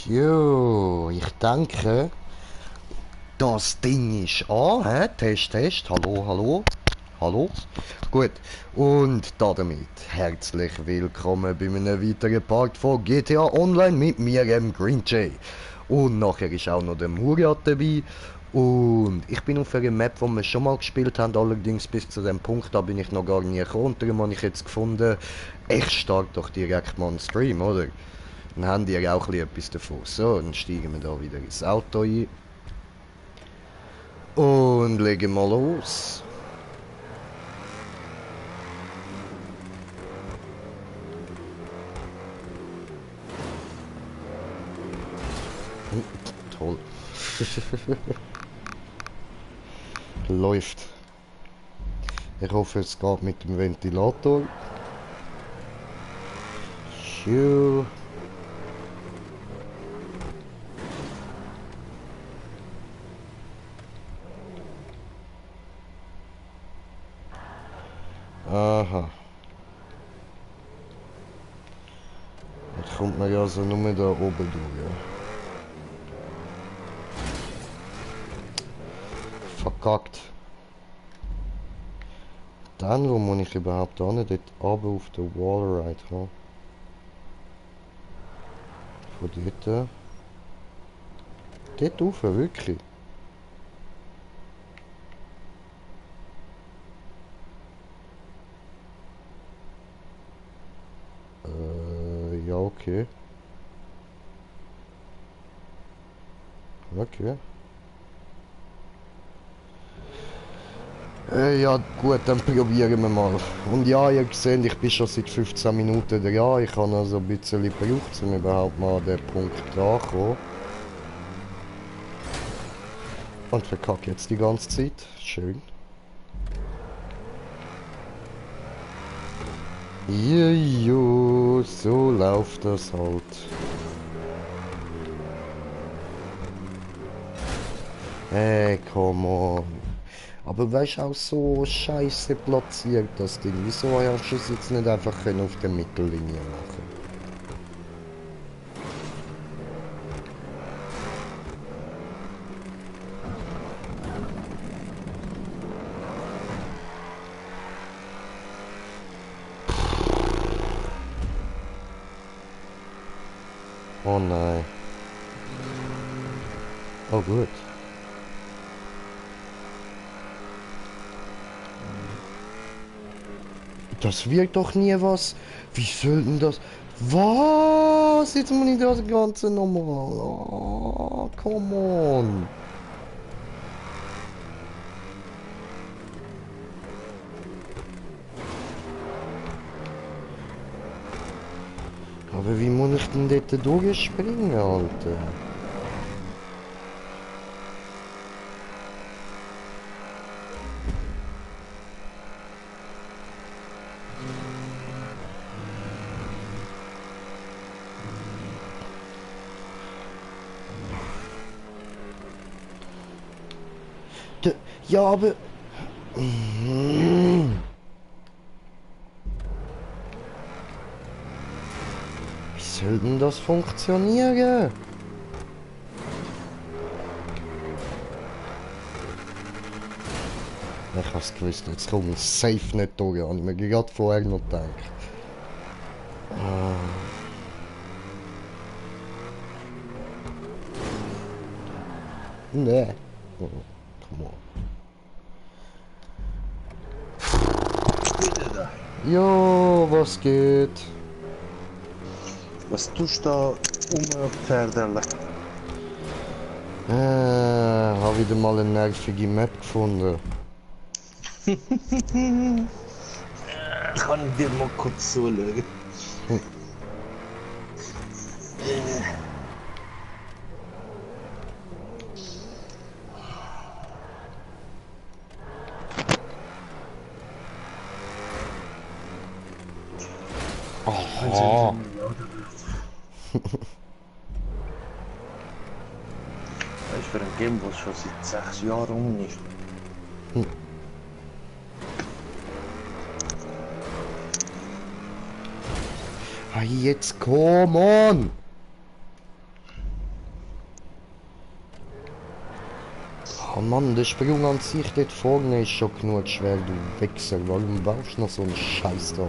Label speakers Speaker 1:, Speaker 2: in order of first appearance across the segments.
Speaker 1: Jo, ich denke, das Ding ist an. Hä? Test, Test. Hallo, hallo. Hallo. Gut. Und damit herzlich willkommen bei einem weiteren Part von GTA Online mit mir, Green Jay. Und nachher ist auch noch der Murat dabei. Und ich bin auf einer Map, die wir schon mal gespielt haben, allerdings bis zu dem Punkt, da bin ich noch gar nie gekommen. Und darum habe ich jetzt gefunden, ich starte doch direkt mal einen Stream, oder? Dann haben die ja auch etwas davon. So, dann steigen wir da wieder ins Auto ein. Und legen mal los. Toll. Läuft. Ich hoffe, es geht mit dem Ventilator. Sure. Aha. Jetzt kommt man ja also nur da oben durch. Verkackt. Dann, wo muss ich überhaupt hin? Dort oben auf der Wallride, ha? Von dort. Dort rauf, wirklich. Ja, okay. Okay. Ja gut, dann probieren wir mal. Und ja, ihr seht, ich bin schon seit 15 Minuten dran. Ich habe also ein bisschen gebraucht, um überhaupt mal an den Punkt dran zu kommen. Und verkacke jetzt die ganze Zeit. Schön. Jojo, so läuft das halt. Hey, come on. Aber weißt du, auch so scheiße platziert das Ding. Wieso hast du es jetzt nicht einfach auf der Mittellinie machen? Oh nein. Oh gut. Das wird doch nie was. Wie soll denn das? Was? Jetzt muss ich das Ganze nochmal. Oh, come on. Aber wie muss ich denn dort durchspringen, Alter? Ja, aber... Wie soll denn das funktionieren? Ich hab's gewusst, jetzt komme ich safe nicht durch, habe ich mir gerade vorher noch gedacht. Nee. Oh, come on. Jo, was geht?
Speaker 2: Was tust du da Pferdele?
Speaker 1: Hab wieder mal eine nervige Map gefunden.
Speaker 2: Kann ich dir mal kurz zulegen?
Speaker 1: Aha.
Speaker 2: Das ist für ein Game, das schon seit 6 Jahren rum ist.
Speaker 1: Ah, jetzt come on! Oh Mann, der Sprung an sich dort vorne ist schon genug schwer, du Wichser. Warum baust du noch so einen Scheiß da?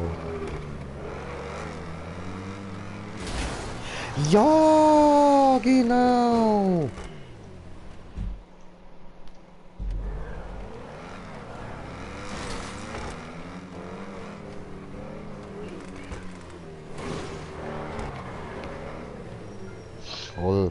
Speaker 1: Ja, genau! Toll.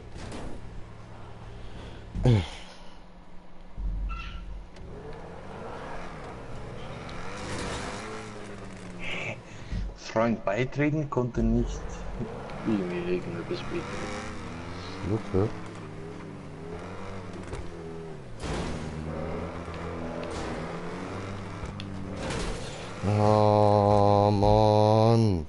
Speaker 2: Freund beitreten konnte nicht irgendwie irgendetwas bieten.
Speaker 1: Okay. Ah, Mann.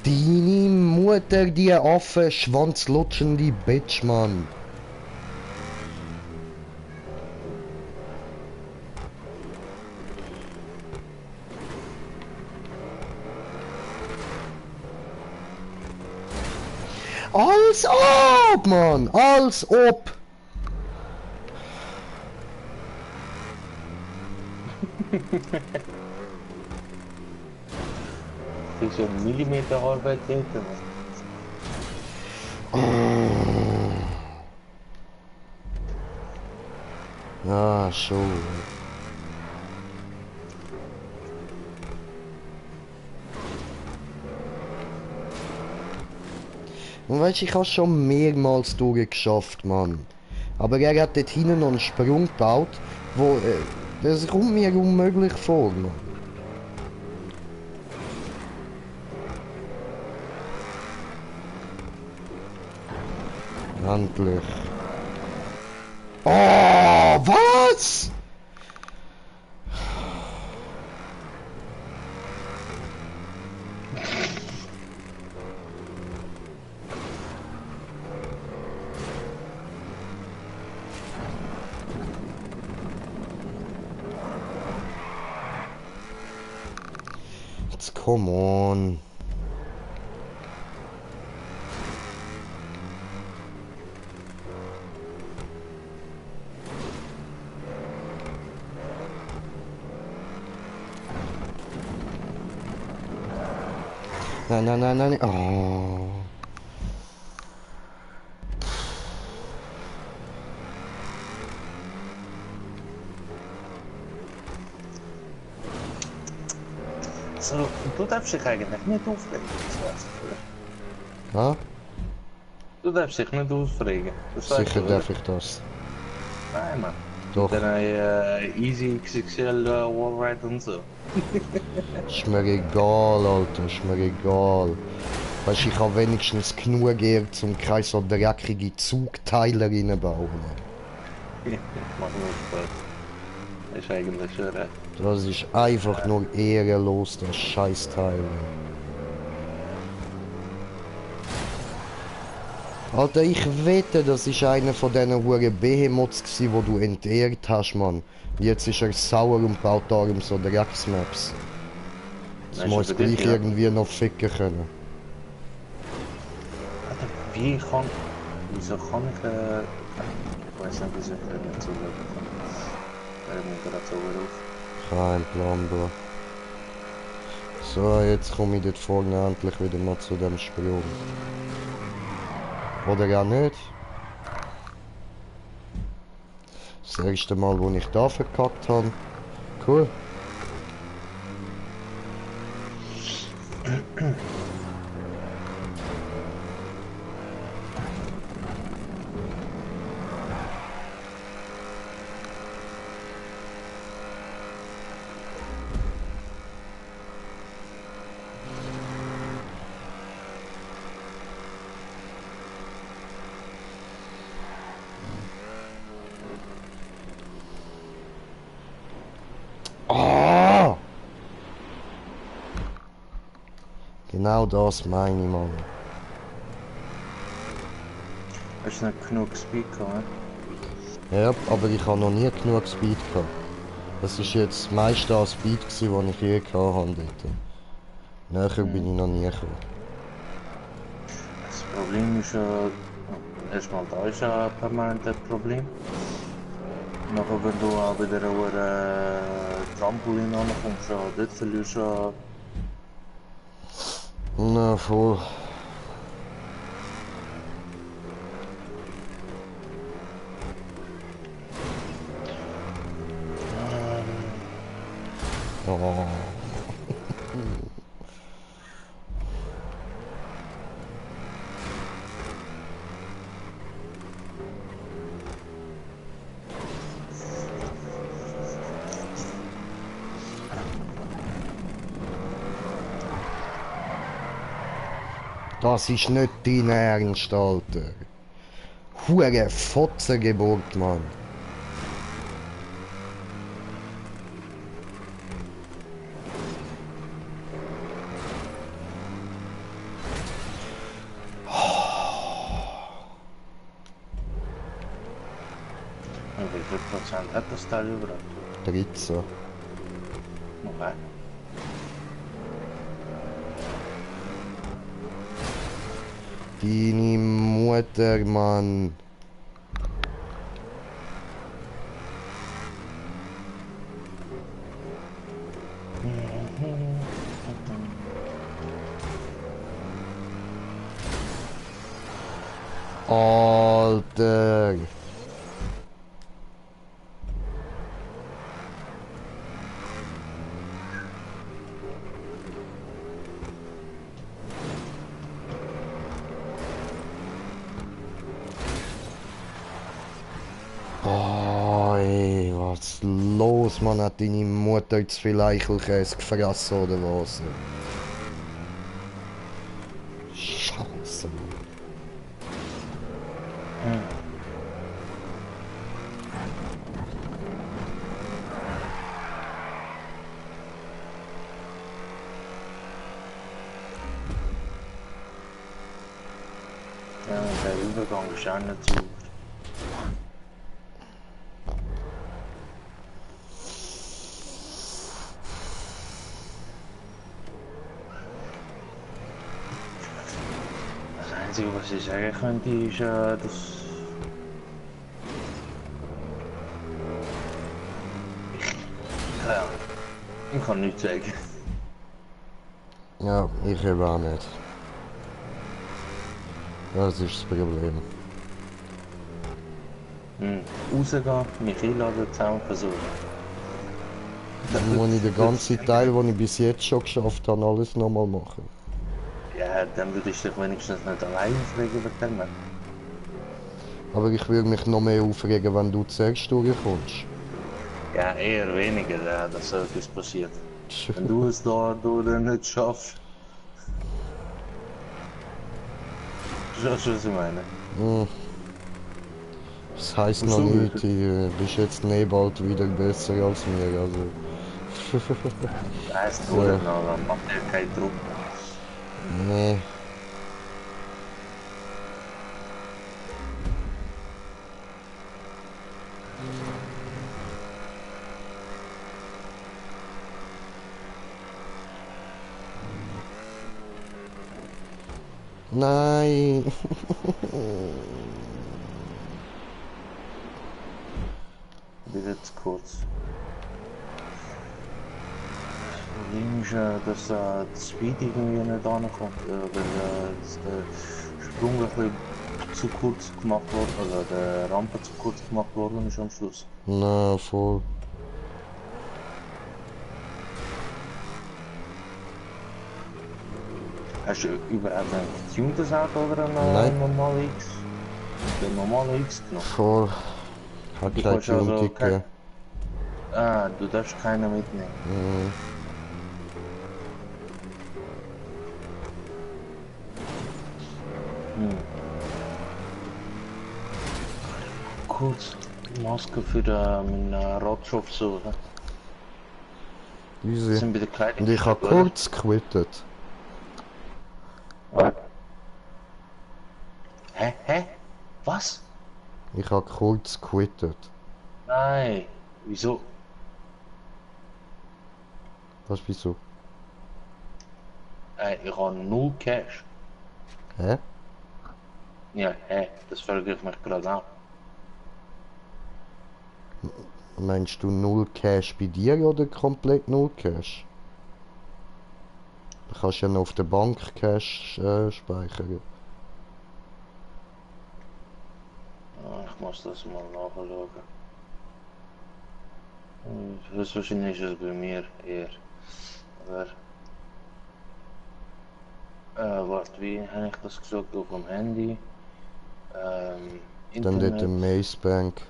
Speaker 1: Deine Mutter, die Affe, schwanzlutschende Bitch, Mann. Als ob, Mann! Als ob!
Speaker 2: Das ist ja Millimeter Arbeit hätte.
Speaker 1: Ja, schon. Und weißt du, ich habe schon mehrmals durchgeschafft, Mann. Aber er hat dort hinten noch einen Sprung gebaut, wo... das kommt mir unmöglich vor, Mann. Endlich. Oh, was? Jetzt come on. Nein, nein, nein, nein. Oh.
Speaker 2: So, du darfst dich eigentlich nicht aufregen, das weißt du.
Speaker 1: Ja?
Speaker 2: Du darfst dich nicht aufregen, das weißt
Speaker 1: Sicher
Speaker 2: du,
Speaker 1: darf
Speaker 2: oder?
Speaker 1: ich das.
Speaker 2: Nein, Mann.
Speaker 1: Doch.
Speaker 2: Dann easy XXL Wallride und so.
Speaker 1: Ist mir egal, Alter. Ist mir egal. Weißt du, ich habe wenigstens genug Geld, um keine so dreckige Zugteile reinbauen.
Speaker 2: Mach nur Spaß. Das ist eigentlich schon recht.
Speaker 1: Das ist einfach nur ehrenlos, das Scheißteil. Alter, ich wette, das ist einer von diesen huren Behemoths gsi, wo du entehrt hast, Mann. Jetzt ist er sauer und baut darum so Drecksmaps. Jetzt
Speaker 2: Nein,
Speaker 1: muss
Speaker 2: schon
Speaker 1: gleich
Speaker 2: wirklich, ja.
Speaker 1: irgendwie noch ficken können.
Speaker 2: Alter, wieso kann ich, ich weiß nicht, wieso ich nicht zugeben kann. Er muss gerade so auf.
Speaker 1: Kein Plan, Bro. So, jetzt komme ich dort vorne endlich wieder mal zu dem Sprung. Oder ja nicht. Das erste Mal, wo ich da verkackt habe. Cool. Ah! Genau das meine ich, Mann.
Speaker 2: hast du nicht genug Speed gehabt.
Speaker 1: Ja, aber ich habe noch nie genug Speed gehabt. Das ist jetzt das meiste an Speed, das ich je gehabt habe dort. Näher bin ich noch nie gekommen.
Speaker 2: Das Problem ist ja, erstmal da ist ja ein permanentes Problem. Nachher, wenn du auch wieder an Trampolin ankommst, ja, dort verlierst du ja.
Speaker 1: Na, voll. Oh. Das ist nicht dein Ernst, Alter. Hure Fotzengeburt, Mann.
Speaker 2: Und wie viel Prozent hat das Teil überhaupt?
Speaker 1: 13.
Speaker 2: Okay.
Speaker 1: Deine Mutter, Mann. Alter. Oh, ey, was ist los, Mann? Hat deine Mutter zu viel Eichelkäse gefressen oder was? Scheiße, Mann.
Speaker 2: Ja, der Übergang ist auch nicht so. Das Einzige, was ich sagen könnte, ist, dass ja, ich kann nichts sagen.
Speaker 1: Ja, ich eben auch nicht. Das ist das Problem.
Speaker 2: Rausgehen, mich einladen, zusammen versuchen.
Speaker 1: Dann muss ich den ganzen Teil, den ich bis jetzt schon geschafft habe, alles nochmal machen.
Speaker 2: Ja, dann würde ich dich wenigstens nicht allein aufregen wegen dem.
Speaker 1: Aber ich würde mich noch mehr aufregen, wenn du zuerst durchkommst.
Speaker 2: Ja, eher weniger, ja, dass so etwas passiert. Wenn du es da dann nicht schaffst. Verstehst du, was ich meine?
Speaker 1: Das heisst
Speaker 2: Und
Speaker 1: noch
Speaker 2: so
Speaker 1: nicht,
Speaker 2: wird
Speaker 1: du bist jetzt bald wieder besser als mir, also.
Speaker 2: Das heisst nur noch, dann macht er keinen Druck.
Speaker 1: Nee. Nein.
Speaker 2: Wieder zu kurz. Das Problem ist, dass das Speed irgendwie nicht ankommt, weil der Sprung ein bisschen zu kurz gemacht wurde, also der Rampe zu kurz gemacht worden ist am Schluss.
Speaker 1: Na, voll.
Speaker 2: Hast du überhaupt ein getuntes Auto oder
Speaker 1: Nein.
Speaker 2: ein normale X? Der normale X genommen?
Speaker 1: Voll. Hat
Speaker 2: Du
Speaker 1: kein
Speaker 2: kannst also
Speaker 1: Tune-Ticket.
Speaker 2: du darfst keine mitnehmen. Kurz Maske für meinen Radshop suchen.
Speaker 1: Easy.
Speaker 2: Sind bei der Kleidung.
Speaker 1: Und ich habe kurz gequittet.
Speaker 2: Hä? Hä? Was?
Speaker 1: Ich habe kurz quittet.
Speaker 2: Nein. Wieso?
Speaker 1: Was wieso?
Speaker 2: Ich habe null Cash.
Speaker 1: Hä?
Speaker 2: Ja, das frage ich mich gerade an.
Speaker 1: Meinst du null Cash bei dir oder komplett null Cash? Du kannst ja noch auf der Bank Cash speichern.
Speaker 2: Ich muss das mal nachschauen. Höchstwahrscheinlich ist es bei mir eher. Aber, warte, wie habe ich das gesagt? Auf dem Handy.
Speaker 1: Dann dort der
Speaker 2: Internet,
Speaker 1: Maze Bank.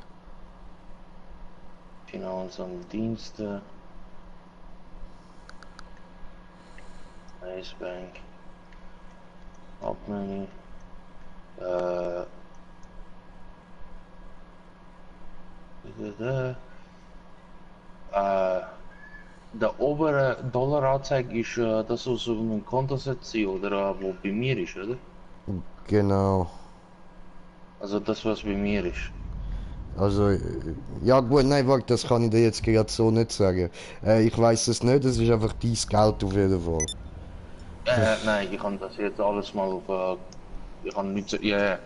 Speaker 2: Finanz und Dienste, Icebank, Hauptmenü. Äh, äh, der obere Dollaranzeige ist das, was auf meinem Konto setzt, oder wo bei mir ist, oder?
Speaker 1: Genau.
Speaker 2: Also das, was bei mir ist.
Speaker 1: Also, ja gut, nein, warte, das kann ich dir jetzt gerade so nicht sagen. Ich weiß es nicht, es ist einfach dein Geld auf jeden Fall.
Speaker 2: Nein, ich kann das jetzt alles mal auf. Ich kann nicht. Ja, ja.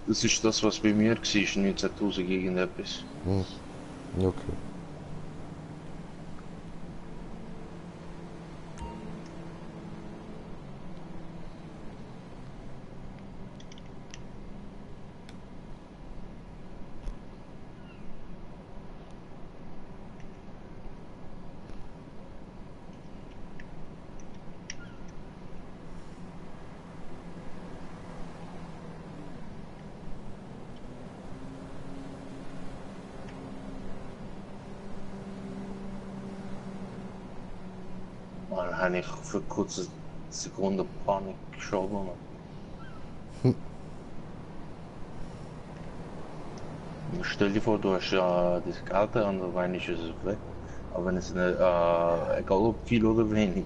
Speaker 2: Das ist das, was bei mir war, 19.000 irgendetwas.
Speaker 1: Hm, okay.
Speaker 2: Dann habe ich für eine kurze Sekunde Panik geschoben. Stell dir vor, du hast ja das Geld und dann ist es weg. Aber wenn es nicht, egal ob viel oder wenig.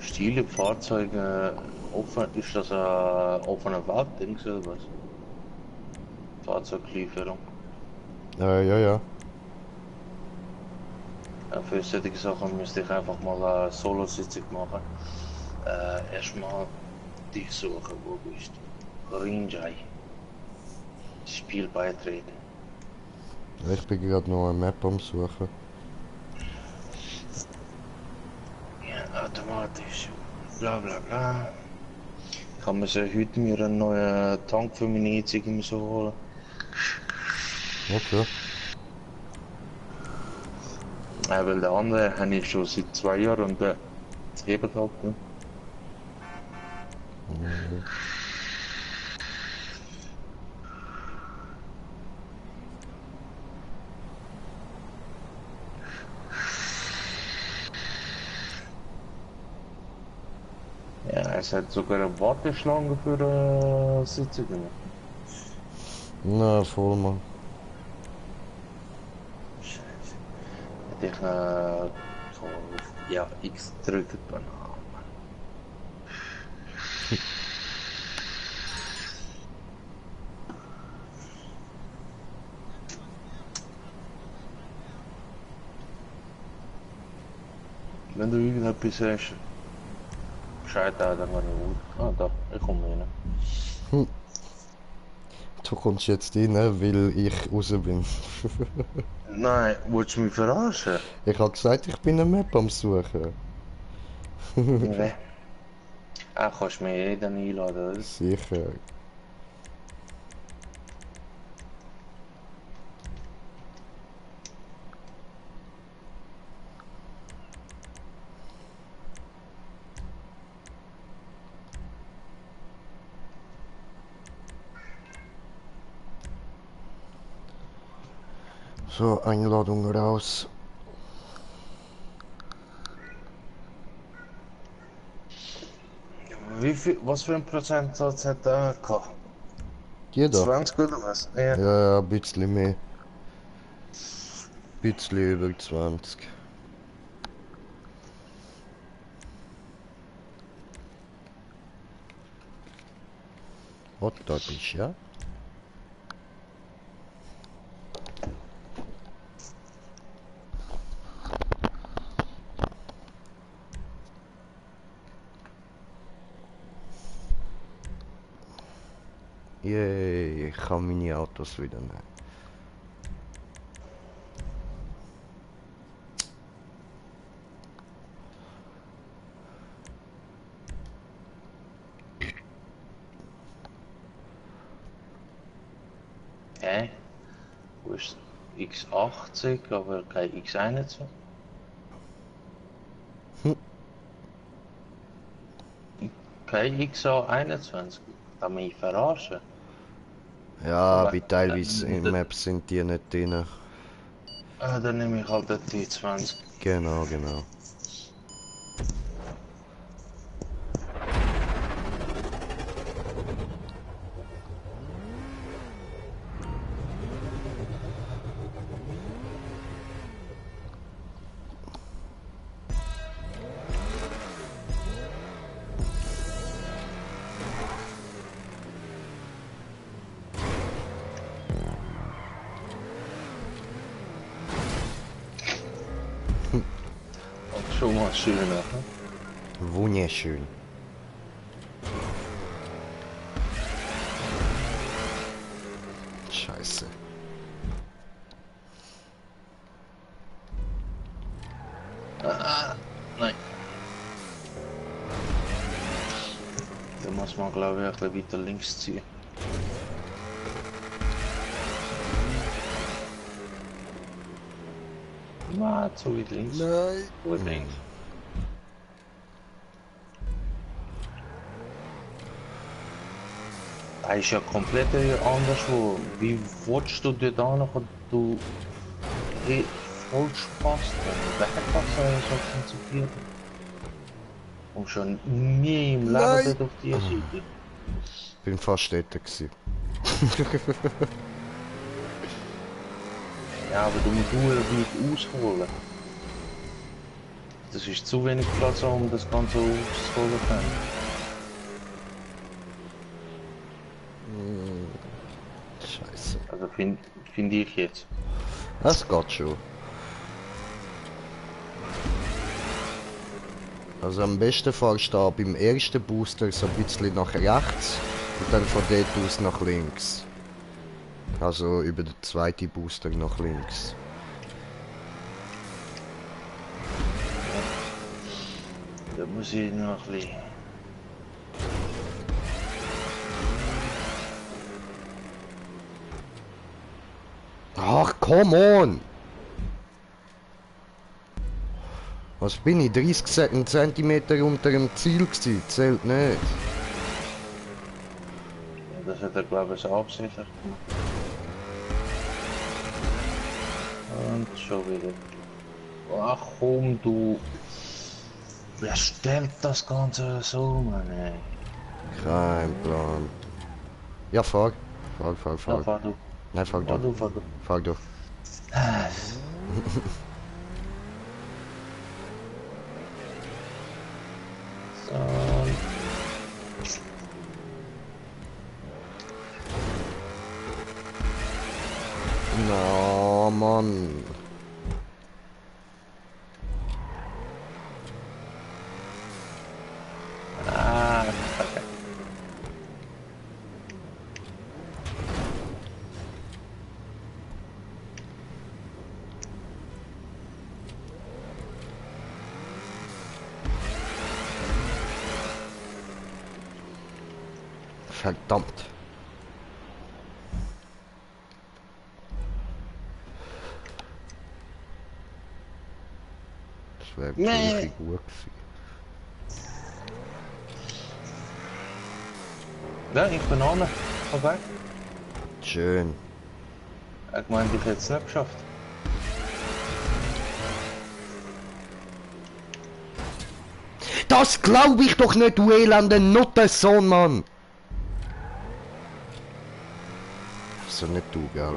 Speaker 2: Stile Fahrzeuge, offen, ist das ein offener Weltding oder was? Fahrzeuglieferung.
Speaker 1: Ja, ja.
Speaker 2: Für solche Sachen müsste ich einfach mal eine Solo-Sitzung machen. Erstmal dich suchen, wo bist du? Rinjai. Spiel beitreten.
Speaker 1: Ich bin gerade noch eine Map am Suchen.
Speaker 2: Ja, automatisch. Bla bla bla. Ich habe heute mir einen neuen Tank für meine E-Zige müssen holen.
Speaker 1: Okay.
Speaker 2: Weil der andere habe ich schon seit 2 Jahren und der hebt halt. Ne?
Speaker 1: Mhm.
Speaker 2: Ja, es hat sogar eine Warteschlange für Sitzungen.
Speaker 1: Na, voll, Mann.
Speaker 2: Scheiße. Hätte ich so auf ja, X gedrückt, Banane. Wenn du irgendetwas hast, Bescheid auch, dann kann ich gut. Ah, da, ich komme rein.
Speaker 1: Hm. Du kommst jetzt rein, weil ich raus bin.
Speaker 2: Nein, willst du mich verarschen?
Speaker 1: Ich habe gesagt, ich bin eine Map am Suchen.
Speaker 2: Nee. Ah, kannst du mich eh dann einladen, oder?
Speaker 1: Sicher. So, Einladung raus.
Speaker 2: Wie viel, was für ein Prozentsatz hat er gehabt?
Speaker 1: Die da?
Speaker 2: 20 oder was? Ja.
Speaker 1: Ja, ja, ein bisschen mehr. Bisschen über 20. Oh, da bist du ja. Yay, ich kann meine Autos wieder nehmen.
Speaker 2: Hä? Wo ist X80, aber kein X21?
Speaker 1: Hm.
Speaker 2: Kein XA21? Kann mich verarschen?
Speaker 1: Ja, wie teilweise in
Speaker 2: Dann,
Speaker 1: Maps sind die nicht drin.
Speaker 2: dann nehme ich halt den T20.
Speaker 1: Genau, genau.
Speaker 2: Und schon mal schöner. Ne?
Speaker 1: Wunderschön. Scheiße.
Speaker 2: Nein. Da muss man glaube ich ein bisschen weiter links ziehen. Na, zu weit links.
Speaker 1: Nein.
Speaker 2: Zu weit links. Da ist ja komplett anderswo. Wie willst du dir da noch, du voll Spaß drin? Wer hat das so konzipiert? Und schon nie im Leben
Speaker 1: Nein.
Speaker 2: dort auf die Seite.
Speaker 1: Bin fast dort gewesen.
Speaker 2: Ja, aber du musst nur weit ausholen. Das ist zu wenig Platz, um das Ganze auszuholen können.
Speaker 1: Scheiße.
Speaker 2: Also find ich jetzt.
Speaker 1: Das geht schon. Also am besten fahrst du da beim ersten Booster so ein bisschen nach rechts und dann von dort aus nach links. Also über den zweiten Booster nach links.
Speaker 2: Da muss ich noch ein bisschen.
Speaker 1: Ach, come on! Was bin ich? 30 Zentimeter unter dem Ziel gewesen? Zählt nicht.
Speaker 2: Ja, das hat er glaube ich absichtlich gemacht. Und schon wieder. Ach komm du. Wer stellt das Ganze so, Mann ey?
Speaker 1: Kein Plan. Ja, fahr. Fahr, fahr,
Speaker 2: Ja,
Speaker 1: fahr.
Speaker 2: fahr du.
Speaker 1: Nein, fahr
Speaker 2: Fahr
Speaker 1: du.
Speaker 2: du, fahr du.
Speaker 1: Fahr du.
Speaker 2: So.
Speaker 1: Na, Mann.
Speaker 2: Ah, okay.
Speaker 1: Verdammt. Das wäre wirklich gut gewesen.
Speaker 2: Ja, ich bin an. Vorbei.
Speaker 1: Schön.
Speaker 2: Ich meine, ich hätte es nicht geschafft.
Speaker 1: Das glaub ich doch nicht, du elende Nuttensohn, Mann! Also nicht du, gell?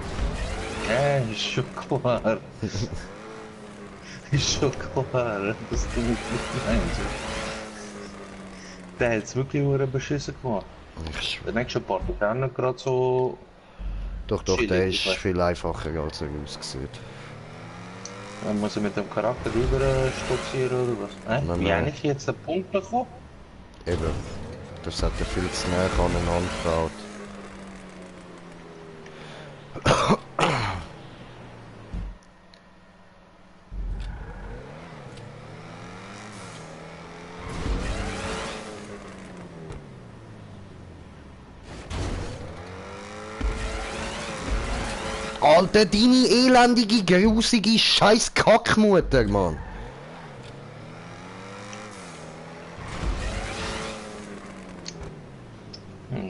Speaker 2: Ja, ist schon klar. Ist schon klar, dass du mich nicht meinst. Der hat es wirklich nur beschissen gemacht.
Speaker 1: Ich
Speaker 2: Der
Speaker 1: schwöre.
Speaker 2: nächste Part ist auch nicht gerade so
Speaker 1: Doch, der
Speaker 2: chillig.
Speaker 1: ist
Speaker 2: Ich weiß
Speaker 1: viel einfacher, als er aussieht.
Speaker 2: man muss er mit dem Charakter rüber stolzieren oder was?
Speaker 1: Nein,
Speaker 2: Wie
Speaker 1: nein,
Speaker 2: eigentlich jetzt den Punkt bekommen?
Speaker 1: eben. Das hat er viel zu nah aneinander gebaut. Alter, deine elendige, grusige scheiß Kackmutter, Mann.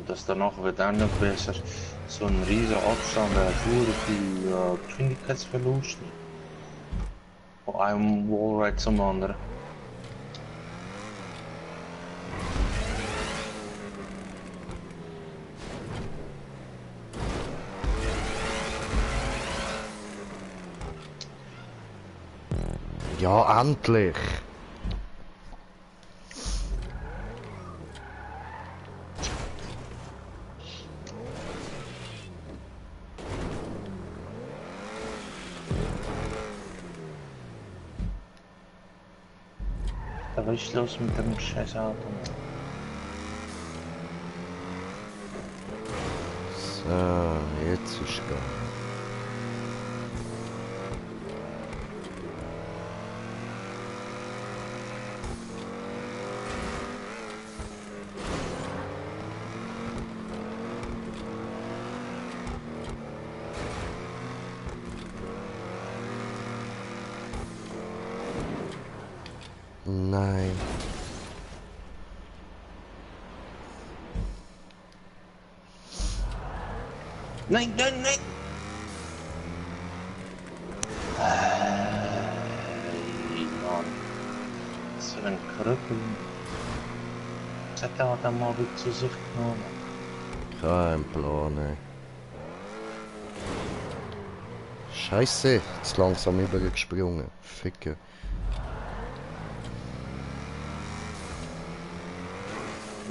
Speaker 2: Das danach wird auch noch besser. So ein riesiger Abstand, der hat viel Geschwindigkeitsverlust. Von einem Wallride zum anderen.
Speaker 1: Ja, endlich.
Speaker 2: Da was ist los mit dem scheiß Auto?
Speaker 1: So, jetzt ist gut. Nein.
Speaker 2: Nein, nein, nein! Mann. Was für ein Krüppel. Das hat er dann mal wieder zu sich genommen.
Speaker 1: Kein Plan, ey. Scheiße, jetzt langsam übergesprungen. Ficker.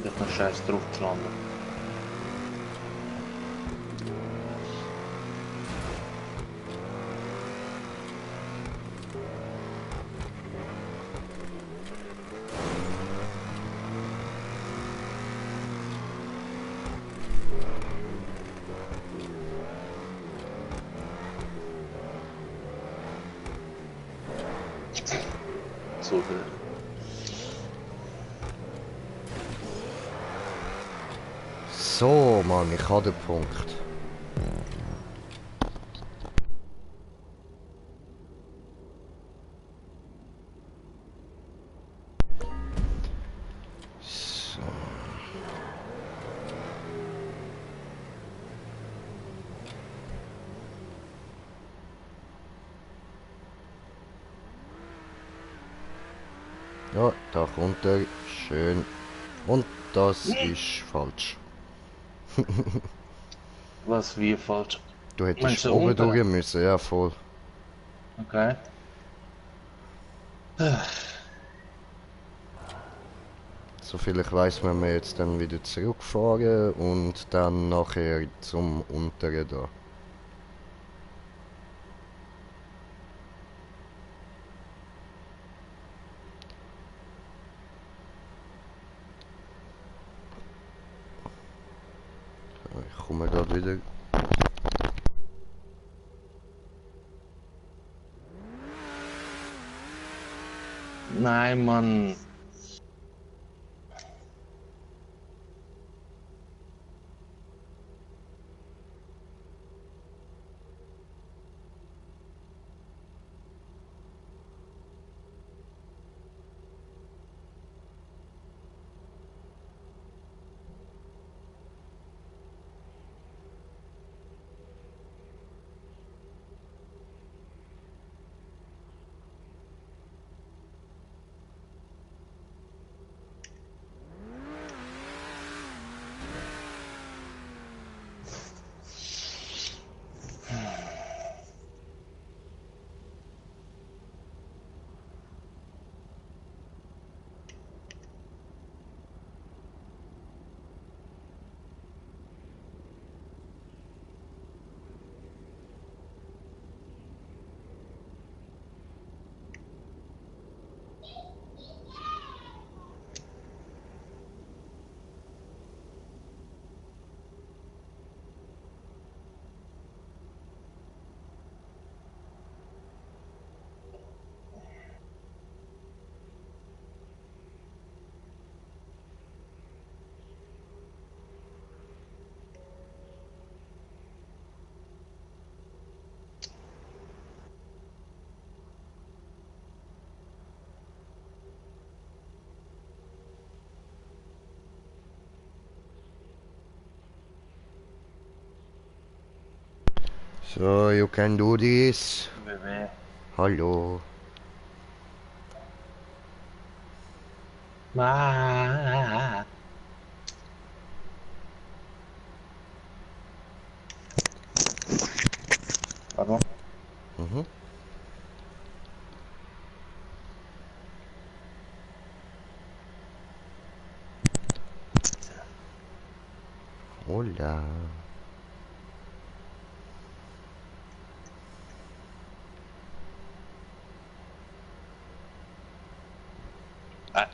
Speaker 2: Ich noch scheiß drauf zu landen. So hoch.
Speaker 1: So, Mann, ich habe den Punkt. So. Ja, da kommt er. Schön. Und das ist falsch.
Speaker 2: Was wie falsch?
Speaker 1: Du
Speaker 2: Meinst
Speaker 1: hättest
Speaker 2: du
Speaker 1: oben
Speaker 2: unten?
Speaker 1: durch müssen, ja voll.
Speaker 2: Okay.
Speaker 1: Soviel ich weiß, müssen wir jetzt dann wieder zurückfahren und dann nachher zum unteren da. So, ich komme gerade wieder.
Speaker 2: Nein, Mann.
Speaker 1: So, you can do this.
Speaker 2: Bebé.
Speaker 1: Hallo.
Speaker 2: Ah. Warte mal.
Speaker 1: Mhm. Hola.
Speaker 2: Ah.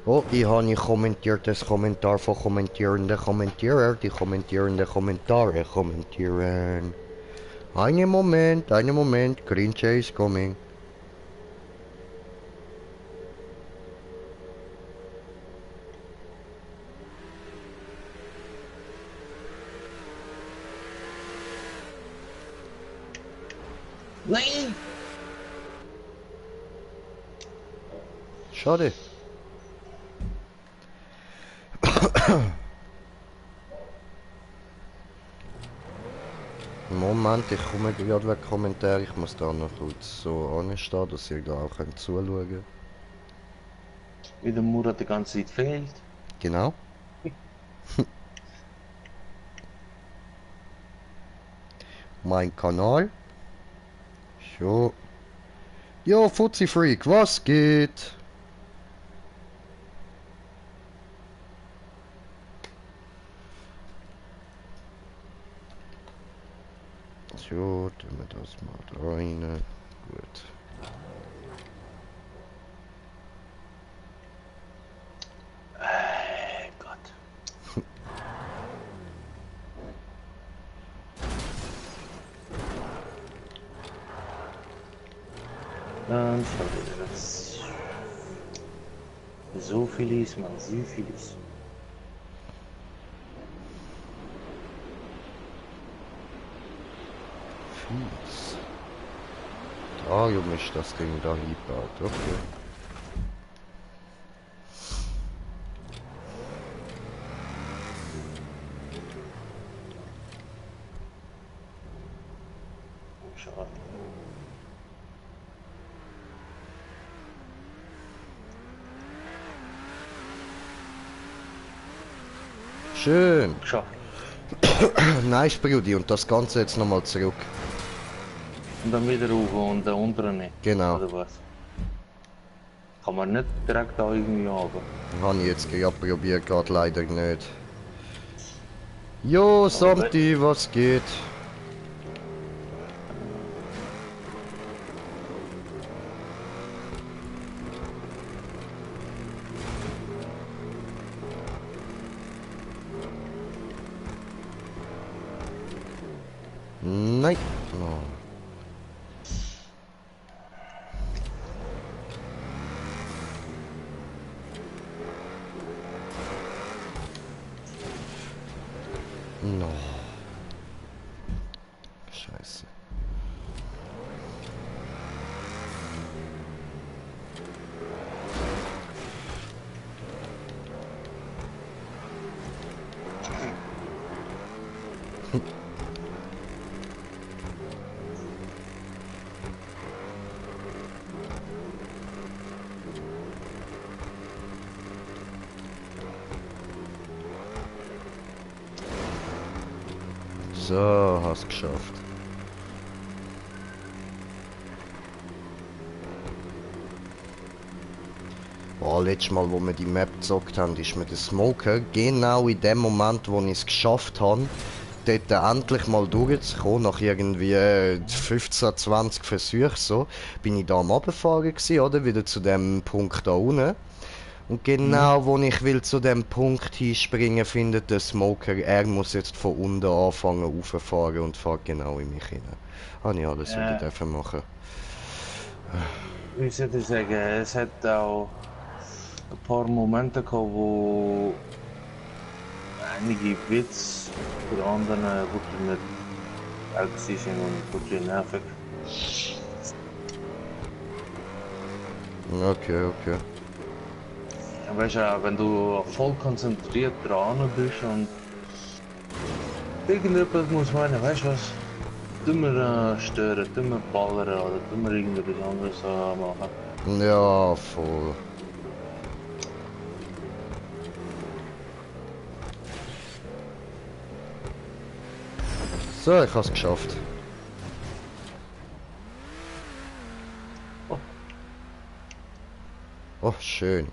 Speaker 1: Oh, ich habe ein kommentiertes Kommentar von kommentierenden Kommentierer, die kommentierende Kommentare kommentieren. Einen Moment, Green Chase coming.
Speaker 2: Nein!
Speaker 1: Schade. Moment, ich komme gerade weg Kommentar. Ich muss da noch kurz so anstehen, dass ihr da auch könnt zuschauen.
Speaker 2: Wie der Murat die ganze Zeit fehlt.
Speaker 1: Genau. Mein Kanal. So. Jo, Fuzzi Freak, was geht? So, tun wir das mal da rein. Gut.
Speaker 2: Gott. Dann schauen wir das. So viel ist man, so viel ist.
Speaker 1: Fies. Darum ist das Ding da hingebaut, okay.
Speaker 2: Schade.
Speaker 1: Schön.
Speaker 2: Geschafft.
Speaker 1: Nice, Brudi. Und das Ganze jetzt nochmal zurück.
Speaker 2: Und dann wieder rauf und der untere nicht.
Speaker 1: Genau.
Speaker 2: Oder was? Kann man nicht direkt da irgendwie runter.
Speaker 1: Habe ich jetzt gerade probiert, geht leider nicht. Jo, Santi, was geht? Nein. Oh. No. Scheiße. So, hast geschafft. Boah, letztes Mal, wo wir die Map gezockt haben, ist mir der Smoker genau in dem Moment, wo ich es geschafft habe, dort endlich mal durchzukommen, nach irgendwie 15, 20 Versuchen so, bin ich da am Runterfahren gewesen, oder? Wieder zu dem Punkt da unten. Und genau, wo ich will zu dem Punkt hinspringen, findet der Smoker, er muss jetzt von unten anfangen rauffahren und fährt genau in mich hinein. Habe ich alles wieder dürfen machen.
Speaker 2: Wie soll ich sagen, es hat auch ein paar Momente gehabt, wo einige Witze für andere wirklich nicht geil sind und wirklich nervig.
Speaker 1: Okay, okay.
Speaker 2: Ja, weißt du, wenn du voll konzentriert dran bist und irgendetwas muss meinen, weißt du was, dümmer stören, dümmer ballern oder dümmer irgendetwas anderes machen.
Speaker 1: Ja, voll. So, ich hab's geschafft.
Speaker 2: Oh.
Speaker 1: Oh, schön.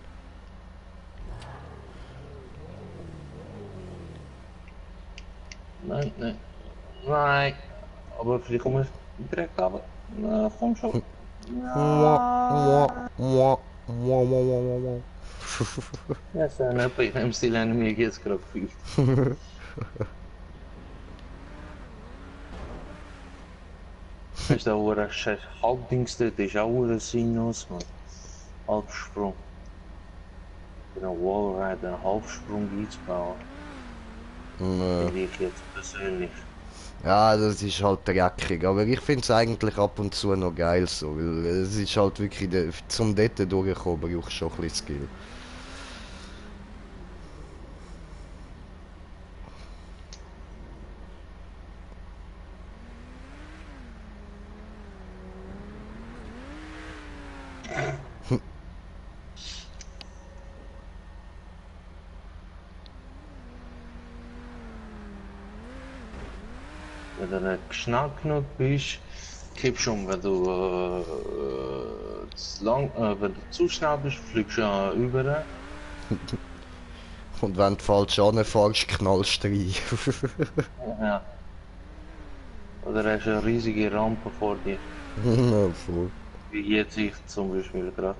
Speaker 2: Nein, nein, nein. Aber vielleicht komme ich direkt runter. Na, komm schon.
Speaker 1: Mua, mua, mua, mua, mua, mua, mua.
Speaker 2: Ja, so ein etwa in dem Stil haben wir jetzt gerade gefühlt. Weißt du, wo der scheiß Halbdings dort ist, auch ein Sinus, man. Halbsprung. Für einen Wallride einen Halbsprung einzubauen,
Speaker 1: Ja.
Speaker 2: finde ich jetzt persönlich.
Speaker 1: Ja, das ist halt dreckig, aber ich finde es eigentlich ab und zu noch geil so, weil es ist halt wirklich, zum dort durchkommen brauchst du schon ein bisschen Skill.
Speaker 2: Wenn du nicht schnell genug bist, kippst du um. Wenn du, wenn du zu schnell bist, fliegst du über.
Speaker 1: Und wenn du falsch anfährst, knallst du rein.
Speaker 2: Ja. Oder hast du eine riesige Rampe vor dir.
Speaker 1: Ja, voll.
Speaker 2: Wie jetzt ich zum Beispiel gerade.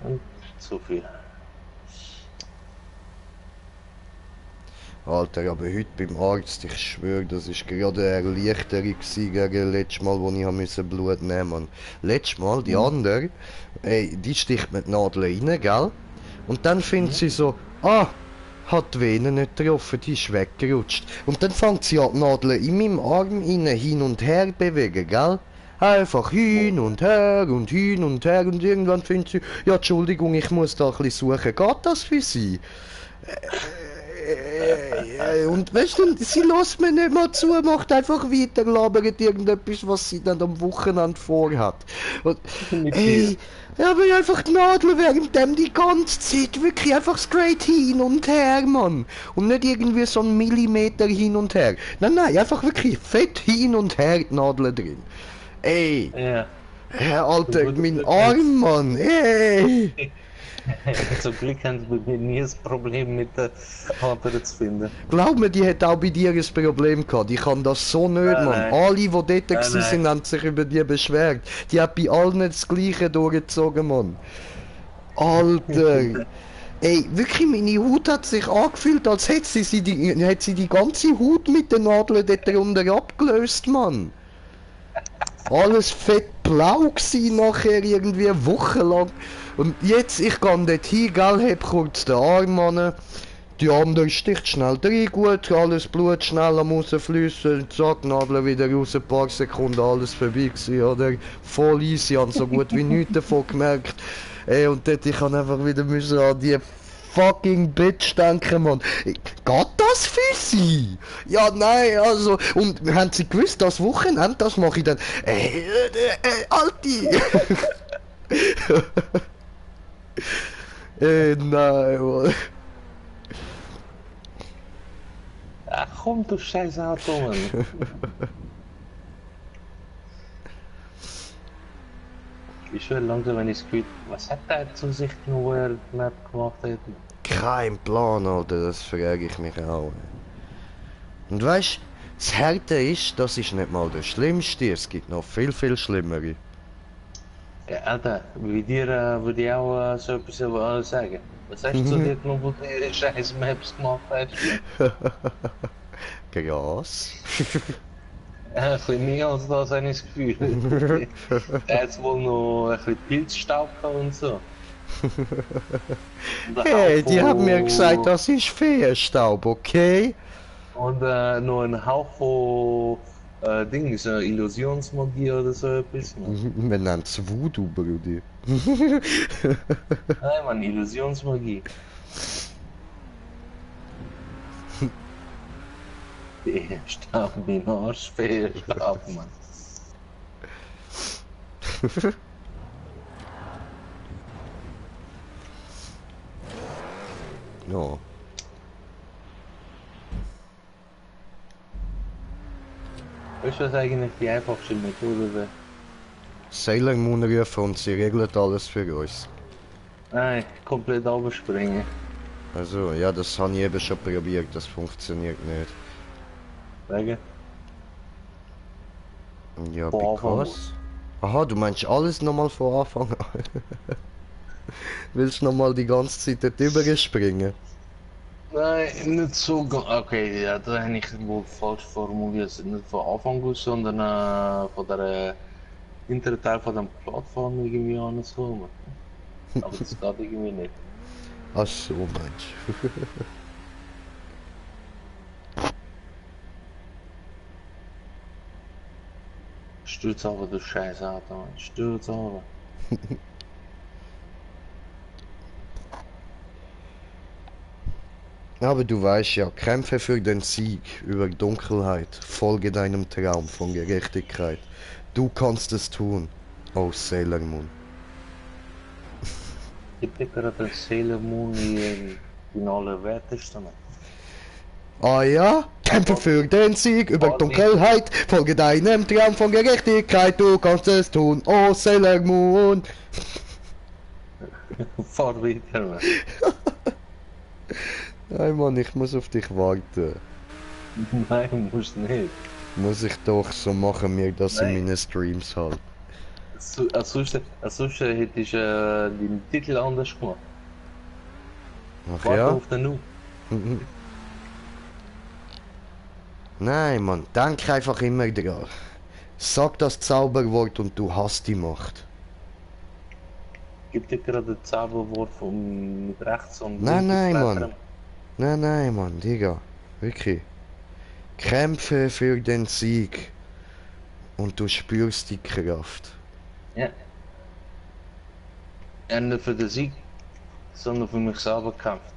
Speaker 2: Und zu viel.
Speaker 1: Alter, aber heute beim Arzt, ich schwöre, das ist gerade eine Erleichterung gewesen gegen letztes Mal, wo ich musste Blut nehmen musste. Letztes Mal, die andere, ey, die sticht mit Nadeln rein, gell? Und dann findet sie so, ah, hat die Vene nicht getroffen, die ist weggerutscht. Und dann fängt sie an, die Nadeln in meinem Arm innen hin und her bewegen, gell? Einfach hin und her und hin und her und irgendwann findet sie, ja, Entschuldigung, ich muss da ein bisschen suchen, geht das für sie? Und weißt du, sie lässt mir nicht mal zu, macht einfach weiter, labert irgendetwas, was sie dann am Wochenende vorhat. Und,
Speaker 2: Mit
Speaker 1: ey, ja, aber einfach die Nadel während dem die ganze Zeit wirklich einfach straight hin und her, Mann. Und nicht irgendwie so einen Millimeter hin und her. Nein, nein, einfach wirklich fett hin und her die Nadel drin. Ey,
Speaker 2: Ja.
Speaker 1: Alter, mein Arm, Mann, ey.
Speaker 2: Zum Glück haben wir nie ein Problem mit den anderen zu finden.
Speaker 1: Glaub mir, die hat auch bei dir ein Problem gehabt. Ich kann das so nicht,
Speaker 2: Nein,
Speaker 1: Mann.
Speaker 2: nein.
Speaker 1: Alle, die dort
Speaker 2: Nein,
Speaker 1: waren,
Speaker 2: nein.
Speaker 1: haben sich über die beschwert. Die hat bei allen das Gleiche durchgezogen, Mann. Alter. Ey, wirklich, meine Haut hat sich angefühlt, als hätte sie die ganze Haut mit den Nadeln dort drunter abgelöst, Mann. Alles fett blau gsi nachher irgendwie wochenlang. Und jetzt, ich kann dort hin, gell, hab kurz den Arm an. Die andere sticht schnell rein, gut, alles Blut schnell am rausfließen, zack, Nadel wieder raus, ein paar Sekunden, alles vorbei gewesen, oder? Voll easy, haben so gut wie nichts davon gemerkt. Ey, und dort, ich kann einfach wieder müssen an die fucking Bitch denken, Mann. Geht das für sie? Ja, nein, also, und haben sie gewusst, das Wochenende, das mache ich dann, Alti! Nein, Mann.
Speaker 2: Ach komm, du scheiß Auto, Mann. Ich will langsam, wenn ich es Gefühl, was hat er zu sich genommen, wo er die Map gemacht hat?
Speaker 1: Kein Plan, Alter, das frage ich mich auch. Und weißt, das Härte ist, das ist nicht mal das Schlimmste, es gibt noch viel, viel Schlimmere.
Speaker 2: Ja, Alter, bei dir würde ich auch so etwas sagen. Was hast du zu dir genommen, wo du ihre scheiß Maps gemacht hast?
Speaker 1: Gras.
Speaker 2: Ein bisschen mehr als das, habe ich das Gefühl. Er hat wohl noch ein bisschen Pilzstaub gehabt und so. Und ein
Speaker 1: Hey,
Speaker 2: Hauch
Speaker 1: die haben mir gesagt,
Speaker 2: von...
Speaker 1: das ist Feenstaub, okay?
Speaker 2: Und noch ein Hauch von... Dings, Illusionsmagie oder so etwas. Man.
Speaker 1: Wir nennen es Voodoo, Brudi.
Speaker 2: Nein, man, Illusionsmagie. Feenstaub, mein Arsch, Feenstaub, Mann.
Speaker 1: Ja.
Speaker 2: Weißt du, was eigentlich die einfachste Methode wäre?
Speaker 1: Sailor Moon rufen und sie regelt alles für uns.
Speaker 2: Nein, komplett abspringen.
Speaker 1: Also, ja, das habe ich eben schon probiert, das funktioniert nicht.
Speaker 2: Wegen?
Speaker 1: Ja,
Speaker 2: Von Anfang
Speaker 1: because... Aha, du meinst alles nochmal von Anfang an? Willst du nochmal die ganze Zeit dort überspringen?
Speaker 2: Nein, nicht so ganz. Okay, ja, das habe ich wohl falsch formuliert. Nicht von Anfang aus, sondern von der hinteren Teil von der Plattform irgendwie an so. Aber das geht irgendwie nicht.
Speaker 1: Ach so, meinst du?
Speaker 2: Stürz aber, du scheiß Auto, Mann. Stürz aber.
Speaker 1: Aber du weißt ja, kämpfe für den Sieg über Dunkelheit, folge deinem Traum von Gerechtigkeit. Du kannst es tun, oh Sailor Moon.
Speaker 2: Ich bin gerade ein Sailor Moon in finale Werteste.
Speaker 1: Ah ja? Kämpfe für den Sieg über Dunkelheit, folge deinem Traum von Gerechtigkeit, du kannst es tun, oh Sailor Moon.
Speaker 2: Fahr weiter, Mann.
Speaker 1: Nein Mann, ich muss auf dich warten.
Speaker 2: Nein, musst nicht.
Speaker 1: Muss ich doch, so machen wir das in
Speaker 2: Nein.
Speaker 1: meinen Streams halt.
Speaker 2: Sonst hättest du den Titel anders gemacht.
Speaker 1: Ach
Speaker 2: Warte
Speaker 1: ja?
Speaker 2: auf den Nu.
Speaker 1: Nein Mann, denk einfach immer dran. Sag das Zauberwort und du hast die Macht.
Speaker 2: Gib dir gerade das Zauberwort von mit rechts und
Speaker 1: Nein,
Speaker 2: links
Speaker 1: nein,
Speaker 2: blättern.
Speaker 1: Mann. Nein Mann, Digga. Wirklich. Kämpfe für den Sieg. Und du spürst die Kraft.
Speaker 2: Ja. En nicht für den Sieg, sondern für mich selber kämpfen.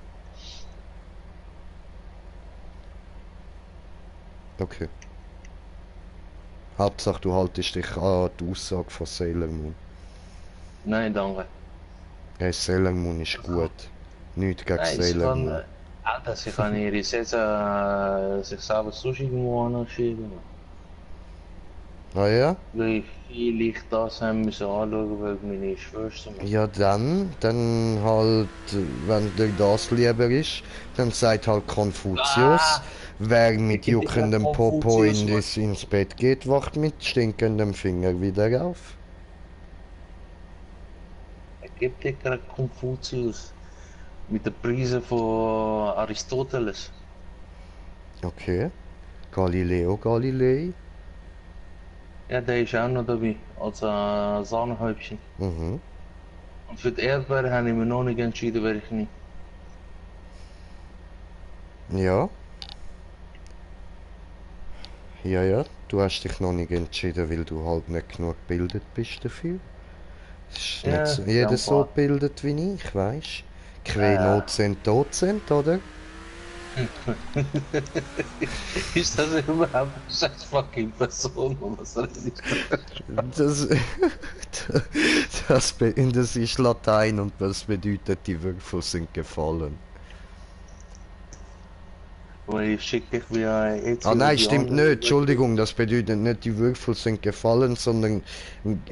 Speaker 1: Okay. Hauptsache du haltest dich an die Aussage von Sailor Moon.
Speaker 2: Nein, danke.
Speaker 1: Hey, Sailor Moon ist gut. Nichts gegen
Speaker 2: Nein, sie
Speaker 1: Sailor
Speaker 2: kann,
Speaker 1: Moon.
Speaker 2: Alter, sie kann ihre Sätze sich selber Sushi irgendwo anschieben.
Speaker 1: Ah ja?
Speaker 2: Wie viel ich das haben müssen anschauen, weil meine Schwester...
Speaker 1: Ja dann halt, wenn dir das lieber ist, dann sagt halt Konfuzius, wer mit
Speaker 2: Ich geb dir
Speaker 1: juckendem
Speaker 2: keinen
Speaker 1: Popo
Speaker 2: Konfuzius,
Speaker 1: ins Bett geht, wacht mit stinkendem Finger wieder auf.
Speaker 2: Er gibt dir gerade Konfuzius mit der Prise von Aristoteles.
Speaker 1: Okay. Galileo Galilei.
Speaker 2: Ja, der ist auch noch dabei, als Sahnehäubchen.
Speaker 1: Mhm.
Speaker 2: Und für die Erdbeere habe ich mir noch nicht entschieden, welche nicht.
Speaker 1: Ja. Ja, du hast dich noch nicht entschieden, weil du halt nicht genug gebildet bist dafür. Es ist
Speaker 2: Ja,
Speaker 1: nicht so, jeder
Speaker 2: ja,
Speaker 1: so gebildet wie ich, weisst. Quä Nozent Dozent, oder?
Speaker 2: Ist das überhaupt eine scheiß fucking Person oder was soll ich
Speaker 1: Das, das ist Latein und das bedeutet, die Würfel sind gefallen.
Speaker 2: Weil ich schicke dich via jetzt.
Speaker 1: Ah nein, stimmt nicht. Entschuldigung, das bedeutet nicht, die Würfel sind gefallen, sondern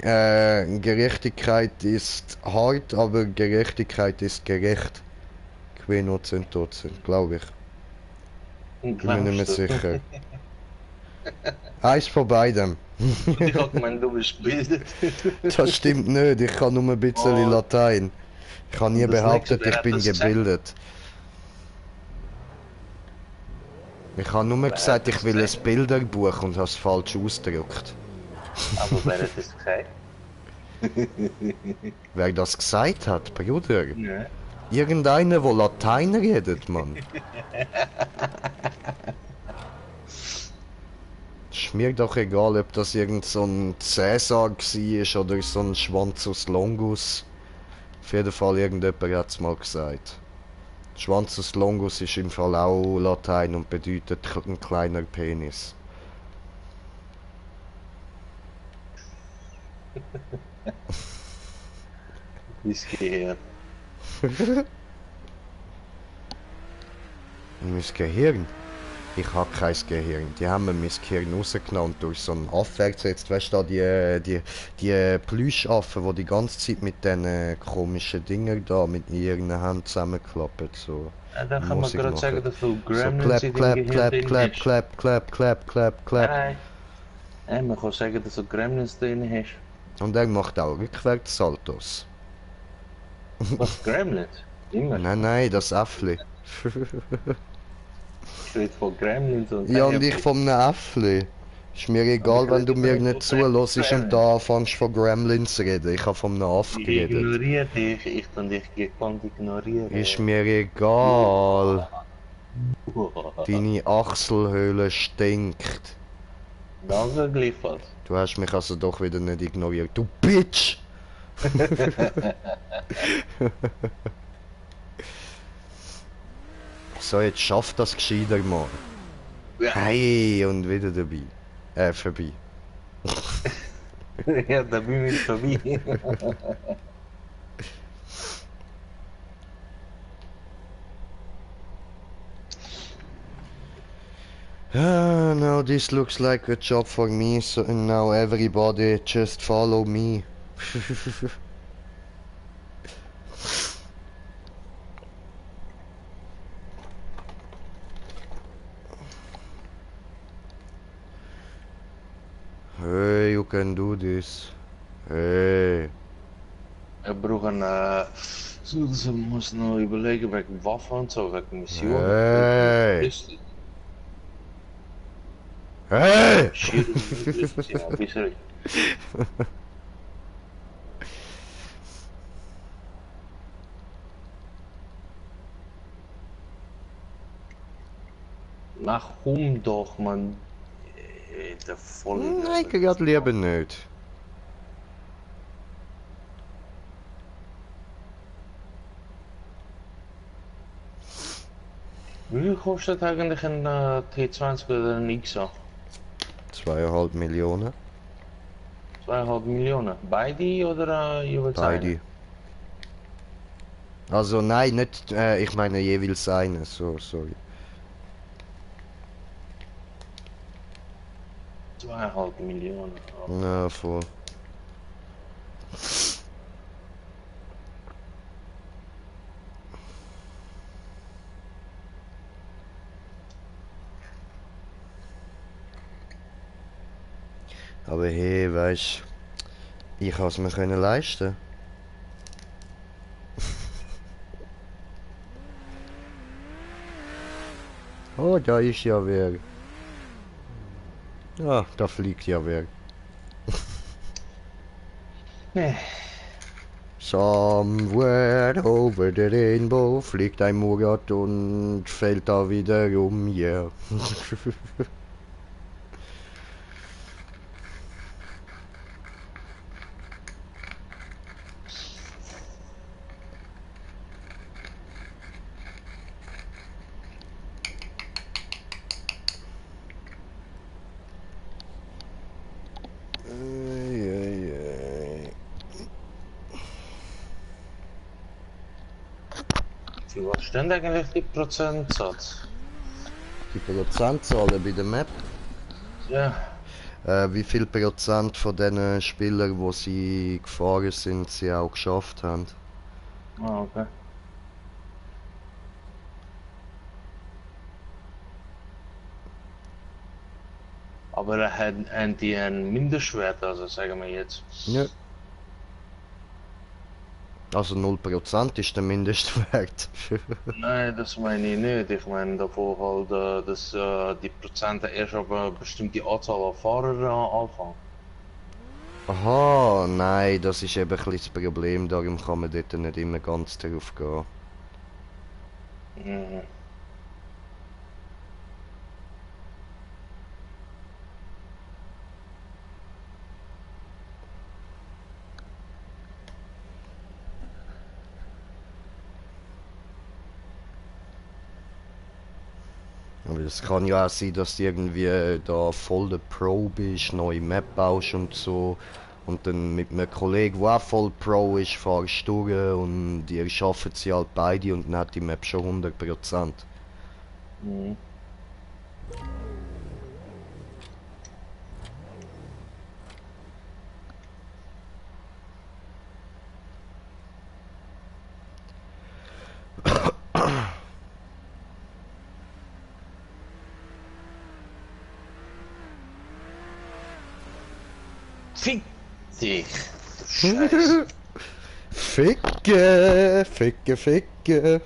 Speaker 1: Gerechtigkeit ist hart, aber Gerechtigkeit ist gerecht. Quä Nozent Dozent, glaube ich. Bin mir nicht mehr sicher. Eins von beidem.
Speaker 2: Ich hab gemeint, du bist gebildet.
Speaker 1: Das stimmt nicht, ich kann nur ein bisschen
Speaker 2: Oh.
Speaker 1: Latein. Ich habe nie
Speaker 2: Und das
Speaker 1: behauptet,
Speaker 2: nächste,
Speaker 1: ich
Speaker 2: wer
Speaker 1: bin
Speaker 2: hat das gesagt?
Speaker 1: gebildet. Ich habe nur
Speaker 2: Wer
Speaker 1: gesagt,
Speaker 2: hat
Speaker 1: ich
Speaker 2: das
Speaker 1: will ein
Speaker 2: gesagt?
Speaker 1: Bilderbuch und habe es falsch ausgedrückt.
Speaker 2: Aber wer hat das gesagt?
Speaker 1: Wer das gesagt hat, Bruder?
Speaker 2: Ja.
Speaker 1: Irgendeiner, der Latein redet, Mann. Ist mir doch egal, ob das irgend so ein Cäsar war oder so ein Schwanzus Longus. Auf jeden Fall, irgendjemand hat es mal gesagt. Schwanzus Longus ist im Fall auch Latein und bedeutet ein kleiner Penis.
Speaker 2: Bis hierher.
Speaker 1: Mein Gehirn? Ich habe kein Gehirn. Die haben mir mein Gehirn rausgenommen und durch so einen Affe gesetzt. Weißt du, die Plüschaffen, die ganze Zeit mit diesen komischen Dingen da mit ihren Händen zusammenklappen. So
Speaker 2: Da kann man
Speaker 1: Musik
Speaker 2: gerade sagen,
Speaker 1: machen.
Speaker 2: dass du
Speaker 1: So
Speaker 2: Gremlins
Speaker 1: clap,
Speaker 2: in deinem
Speaker 1: clap,
Speaker 2: Gehirn
Speaker 1: clap,
Speaker 2: drin
Speaker 1: clap,
Speaker 2: hast.
Speaker 1: clap, clap, clap, clap,
Speaker 2: Nein,
Speaker 1: clap.
Speaker 2: nein. Nein, man kann sagen, dass du Gremlins drin hast.
Speaker 1: Und er macht auch Rückwärtssaltos.
Speaker 2: Was, Gremlins? Immer.
Speaker 1: Nein, nein, das Äffli.
Speaker 2: Ich rede von Gremlins und
Speaker 1: Ja, und
Speaker 2: kein
Speaker 1: ich vom Äffli. Ist mir
Speaker 2: Aber
Speaker 1: egal,
Speaker 2: ich
Speaker 1: wenn du
Speaker 2: rede
Speaker 1: mir
Speaker 2: immer
Speaker 1: nicht
Speaker 2: von
Speaker 1: zuhörst und
Speaker 2: Gremlins.
Speaker 1: da anfängst von Gremlins zu reden. Ich habe vom Aff
Speaker 2: Ich
Speaker 1: geredet.
Speaker 2: ignoriere dich, ich kann dich gekonnt
Speaker 1: Ist
Speaker 2: ignorieren.
Speaker 1: mir egal. Deine Achselhöhle stinkt.
Speaker 2: Danke, gleichfalls.
Speaker 1: Du hast mich also doch wieder nicht ignoriert. Du Bitch! So, jetzt schaff das gescheiter mal.
Speaker 2: Ja.
Speaker 1: Hey, und wieder dabei. Vorbei.
Speaker 2: Ja, da bin ich vorbei.
Speaker 1: Ah, now this looks like a job for me, so now everybody just follow me. Hey, you can do this. Hey.
Speaker 2: Wir brauchen, so, das muss noch überlegen, wegen Waffen und so, wegen Missionen.
Speaker 1: Hey.
Speaker 2: Ist
Speaker 1: Hey!
Speaker 2: Schirm, ja, ein bisschen. Mach doch, man. Der volle.
Speaker 1: Nein, gerade lieber nicht.
Speaker 2: Wie viel kostet eigentlich ein T20 oder ein XA?
Speaker 1: 2,5 Millionen.
Speaker 2: 2,5 Millionen. Beide oder jeweils
Speaker 1: Beide.
Speaker 2: eine?
Speaker 1: Also nein, nicht, ich meine jeweils eine, so, sorry.
Speaker 2: 2,5 Millionen.
Speaker 1: Na, voll. Aber hey, weißt, ich has mir können leisten. Oh, da ist ja wer. Ah, da fliegt ja wer.
Speaker 2: Nee.
Speaker 1: Somewhere over the rainbow fliegt ein Murat und fällt da wieder um, yeah. Ei, ei, ei.
Speaker 2: Für was steht eigentlich die Prozentsatz?
Speaker 1: Die Prozentzahlen bei der Map.
Speaker 2: Ja.
Speaker 1: Wie viel Prozent von den Spielern, wo sie gefahren sind, sie auch geschafft haben.
Speaker 2: Ah, okay. Aber haben die einen Mindestwert, also sagen wir jetzt.
Speaker 1: Ja. Also 0% ist der Mindestwert.
Speaker 2: Nein, das meine ich nicht. Ich meine davon halt, dass die Prozente erst ab eine bestimmte Anzahl an Fahrern anfangen.
Speaker 1: Aha, nein, das ist eben ein bisschen das Problem, darum kann man dort nicht immer ganz drauf gehen.
Speaker 2: Mhm.
Speaker 1: Aber es kann ja auch sein, dass du irgendwie da voll der Pro bist, neue Map baust und so. Und dann mit einem Kollegen, der auch voll Pro ist, fahrst du durch und ihr schaffen sie halt beide und dann hat die Map schon 100%.
Speaker 2: Mhm. Fick dich, du Scheiße.
Speaker 1: Ficke, ficke, ficke.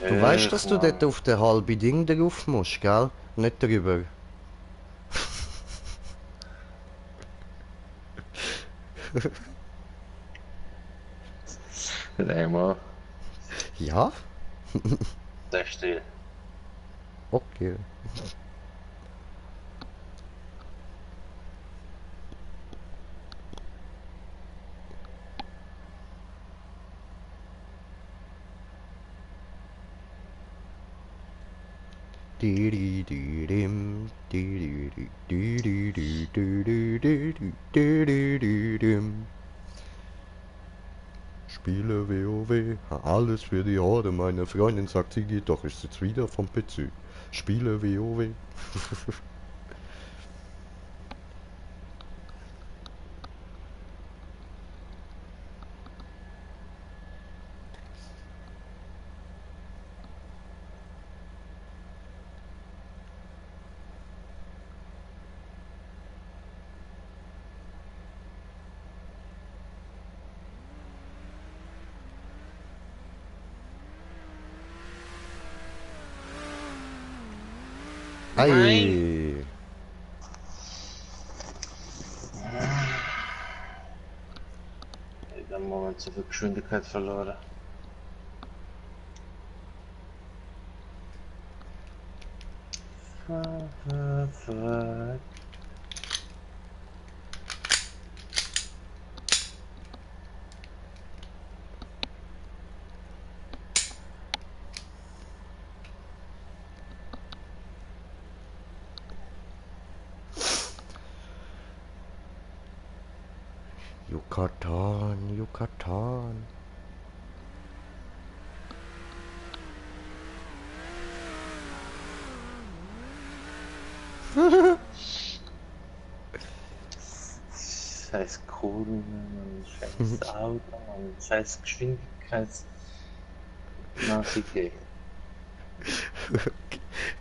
Speaker 1: Du weißt, dass du dort auf den halben Ding drauf musst, gell? Nicht drüber.
Speaker 2: Nee, maar
Speaker 1: Ja?
Speaker 2: daar stil.
Speaker 1: Okay. Spiele WoW, alles für die Horde. Meine Freundin sagt, sie geht doch, ich sitze wieder vom PC. Spiele WoW.
Speaker 2: Nein!
Speaker 1: Ei!
Speaker 2: Ik heb moment zoveel Geschwindigkeit verloren. Fuck.
Speaker 1: Yucatan, Yucatan.
Speaker 2: Scheiß Kurven, Mann, scheiß Auto, Mann, scheiß Geschwindigkeits. Navigate.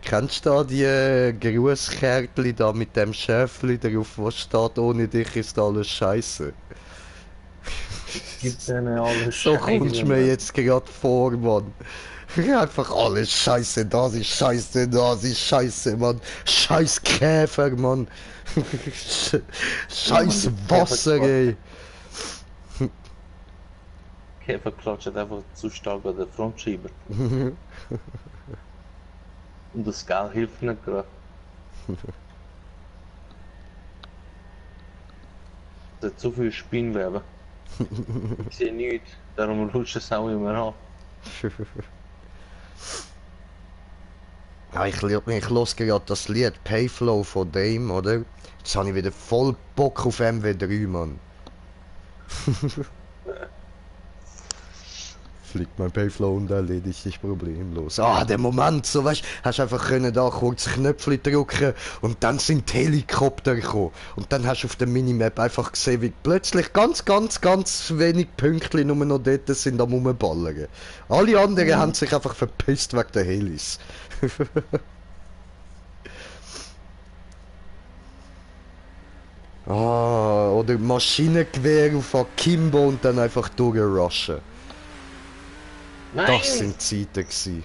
Speaker 1: Kennst du da die Grußkärtchen da mit dem Schäfli drauf, wo steht, ohne dich ist alles scheiße?
Speaker 2: Gibt denen alles
Speaker 1: So
Speaker 2: Scheiße,
Speaker 1: kommst du mir
Speaker 2: Mann.
Speaker 1: jetzt gerade vor, Mann. Einfach alles scheiße, das ist scheiße, das ist scheiße, Mann. Scheiß Käfer, Mann.
Speaker 2: Ja, Mann,
Speaker 1: Scheiß
Speaker 2: die
Speaker 1: Wasser,
Speaker 2: Käfer-
Speaker 1: ey.
Speaker 2: Käfer klatscht einfach zu stark an den Frontschieber. Und das Gal hilft nicht gerade. Es hat zu viel Spinnweben. Ich sehe nichts, darum rutscht es auch immer an.
Speaker 1: Ja, ich los gerade das Lied Payflow von Dame, oder? Jetzt habe ich wieder voll Bock auf MW3, Mann. Fliegt mein Payflow und erledigt dich problemlos. Ah, der Moment, so weißt, hast einfach können da kurz Knöpfchen drücken und dann sind die Helikopter gekommen. Und dann hast du auf der Minimap einfach gesehen, wie plötzlich ganz wenig Pünktchen nur noch dort sind am Rumballern. Alle anderen haben sich einfach verpisst wegen der Helis. Ah, oder Maschinengewehr auf Akimbo und dann einfach durchrushen. Das sind Zeiten gewesen.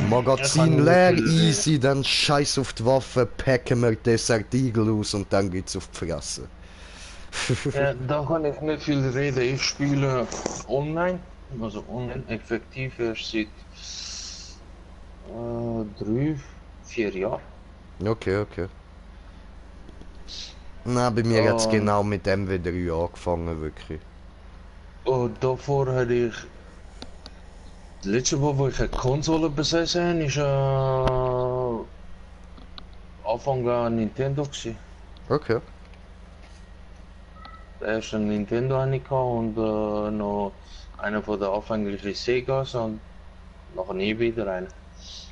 Speaker 1: Magazin leer, easy, dann scheiß auf die Waffe, packen wir Desert Eagle aus und dann geht's auf die Fresse.
Speaker 2: Ja, da kann ich nicht viel reden. Ich spiele online, also online effektiv erst seit 3, 4 Jahren.
Speaker 1: Okay. Na, bei mir hat's genau mit MW3 angefangen, wirklich.
Speaker 2: Und davor hatte ich. Das letzte Mal, wo ich eine Konsole besessen habe, war Anfang an Nintendo gewesen.
Speaker 1: Okay.
Speaker 2: Der erste Nintendo hatte ich und noch einer von den anfänglichen Segas und nachher nie wieder einer.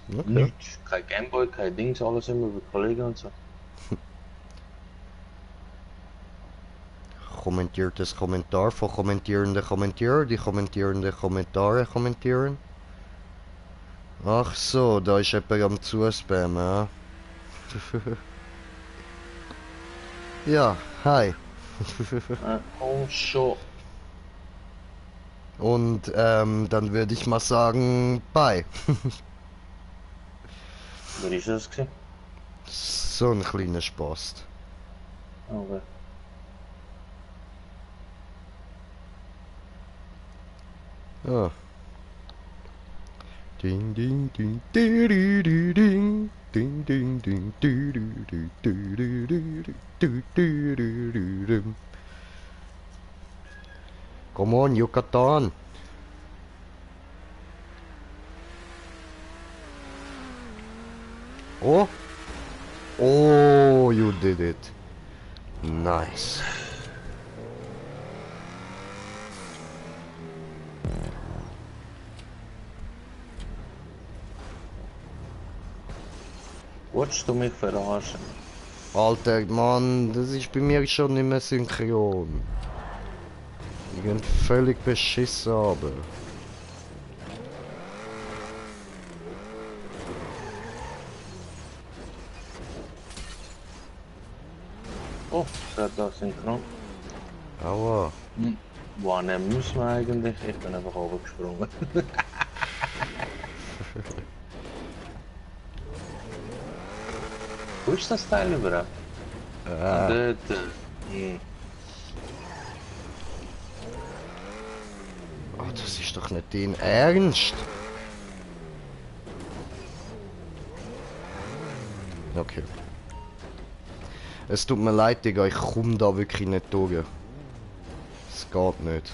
Speaker 1: Okay.
Speaker 2: Nichts, kein Gameboy, kein Dings, alles immer mit Kollegen und so.
Speaker 1: Kommentiertes Kommentar von kommentierenden Kommentierer, die kommentierende Kommentare kommentieren. Ach so, da ist jemand am Zuspammen, ja. Ja, hi.
Speaker 2: Oh, schon.
Speaker 1: Und dann würde ich mal sagen, bye.
Speaker 2: Wer ist das gewesen?
Speaker 1: So ein kleiner Spaß.
Speaker 2: Okay.
Speaker 1: Ja. Ding ding ding ding ding ding ding ding ding ding ding. Come on, Yucatan. Oh, oh, you did it. Nice.
Speaker 2: Wolltest du mich verarschen?
Speaker 1: Alter, Mann, das ist bei mir schon nicht mehr synchron. Ich bin völlig beschissen, aber.
Speaker 2: Oh, gerade da synchron.
Speaker 1: Aua.
Speaker 2: Wohin müssen wir eigentlich? Ich bin einfach runtergesprungen. Wo ist das Teil überhaupt? Dort.
Speaker 1: Oh, das ist doch nicht dein Ernst. Okay. Es tut mir leid, Digga, ich komme da wirklich nicht durch. Es geht nicht.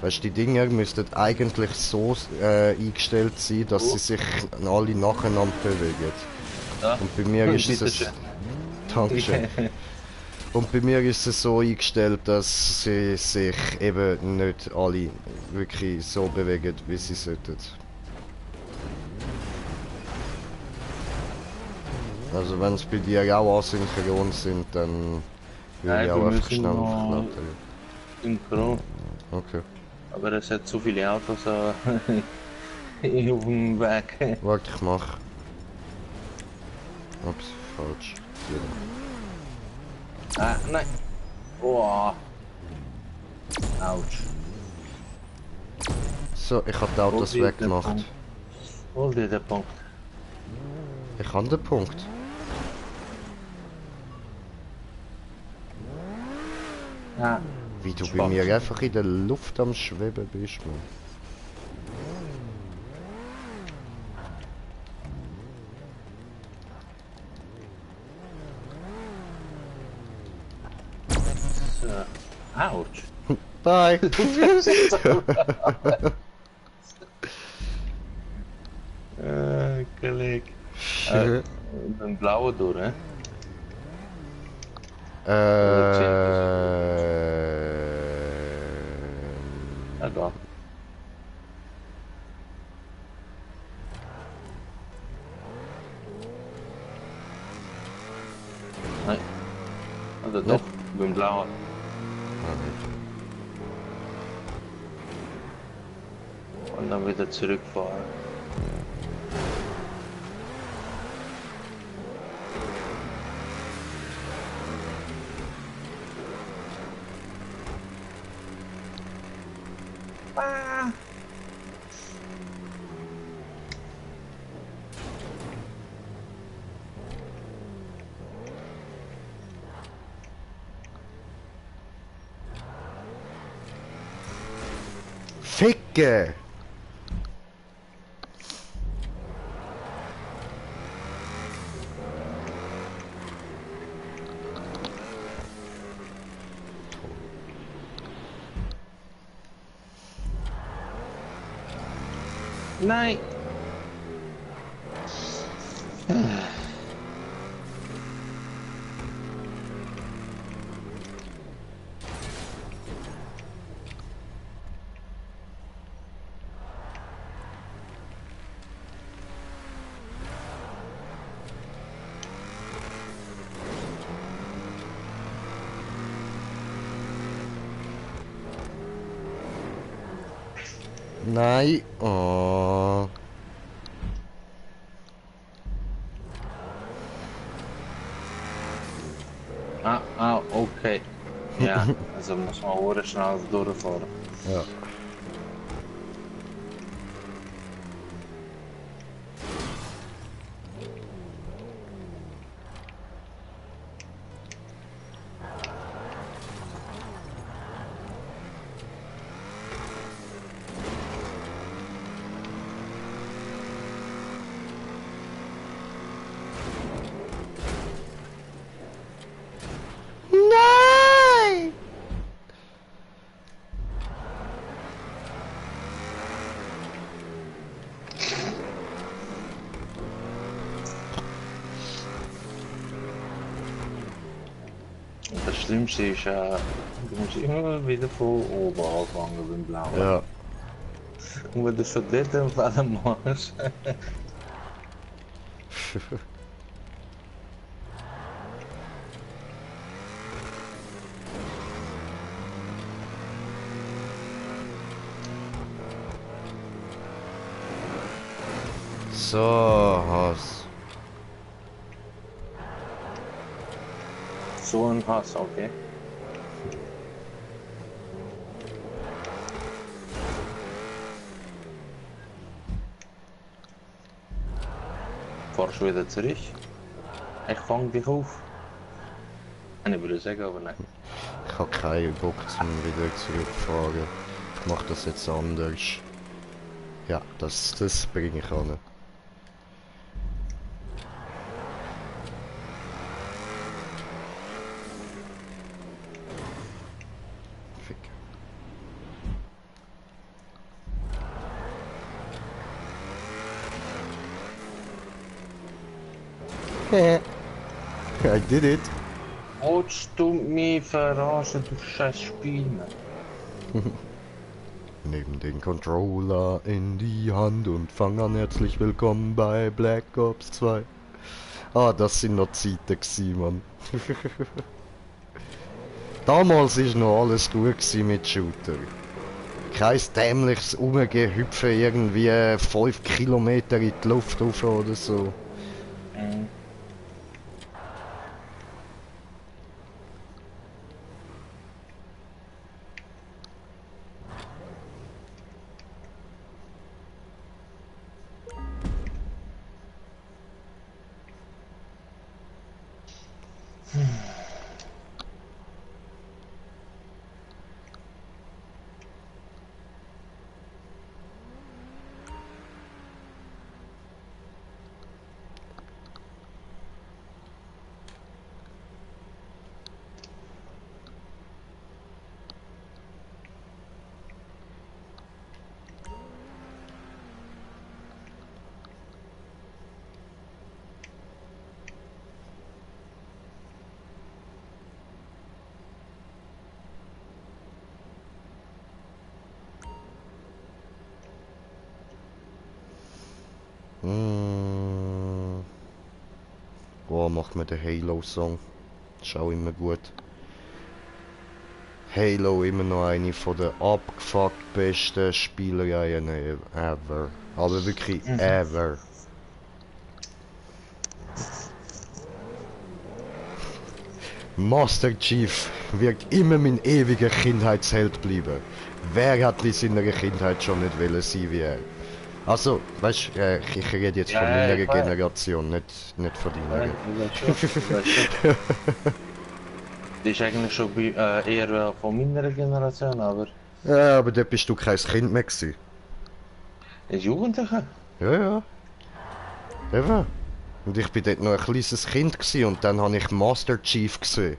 Speaker 1: Weißt du, die Dinger müssten eigentlich so eingestellt sein, dass sie sich alle nacheinander bewegen.
Speaker 2: Ja.
Speaker 1: Und bei mir ist es... Dankeschön. Und bei mir ist es so eingestellt, dass sie sich eben nicht alle wirklich so bewegen, wie sie sollten. Also wenn es bei dir auch asynchron sind, dann würde ich auch einfach schnell aufklettern.
Speaker 2: Synchron.
Speaker 1: Okay.
Speaker 2: Aber es hat zu viele Autos auf dem Weg.
Speaker 1: Warte, ich mach. Ups, falsch. Ja.
Speaker 2: Ah, nein. Oh. Autsch.
Speaker 1: So, ich habe die Autos weggemacht.
Speaker 2: Hol dir den Punkt.
Speaker 1: Ich habe den Punkt.
Speaker 2: Ja,
Speaker 1: Wie du bei mir
Speaker 2: Spannend.
Speaker 1: einfach in der Luft am Schweben bist, man.
Speaker 2: So. Autsch.
Speaker 1: Bye!
Speaker 2: Du fährst jetzt so. Kollege. Den blauen durch, hè? Oder zieht das? Ja, da. Nein. Oder doch, beim blauen. Und dann wieder zurückfahren. Ah.
Speaker 1: Ficke!
Speaker 2: Nein.
Speaker 1: Nein! Oh.
Speaker 2: Okay. Ja, also muss man auch schnell durchfahren.
Speaker 1: Ja. Nein!
Speaker 2: Und das Schlimmste ist, du musst immer wieder von oben anfangen beim Blauen.
Speaker 1: Ja.
Speaker 2: Und wenn du schon dort einen Fehler machst.
Speaker 1: So, Hass.
Speaker 2: So ein Hass, okay. Fahrst wieder zurück. Ich fang dich auf. Ich würde sagen, aber nein.
Speaker 1: Ich habe keinen Bock zum wieder zurückfahren. Ich mach das jetzt anders. Ja, das bringe ich an. Fick. I did it.
Speaker 2: Willst du mich verarschen, du scheiß Spiel?
Speaker 1: Nimm den Controller in die Hand und fang an. Herzlich willkommen bei Black Ops 2. Ah, das sind noch Zeiten gewesen, Mann. Damals ist noch alles gut gewesen mit Shooter. Kein dämliches Umgehüpfen irgendwie 5 Kilometer in die Luft rauf oder so.
Speaker 2: Mhm.
Speaker 1: Mm. Oh, macht mir den Halo-Song. Ist auch immer gut. Halo immer noch eine von der abgefuckt besten Spielereien ever. Aber wirklich ever. Master Chief wird immer mein ewiger Kindheitsheld bleiben. Wer hat in seiner Kindheit schon nicht wollen sein wie er? Also, weißt du, ich rede jetzt von meiner Generation, nicht von deiner.
Speaker 2: Das ist eigentlich schon eher von meiner Generation, aber...
Speaker 1: Ja, aber dort bist du kein Kind mehr gewesen.
Speaker 2: Ein Jugendlicher?
Speaker 1: Ja, ja. Eben. Und ich bin dort noch ein kleines Kind gewesen und dann habe ich Master Chief gesehen.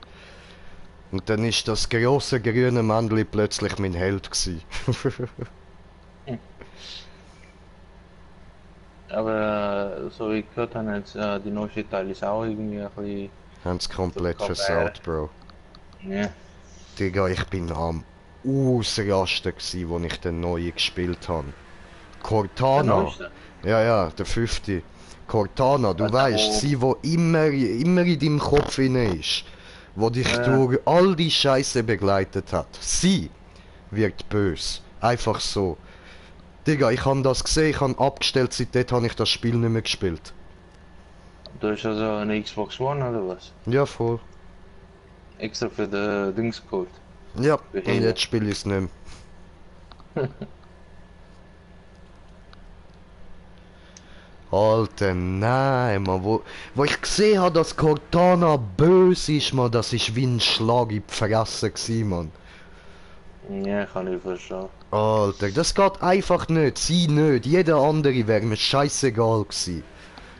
Speaker 1: Und dann ist das grosse grüne Männchen plötzlich mein Held gewesen.
Speaker 2: Aber so wie ich gehört habe, jetzt, die neueste Teil ist auch irgendwie ein bisschen...
Speaker 1: Haben's komplett versaut, Bro.
Speaker 2: Ja.
Speaker 1: Digga, ich bin am Ausrasten gsi, wo ich den neuen gespielt habe. Cortana. Ja, der 5. Cortana, du weißt, sie, wo immer in deinem Kopf inne ist. Wo dich durch all die Scheiße begleitet hat. Sie wird böse. Einfach so. Digga, ich habe das gesehen, ich habe abgestellt, seitdem habe ich das Spiel nicht mehr gespielt.
Speaker 2: Du hast also eine Xbox One oder was?
Speaker 1: Ja, voll.
Speaker 2: Extra für den Dings geholt.
Speaker 1: Ja, und jetzt spiele ich es nicht mehr. Alter, nein, man, wo ich gesehen habe, dass Cortana böse ist, man, das ist wie ein Schlag in die Fresse gewesen, man.
Speaker 2: Ja, kann ich verstehen.
Speaker 1: Alter, das geht einfach nicht, sie nicht, jeder andere wäre mir scheißegal gewesen.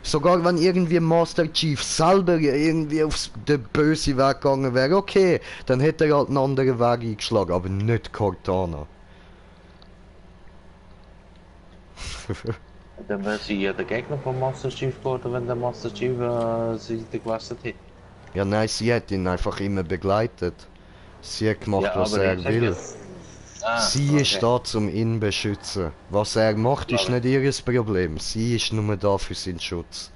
Speaker 1: Sogar wenn irgendwie Master Chief selber irgendwie auf den bösen Weg gegangen wäre, okay, dann hätte er halt einen anderen Weg eingeschlagen, aber nicht Cortana.
Speaker 2: Dann wäre sie ja der Gegner von Master Chief geworden, wenn der Master Chief Seite gewechselt hätte.
Speaker 1: Ja, nein, sie hat ihn einfach immer begleitet. Sie hat gemacht, was er will. Sie ist da, um ihn zu beschützen. Was er macht, ist nicht ihr Problem. Sie ist nur da für seinen Schutz.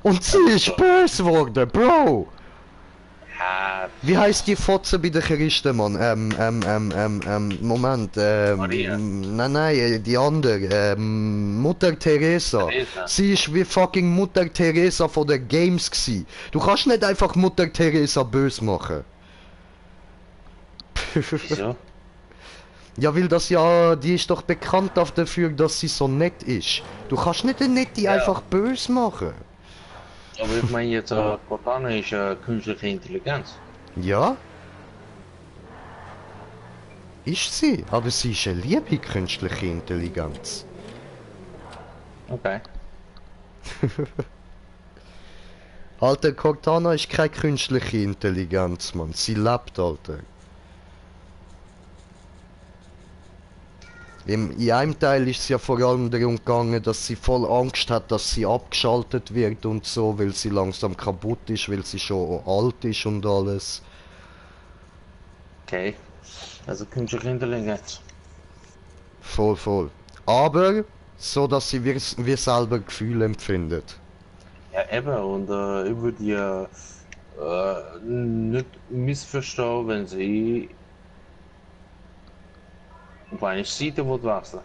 Speaker 1: Und sie ist böse geworden, Bro! Wie heißt die Fotze bei den Christen, Mann? Moment, nein, die andere, Mutter Teresa. Sie ist wie fucking Mutter Teresa von den Games gsi. Du kannst nicht einfach Mutter Teresa böse machen.
Speaker 2: Wieso?
Speaker 1: Ja, weil das ja, die ist doch bekannt dafür, dass sie so nett ist. Du kannst nicht eine Nette einfach böse machen.
Speaker 2: Aber ich meine jetzt, Cortana ist künstliche Intelligenz.
Speaker 1: Ja? Ist sie, aber sie ist eine liebe künstliche Intelligenz.
Speaker 2: Okay.
Speaker 1: Alter, Cortana ist keine künstliche Intelligenz, Mann. Sie lebt, Alter. In einem Teil ist es ja vor allem darum gegangen, dass sie voll Angst hat, dass sie abgeschaltet wird und so, weil sie langsam kaputt ist, weil sie schon alt ist und alles.
Speaker 2: Okay. Also künstliche Intelligenz.
Speaker 1: Voll. Aber so, dass sie wie selber Gefühle empfindet.
Speaker 2: Ja, eben. Und ich würde ja nicht missverstehen, wenn sie auf eine Seite wechseln.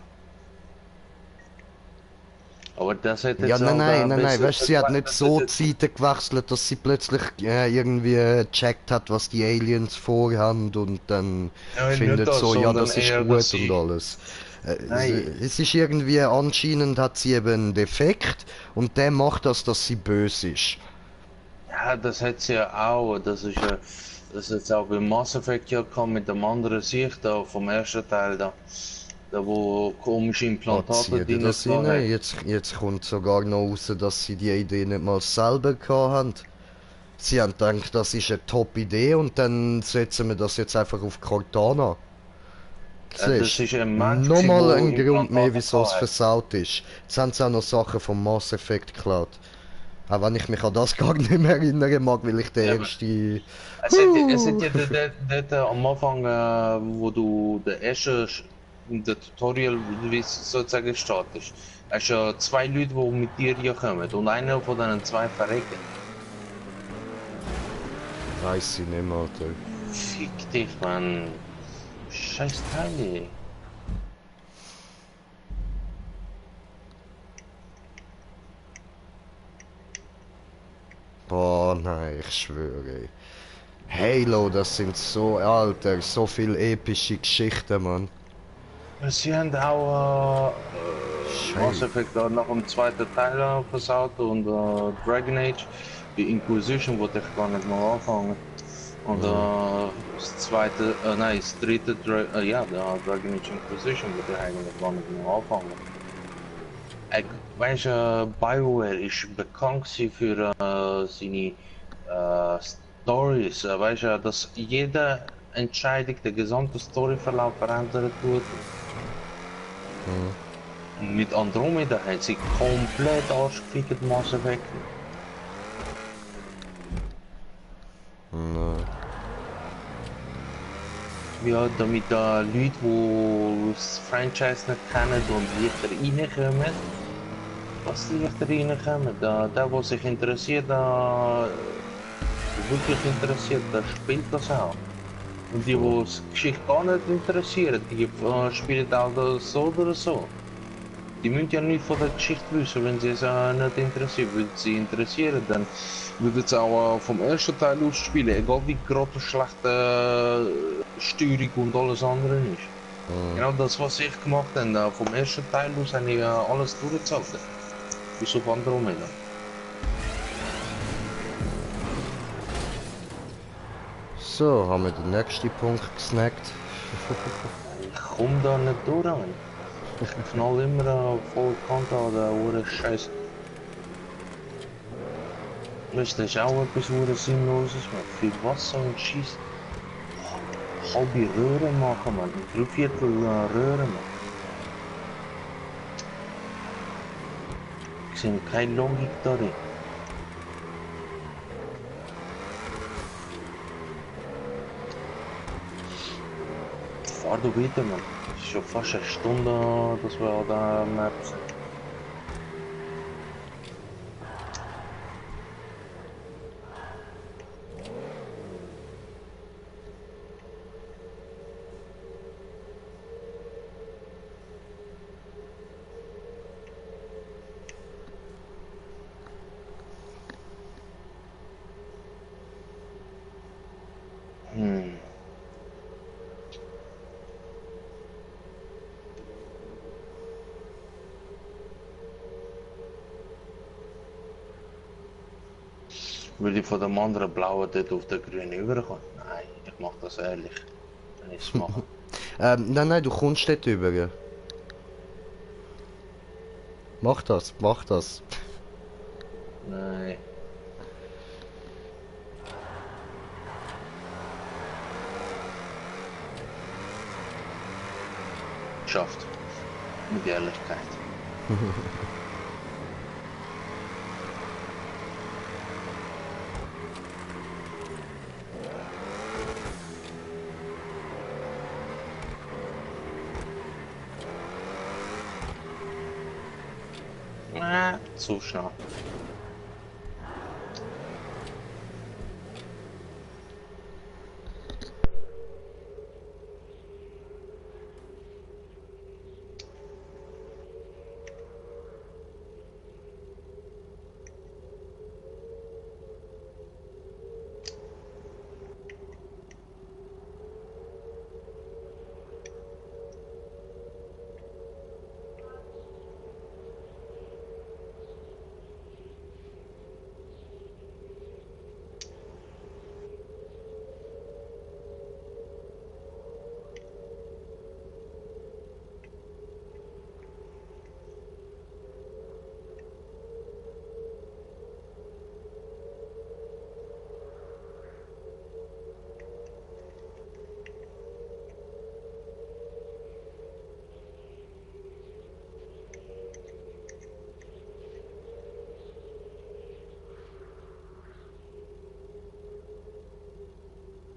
Speaker 2: Aber das hat jetzt
Speaker 1: Ja, nein, weißt du, sie hat nicht so die Seite gewechselt, dass sie plötzlich irgendwie gecheckt hat, was die Aliens vorhaben und dann findet
Speaker 2: das,
Speaker 1: so, ja, das ist
Speaker 2: eher,
Speaker 1: gut und alles. Es ist irgendwie, anscheinend hat sie eben einen Defekt und der macht das, dass sie böse ist.
Speaker 2: Ja, das hat sie ja auch, das ist jetzt auch bei Mass Effect ja kam mit dem anderen Sicht da vom ersten Teil da wo komische Implantate drin
Speaker 1: waren. Jetzt kommt sogar noch raus, dass sie die Idee nicht mal selber hatten. Sie haben gedacht, das ist eine Top-Idee und dann setzen wir das jetzt einfach auf Cortana.
Speaker 2: Ja, das ist ein Mensch,
Speaker 1: nochmal ein Grund mehr, wieso es versaut ist. Jetzt haben sie auch noch Sachen vom Mass Effect geklaut. Auch wenn ich mich an das gar nicht mehr erinnern mag, weil ich der erste...
Speaker 2: Es hat ja dort am Anfang, wo du den ersten der Tutorial, wie es sozusagen steht. Hast ja zwei Leute, die mit dir hier kommen und einer von diesen zwei verrecken.
Speaker 1: Weiß ich nicht mehr, Alter.
Speaker 2: Fick dich, Mann. Scheiß Teile.
Speaker 1: Boah, nein, ich schwöre. Halo, das sind so, Alter, so viel epische Geschichten, Mann.
Speaker 2: Sie haben auch Mass
Speaker 1: Scheiße.
Speaker 2: Effect nach dem zweiten Teil versaut und Dragon Age, die Inquisition wollte ich gar nicht mal anfangen. Und das zweite, nein, das dritte, ja, der Dragon Age Inquisition wollte ich eigentlich gar nicht mehr anfangen. Weißt du, BioWare ist bekannt gewesen für seine Stories. Weißt du, dass jede Entscheidung den gesamten Storyverlauf verändern tut. Und mit Andromeda hat sie komplett arschgefickt Mass Effect.
Speaker 1: Nein.
Speaker 2: Ja, damit Leute, die das Franchise nicht kennen und leichter reinkommen, was leichter reinkommen, der, der sich interessiert, wirklich interessiert, der spielt das auch. Und die,
Speaker 1: Voll.
Speaker 2: die die Geschichte gar nicht interessieren, die spielen auch das so oder so. Die müssen ja nicht von der Geschichte wissen, wenn sie es nicht interessiert. Würde sie interessieren, dann würde es auch vom ersten Teil aus spielen, egal wie gerade schlecht Steuerung und alles andere ist. Genau das, was ich gemacht habe, vom ersten Teil aus habe ich alles durchgezogen. Bis auf Andromeda.
Speaker 1: So, haben wir den nächsten Punkt gesnackt.
Speaker 2: Ich komme da nicht durch. Ich knall immer voll Kante an der Uhr Scheiß. Weißt du, das ist auch etwas Sinnloses, man. Für was so ein Scheiß halbe Röhren machen, man. Ein Dreiviertel Röhren, man. Ich sehe keine Logik darin. Fahr du weiter, man. Es ist schon fast eine Stunde, dass wir an der Map sind. Hm. Will ich von dem anderen blauen dort auf den grünen überkommen? Nein, ich mach das ehrlich. Wenn ich es mache.
Speaker 1: Nein, nein, du kommst dort über. Mach das, mach das.
Speaker 2: Nein. Geschafft. Mit Ehrlichkeit. Zu schnell.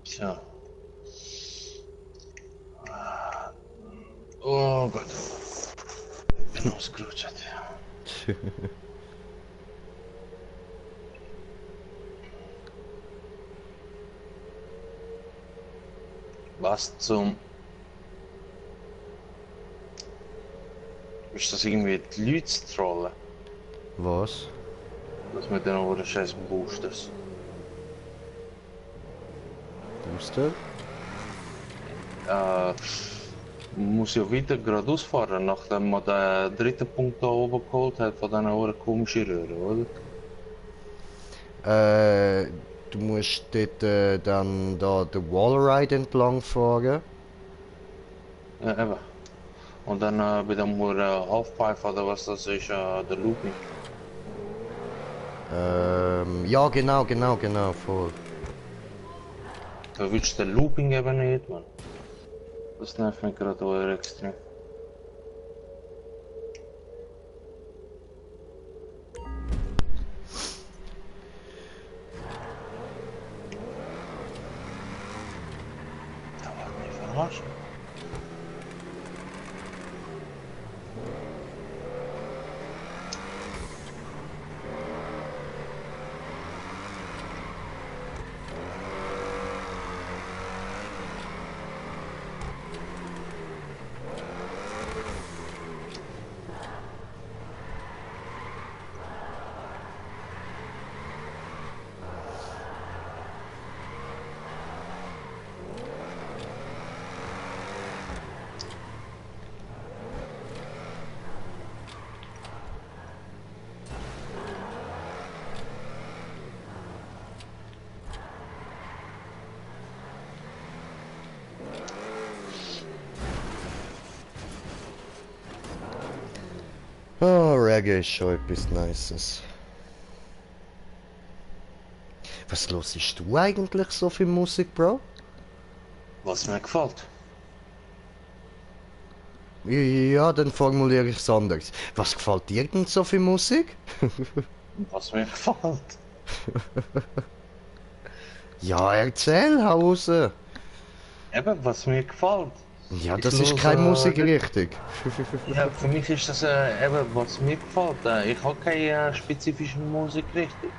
Speaker 2: Tja. Oh Gott. Ich bin ausgerutscht. Was zum... Ist das irgendwie die Leute zu trollen?
Speaker 1: Was?
Speaker 2: Das mit den anderen scheiß Boosters.
Speaker 1: Booster?
Speaker 2: Muss ja weiter geradeaus fahren, nachdem man den dritten Punkt da oben geholt hat von diesen komischen Röhren, oder?
Speaker 1: Du musst dort dann da den Wallride entlang fahren.
Speaker 2: Ja, eben. Und dann bei dem Halfpipe oder was das ist, der Looping.
Speaker 1: Ja, genau, voll.
Speaker 2: Da willst du den Looping eben nicht, man. Das nervt mich gerade auch extrem. Da war mich verarscht.
Speaker 1: Oh, Reggae ist schon etwas Nices. Was hörst du eigentlich so für Musik, Bro?
Speaker 2: Was mir gefällt.
Speaker 1: Ja, dann formuliere ich es anders. Was gefällt dir denn so für Musik?
Speaker 2: Was mir gefällt.
Speaker 1: Ja, erzähl, hau raus.
Speaker 2: Eben, was mir gefällt.
Speaker 1: Ja,
Speaker 2: Ich
Speaker 1: das ist
Speaker 2: höre,
Speaker 1: keine Musik richtig.
Speaker 2: Ja, für mich ist das eben, was mir gefällt. Ich habe keine spezifische Musik richtig.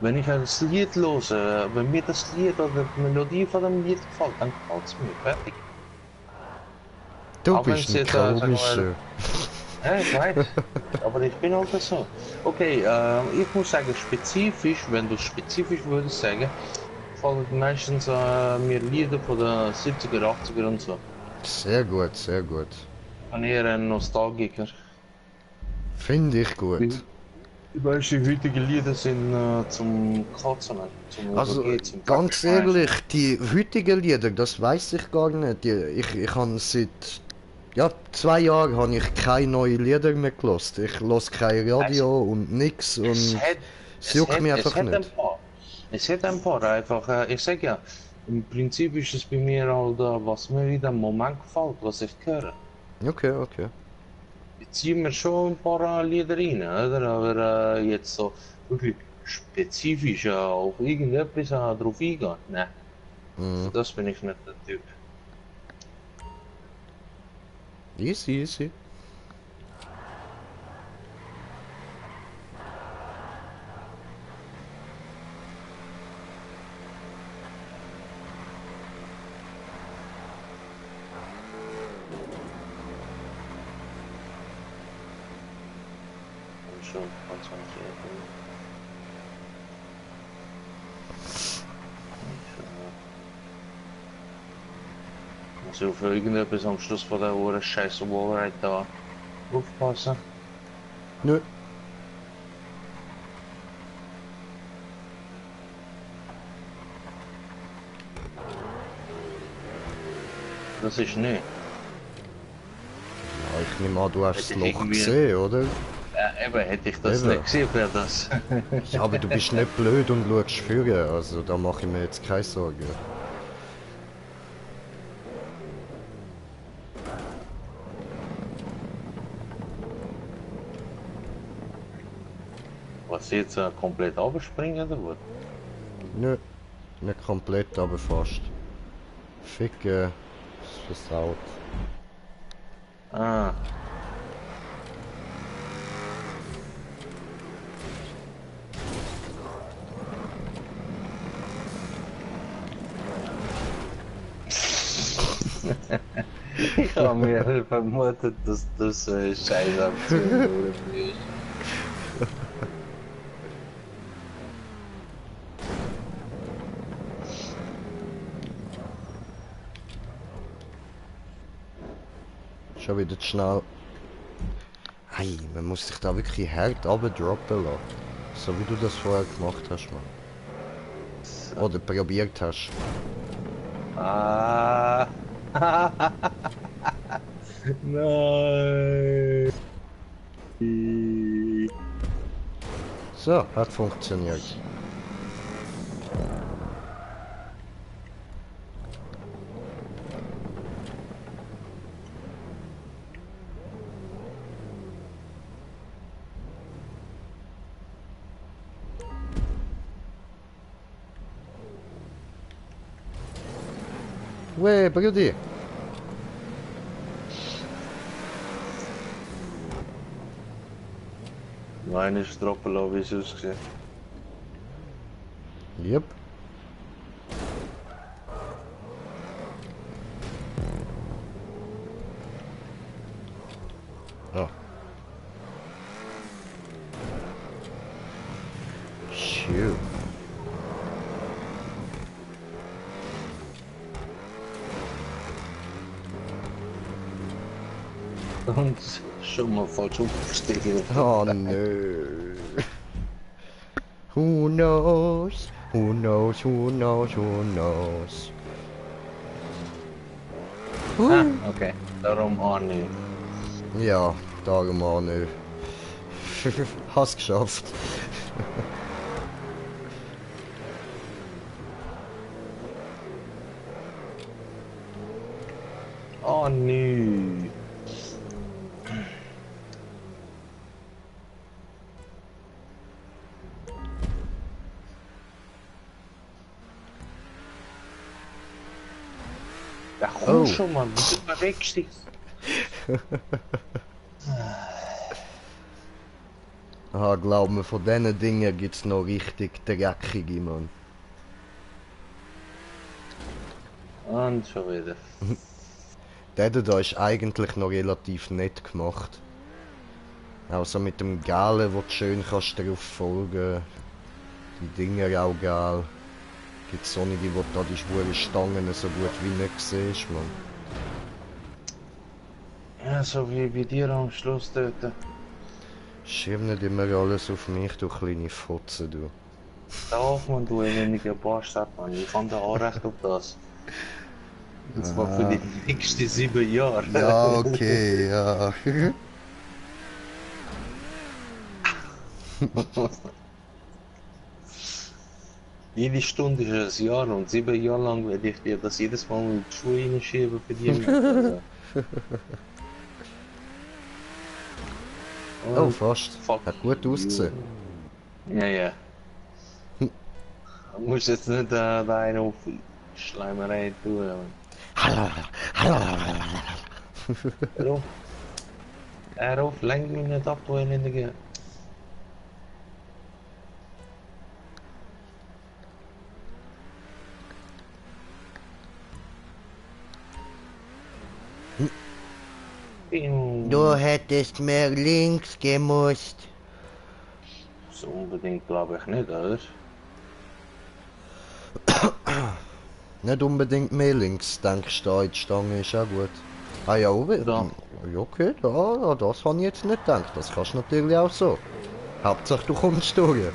Speaker 2: Wenn ich ein Lied höre, wenn mir das Lied oder die Melodie von dem Lied gefällt, dann gefällt es mir. Fertig.
Speaker 1: Du
Speaker 2: Auch wenn
Speaker 1: bist
Speaker 2: es
Speaker 1: ein
Speaker 2: jetzt, sagen wir
Speaker 1: komischer.
Speaker 2: ja, ich weiß. Aber ich bin halt so. Okay, ich muss sagen, spezifisch, wenn du spezifisch würdest sagen, gefallen meistens mir Lieder von den 70er, 80er und so.
Speaker 1: Sehr gut, sehr gut.
Speaker 2: Ich bin eher ein Nostalgiker.
Speaker 1: Finde ich gut.
Speaker 2: Die meisten heutigen Lieder sind zum Kotzen, zum
Speaker 1: Also,
Speaker 2: Übergehen, zum
Speaker 1: ganz
Speaker 2: Wegschmeißen.
Speaker 1: ehrlich, die heutigen Lieder, das weiß ich gar nicht. Ich habe seit ja, 2 Jahren habe ich keine neuen Lieder mehr gelost. Ich los kein Radio und nix und es juckt mich einfach
Speaker 2: Ein
Speaker 1: nicht.
Speaker 2: paar. Es hat ein paar einfach. Ich sag ja, im Prinzip ist es bei mir halt, was mir in dem Moment gefällt, was ich höre.
Speaker 1: Okay, okay.
Speaker 2: Ich ziehe mir schon ein paar Lieder rein, oder? Aber jetzt so wirklich spezifisch auf irgendetwas drauf eingehen, ne? Für
Speaker 1: Mhm.
Speaker 2: das bin ich nicht der Typ.
Speaker 1: Easy, easy.
Speaker 2: Und schon 20 Jahre. Muss ich auf irgendetwas am Schluss von der Uhr scheiße Wallride da aufpassen.
Speaker 1: Nö.
Speaker 2: Das ist nicht.
Speaker 1: Ja, ich nehme an, du hast das
Speaker 2: Hätte ich
Speaker 1: Loch
Speaker 2: irgendwie-
Speaker 1: gesehen, oder?
Speaker 2: Eben, hätte ich das
Speaker 1: Eben.
Speaker 2: nicht gesehen, wäre das.
Speaker 1: Ja, aber du bist nicht blöd und schaust führen, also da mache ich mir jetzt keine Sorgen.
Speaker 2: Was jetzt komplett abspringen oder was?
Speaker 1: Nö, nicht komplett, aber fast. Ficke, ist versaut.
Speaker 2: Ah. Ich habe mir vermutet, dass das so eine Scheißaktion wurde.
Speaker 1: Schon wieder zu schnell. Hey, man muss sich da wirklich hart droppen lassen. So wie du das vorher gemacht hast, Mann. Oder probiert hast.
Speaker 2: Ah. Nein.
Speaker 1: So, hat funktioniert. Ué, Brudi.
Speaker 2: Nein, ist droppen lassen, wie es aussieht.
Speaker 1: Yep. Oh. Shoot.
Speaker 2: Und schon mal falsch aufgestiegen.
Speaker 1: Oh no. Who knows? Who knows? Who knows? Who knows?
Speaker 2: Ah, okay. Darum auch nicht.
Speaker 1: Ja, darum auch nicht. Hast geschafft.
Speaker 2: Oh nee. Ja, komm
Speaker 1: Oh.
Speaker 2: schon mal, wieso bewegst du dich?
Speaker 1: Ah, glaub mir, von diesen Dingen gibt's noch richtig dreckige, Mann.
Speaker 2: Und schon wieder.
Speaker 1: Der da ist eigentlich noch relativ nett gemacht. Also mit dem Galen, wo du schön kannst drauf folgen. Die Dinger auch geil. Gibt's einige, wo du da die schwulen Stangen so gut wie nicht siehst, Mann.
Speaker 2: Ja, so wie bei dir am Schluss dort.
Speaker 1: Schieb nicht immer alles auf mich, du kleine Fotze, du.
Speaker 2: Darf man, du elendiger Bastard, Mann. Ich kann da auch recht auf das. Und zwar für die nächsten 7 Jahre.
Speaker 1: Ja, okay, ja.
Speaker 2: Jede Stunde ist ein Jahr und 7 Jahre lang werde ich dir das jedes Mal mit die Schuhe reinschieben für die Minute. Also.
Speaker 1: Oh, fast.
Speaker 2: Fuck
Speaker 1: Hat gut ausgesehen.
Speaker 2: Ja, ja. Du musst jetzt nicht da einen auf Schleimerei tun. Hör auf. Hör auf, lenk mich nicht ab, du Elendige.
Speaker 1: Du hättest mehr links gemusst.
Speaker 2: So unbedingt glaube ich nicht, oder?
Speaker 1: Nicht unbedingt mehr links, denkst du, die Stange ist auch gut. Ah ja,
Speaker 2: Da.
Speaker 1: ja okay, ja, das habe ich jetzt nicht gedacht. Das kannst du natürlich auch so. Hauptsache du kommst durch.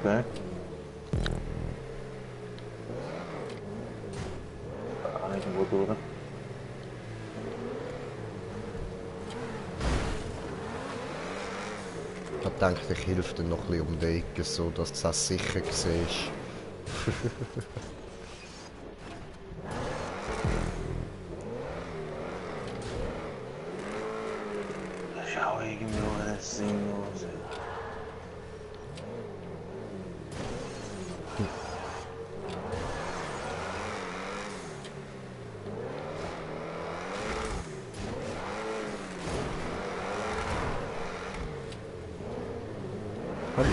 Speaker 2: Okay. Irgendwo durch.
Speaker 1: Ich denke, ich helfe dir noch ein bisschen um die Ecke, so dass du es auch sicher siehst.
Speaker 2: Das ist auch irgendwie alles sinnlos.
Speaker 1: Hallo.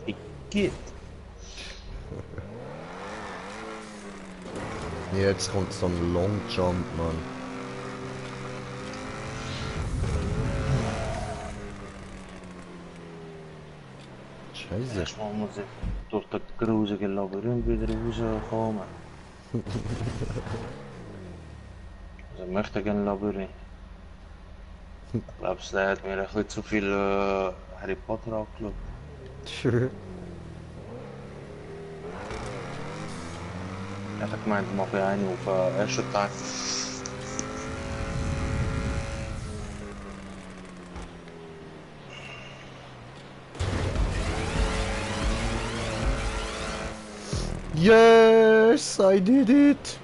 Speaker 2: Wie geht?
Speaker 1: Jetzt kommt so ein Long Jump, Mann. Scheiße.
Speaker 2: Erstmal muss ich durch das grusige Labyrinth wieder rauskommen. Also ich möchte gerne Labyrinth. Ich glaube, der hat mir ein bisschen zu viel Harry Potter angeschaut. Ich habe gemeint, ich mache einen auf den ersten Tag.
Speaker 1: Yes, I did it!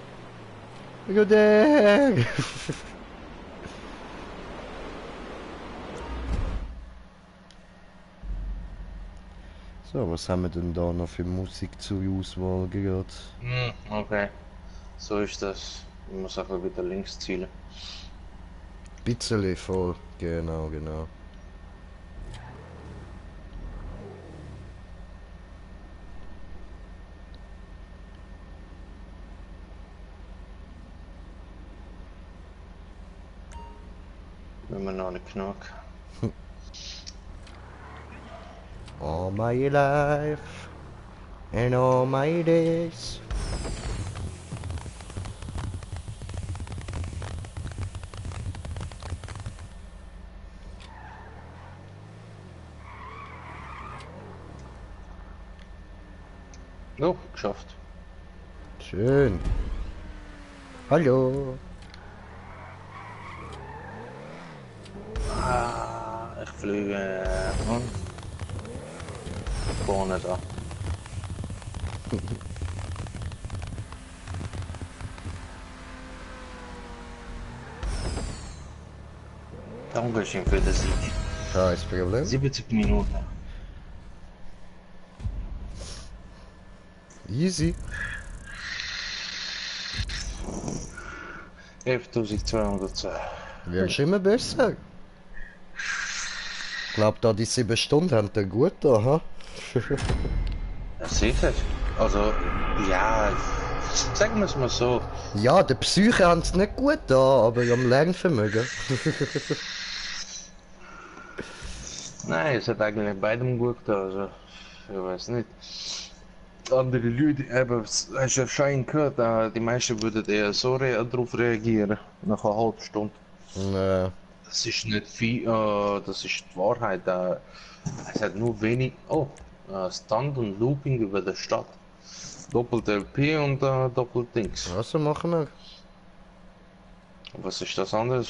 Speaker 1: Look at that! So, was haben wir denn da noch für Musik zur Auswahl gerade?
Speaker 2: Okay, so ist das. Ich muss auch wieder links zielen.
Speaker 1: Bisschen voll, genau, genau.
Speaker 2: Wenn wir noch nicht genug.
Speaker 1: All my life and all my days.
Speaker 2: Oh, geschafft.
Speaker 1: Schön. Hallo.
Speaker 2: Ich fliege vorne da. Dankeschön für den Sieg.
Speaker 1: Kein Problem.
Speaker 2: 70 Minuten.
Speaker 1: Easy.
Speaker 2: 11.202.
Speaker 1: Wirst immer besser. Ich glaube, da die 7 Stunden haben dir gut da, ha?
Speaker 2: Ja, sicher. Also, ja, sagen wir es mal so.
Speaker 1: Ja, der Psyche haben es nicht gut da, aber am Lernvermögen.
Speaker 2: Nein, es hat eigentlich beidem gut getan. Also, ich weiß nicht. Andere Leute, eben, hast du anscheinend gehört, die meisten würden eher so darauf reagieren, nach einer halben Stunde.
Speaker 1: Nee.
Speaker 2: Das ist nicht viel, das ist die Wahrheit. Es hat nur wenig, Stunt und Looping über der Stadt. Doppelt LP und doppelt Dings.
Speaker 1: Also machen wir.
Speaker 2: Was ist das andere?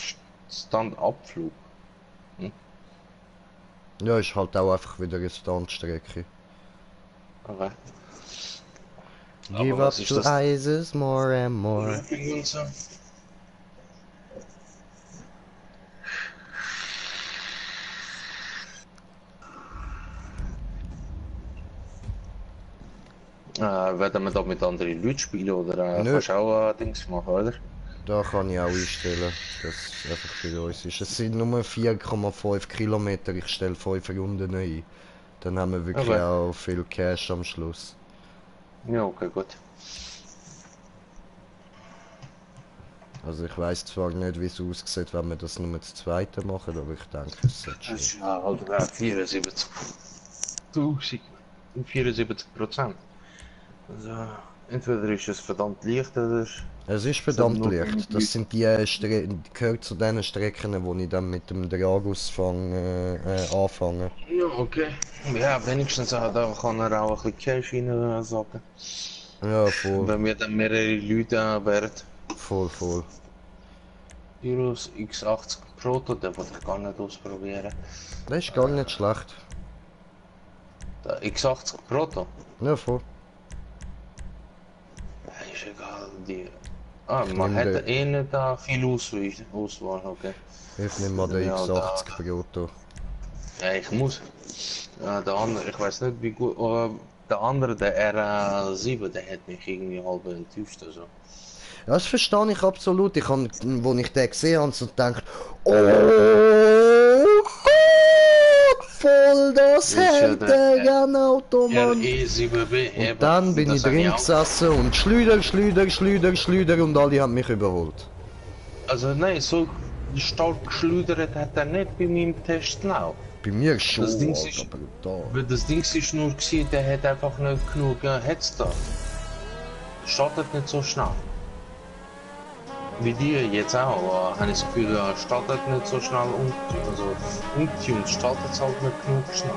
Speaker 2: Stand-Abflug.
Speaker 1: Ja, ist halt auch einfach wieder eine Standstrecke.
Speaker 2: Okay.
Speaker 1: Give
Speaker 2: Aber
Speaker 1: up
Speaker 2: was ist
Speaker 1: to
Speaker 2: das?
Speaker 1: ISIS more and more.
Speaker 2: Looping und so. Werden wir da mit anderen Leuten spielen oder
Speaker 1: Nö.
Speaker 2: kannst du auch Dings machen, oder?
Speaker 1: Da kann ich auch einstellen, dass es einfach für uns ist. Es sind nur 4,5 Kilometer, ich stelle 5 Runden ein. Dann haben wir wirklich
Speaker 2: Okay.
Speaker 1: auch viel Cash am Schluss.
Speaker 2: Ja, okay, gut.
Speaker 1: Also ich weiß zwar nicht, wie es aussieht, wenn wir das nur das zweite machen, aber ich denke, es sollte
Speaker 2: Das ist
Speaker 1: stehen.
Speaker 2: ja halt 74%. Also, entweder ist es verdammt leicht oder
Speaker 1: Es ist
Speaker 2: es hat
Speaker 1: verdammt
Speaker 2: nur wenig
Speaker 1: leicht. Das
Speaker 2: Leute.
Speaker 1: sind die gehört zu den Strecken, wo ich dann mit dem Dragausfang anfange.
Speaker 2: Ja, okay. Ja, wenigstens da kann er auch ein bisschen Cash reinsacken.
Speaker 1: Ja, voll,
Speaker 2: Wenn wir dann mehrere Leute wären.
Speaker 1: voll, voll.
Speaker 2: Euros X80 Proto, den wollte ich gar nicht ausprobieren.
Speaker 1: Das ist gar nicht schlecht.
Speaker 2: Der X80 Proto?
Speaker 1: Ja, voll.
Speaker 2: Ist egal, die. Ah,
Speaker 1: Ich
Speaker 2: man
Speaker 1: nehme
Speaker 2: hätte
Speaker 1: den,
Speaker 2: eh nicht da viel Auswahl, okay.
Speaker 1: ich nehm mal den
Speaker 2: Ja, da.
Speaker 1: X80 Proto.
Speaker 2: Ja, ich muss. Ja, der andere, ich weiß nicht wie gut, der andere, der R7, der hat mich irgendwie halb enttäuscht. Also.
Speaker 1: Ja, das verstehe ich absolut. Ich habe, wo ich den gesehen habe, so gedacht, oh Gott, voll das
Speaker 2: Das ist ja der
Speaker 1: hält Rennauto, Mann.
Speaker 2: RE7B,
Speaker 1: Und
Speaker 2: eben,
Speaker 1: dann bin ich
Speaker 2: das habe ich
Speaker 1: drin
Speaker 2: auch.
Speaker 1: gesessen und Schleuder und alle haben mich überholt.
Speaker 2: Also nein, so stark geschleudert hat er nicht bei meinem Testlauf.
Speaker 1: Bei mir
Speaker 2: Das Ding
Speaker 1: schon, Alter,
Speaker 2: ist,
Speaker 1: brutal.
Speaker 2: weil das Ding ist nur gewesen, der hat einfach nicht genug Headstart. Startet nicht so schnell. Wie die jetzt auch, habe ich das Gefühl, startet nicht so schnell also umtuned, startet es halt nicht genug schnell.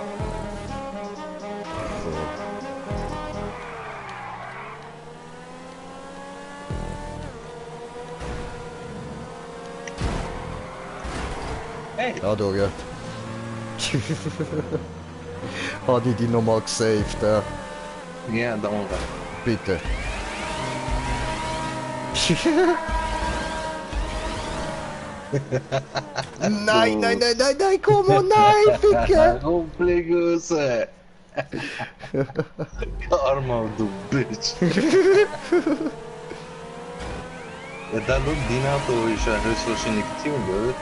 Speaker 2: Hey!
Speaker 1: Ja, da, ja. Habe ich die nochmal gesaved,
Speaker 2: Ja, danke.
Speaker 1: bitte. Nein, komm on, nein, Ficke!
Speaker 2: Komplexusse! Karma, du Bitch! Ja, da look, die Auto ist höchstwahrscheinlich getuned, oder?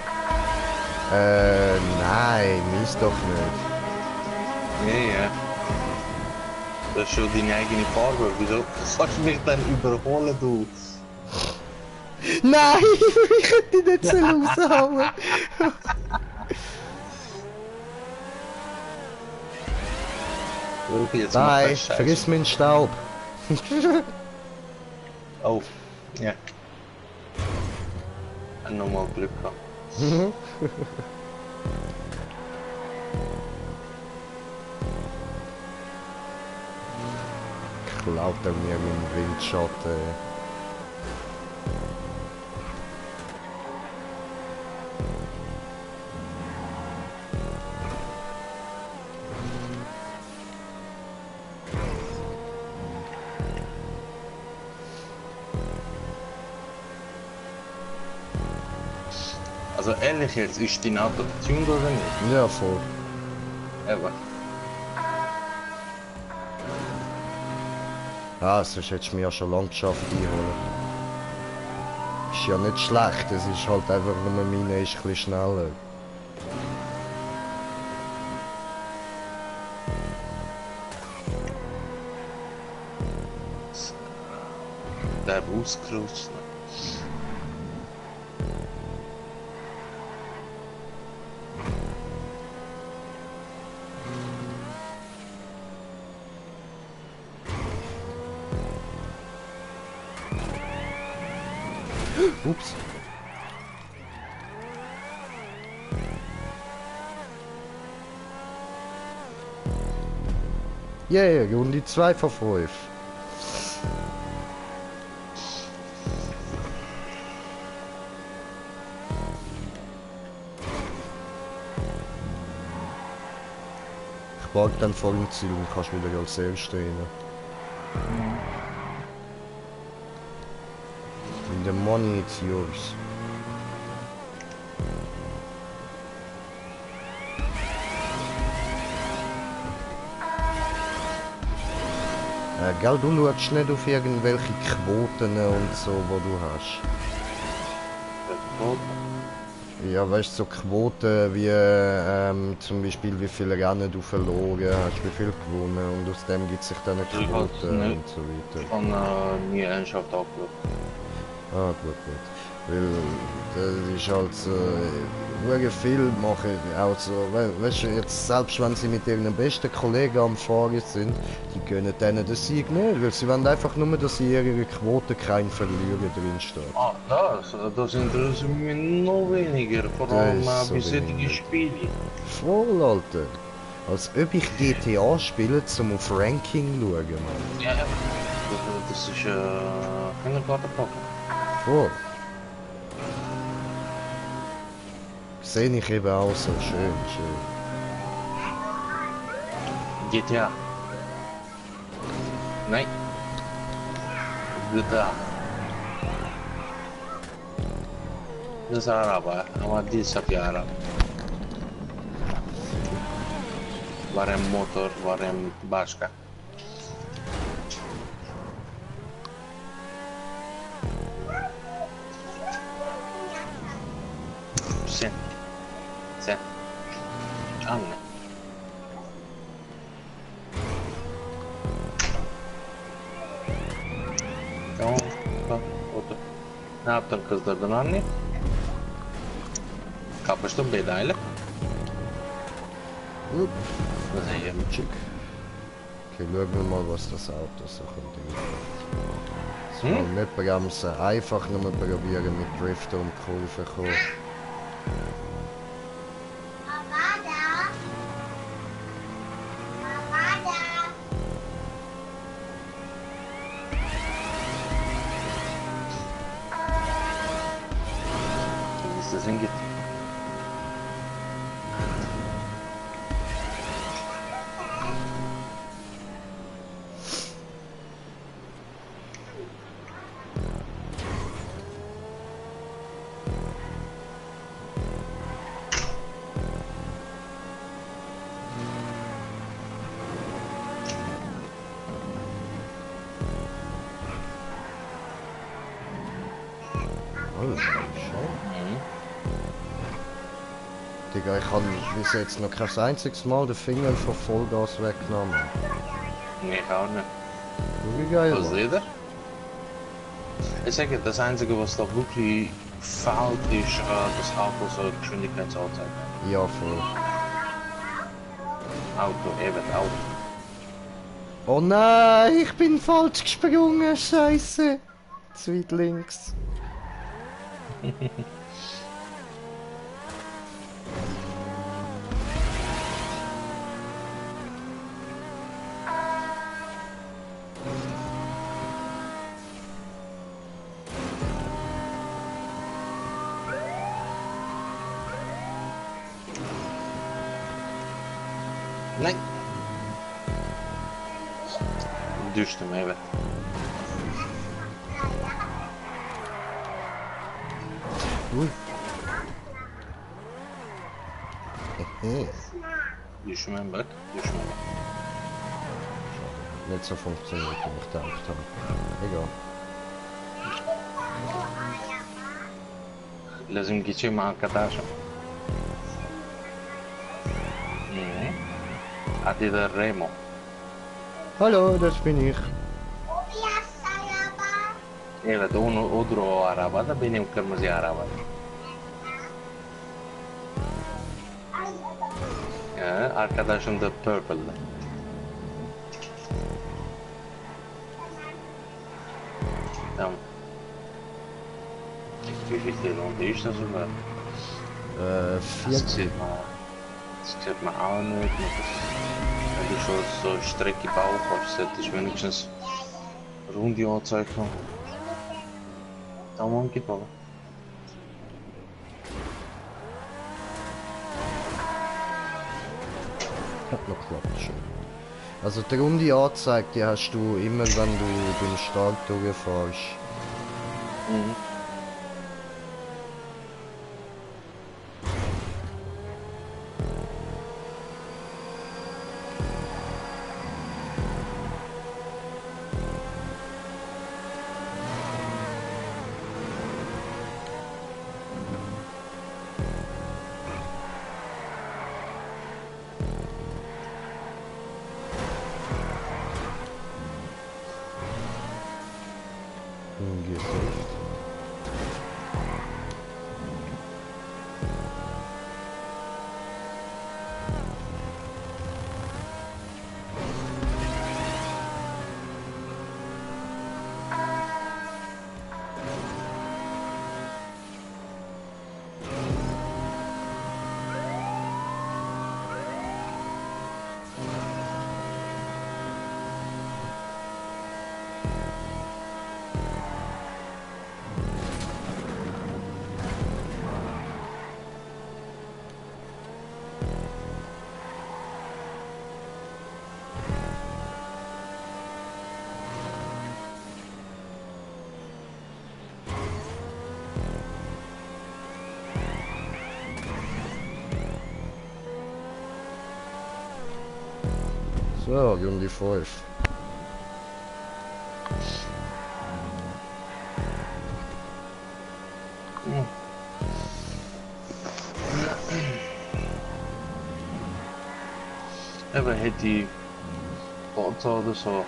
Speaker 1: Nein, mies doch nicht.
Speaker 2: Ja. Das ist schon deine eigene Farbe. Wieso kannst du mich dann überholen, du?
Speaker 1: Nein, ich hätte die nicht so raushauen.
Speaker 2: Jetzt
Speaker 1: Nein,
Speaker 2: macht das
Speaker 1: vergiss meinen Staub.
Speaker 2: Oh, ja. Nochmal Glück gehabt.
Speaker 1: Klaut er mir meinen Windschatten.
Speaker 2: Also ehrlich jetzt, ist dein Auto getuned oder nicht?
Speaker 1: Ja, voll.
Speaker 2: Eben.
Speaker 1: Ah, sonst hättest du mich ja schon lange geschafft einholen. Ist ja nicht schlecht, es ist halt einfach nur meine ist ein bisschen schneller.
Speaker 2: Der ausgerutscht.
Speaker 1: Ups. Yeah, Runde 2 von 5. Ich park dann vor dem Ziel und kannst wieder als Erster rein. The money is yours. Gell, du schaust nicht auf irgendwelche Quoten und so, wo du hast. Ja, weißt du, so Quoten wie zum Beispiel wie viele Rennen du verloren hast, wie viel gewonnen und aus dem gibt sich dann eine
Speaker 2: Ich hab's
Speaker 1: Quote
Speaker 2: nicht.
Speaker 1: und so weiter.
Speaker 2: Ich habe nie ernsthaft angeschaut.
Speaker 1: Ah, gut. Weil das ist halt so, wirklich viel machen, auch so, weißt du, jetzt, selbst wenn sie mit ihren besten Kollegen am Fahren sind, die gönnen denen den Sieg nicht, weil sie wollen einfach nur, dass in ihrer Quote kein Verlierer drin steht.
Speaker 2: Ah, das interessiert mich noch weniger, vor
Speaker 1: Das
Speaker 2: allem
Speaker 1: ist
Speaker 2: bei
Speaker 1: so
Speaker 2: solchen
Speaker 1: wenig.
Speaker 2: Spielen.
Speaker 1: Voll, Alter. Als ob ich GTA spiele, um auf Ranking zu schauen, Mann.
Speaker 2: Ja, das ist Kindergartenpacken.
Speaker 1: Voll. Sehe ich eben auch so schön, schön.
Speaker 2: GTA. Nein. GTA. Das ist Araber, aber die ist ja Arab. Varem motor, varem bașca. Sen. Sen. Anne. Tamam. Bak otur. Ne yaptın kızdırdın anne? Kapıştın belayla.
Speaker 1: Upp,
Speaker 2: Nasıl iyi?
Speaker 1: Schick. Okay, schauen wir mal, was das Auto so könnte. Mal nicht bremsen, einfach nur probieren mit Driften und Kurven kommen.
Speaker 2: Wie ist das hingeht?
Speaker 1: Oh, schau. Digga, ich habe bis jetzt noch kein einziges Mal den Finger von Vollgas weggenommen.
Speaker 2: Nee, auch nicht.
Speaker 1: Schau, wie geil,
Speaker 2: Was
Speaker 1: Mann.
Speaker 2: seht ihr? Ich sage, das Einzige, was da wirklich fehlt, ist das Auto so Geschwindigkeitsanzeige.
Speaker 1: Ja, voll.
Speaker 2: Auto, eben Auto.
Speaker 1: Oh nein, ich bin falsch gesprungen, scheiße. Zu weit links.
Speaker 2: Nee. Düştüm evet.
Speaker 1: Ui. Hehe.
Speaker 2: Düşmem bak, düşmem.
Speaker 1: Nicht so funktioniert, wie ich gedacht habe. Egal.
Speaker 2: Lazım geçeyim arkadaşım. Adı da Remo.
Speaker 1: Hallo, das bin ich.
Speaker 2: Evet, odur o arabada, benim kırmızı araba. Arkadaşım da Purple'da. Tamam. Wie viel Runde ist das sogar?
Speaker 1: 40.
Speaker 2: Das sieht man auch nicht. Wenn du schon so Strecke bauen kannst, sollte ich wenigstens Runde anzeigen. Tamam git baba.
Speaker 1: Hat noch geklappt, schön. Also die Runde angezeigt, die hast du immer, wenn du den Start durchfährst.
Speaker 2: Mhm.
Speaker 1: Gesicht. So, Runde 5.
Speaker 2: Eben hätte ich Forza oder so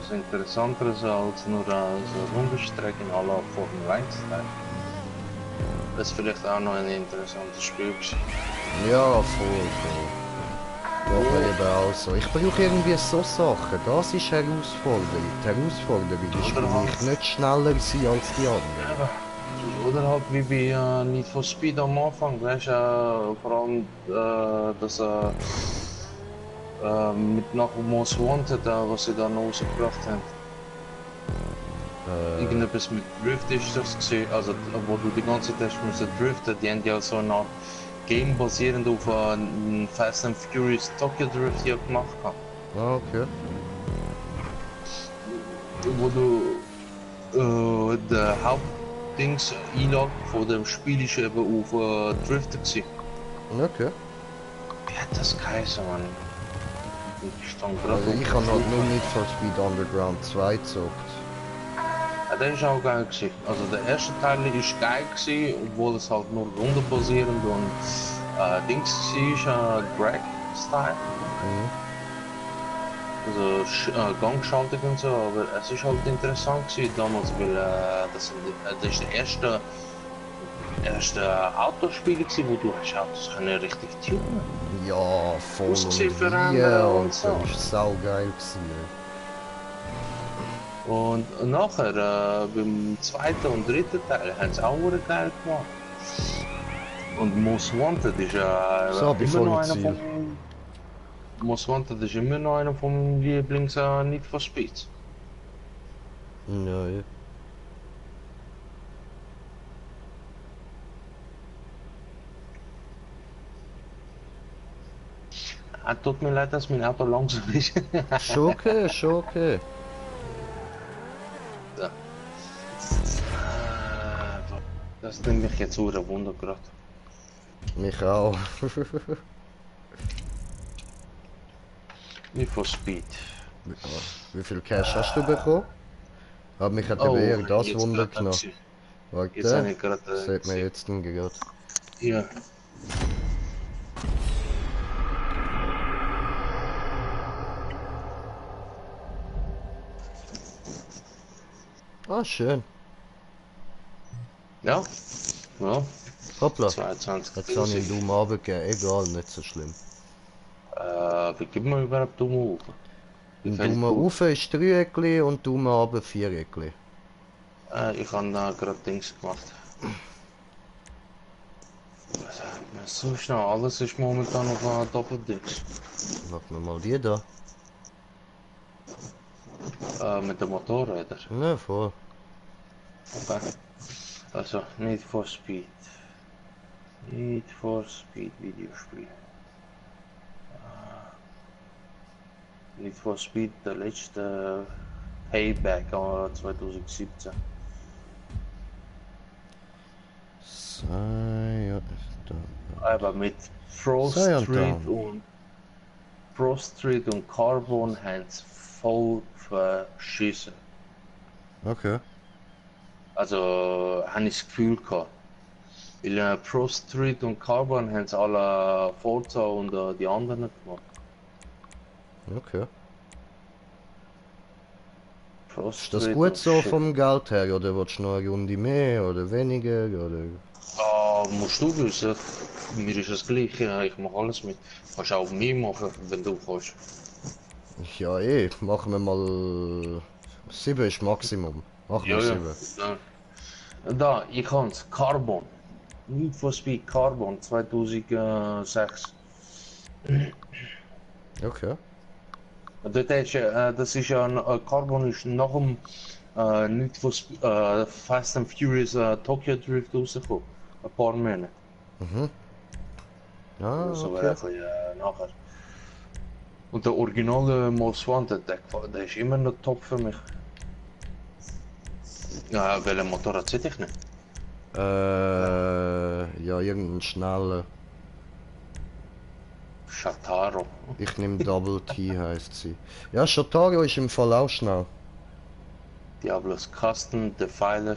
Speaker 2: was Interessanteres als nur so Rundstrecke in aller Formel 1 Teil. Das ist vielleicht auch noch ein interessantes Spiel gewesen.
Speaker 1: Ja, voll. Geht mir eben auch so. Ich brauche irgendwie so Sachen. Das ist Herausforderung. Die Herausforderung ist
Speaker 2: Oder
Speaker 1: für
Speaker 2: halt-
Speaker 1: mich nicht schneller sein als die anderen.
Speaker 2: Eben. Oder halt wie bei Need for Speed am Anfang, weißt du, vor allem das mit nach Most Wanted, was sie dann rausgebracht haben. Irgendetwas mit Drift ist das gesehen, also wo du die ganze Zeit hast müssen driften, die haben ja so eine Art Game basierend auf Fast and Furious Tokyo Drift ja gemacht haben.
Speaker 1: Ah, okay.
Speaker 2: Wo du der Hauptdings Einlage von dem Spiel ist eben auf Drifter gewesen.
Speaker 1: Okay.
Speaker 2: Wie hat das geheißen, Mann? Ich stand gerade
Speaker 1: Also
Speaker 2: auf
Speaker 1: ich
Speaker 2: dem
Speaker 1: habe noch
Speaker 2: Flug.
Speaker 1: nur Need for Speed Underground 2 gezockt.
Speaker 2: Ja, der ist auch geil gewesen. Also der erste Teil ist geil gewesen, obwohl es halt nur rundenbasierend und Dings war, Drag-Style. Also Gangschaltung und so, aber es ist halt interessant gewesen damals, weil das ist der erste Autospiel gewesen, wo du hast Autos können richtig tunen.
Speaker 1: Ja, voll
Speaker 2: Aussehen
Speaker 1: und
Speaker 2: verändern
Speaker 1: wie
Speaker 2: und
Speaker 1: und
Speaker 2: so.
Speaker 1: das ist saugeil gewesen.
Speaker 2: Und nachher beim zweiten und dritten Teil haben sie auch wieder geil gemacht. Und Most Wanted ist
Speaker 1: So, bin
Speaker 2: immer
Speaker 1: voll
Speaker 2: noch
Speaker 1: im
Speaker 2: einer
Speaker 1: Ziel.
Speaker 2: von Most Wanted ist immer noch einer von meinen Lieblings Need for Speed.
Speaker 1: Ja, ja.
Speaker 2: Tut mir leid, dass mein Auto langsam ist.
Speaker 1: Schon okay, schon okay.
Speaker 2: So. Das nimmt mich jetzt ein Wunder gerade.
Speaker 1: Mich auch.
Speaker 2: Need for Speed.
Speaker 1: Wie viel Cash hast du bekommen? Hat mich hat eben eher das
Speaker 2: jetzt
Speaker 1: Wunder
Speaker 2: gerade
Speaker 1: genommen.
Speaker 2: gesehen. Jetzt habe
Speaker 1: Warte,
Speaker 2: ich gerade
Speaker 1: das sieht man
Speaker 2: gesehen.
Speaker 1: jetzt dann gerade.
Speaker 2: Ja.
Speaker 1: Ah, schön.
Speaker 2: Ja. Ja.
Speaker 1: Hoppla.
Speaker 2: 22.
Speaker 1: Jetzt habe ich einen Daumen runtergegeben. Egal, nicht so schlimm.
Speaker 2: Wie gibt man überhaupt Daumen auf? Wie
Speaker 1: Ein
Speaker 2: viel
Speaker 1: Daumen
Speaker 2: gut?
Speaker 1: rauf ist Dreieckli und Daumen runter Viereckli.
Speaker 2: Ich habe da gerade Dings gemacht. So schnell, alles ist momentan auf Doppeldings.
Speaker 1: Machen wir mal die da.
Speaker 2: Mit den Motorrädern.
Speaker 1: Ja, voll.
Speaker 2: Okay. Also, Need for Speed. Need for Speed Videospiel. Need for Speed, der letzte Payback 2017. Aber mit Frost Street und Carbon haben sie voll verschissen.
Speaker 1: Okay.
Speaker 2: Also habe ich das Gefühl gehabt. Weil Frost Street und Carbon haben sie alle Forza und die anderen gemacht.
Speaker 1: Okay.
Speaker 2: Frost
Speaker 1: Ist das
Speaker 2: Street
Speaker 1: gut
Speaker 2: und
Speaker 1: so
Speaker 2: shit.
Speaker 1: vom Geld her oder willst du noch eine Runde mehr oder weniger oder?
Speaker 2: Musst du wissen, mir ist es gleich, ja, ich mache alles mit. Kannst auch mehr machen, wenn du kannst.
Speaker 1: Ja machen wir mal 7 ist Maximum. Machen wir
Speaker 2: Ja, ja.
Speaker 1: 7.
Speaker 2: Da, ich kann's. Carbon. Need for Speed Carbon 2006.
Speaker 1: Okay.
Speaker 2: Dort hast, das ist ja, Carbon ist nach dem Need for Speed, Fast and Furious Tokyo Drift rausgekommen. Ein paar Monate.
Speaker 1: Ah,
Speaker 2: So
Speaker 1: okay.
Speaker 2: ein nachher. Und der originale Most Wanted, der ist immer noch top für mich. Ja, welchen Motorrad hätte ich nicht?
Speaker 1: Ja, irgendein schneller.
Speaker 2: Shataro.
Speaker 1: Ich nehme Double T, heißt sie. Ja, Shotaro ist im Fall auch schnell.
Speaker 2: Diablos Custom, Defiler,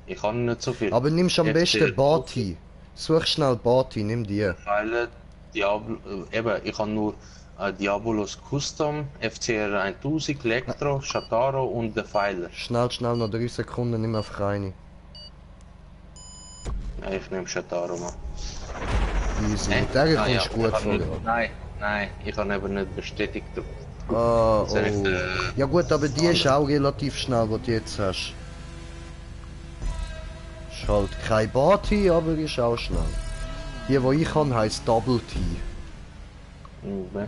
Speaker 2: ich habe nicht so viel.
Speaker 1: Aber nimmst am besten
Speaker 2: FC
Speaker 1: Bati. Such schnell Bati, nimm die.
Speaker 2: Defiler, Diablo, eben, ich habe nur Diabolos Custom, FCR 1000, Electro, Shataro und Defiler.
Speaker 1: Schnell, noch 3 Sekunden, nimm einfach eine.
Speaker 2: Ja, ich nehme Shataro mal.
Speaker 1: Easy, mit der
Speaker 2: Ah, ja,
Speaker 1: kommst du gut vor.
Speaker 2: nein, ich habe eben nicht bestätigt.
Speaker 1: Ah,
Speaker 2: Soll ich,
Speaker 1: oh. Ja gut, aber die ist auch relativ schnell, was du jetzt hast. Ist halt kein Bati, aber ist auch schnell. Die ich habe, heisst Double T.
Speaker 2: Okay.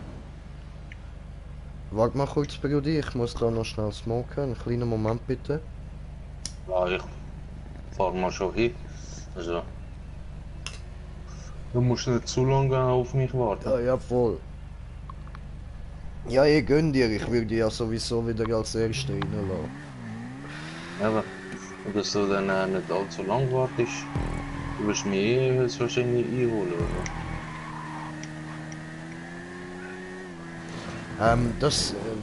Speaker 1: Warte mal kurz, Brudi, ich muss da noch schnell smoken. Einen kleinen Moment bitte.
Speaker 2: Ja, ich fahre mal schon hin. Also, du musst nicht zu lange auf mich warten.
Speaker 1: Ja, voll. Ja, ich gönn dir, ich würde ja sowieso wieder als Erster reinlassen.
Speaker 2: Aber, und dass du dann nicht allzu lang wartest, du wirst mich wahrscheinlich einholen, oder?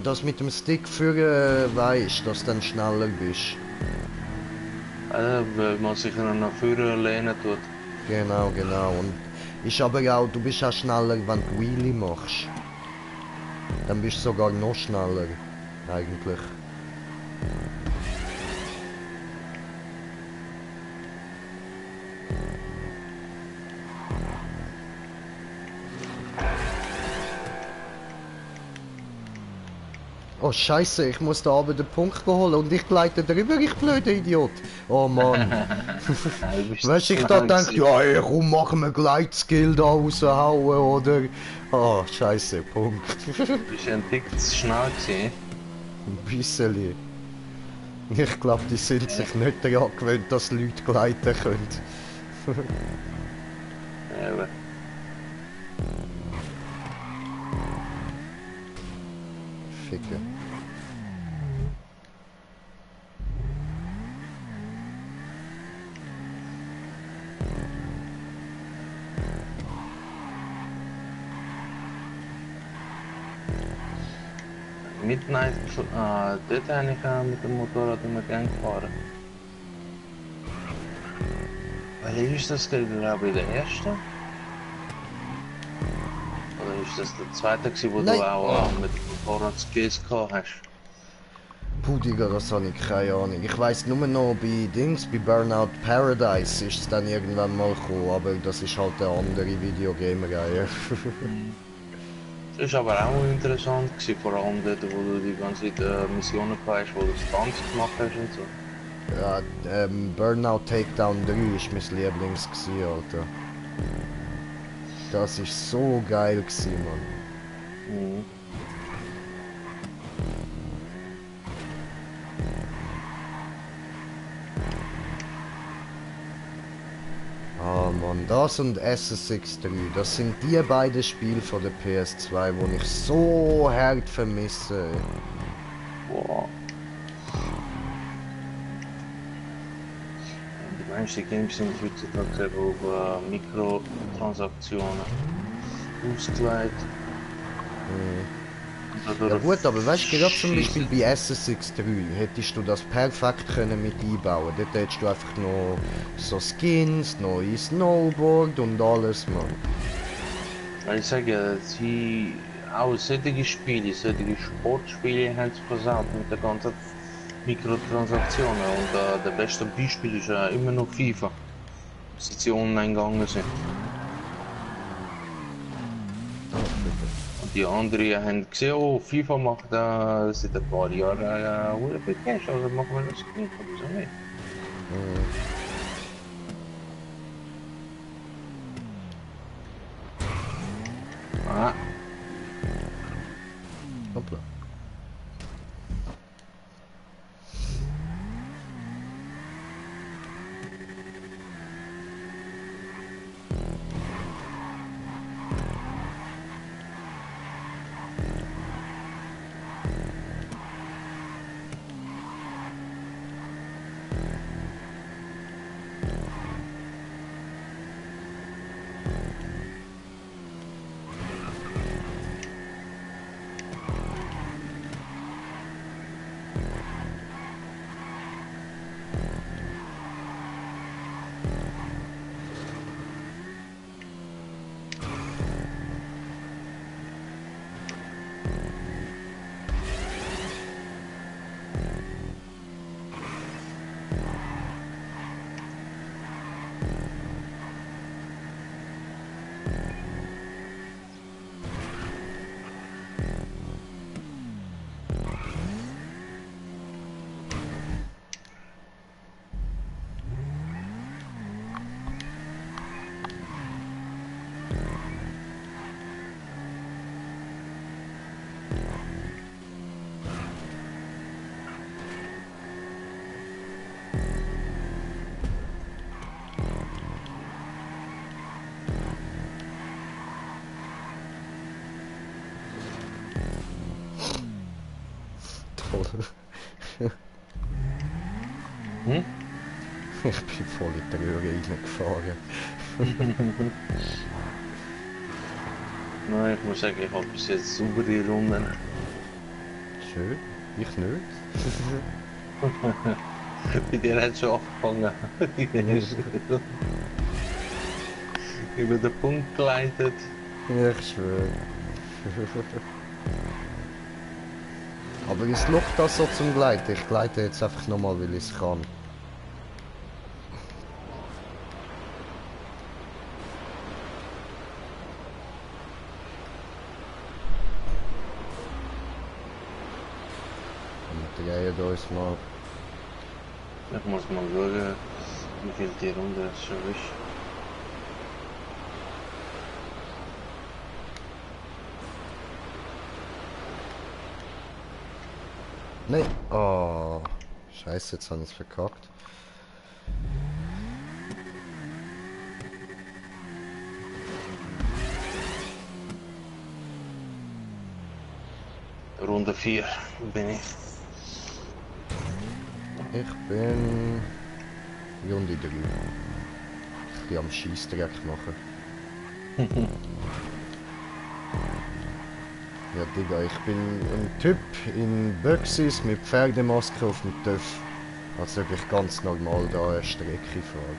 Speaker 1: Das mit dem Stick für weisst, dass du dann schneller bist.
Speaker 2: Weil man sich dann nach vorne lehnen tut.
Speaker 1: Genau. Und ist aber auch, du bist auch schneller, wenn du Wheelie machst. Dann bist du sogar noch schneller, eigentlich. Oh Scheiße, ich muss da aber den Punkt holen und ich gleite drüber, ich blöder Idiot. Oh Mann. Weißt du, ich da denke, ja ey, komm, machen wir Gleitskill da raushauen, oder? Oh, Scheiße, Punkt.
Speaker 2: Du bist ein Tick zu schnell gewesen.
Speaker 1: Ein bisschen. Ich glaube, die sind sich nicht daran gewöhnt, dass Leute gleiten können.
Speaker 2: Eben.
Speaker 1: Ficken.
Speaker 2: Midnight, dort habe ich mit dem Motorrad immer gern gefahren. Weil ist das, glaube ich, der erste? Oder ist das der zweite, gewesen, wo
Speaker 1: Nein.
Speaker 2: du auch mit dem Motorrad Skills gehabt hast?
Speaker 1: Puh, Digga, das habe ich keine Ahnung. Ich weiss nur noch bei bei Burnout Paradise ist es dann irgendwann mal gekommen, aber das ist halt eine andere Videogame-Reihe.
Speaker 2: Das war aber auch interessant, gewesen, vor allem dort, wo du die ganze Zeit Missionen gehabt hast, wo du Stunts gemacht hast und so.
Speaker 1: Ja, Burnout Takedown 3 ist mein Lieblings gewesen, Alter. Das ist so geil gewesen, Mann.
Speaker 2: Mhm.
Speaker 1: Ah Mann, das und SSX 3, das sind die beiden Spiele von der PS2, die ich so hart vermisse.
Speaker 2: Boah. Die meisten Games sind heutzutage auf Mikrotransaktionen ausgelegt.
Speaker 1: Ja gut, aber weißt du, gerade zum Beispiel bei SSX 3 hättest du das perfekt können mit einbauen. Dort hättest du einfach noch so Skins, neue Snowboard und alles, Mann.
Speaker 2: Weil ich sage ja, sie auch solche Spiele, solche Sportspiele haben sie versaut mit der ganzen Mikrotransaktionen. Und der beste Beispiel ist ja immer noch FIFA, seit sie online gegangen sind. Und die anderen haben gesehen, oh, FIFA macht seit ein paar Jahren viel Cash, also machen wir das nicht, wieso nicht? Ah,
Speaker 1: Hoppla. Toll.
Speaker 2: Hm?
Speaker 1: Ich bin voll in die Röhre reingefahren.
Speaker 2: Nein, ich muss sagen, ich habe bis jetzt saubere Runden.
Speaker 1: Schön. Ich nicht.
Speaker 2: Bei dir hat es schon angefangen. Über den Punkt geleitet.
Speaker 1: Ich schwöre. Aber es lockt das so zum Gleiten. Ich gleite jetzt einfach nochmal, weil ich es kann. Und wir drehen uns mal.
Speaker 2: Ich muss mal schauen, wie viel die Runde schon ist.
Speaker 1: Nein. Oh. Scheiße, jetzt habe ich es verkackt.
Speaker 2: Runde 4 bin ich.
Speaker 1: Ich bin Runde 3. Ich bin am Scheissdreck machen. Ja, Digga, ich bin ein Typ in Büchsis mit Pferdemaske auf dem TÜV. Also wirklich ganz normal da eine Strecke fahren.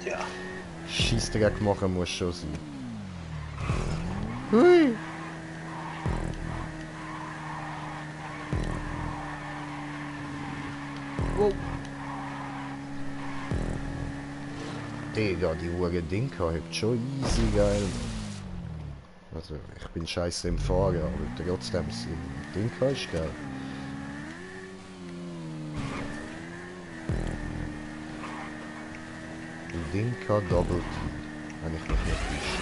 Speaker 2: Ja.
Speaker 1: Scheissdreck machen muss schon sein. Hui! Wow. Digga, die Uhr Dinka hebt schon easy geil. Also, ich bin scheiße im Fahren, aber trotzdem, Dinka ist geil. Dinka Double T, wenn ich mich nicht täusche.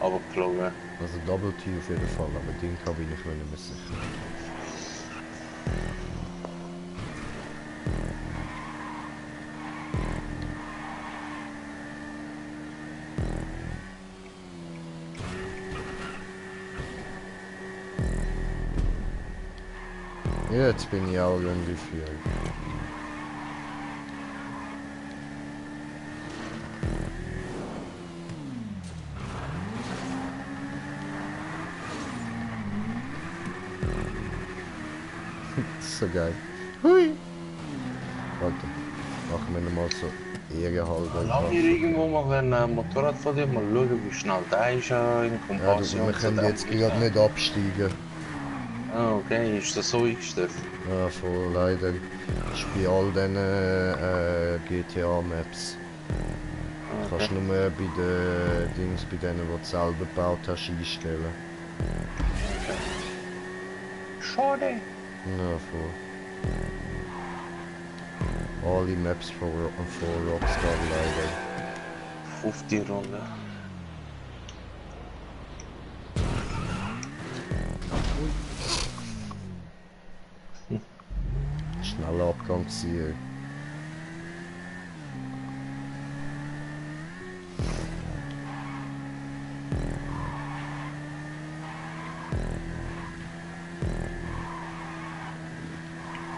Speaker 2: Aber glaube
Speaker 1: Also Double T auf jeden Fall, aber Dinka bin ich mir nicht mehr sicher. Jetzt bin ich auch Runde 4. Das ist so geil. Hui! Warte, machen wir nochmal so ehrenhalber.
Speaker 2: Lass mir irgendwo mal ein Motorrad von dir, mal schauen, wie schnell der ist in
Speaker 1: Ja,
Speaker 2: Kompassion.
Speaker 1: wir können jetzt gerade nicht absteigen.
Speaker 2: Ah, okay, ist das so eingestellt?
Speaker 1: Ja, voll leider. Ist bei all diesen GTA-Maps. Kannst
Speaker 2: Okay.
Speaker 1: nur bei den Dings, bei denen, die du selber gebaut hast, einstellen.
Speaker 2: Schade.
Speaker 1: Ja, voll. Alle Maps von Rockstar leider.
Speaker 2: 50 Runden.
Speaker 1: Schneller Abgang ziehen.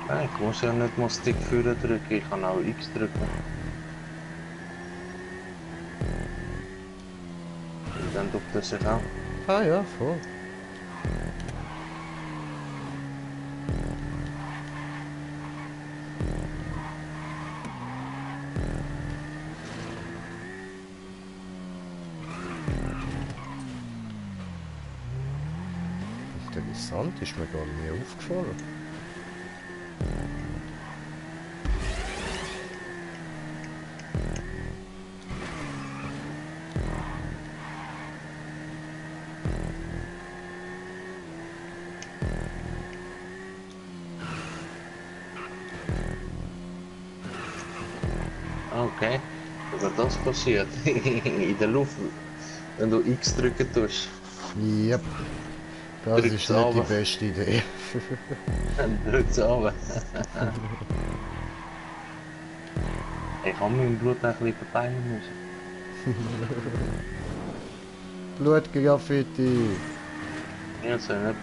Speaker 2: Ja, ich muss ja nicht mal Stick führen drücken, ich kann auch X drücken. Und dann tut das sich auch.
Speaker 1: Ah ja, voll. Interessant, ist mir gar nicht mehr aufgefallen.
Speaker 2: Okay. Aber das passiert in der Luft, wenn du X drücken tust,
Speaker 1: Yep. Das
Speaker 2: drückt
Speaker 1: ist
Speaker 2: es
Speaker 1: nicht die
Speaker 2: runter,
Speaker 1: beste Idee.
Speaker 2: dann drückt es runter. Ich habe meinem Blut ein bisschen verteilen müssen.
Speaker 1: Blutgraffiti.
Speaker 2: Ja, so nicht.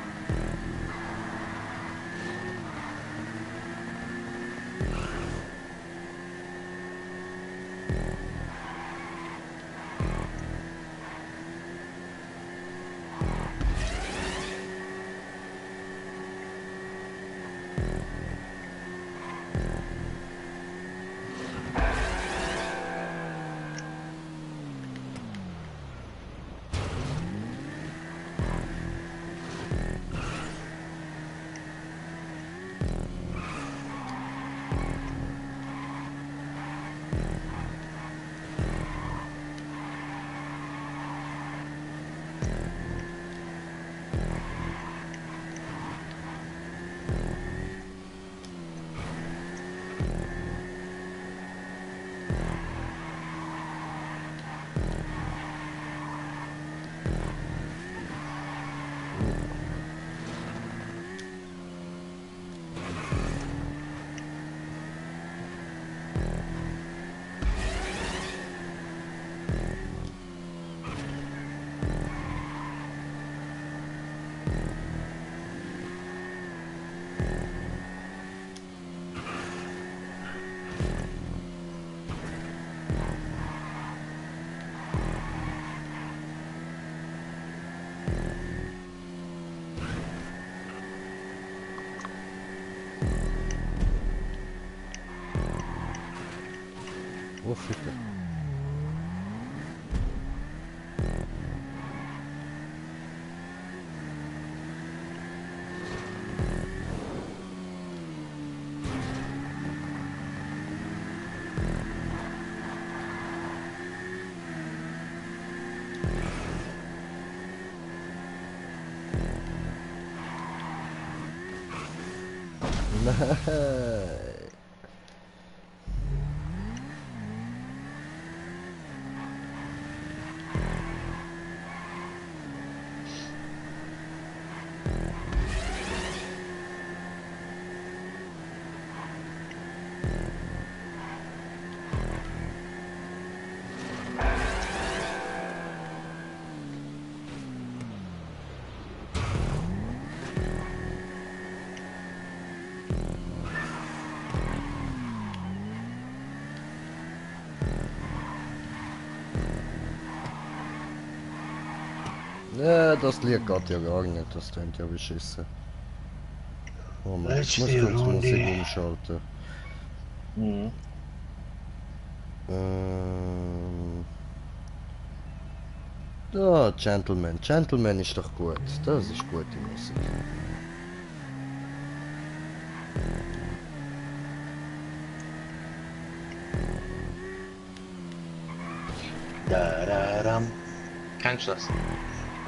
Speaker 1: Oh, Ficke. Nein. Ja, das Lied geht ja gar nicht, das klingt ja beschissen. Moment, ich muss
Speaker 2: Letzte
Speaker 1: kurz Musik
Speaker 2: Runde.
Speaker 1: umschalten.
Speaker 2: Mhm.
Speaker 1: Ja, Gentleman. Gentleman ist doch gut. Das ist gute Musik.
Speaker 2: Da. Kennst du das?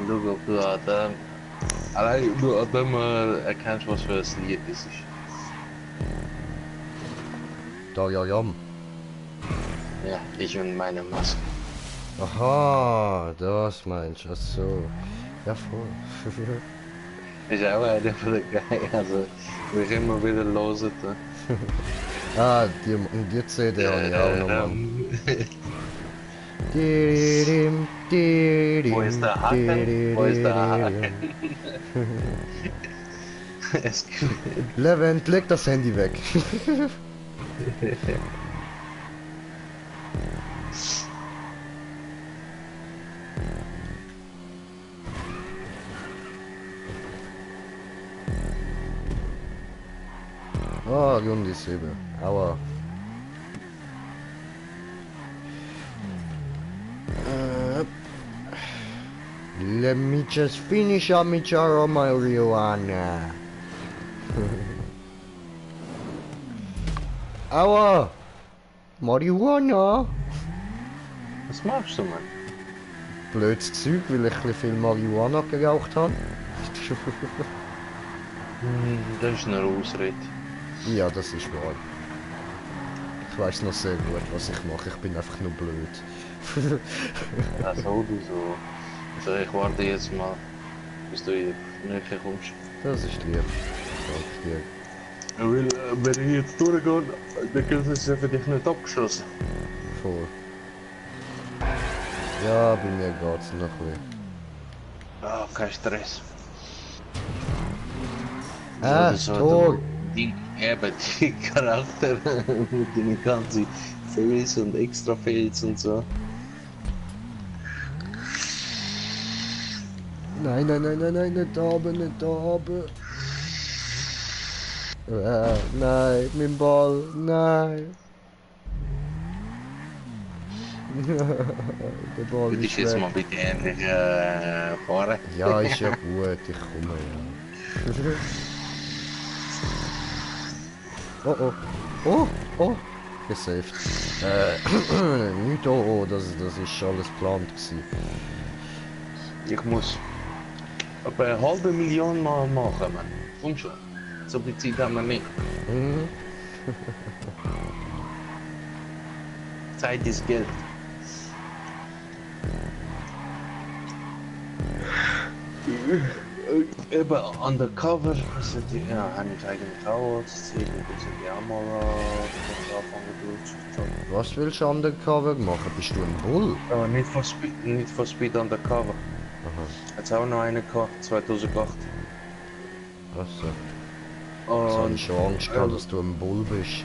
Speaker 2: Schau, ob du an dem, allein nur an dem erkennst, was für ein Lied das ist.
Speaker 1: Da ja jam.
Speaker 2: Ja, ich und meine Maske.
Speaker 1: Aha, das meinst du. Ach so. Ja, voll.
Speaker 2: Ist auch einer von den Geigen, also, wo ich immer wieder höre.
Speaker 1: Ah, die CD habe ich auch noch, Mann.
Speaker 2: Wo ist der Haken? Wo ist der Haken? Es gibt...
Speaker 1: Levent, leg das Handy weg. Ah, Runde 7. Aua. Let me just finish up my jar of marijuana. Aua! Marihuana!
Speaker 2: Was machst du, Mann?
Speaker 1: Blödes Zeug, weil ich ein bisschen viel Marihuana geraucht habe.
Speaker 2: Das ist eine Ausrede.
Speaker 1: Ja, das ist wahr. Ich weiß noch sehr gut, was ich mache. Ich bin einfach nur blöd.
Speaker 2: Ja, sowieso. Also ich warte jetzt mal, bis du hier näher kommst.
Speaker 1: Das ist lieb. Danke dir.
Speaker 2: Weil, wenn ich jetzt durchgehe, dann gilt es ja für dich nicht abgeschlossen.
Speaker 1: Voll. Ja, bei mir geht's noch ein bisschen.
Speaker 2: Ah, kein Stress.
Speaker 1: Ah,
Speaker 2: Das war
Speaker 1: Tor!
Speaker 2: eben die Charakter mit den ganzen Fails und extra Fails und so.
Speaker 1: Nein, nein, nein, nein, nein, nicht da oben, nicht da oben. Nein, mein Ball, nein. Der Ball
Speaker 2: Würde
Speaker 1: ist
Speaker 2: ich jetzt
Speaker 1: weg.
Speaker 2: mal bitte endlich fahren?
Speaker 1: Ja, ist ja gut, ich komme ja. Oh oh. Oh, oh. Gesaved. Nicht oh, oh, das ist alles geplant gewesen.
Speaker 2: Ich muss etwa 500.000 Mal machen, Mann. Komm schon. So viel Zeit haben wir nicht.
Speaker 1: Mhm.
Speaker 2: Zeit ist Geld. Eben undercover, ja, habe ich eigentlich auch als Ziel, das hätte ich auch mal anfangen durchzuzocken.
Speaker 1: Was willst du undercover machen? Bist du ein Bull?
Speaker 2: Aber nicht for Speed undercover.
Speaker 1: Aha.
Speaker 2: Jetzt auch noch eine gehabt, 2008.
Speaker 1: Achso. Jetzt habe ich
Speaker 2: Und
Speaker 1: schon Angst gehabt, dass du ein Bull bist.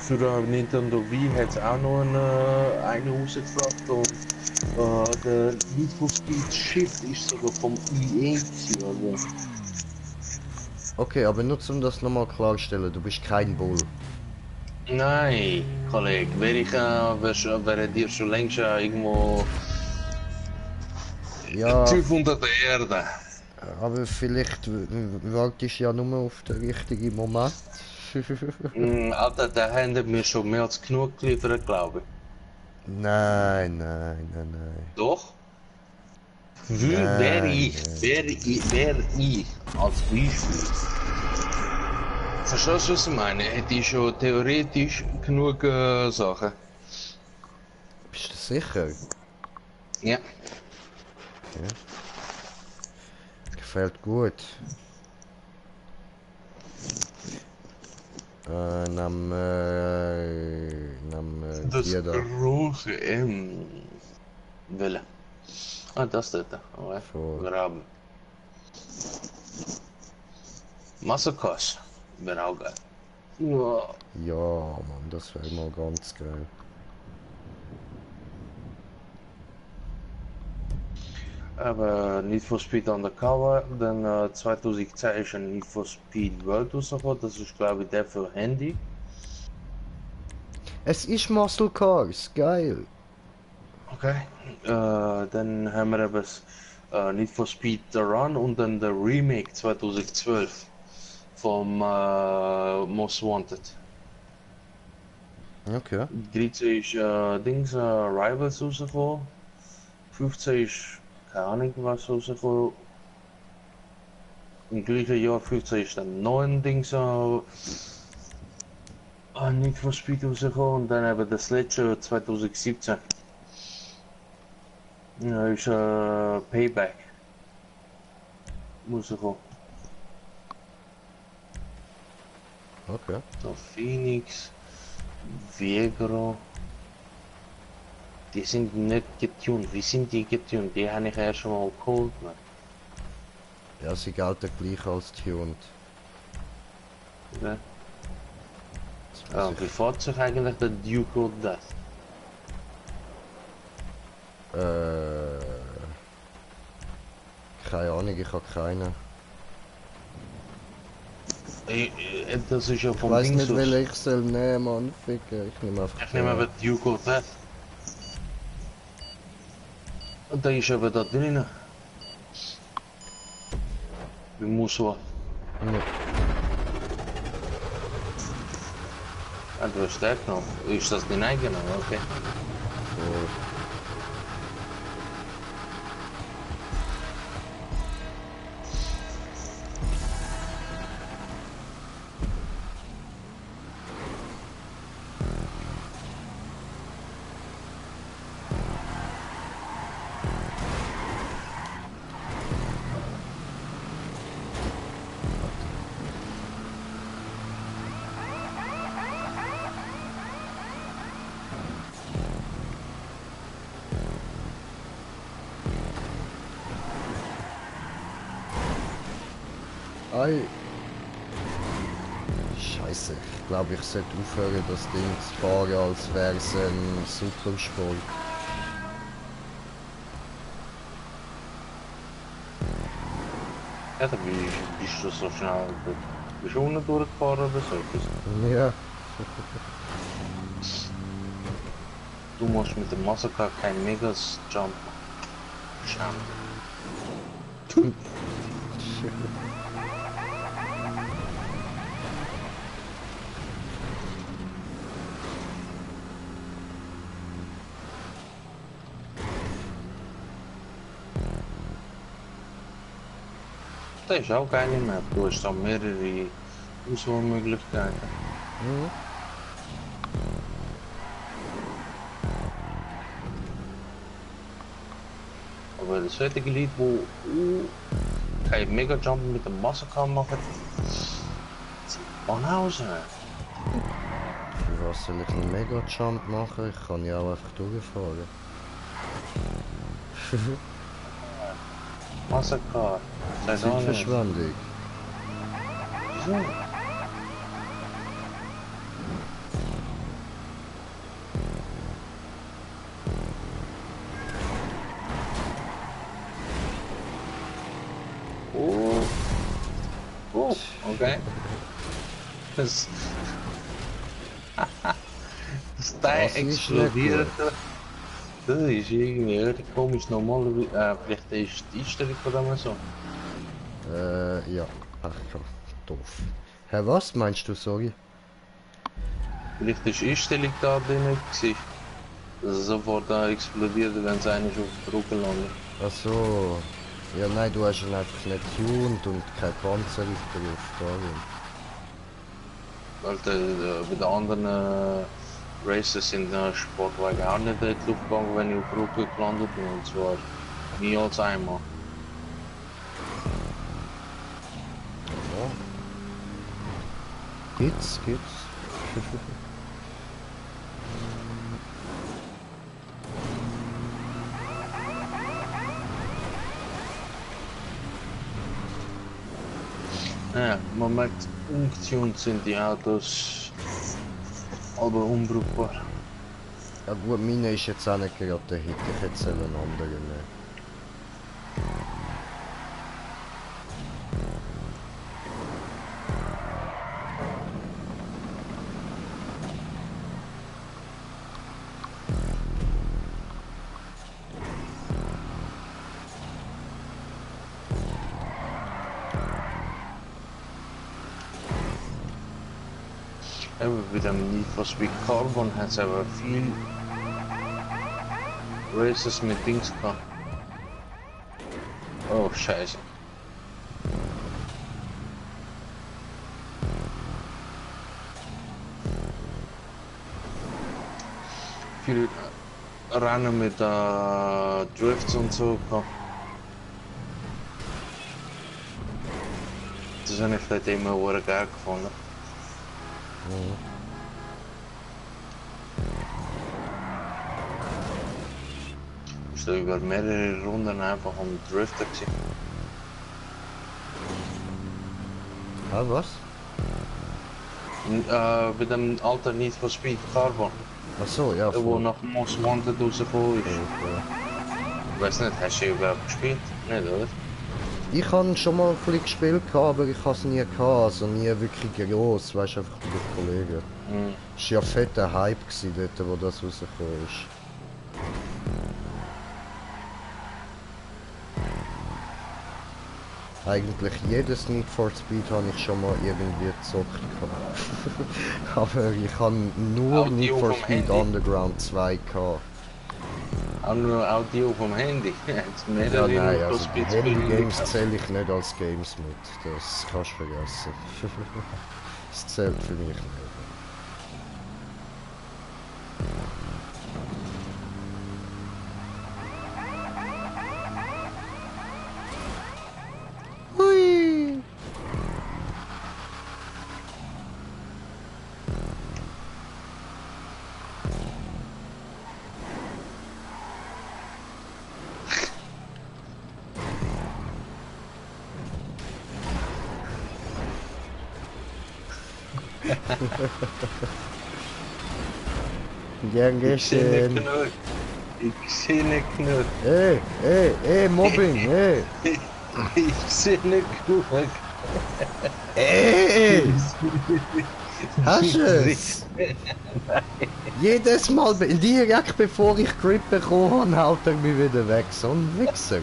Speaker 2: für Nintendo Wii hat es auch noch eine rausgebracht und der Need for Speed Shift ist sogar vom EA gewesen, also.
Speaker 1: Okay, aber nur um das nochmal klarstellen, du bist kein Bull.
Speaker 2: Nein, Kollege, wäre dir schon längst irgendwo
Speaker 1: Ja,
Speaker 2: tief unter der Erde.
Speaker 1: aber vielleicht wartest du ja nur auf den richtigen Moment.
Speaker 2: Alter, der haben mir schon mehr als genug geliefert, glaube ich.
Speaker 1: Nein, nein, nein, nein.
Speaker 2: Doch? Wäre
Speaker 1: Nein,
Speaker 2: ich,
Speaker 1: nein.
Speaker 2: wäre ich als Beispiel. Verstehst du, was ich meine? Hätte ich schon theoretisch genug Sachen.
Speaker 1: Bist du sicher?
Speaker 2: Ja.
Speaker 1: Okay. Gefällt gut.
Speaker 2: Das
Speaker 1: die da.
Speaker 2: große M. Wille. Ah, das dort. Okay.
Speaker 1: Voll.
Speaker 2: Graben. Massacres. Wäre auch geil. Ja.
Speaker 1: Ja, Mann, das wäre mal ganz geil.
Speaker 2: Aber Need for Speed Undercover, dann 2010 ist ein Need for Speed World rausgekommen, das ist glaube ich der für Handy.
Speaker 1: Es ist Muscle Cars, geil.
Speaker 2: Okay. Dann haben wir eben das Need for Speed The Run und dann der Remake 2012 vom Most Wanted.
Speaker 1: Okay.
Speaker 2: 13 ist Rivals rausgekommen, 15 ist keine Ahnung was rausgekommen. Im gleichen Jahr 15 ist dann noch ein Need for Speed rausgekommen und dann eben das letzte 2017. Ja, ist Payback rausgekommen.
Speaker 1: Okay.
Speaker 2: So Phoenix, Viegro. Die sind nicht getuned. Wie sind die getuned? Die habe ich erst schon mal geholt. Man.
Speaker 1: Ja, sie gelten gleich als tuned.
Speaker 2: Okay.
Speaker 1: Jetzt muss
Speaker 2: Wie fährt sich eigentlich der Duke of Death?
Speaker 1: Keine Ahnung, ich habe keine.
Speaker 2: Das ist ja
Speaker 1: Ich
Speaker 2: vom
Speaker 1: weiß
Speaker 2: Ding
Speaker 1: nicht,
Speaker 2: so.
Speaker 1: welche ich soll nehmen, Mann. Ficken. Ich nehme einfach
Speaker 2: Ich nehme aber Duke of Death. Und da ist eben da drinnen. Wie muss was?
Speaker 1: Ja.
Speaker 2: Ah, du hast den genommen. Ist das dein eigener? Okay.
Speaker 1: Voll. Ei. Scheiße, ich glaube, ich sollte aufhören, das Ding zu fahren, als wäre es ein Supersport.
Speaker 2: Ja, dann bist du so schnell. Bist du unten durchgefahren oder so etwas?
Speaker 1: Ja.
Speaker 2: Du musst mit dem Massaker kein Megas Jump. Scham. Das ist auch geile Map. Du hast da mehrere Auswahlmöglichkeiten.
Speaker 1: Mhm.
Speaker 2: Aber das solche Leute, die kein Mega-Jump mit dem Massaker machen, sind Banausen.
Speaker 1: Für was soll ich einen Mega-Jump machen? Ich kann ja auch einfach durchfahren.
Speaker 2: Massaker. Sei da nicht.
Speaker 1: Zeitverschwendung.
Speaker 2: Wieso? Oh. Oh, okay. Das Teil
Speaker 1: Das ist nicht
Speaker 2: explodiert.
Speaker 1: gut.
Speaker 2: Das ist irgendwie richtig komisch. Normalerweise, vielleicht ist die Einstellung von dem so.
Speaker 1: Ja. Ach komm, doof. Hä, was meinst du, sorry?
Speaker 2: Vielleicht ist die Einstellung da drin gewesen, dass es sofort da explodiert, wenn es einer auf den Rücken landet.
Speaker 1: Ach so. Ja, nein, du hast ihn einfach nicht tuned und kein Panzerung drauf. Darum.
Speaker 2: Weil bei den anderen Races sind Sportwagen auch nicht in die Luft gegangen, wenn ich auf den Rücken gelandet bin. Und zwar nie als einmal.
Speaker 1: Ja. Gibt's.
Speaker 2: Ja, man merkt, ungetuned sind die Autos aber unbrauchbar.
Speaker 1: Ja gut, meine ist jetzt auch nicht gerade der Hit. Ich hätte es einen anderen nehmen.
Speaker 2: Eben bei dem Need for Speed Carbon hat es aber viel Races mit Dings gehabt. Oh, scheiße. Viel Rennen mit Drifts und so gehabt. Das habe ich vielleicht immer sehr geil gefunden.
Speaker 1: Mhm.
Speaker 2: Ist da über mehrere Runden einfach am Driften gewesen.
Speaker 1: Ah, was?
Speaker 2: Bei dem alten Need for Speed Carbon,
Speaker 1: Ach so, ja,
Speaker 2: der wo
Speaker 1: voll.
Speaker 2: nach Most Wanted rausgekommen ist.
Speaker 1: Ja.
Speaker 2: Ich weiß nicht, hast du ihn überhaupt gespielt? Nicht, oder?
Speaker 1: Ich habe schon mal ein bisschen gespielt, aber ich habe es nie gehabt, also nie wirklich gross, weißt du, einfach bei den Kollegen.
Speaker 2: Mhm.
Speaker 1: Es war ja fetter Hype gewesen, dort, wo das rausgekommen ist. Eigentlich jedes Need for Speed habe ich schon mal irgendwie gezockt gehabt. Aber ich habe nur
Speaker 2: Auch die
Speaker 1: Need
Speaker 2: auf
Speaker 1: for
Speaker 2: dem
Speaker 1: Speed
Speaker 2: Handy?
Speaker 1: Underground 2 gehabt.
Speaker 2: Auch die auf dem Handy. Jetzt
Speaker 1: Ja,
Speaker 2: mehrere
Speaker 1: nein,
Speaker 2: Need for
Speaker 1: also
Speaker 2: Speed
Speaker 1: Handy-Games
Speaker 2: Spiele.
Speaker 1: zähle ich nicht als Games mit. Das kannst du vergessen. Das zählt für mich nicht. Gern geschehen.
Speaker 2: Ich sehe ne Knurr.
Speaker 1: Mobbing, ey.
Speaker 2: Ich sehe ne Knurr.
Speaker 1: Ey! Hast du es? Jedes Mal, direkt bevor ich Grip bekommen habe, haut er mich wieder weg. So ein Wichser.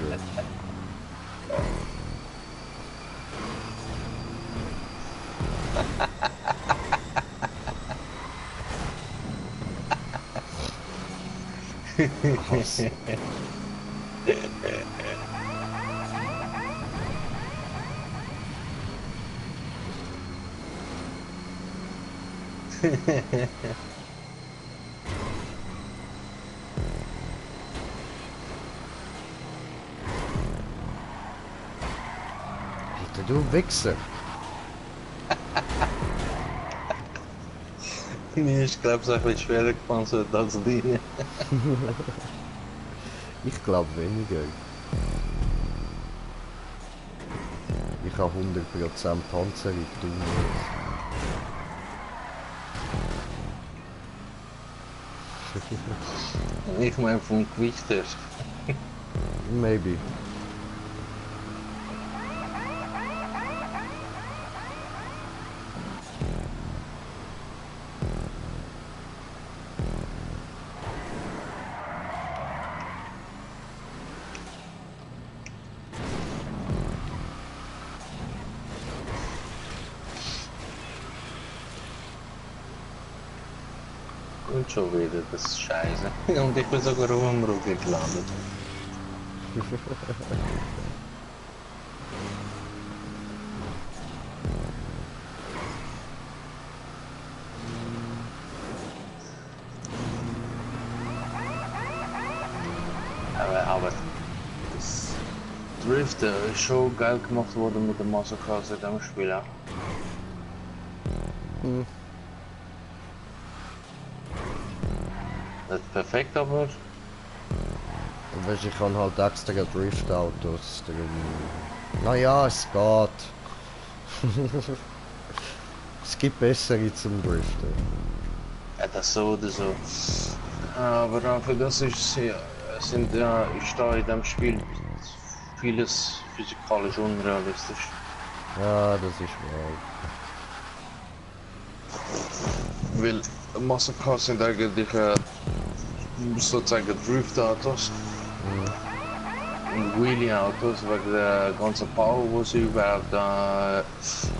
Speaker 1: Hasse. Alter, du Wichser.
Speaker 2: Nee, ich glaube, es ist ein bisschen schwerer gefahren als die.
Speaker 1: Ich glaube weniger. Ich habe 100% Panzerung, du nicht.
Speaker 2: Ich meine vom Gewicht her.
Speaker 1: Maybe.
Speaker 2: Und schon wieder, das ist scheiße. Und ich bin sogar auf dem Rücken gelandet. Aber das Driften ist schon geil gemacht worden mit der Masterclass in dem Spiel. Ja.
Speaker 1: Hm.
Speaker 2: Nicht perfekt, aber
Speaker 1: Und weißt, ich kann halt extra Driftautos drin. Naja, es geht. Es gibt bessere zum Driften.
Speaker 2: ja, das so oder so. Aber für das ist, ja, ist da in dem Spiel vieles physikalisch unrealistisch.
Speaker 1: Ja, das ist wahr.
Speaker 2: Weil Mastercars sind eigentlich sozusagen Drift-Autos und Wheelie-Autos, wegen der ganzen Power, wo sie überhaupt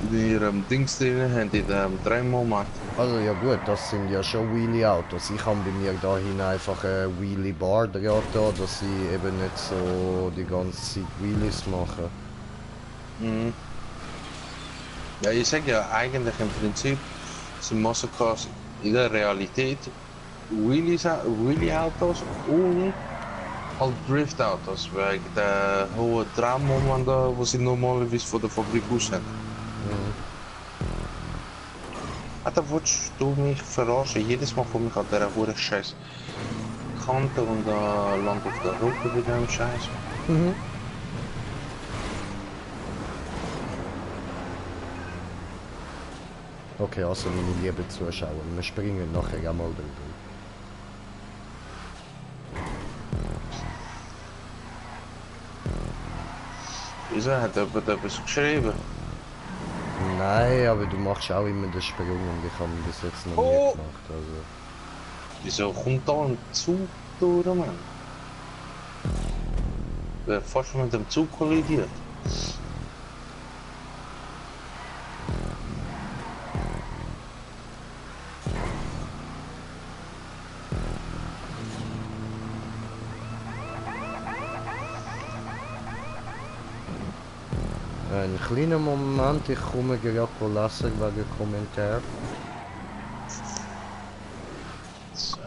Speaker 2: in ihrem Dings drin haben, in dem Drehmoment.
Speaker 1: Also ja gut, das sind ja schon Wheelie-Autos. Ich habe bei mir dahin einfach eine Wheelie-Bar dran, dass sie eben nicht so die ganze Zeit Wheelies machen.
Speaker 2: Mhm. Ja, ich sag ja eigentlich im Prinzip sind Mastercars in der Realität Wheelie-Autos und halt Drift-Autos, wegen der hohen Drehmoment, wo sie normalerweise von der Fabrik aus haben. Da willst du mich verarschen. Jedes Mal komme ich an dieser hohen Scheiß Kante und land auf der Route mit dem Scheiß.
Speaker 1: Okay, also meine lieben Zuschauer, wir springen nachher einmal drüber.
Speaker 2: Wieso hat jemand etwas geschrieben?
Speaker 1: Nein, aber du machst auch immer den Sprung und ich habe ihn bis jetzt noch nie gemacht. Also.
Speaker 2: Wieso kommt da ein Zug durch, Mann? Wer fast mit dem Zug kollidiert?
Speaker 1: Ein kleiner Moment, ich komme gerade lesen wegen Kommentar.
Speaker 2: So.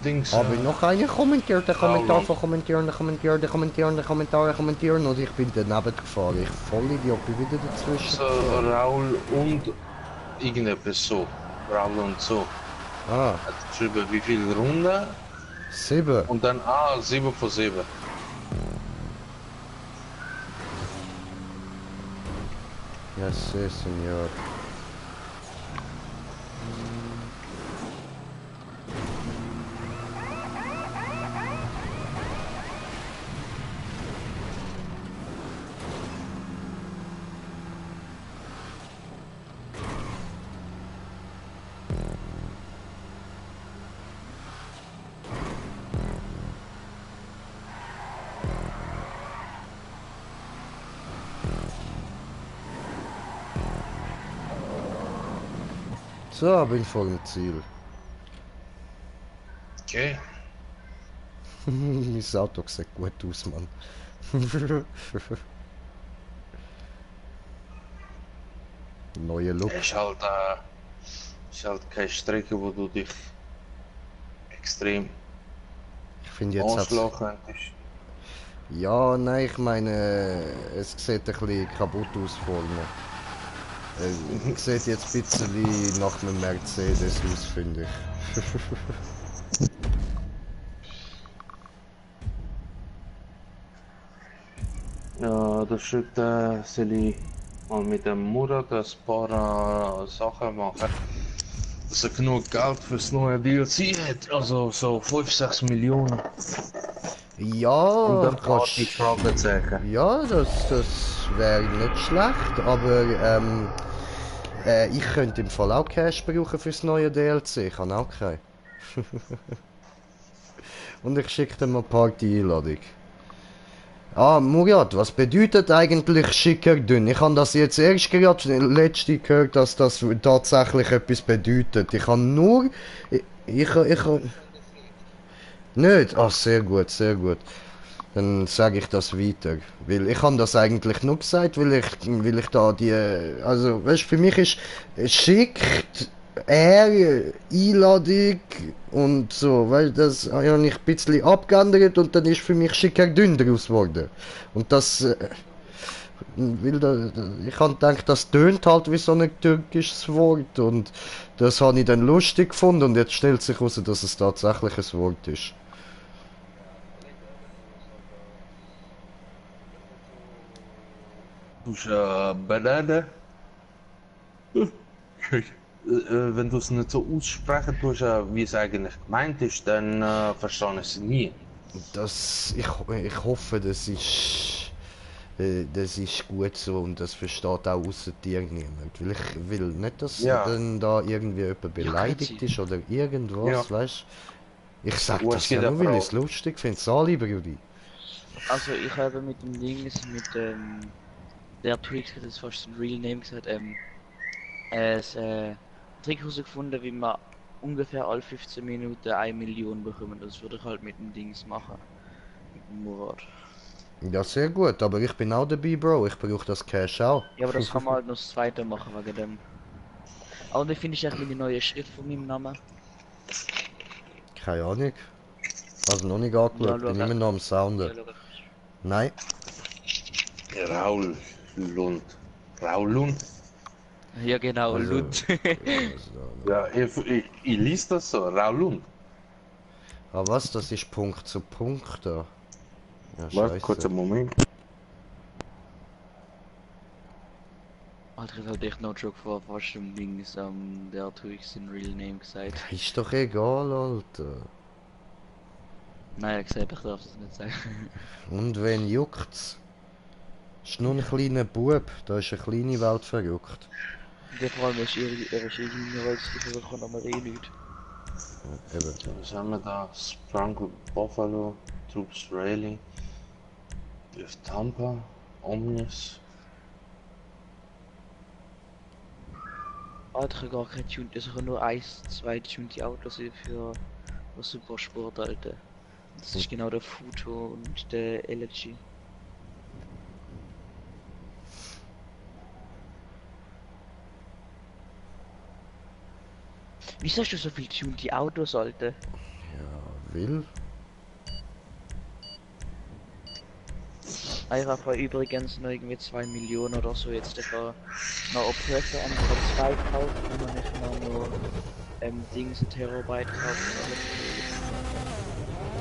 Speaker 2: Dings.
Speaker 1: Habe ich noch einen kommentiert, der Kommentar von kommentieren und ich bin daneben gefahren. Ich Vollidiot, bin wieder dazwischen.
Speaker 2: So, Raul und irgendetwas so. Raul und so.
Speaker 1: Ah,
Speaker 2: Hat geschrieben, wie viele Runden?
Speaker 1: 7.
Speaker 2: Und dann 7 von 7.
Speaker 1: Ja, sí, señor. So, bin vor dem Ziel.
Speaker 2: Okay.
Speaker 1: Mein Auto sieht gut aus, Mann. Neuer Look.
Speaker 2: Ist halt keine Strecke, wo du dich extrem
Speaker 1: Ich finde jetzt hat's...
Speaker 2: anschlagen könntest.
Speaker 1: Ja, nein, ich meine, es sieht ein bisschen kaputt aus vorne. Sieht jetzt ein bisschen nach einem Mercedes aus, finde ich.
Speaker 2: Ja, das soll ich mal mit dem Murat ein paar Sachen machen. Dass er genug Geld fürs neue DLC hat. Also so 5, 6 Millionen. Und
Speaker 1: Ja,
Speaker 2: ein paar die
Speaker 1: kannst...
Speaker 2: Fragezeichen.
Speaker 1: Ja, das wäre nicht schlecht, aber ich könnte im Fall auch Cash brauchen fürs neue DLC. Ich habe auch keinen. Und ich schicke dir mal ein paar die Einladung. Ah, Murat, was bedeutet eigentlich schicker dünn? Ich habe das jetzt erst gerade letzte gehört, dass das tatsächlich etwas bedeutet. Ich habe nur... Ich nicht? Ah, sehr gut, sehr gut. Dann sage ich das weiter. Weil ich habe das eigentlich nur gesagt, weil ich da die... Also, weißt du, für mich ist schickt er Einladung und so, weil das habe ich ein bisschen abgeändert und dann ist für mich schicker dünn daraus geworden. Und das... weil ich habe gedacht, das tönt halt wie so ein türkisches Wort und das habe ich dann lustig gefunden und jetzt stellt sich heraus, dass es tatsächlich ein Wort ist.
Speaker 2: Du Banane. Wenn du es nicht so aussprechen tust, wie es eigentlich gemeint ist, dann verstehe ich es nie.
Speaker 1: Ich hoffe, das ist gut so und das versteht auch außer dir niemand. Weil ich will nicht, dass
Speaker 2: Ja,
Speaker 1: dann da irgendwie jemand
Speaker 3: Ja,
Speaker 1: beleidigt
Speaker 3: Grüezi.
Speaker 1: ist oder irgendwas,
Speaker 2: ja.
Speaker 1: weißt. Ich sag
Speaker 2: Es
Speaker 1: das ja
Speaker 2: gibt
Speaker 1: nur,
Speaker 2: aber
Speaker 1: weil ich
Speaker 2: auch.
Speaker 1: es lustig finde. Sali, Brudi.
Speaker 3: Also ich habe mit dem Dings, mit der Tweet, das ist fast ein Real Name gesagt, ein Trick herausgefunden, wie man ungefähr alle 15 Minuten 1 Million bekommen. Das würde ich halt mit dem Dings machen. Mit dem Murat.
Speaker 1: Ja, sehr gut, aber ich bin auch dabei, Bro. Ich brauche das Cash auch.
Speaker 3: Ja, aber das kann man halt noch das zweite machen wegen dem. Aber wie finde ich eigentlich meine neue Schrift von meinem Namen?
Speaker 1: Keine Ahnung. Also noch nicht
Speaker 3: Ja,
Speaker 1: angeschaut,
Speaker 3: schau.
Speaker 1: bin immer noch am Sounden.
Speaker 3: Ja, schau.
Speaker 1: Nein.
Speaker 2: Raul Lund. Raul Lund?
Speaker 3: Ja genau,
Speaker 1: Also,
Speaker 3: Lund.
Speaker 2: Ja, ich lese das so, Raul Lund.
Speaker 1: ah was, das ist Punkt zu Punkt da. Ja,
Speaker 2: Warte, kurz
Speaker 1: scheiße.
Speaker 2: einen Moment.
Speaker 3: Alter, ich hab echt noch Joke vor fast dem Dings, der Twix in Real Name gesagt.
Speaker 1: Ist doch egal, Alter.
Speaker 3: Nein, ich gesagt, ich darf das nicht sagen.
Speaker 1: Und wen juckt's? Ist nur ein kleiner Bub, da ist eine kleine Welt verrückt.
Speaker 3: Der vor allem ist er ist irgendwie als die versuchen aber eh nicht.
Speaker 1: Eben.
Speaker 2: Was haben wir da? Sprung Buffalo, Troops Rally, With Tampa, Omnis.
Speaker 3: Alter, ich habe gar kein Tune, also ich habe nur 2 tuned Autos für Supersport, Alter. Das ist genau der Futo und der LG. Wieso hast du so viel tuned Autos, Alter?
Speaker 1: Will?
Speaker 3: Einfach war übrigens noch irgendwie 2 Millionen oder so jetzt noch Oppressor M2 kaufen und dann nicht mal nur Dings ein Terabyte kaufen.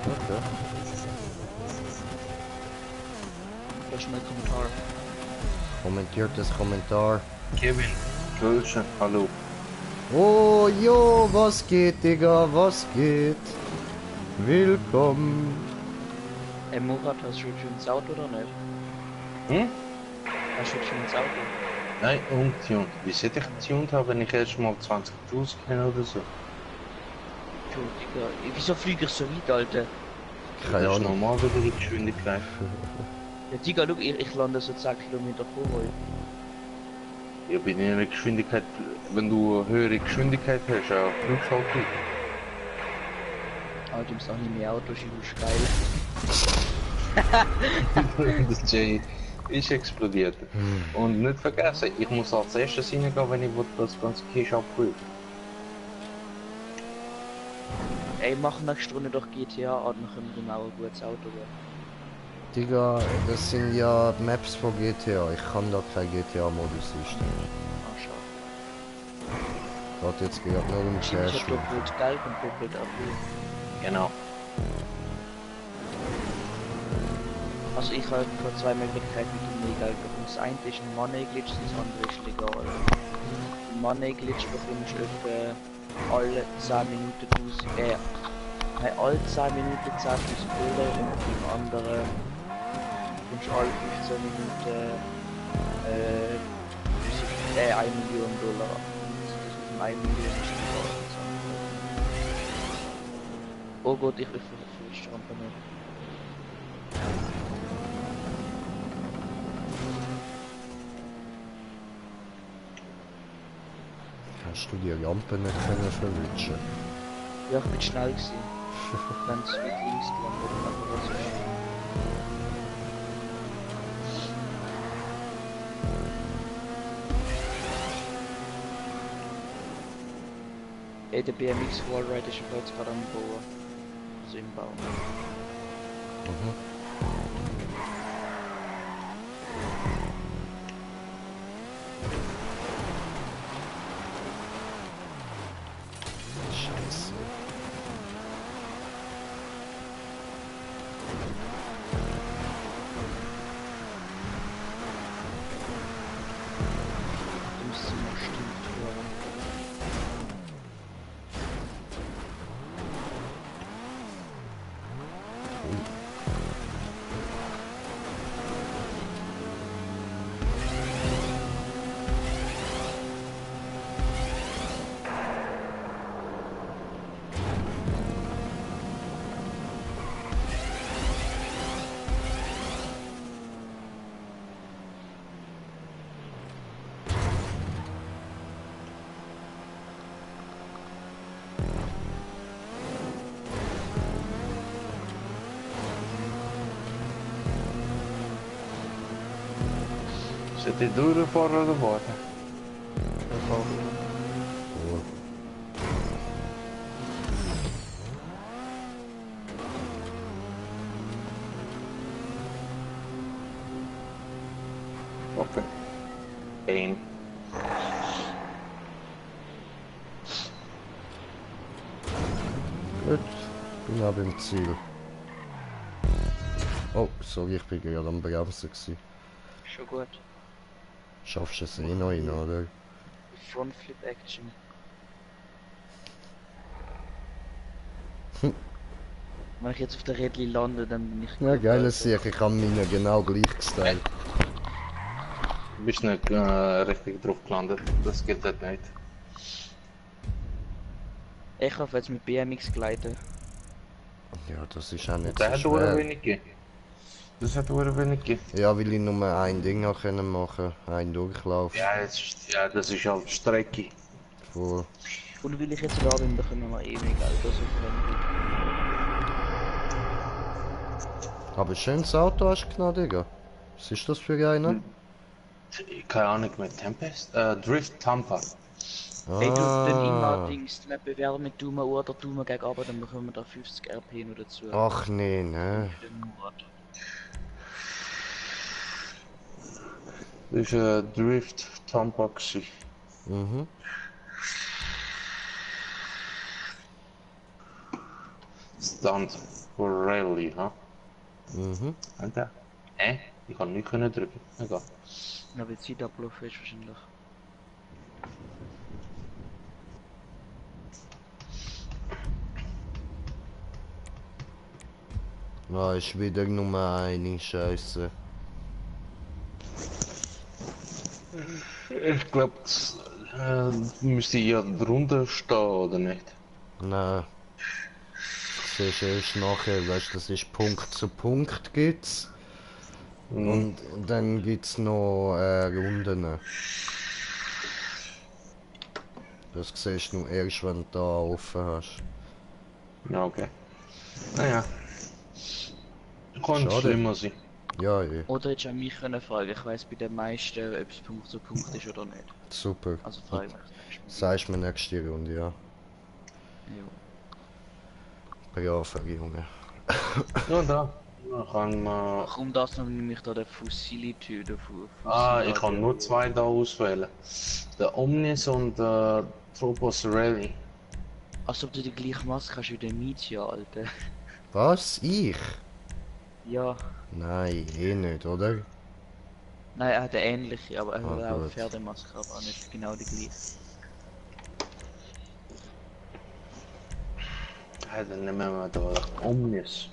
Speaker 1: Okay.
Speaker 3: Das ist mein Kommentar.
Speaker 1: Kommentiert das Kommentar.
Speaker 2: Kevin. Grüße, hallo.
Speaker 1: Oh, jo, was geht, Digga, was geht? Willkommen.
Speaker 3: Ey, Murat, hast du schon ins Auto oder nicht?
Speaker 2: Hm?
Speaker 3: Hast du schon ins Auto?
Speaker 2: Nein, ungetuned. Wie sollte ich getuned haben, wenn ich erst mal 20.000 kenne oder so?
Speaker 3: Jo, Digga, wieso fliege ich so weit, Alter?
Speaker 1: Keine
Speaker 2: Das ist
Speaker 1: Ahnung.
Speaker 2: normal über die Geschwindigkeit.
Speaker 3: Ja, Digga, look, ich lande so 10 Kilometer vor euch.
Speaker 2: Ja, bei einer Geschwindigkeit, wenn du eine höhere Geschwindigkeit hast, ja, fliegst du halt weiter.
Speaker 3: Alter, du bist auch nicht mehr Auto, ich ist geil.
Speaker 2: Das J ist explodiert. Und nicht vergessen, ich muss als erstes reingehen, wenn ich will, das ganze Cash upgrade.
Speaker 3: Ey, mach nächste Runde doch GTA an, dann können wir ihm auch ein gutes Auto geben.
Speaker 1: Digga, das sind ja Maps von GTA. Ich kann da kein GTA-Modus einstellen.
Speaker 3: Ah, schade.
Speaker 1: Geht jetzt gerade nur um
Speaker 3: Wahrscheinlich
Speaker 1: Cash.
Speaker 3: hat doppelt Geld und doppelt AP.
Speaker 2: Genau.
Speaker 3: Also ich habe zwei Möglichkeiten mit dem Geld. Das eine ist ein Money Glitch, das andere ist legal. Ein Money Glitch bekommst du etwa alle 10 Minuten alle 10 Minuten 10.000 Dollar und beim anderen bekommst du alle 15 Minuten 1 Million Dollar. Das ist 1 Million ist legal. Oh Gott, ich verstehe nicht.
Speaker 1: Hast du die Lampe nicht können verwischen?
Speaker 3: Ja, ich bin schnell gewesen. Wenn es mit links gelandet, aber was ist? Ey, der BMX Wallride ist aber jetzt gerade am Bauen. Also im Bau.
Speaker 1: Mhm. Scheiße.
Speaker 3: Du musst sie mal stimmt hören.
Speaker 2: Sollte ich durchfahren oder warten?
Speaker 1: Oh.
Speaker 2: Okay. 1.
Speaker 1: Gut, bin auch beim Ziel. Oh, sorry, ich bin gerade am Bremsen gewesen.
Speaker 3: Schon gut.
Speaker 1: Schaffst du es eh noch rein, oder?
Speaker 3: Frontflip Action. Wenn ich jetzt auf der Rädli lande, dann bin ich...
Speaker 1: Ja,
Speaker 3: gut,
Speaker 1: geil,
Speaker 3: Alter.
Speaker 1: das sehe ich. Ich habe meine genau gleich gestylt.
Speaker 2: Du bist nicht richtig drauf gelandet. Das geht halt nicht.
Speaker 3: Ich hoffe jetzt mit BMX gleiten.
Speaker 1: Ja, das ist auch nicht
Speaker 2: Das
Speaker 1: so
Speaker 2: hat auch
Speaker 1: schwer.
Speaker 2: wenig gegeben. Das hat auch wenig gegeben.
Speaker 1: Ja, weil ich nur ein Ding auch können machen, einen Durchlauf.
Speaker 2: Ja, das ist halt Strecke.
Speaker 1: Voll.
Speaker 3: Und will ich jetzt da bin, bekommen wir ewig Geld. Also
Speaker 1: Aber schönes Auto hast du genommen, Digga. Was ist das für einer?
Speaker 2: Keine Ahnung mit Tempest. Drift Tampa.
Speaker 3: Ey, du, dann immer
Speaker 1: Ah.
Speaker 3: Dings, die bewerben mit Daumen oder Daumen gegen runter, dann bekommen wir da 50 RP noch dazu.
Speaker 1: Ach nee, ne.
Speaker 3: Für den Murat.
Speaker 2: Das ist Drift Tampa gewesen.
Speaker 1: Mhm.
Speaker 2: Stunt for Rally, ha?
Speaker 1: Mhm.
Speaker 2: Alter. Ich kann nicht können drücken. Egal.
Speaker 3: Na, wie Zeitablauf ist wahrscheinlich.
Speaker 1: Ah, ist wieder Nummer eine, Scheiße.
Speaker 2: Ich glaube, müsste ja drunter stehen, oder nicht?
Speaker 1: Nein, das siehst du erst nachher, weißt du, das ist Punkt zu Punkt gibt's.
Speaker 2: Mhm.
Speaker 1: Und dann gibt's noch Runden. Das siehst du nur erst, wenn du da offen hast.
Speaker 2: Ja, okay. Naja. Kann
Speaker 1: Schade.
Speaker 2: schlimmer sein.
Speaker 1: Ja, eh.
Speaker 3: Oder hättest du an mich können fragen, ich weiss bei den meisten, ob es Punkt zu Punkt ist oder nicht.
Speaker 1: Super.
Speaker 3: Also frage ich mich das nächste Mal.
Speaker 1: Sagst mir nächste Runde, ja.
Speaker 3: Jo.
Speaker 1: Braver Junge.
Speaker 2: Ja, da. Da kann man.
Speaker 3: Warum das noch nämlich da der Fussility, der
Speaker 2: Ich kann nur zwei da auswählen. Der Omnis und der Tropos Rally.
Speaker 3: Als ob du die gleiche Maske hast wie der Mietja, Alter.
Speaker 1: Was? Ich?
Speaker 3: Ja.
Speaker 1: Nein, eh nicht, oder?
Speaker 3: Nein, er hat eine ähnliche, aber er hat
Speaker 1: Ah,
Speaker 3: auch eine
Speaker 1: gut.
Speaker 3: Pferdemaske, aber nicht genau die gleiche.
Speaker 2: Ja, dann nehmen wir da Omnis.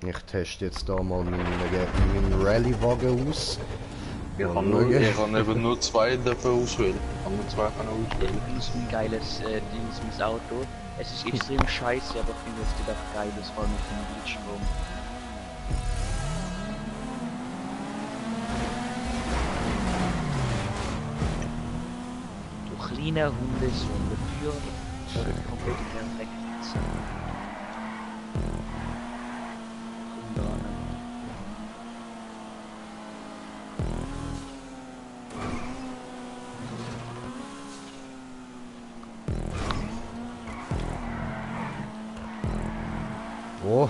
Speaker 1: Ich teste jetzt da mal meinen Rallye-Wagen aus.
Speaker 2: Ich
Speaker 1: Mal
Speaker 2: kann,
Speaker 1: schauen.
Speaker 2: ich kann eben nur zwei davon auswählen. Ich kann nur zwei auswählen.
Speaker 3: Ich finde ein geiles Ding, mein Auto. Es ist extrem scheiße, aber ich finde, es sieht auch geil aus, vor allem mit dem Bildschirm. Du kleiner Hundesohn, der Tür soll komplett perfekt sein. Komm da an.
Speaker 1: Oh.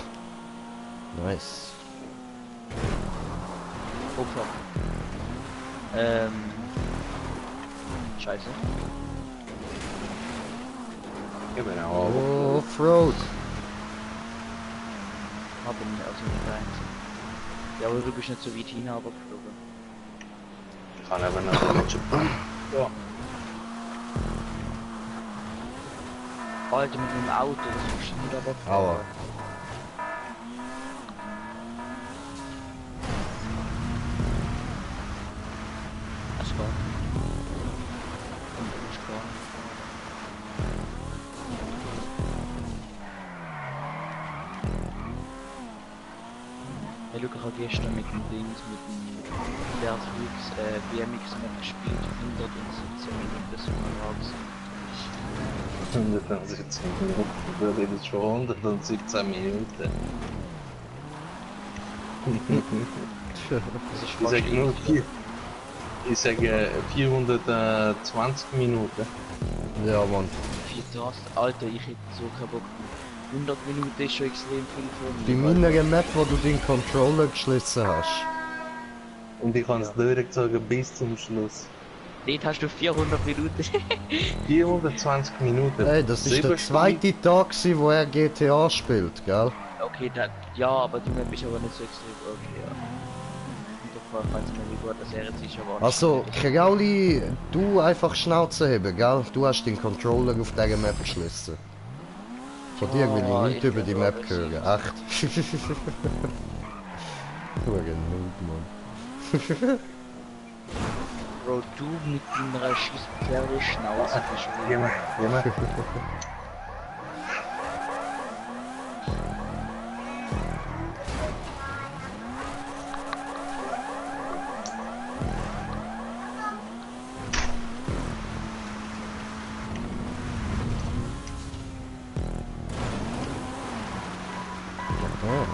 Speaker 1: Nice.
Speaker 3: Oh fuck. Scheiße.
Speaker 2: Ich bin auch.
Speaker 1: Offroad.
Speaker 3: Hab ihn aus dem Bein. Ja, aber du bist nicht so weit hin, aber geflogen.
Speaker 2: Ich kann eben noch ein bisschen. Ja.
Speaker 3: Alter, mit dem Auto, das funktioniert aber
Speaker 1: Aua.
Speaker 3: fahren. Das war. Und du bist klar. Ja, Luca hat gestern mit dem Dings, mit dem BMX noch gespielt, 117 Minuten, das war raus.
Speaker 2: 117 Minuten. Du redest schon 117 Minuten.
Speaker 3: Das ist
Speaker 2: Ich sage nur
Speaker 3: viel.
Speaker 2: Ich sage 420 Minuten.
Speaker 1: Ja, Mann.
Speaker 3: Viel das. Alter, ich hätte so keinen Bock mehr. 100 Minuten ist schon extrem viel für
Speaker 1: Bei
Speaker 3: mich.
Speaker 1: meiner Map, wo du den Controller geschlossen hast.
Speaker 2: Und ich kann es durchgezogen bis zum Schluss.
Speaker 3: Dort hast du 400 Minuten.
Speaker 2: 420 Minuten.
Speaker 1: Ey, das ist der
Speaker 2: 7
Speaker 1: zweite Tag, gewesen, wo er GTA spielt, gell?
Speaker 3: Okay, dann, ja, aber die Map ist aber nicht so extrem. Okay, ja. Und doch weiß ich nicht, wie gut das er jetzt ist, aber...
Speaker 1: Also, Krauli, du einfach Schnauze haben, gell? Du hast den Controller auf dieser Map geschlossen. Von dir will
Speaker 3: Ja,
Speaker 1: ich nicht
Speaker 3: ich
Speaker 1: über die
Speaker 3: bin
Speaker 1: Map
Speaker 3: aggressiv.
Speaker 1: hören, echt. Du ein Noob, Mann.
Speaker 3: Bro, du mit deiner Schießpferde-Schnauze bist
Speaker 2: Geh mal, geh mal.
Speaker 1: Oh.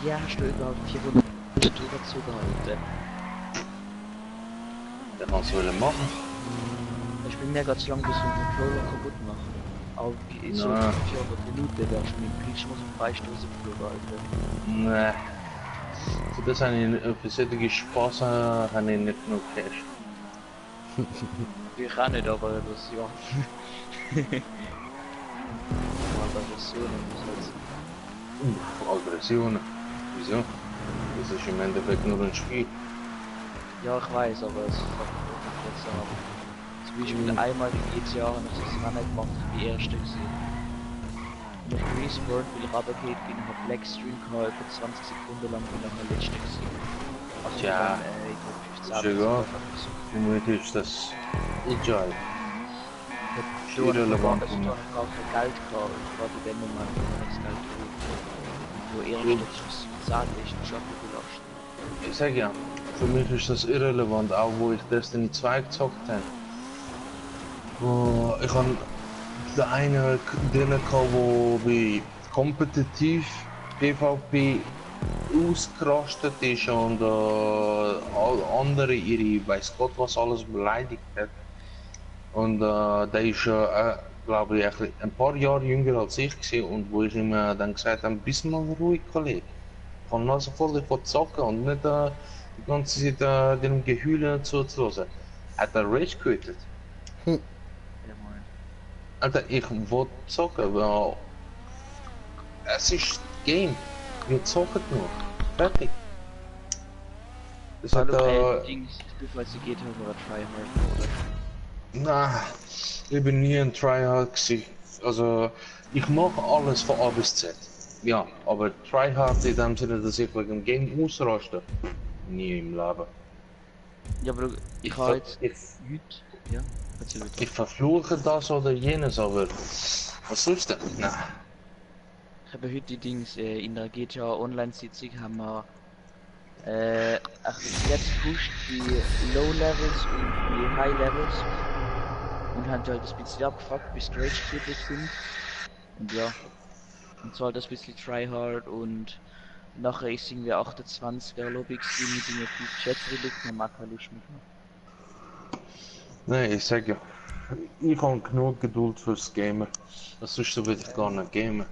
Speaker 3: Wie hast du überhaupt 400 durchgezogen heute?
Speaker 2: Der kann es wieder machen.
Speaker 3: Ich bin mega zu lang, bis ich den Controller kaputt mache. Aber wie so
Speaker 2: Na.
Speaker 3: 400 Minuten, da ist mein Bildschirm so 3 Stunden geflogen, Alter.
Speaker 2: Nee. Für das habe ich, für solche Spaß habe ich nicht genug Cash.
Speaker 3: Ich auch nicht, aber das, ja. Aggressionen muss halt
Speaker 2: Aggressionen. Wieso? Das ist im Endeffekt nur ein Spiel.
Speaker 3: ja, ich weiß, aber es kann ich kurz sagen. Zum Beispiel einmal in jedes Jahr habe ich das Rennen gemacht, ich bin Erster gewesen. Und auf Respawn, weil ich runtergeht bin, ich habe Blackstream gehabt, über 20 Sekunden lang bin ich nachher Letzter gewesen. Also
Speaker 2: Tja,
Speaker 3: ich glaube
Speaker 2: ist
Speaker 3: 15
Speaker 2: egal.
Speaker 3: so.
Speaker 2: Für mich ist das egal.
Speaker 3: Du hast
Speaker 2: Irrelevant.
Speaker 3: gar kein Geld gehabt, und gerade in dem Moment, wo man das Geld kriegt. Wo Erster ist, sagen ist, schon belastet.
Speaker 2: Ich sag ja, für mich ist das irrelevant, auch wo ich Destiny 2 gezockt habe. Wo ich habe den einen drin gehabt, wo bei kompetitiv PvP ausgerastet ist und alle andere ihre weiß Gott was alles beleidigt hat. Und der ist glaube ich ein paar Jahre jünger als ich gewesen, und wo ich ihm dann gesagt habe, bist mal ruhig, Kollege. Ich kann also voll davon zocken und nicht die ganze Zeit dem Gehüle zuzulassen. Hat er Rage quittet.
Speaker 3: Ja, moin.
Speaker 2: Alter, ich wollte zocken, weil es ist Game. Wir zocken nur. Fertig. Das hat
Speaker 3: Dings, beispielsweise geht über Tryhard oder?
Speaker 2: na, ich bin nie ein Tryhard gewesen. Also, ich mache alles von A bis Z. Ja, aber Tryhard in dem Sinne, dass ich wegen dem Game ausraste, nie im Leben.
Speaker 3: Ja, aber ich habe jetzt heute, ja, erzähl bitte.
Speaker 2: Ich verfluche das oder jenes, aber was soll's denn? Na,
Speaker 3: Ich habe heute die Dings, in der GTA Online-Sitzung haben wir jetzt pusht die Low Levels und die High Levels und haben halt ein bisschen abgefuckt, bis Rage Quitted sind. Und ja, und so halt ein bisschen Tryhard, und nachher ist irgendwie 28er Lobby gewesen mit den 5 Chat-Relikten, man mag keine Lust mehr.
Speaker 2: nein, ich sag ja, ich habe genug Geduld fürs Gamen. Das ist so, will ich gar nicht gamen.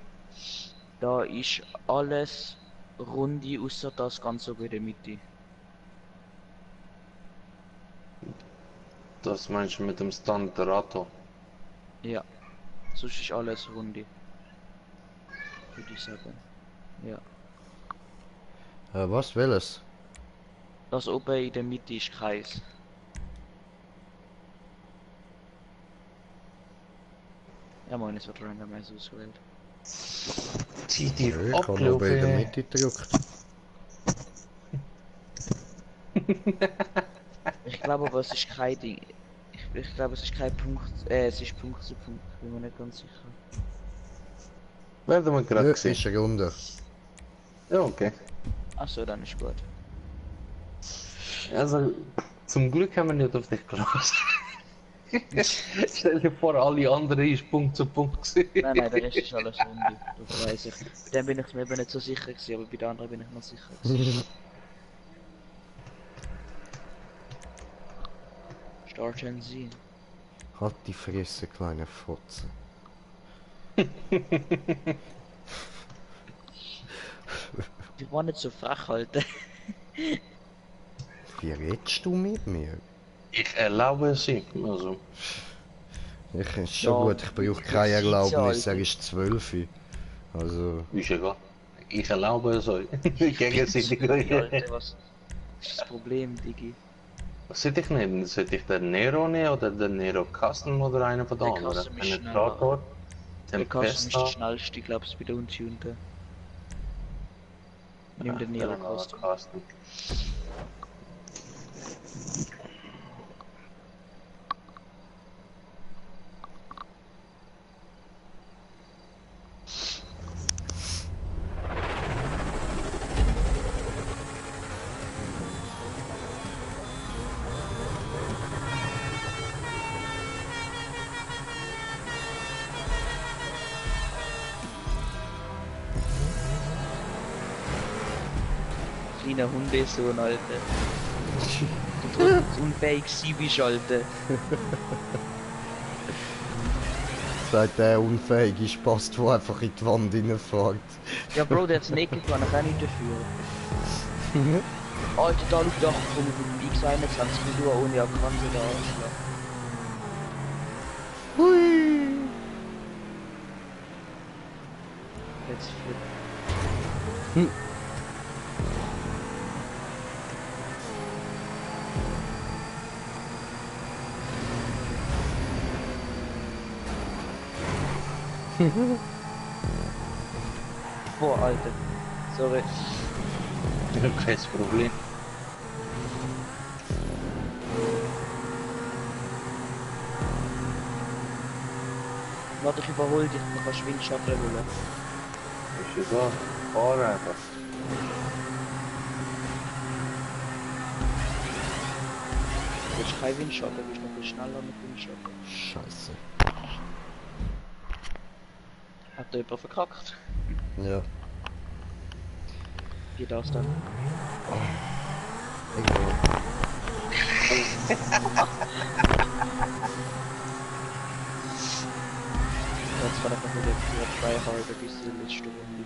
Speaker 3: Da ist alles Runde, außer das ganz oben in der Mitte.
Speaker 2: Das meinst du mit dem Standerato?
Speaker 3: Ja, sonst ist alles Runde. Würde ich sagen. Ja.
Speaker 1: Was will es?
Speaker 3: Das oben in der Mitte ist Kreis. Ja, moin, es wird randommäßig ausgewählt.
Speaker 2: Zieh die
Speaker 1: Ich habe oben in der Mitte gedrückt.
Speaker 3: Ich glaube aber, es ist kein Ding. Ich glaube, es ist kein Punkt. Es ist Punkt zu Punkt. Bin mir nicht ganz sicher.
Speaker 2: Werden wir gerade
Speaker 1: Ja,
Speaker 2: gesehen.
Speaker 1: ist eine Runde.
Speaker 2: Ja, okay.
Speaker 3: Achso, dann ist gut.
Speaker 2: Also, zum Glück haben wir nicht auf dich gelassen. Stell dir vor, alle anderen ist Punkt zu Punkt gewesen.
Speaker 3: Nein, der Rest ist alles Runde. Das weiß ich. Bei dem bin ich mir eben nicht so sicher gewesen, aber bei den anderen bin ich mir sicher gewesen. Star Gen Z.
Speaker 1: Halt die Fresse, kleine Fotze.
Speaker 3: Ich war nicht so frech, Alter.
Speaker 1: Wie redest du mit mir?
Speaker 2: Ich erlaube es ihm. Also,
Speaker 1: Ich ist schon
Speaker 3: Ja,
Speaker 1: gut, ich brauche keine
Speaker 3: das sieht's ja,
Speaker 1: Erlaubnis, er
Speaker 3: Alter.
Speaker 1: ist 12. Also,
Speaker 2: ist egal. Ich erlaube es euch. Gegenseitig.
Speaker 3: Alter, was ist das Problem, Digi?
Speaker 2: Was sollte ich nehmen? Sollte ich den Nero nehmen oder den Nero Custom oder einen von den
Speaker 3: Der
Speaker 2: anderen?
Speaker 3: Custom ist
Speaker 2: Penetrator,
Speaker 3: Der Custom ist der
Speaker 2: Tempesta,
Speaker 3: schnellste, glaubst du, bei der Untunten. Nimm den Nero Custom.
Speaker 2: Custom.
Speaker 3: Kleiner Hundesohn, Alter. Du trotzdem unfähig sie bist, Alter.
Speaker 1: sagt der unfähige Spast, der einfach in die Wand reinfährt.
Speaker 3: Ja, Bro, der hat's nicht gefahren, ich kann nicht dafür. Alter, da liegt doch rum mit dem X21 nur ohne Akkante da.
Speaker 1: Hui!
Speaker 3: Plätze für. Boah, Alter. Sorry.
Speaker 2: Kein Problem.
Speaker 3: Warte, ich überhol dich, dann kannst du Windschatten holen.
Speaker 2: Ist ja so. Fahr einfach.
Speaker 3: Du hast keinen Windschatten, du bist noch viel schneller mit Windschatten.
Speaker 1: Scheiße.
Speaker 3: Hat da jemand verkackt?
Speaker 1: Ja.
Speaker 3: Wie das dann?
Speaker 1: Egal.
Speaker 3: Jetzt kann ich noch wieder tryharden bis zur letzten Runde.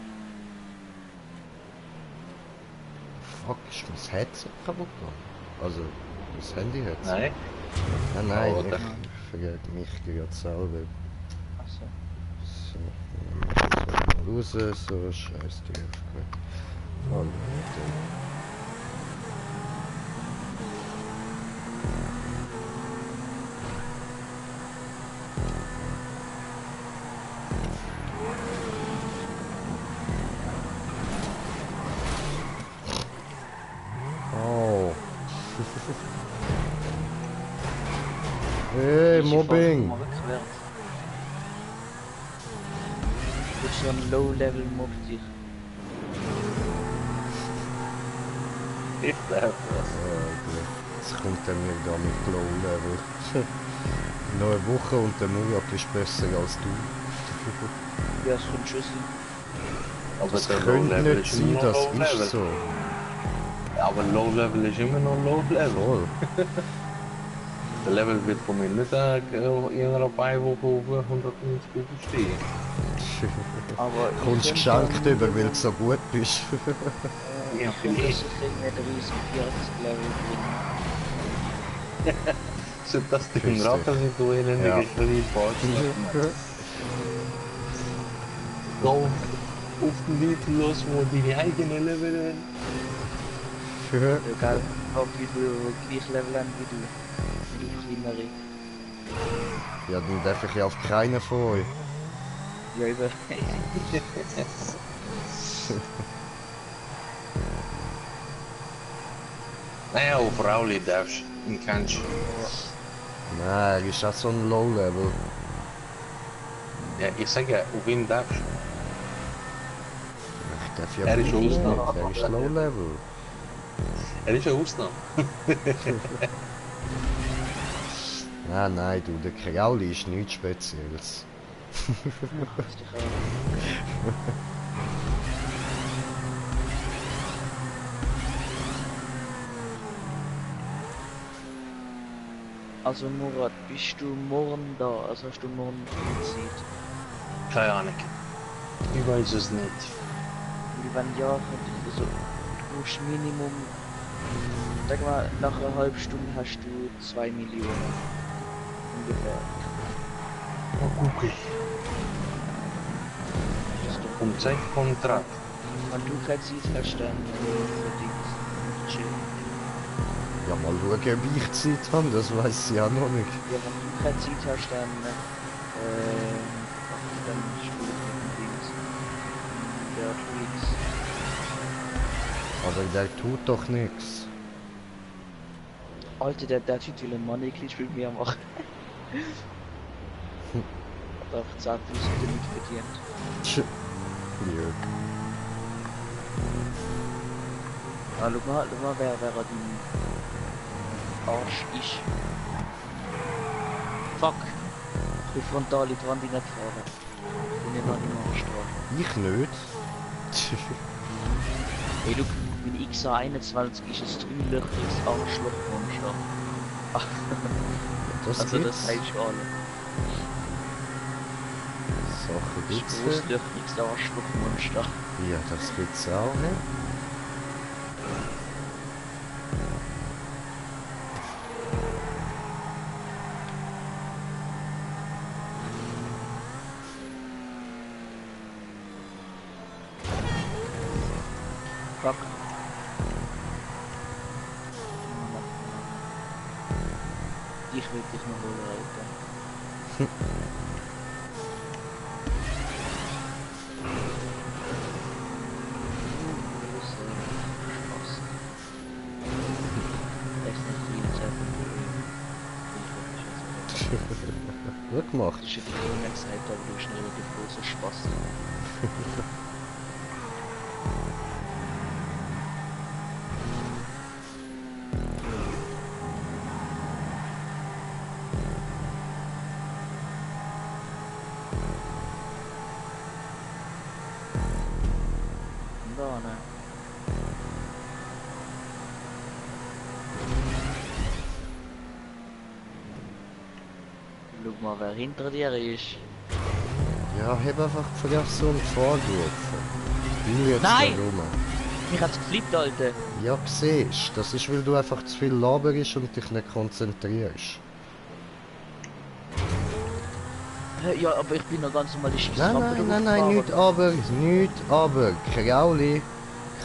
Speaker 1: Fuck, ist mein Headset kaputt gegangen? Also, das Handy-Headset?
Speaker 2: Nein.
Speaker 1: Nein,
Speaker 2: Oder?
Speaker 1: ich vergesse mich gerade selber.
Speaker 3: Achso.
Speaker 1: So, raus, so, scheiß drauf. Gut. Hallo, oh. Hey, Mobbing!
Speaker 3: Mal rückwärts. Du bist so ein Low-Level-Mob dich.
Speaker 2: Ich bleib was.
Speaker 1: Jetzt kommt er mir da mit Low Level. Noch eine Woche und der Murat ist besser als du.
Speaker 3: Ja, es kommt schon sein.
Speaker 2: Aber
Speaker 1: Das
Speaker 2: der
Speaker 1: könnte
Speaker 2: Low-Level
Speaker 1: nicht
Speaker 2: ist immer
Speaker 1: sein,
Speaker 2: noch
Speaker 1: das
Speaker 2: Low-Level.
Speaker 1: ist so.
Speaker 2: Aber Low-Level ist immer noch Low-Level.
Speaker 1: Voll.
Speaker 2: Der Level wird von mir nicht in einer Beiwoche auf 190 stehen.
Speaker 3: Aber ich
Speaker 1: Kommst
Speaker 3: könnte
Speaker 1: geschenkt
Speaker 3: dann-
Speaker 1: über, weil du so gut bist.
Speaker 2: Ja,
Speaker 3: ich könnte
Speaker 2: vielleicht.
Speaker 3: sicher nicht riesen 40 Level bringen.
Speaker 2: So dass die
Speaker 1: Richtig.
Speaker 2: Ratten sind, du in
Speaker 1: Ja.
Speaker 2: eine Geschrei Geh auf den Leute los, wo deine eigenen Level haben.
Speaker 3: Egal, ob wie du gleich Level haben wie du. Wie du kleinere.
Speaker 1: Ja, dann darf ich ja auf keinen von euch.
Speaker 3: Ja, über.
Speaker 2: Naja, auf Rauli darfst du. Den kannst du.
Speaker 1: Nein, er ist auch so ein Low Level.
Speaker 2: Ja, ich sag ja, auf ihn darfst du.
Speaker 1: Ich darf ja
Speaker 2: Er ist
Speaker 1: wirklich
Speaker 2: Ausnahme.
Speaker 1: nicht, er ist Low Level.
Speaker 2: Er ist eine Ausnahme.
Speaker 1: Nein, du, der Krauli ist nichts Spezielles.
Speaker 3: Ist dich auch. Also Murat, bist du morgen da? Also hast du morgen Zeit?
Speaker 2: Keine Ahnung. Ich weiß es nicht.
Speaker 3: Weil wenn ja, könnte ich, also du musst Minimum, sag mal, nach einer halben Stunde hast du 2 Millionen. Ungefähr.
Speaker 2: Mal gucken.
Speaker 3: Das ist doch
Speaker 2: Um sein Kontrakt.
Speaker 3: Wenn du keine Zeit hast, dann verdient chill.
Speaker 1: Ja, mal schauen, ob ich Zeit habe, das weiß ich auch noch nicht.
Speaker 3: Ja, wenn du keine Zeit hast, dann spiel ich mit dem Dings. Der Tweaks.
Speaker 1: Aber der tut doch nichts.
Speaker 3: Alter, der Typ will ein Money-Glitch mit mir machen. Hat auch 10.000 damit verdient.
Speaker 1: Tsch. Ja.
Speaker 3: Ah, schau mal, wer er dein Arsch ist. Fuck! Ich bin frontal in die Wand nicht fahren. Ich bin immer im Arsch dran.
Speaker 1: Ich nicht. Tsch.
Speaker 3: Hey, schau, mein XA21 ist ein 3-löchriges Arschlochmonster.
Speaker 1: Das
Speaker 3: Also das
Speaker 1: gibt's.
Speaker 3: heißt schon alle.
Speaker 1: Sachen
Speaker 3: Das ist ein
Speaker 1: gibt's.
Speaker 3: großlöchriges Arschlochmonster.
Speaker 1: Ja, das gibt's auch, ne?
Speaker 3: Fuck. Ich will dich noch holen, Alter. Spaß. Das ist nicht viel Zeit.
Speaker 1: Gut gemacht.
Speaker 3: Das ist ja die Kinder gesagt, aber du bist nicht wirklich großer Spaß. Da, ne? Schau mal, wer hinter dir ist.
Speaker 1: Ja, hab einfach vergessen und vorgerufen. Will jetzt
Speaker 3: Nein!
Speaker 1: da rum.
Speaker 3: Mich hat's geflippt, Alter.
Speaker 1: Ja, siehst, das ist, weil du einfach zu viel laberst und dich nicht konzentrierst.
Speaker 3: Ja, aber ich bin noch ganz normal die
Speaker 1: Nein, nein, nein, nicht aber. Krauli,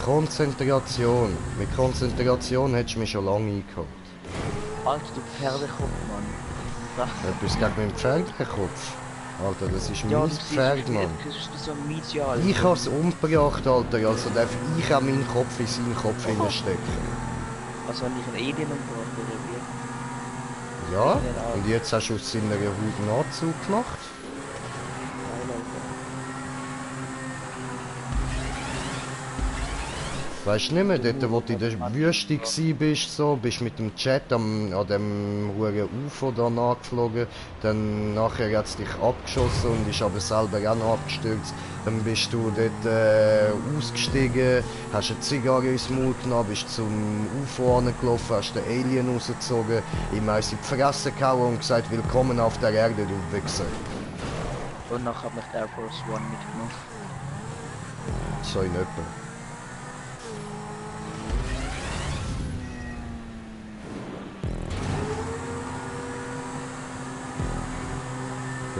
Speaker 1: Konzentration. Mit Konzentration hättest du mich schon lange eingeholt.
Speaker 3: Alter, du Pferdekopf, Mann. Da.
Speaker 1: Etwas gegen meinen Pferdekopf. Alter, das ist
Speaker 3: Ja,
Speaker 1: mein
Speaker 3: du siehst,
Speaker 1: Pferd, Mann.
Speaker 3: Das ist so ein Mietjahr, Alter.
Speaker 1: Ich hab's umgebracht, Alter, also darf ich auch meinen Kopf in seinen Kopf hineinstecken.
Speaker 3: Also wenn ich einen Alien umgebracht oder wie?
Speaker 1: Ja,
Speaker 3: Genau.
Speaker 1: und jetzt hast du aus seiner Haut einen Anzug gemacht.
Speaker 3: Geil, Alter.
Speaker 1: Weißt du nicht mehr, dort wo du in der Wüste gsi bist, so, bist mit dem Jet an dem hohen UFO da nachgeflogen, dann nachher hat's dich abgeschossen und ist aber selber auch noch abgestürzt. Dann bist du dort ausgestiegen, hast eine Zigarre ins Maul genommen, bist zum UFO angelaufen, hast den Alien rausgezogen, ihm eins in die Fresse gehauen und gesagt, willkommen auf der Erde, du Wichser.
Speaker 3: Und nachher hat mich der Air Force One mitgenommen.
Speaker 1: So in etwa.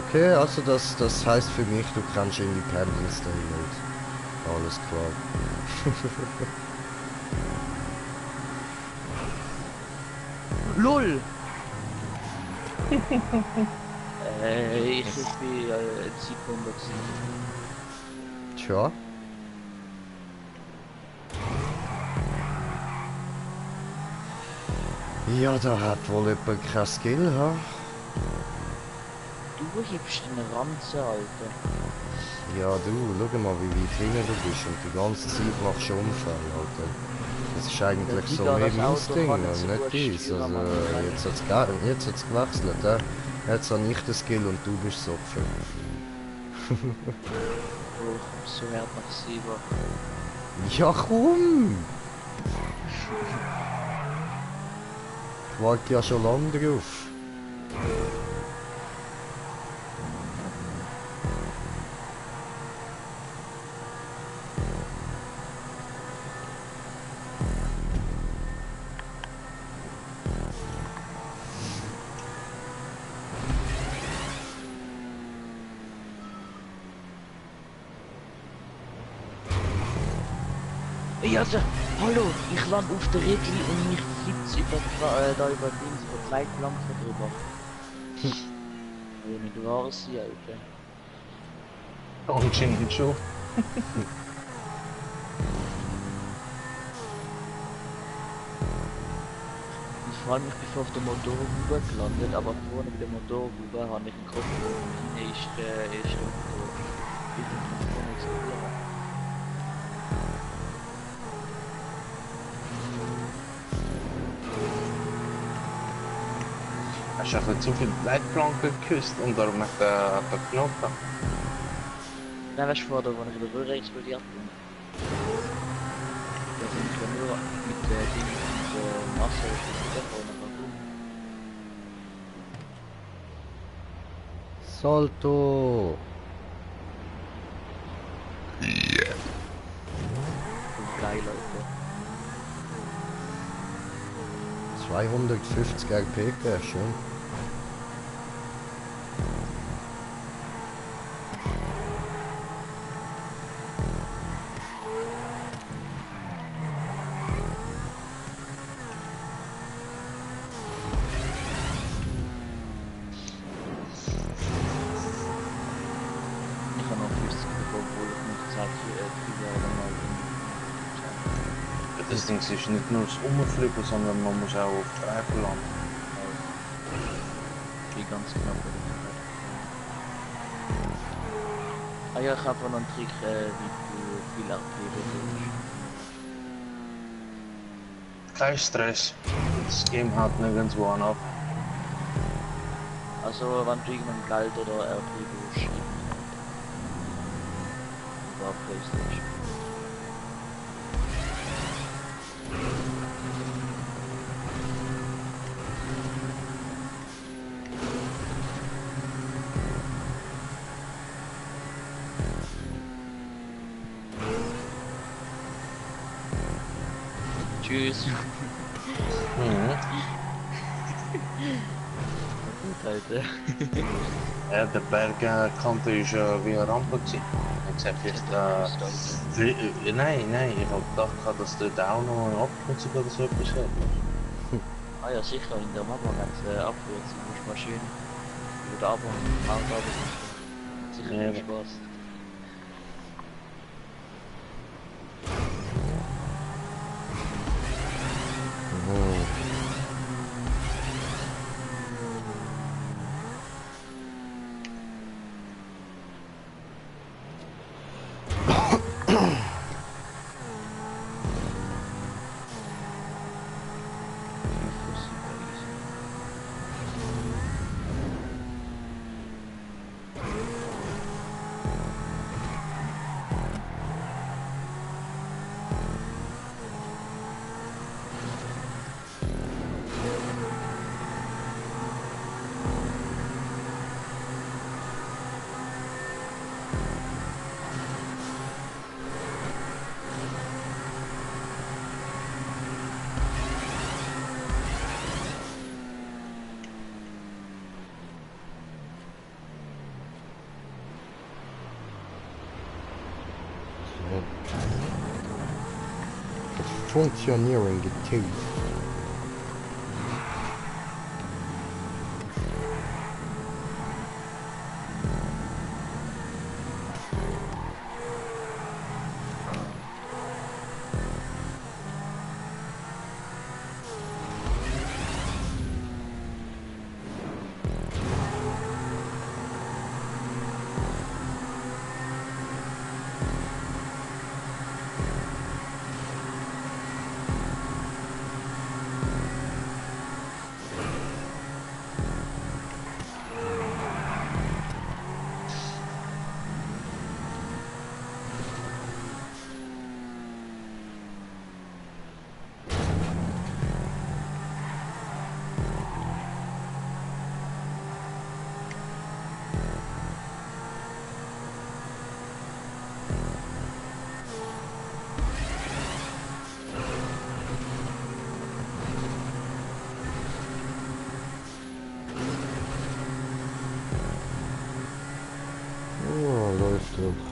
Speaker 1: Okay, also das heißt für mich, du kannst Independence Day nicht. Alles klar.
Speaker 3: LOL! Ich bin Sekunde gewesen.
Speaker 1: Tja. Ja, da hat wohl jemand kein Skill, ha?
Speaker 3: Du hebst den Ranzen, Alter.
Speaker 1: Ja, du, schau mal, wie weit drinnen du bist und die ganze Zeit machst du Unfall, Alter. Das ist eigentlich
Speaker 3: Ja,
Speaker 1: so
Speaker 3: Digga,
Speaker 1: mehr
Speaker 3: das
Speaker 1: mein
Speaker 3: Auto
Speaker 1: Ding
Speaker 3: kann
Speaker 1: und
Speaker 3: nicht so
Speaker 1: nicht
Speaker 3: gut
Speaker 1: dies.
Speaker 3: steuern,
Speaker 1: Also,
Speaker 3: Mann.
Speaker 1: jetzt hat's gewechselt, ja? Jetzt habe ich den Skill und du bist das Opfer.
Speaker 3: Oh, ich komm so hart nach Sieber.
Speaker 1: Ja, komm! Ich warte ja schon lange drauf.
Speaker 3: Ja, also, hallo, ich lande auf der Regel und mich flippt's da über Dings, über Leitplanken drüber. Will nicht wahr sein, Alter.
Speaker 2: Anscheinend schon.
Speaker 3: Und vor allem, ich bin auf der Motorhaube gelandet, aber vorne bei der Motorhaube habe ich einen Kopf und hinten ist der Motor. Ich bin vorne explodieren.
Speaker 2: Hast du einfach zu viel Leitplanken geküsst und darum hat der Knoten.
Speaker 3: Nein, weißt du, vorher, wo ich in der Röhre explodiert bin. Da bin ich ja nur mit der Ding und der Masse explodiert worden, aber boom.
Speaker 1: Salto!
Speaker 3: Geil, Alter.
Speaker 1: 250 RPK, schon.
Speaker 2: Das Ding ist nicht nur das Umfliegen, sondern man muss auch auf die Reifen landen.
Speaker 3: Wie ganz knapp. Ah ja, ich habe noch einen Trick, wie du viel abgeben
Speaker 2: Kein Stress. Das Game hat nirgendwo an ab.
Speaker 3: kannst. Also, wenn du irgendein Geld oder RP brauchst, über PlayStation. Tschüss.
Speaker 2: Mhm.
Speaker 3: Gut, Alter.
Speaker 2: Ja, der Bergkante ist wie eine Rampe gewesen. Jetzt habe ich jetzt, nein, ich habe gedacht, dass dort auch noch eine Abkürzung oder so etwas hat.
Speaker 3: Ah ja, sicher, in der Mama, wenn es abkürzt, musst du mal schön über den Abhang und Mount runter. Sicher
Speaker 2: Ja,
Speaker 3: viel Spaß.
Speaker 1: Funktionieren getötet. Oh, läuft doch.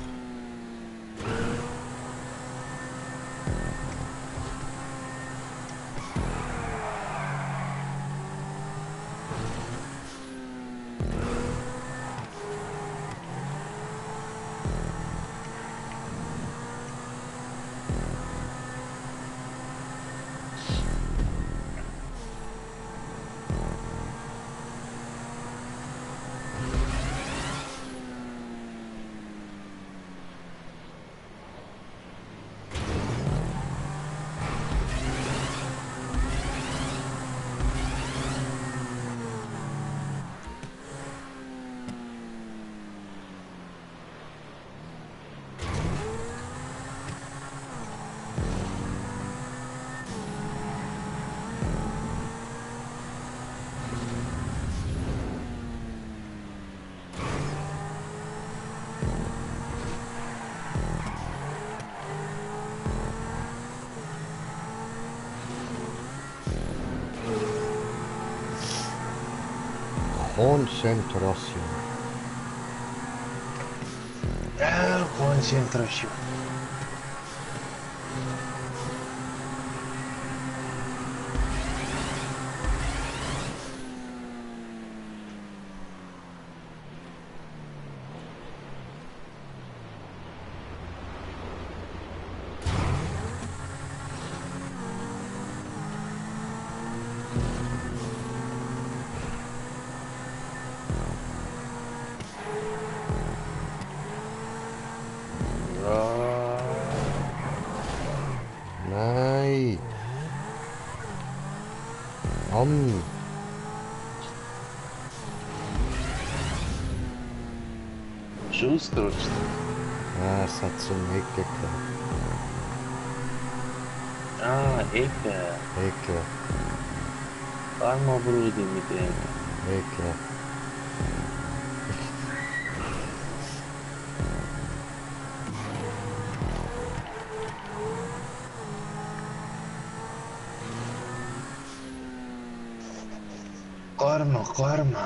Speaker 1: Concentración.
Speaker 2: Concentración.
Speaker 1: Nein. Mann.
Speaker 2: Bist du ausgerutscht?
Speaker 1: Ah, es hat so eine Ecke gehabt.
Speaker 2: Ah, Ecke.
Speaker 1: Ecke.
Speaker 2: Armer Brudi mit dem.
Speaker 1: Ecke.
Speaker 2: Karma, Karma.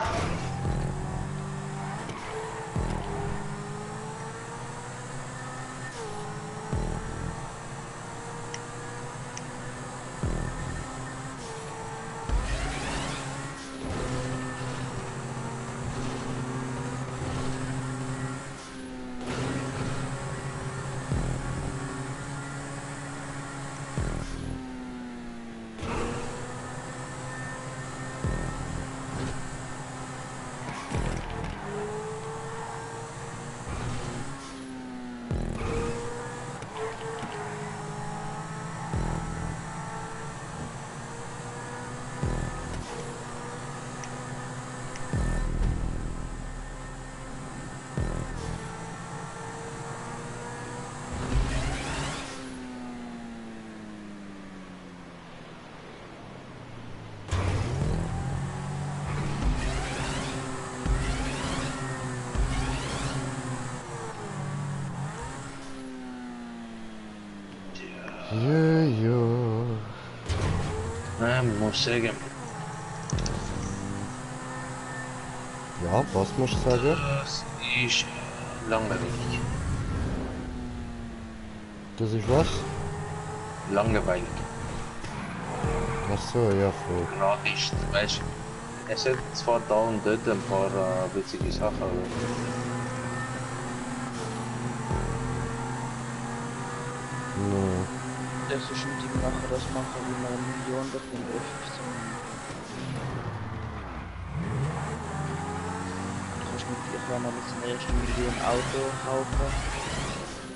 Speaker 1: Ja.
Speaker 2: Nein, muss sagen,
Speaker 1: Ja, was musst du sagen?
Speaker 2: das ist langweilig.
Speaker 1: Das ist was?
Speaker 2: Langweilig.
Speaker 1: Ach so, ja, voll.
Speaker 2: Gerade ist, weißt du, es hat zwar da und dort ein paar witzige Sachen, aber
Speaker 1: Nee.
Speaker 3: Das ist ein Ding machen, das machen, wie man 1 Million davon öffnet. Du kannst mit dir kann man jetzt eine erste Million Auto kaufen.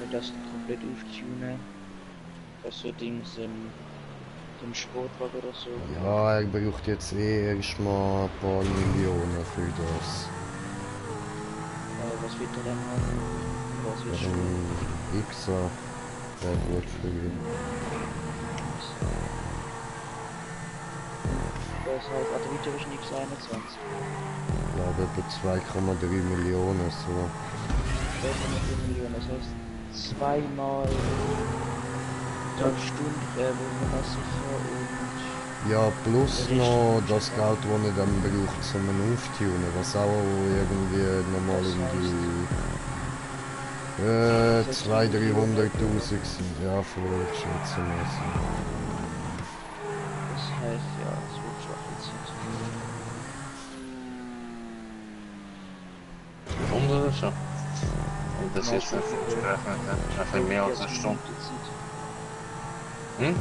Speaker 3: Und das dann komplett auftunen. Das so Dings, so ein Sportwagen oder so.
Speaker 1: Ja, er braucht jetzt eh erstmal ein paar Millionen für das.
Speaker 3: Was wird er dann haben? Was wird schon?
Speaker 1: Xer wäre gut für ihn.
Speaker 3: Das heißt, also wieder ist nichts 21.
Speaker 1: Ich glaube etwa 2,3 Millionen so.
Speaker 3: 2,4 Millionen, das heißt zweimal 12 Stunden wäre man sicher und
Speaker 1: Ja, plus
Speaker 3: der
Speaker 1: noch
Speaker 3: Rest-
Speaker 1: das Geld, das er dann braucht zum Auftunen, was auch irgendwie nochmal
Speaker 3: Das
Speaker 1: um
Speaker 3: heißt-
Speaker 1: die 200.000, 300.000 sind. Ja, voll, ich schätze mal so.
Speaker 3: das heißt ja, es wird schon viel Zeit.
Speaker 2: Stunde oder so. Und das jetzt nicht gerechnet, ne? Einfach mehr als eine Stunde. Hm?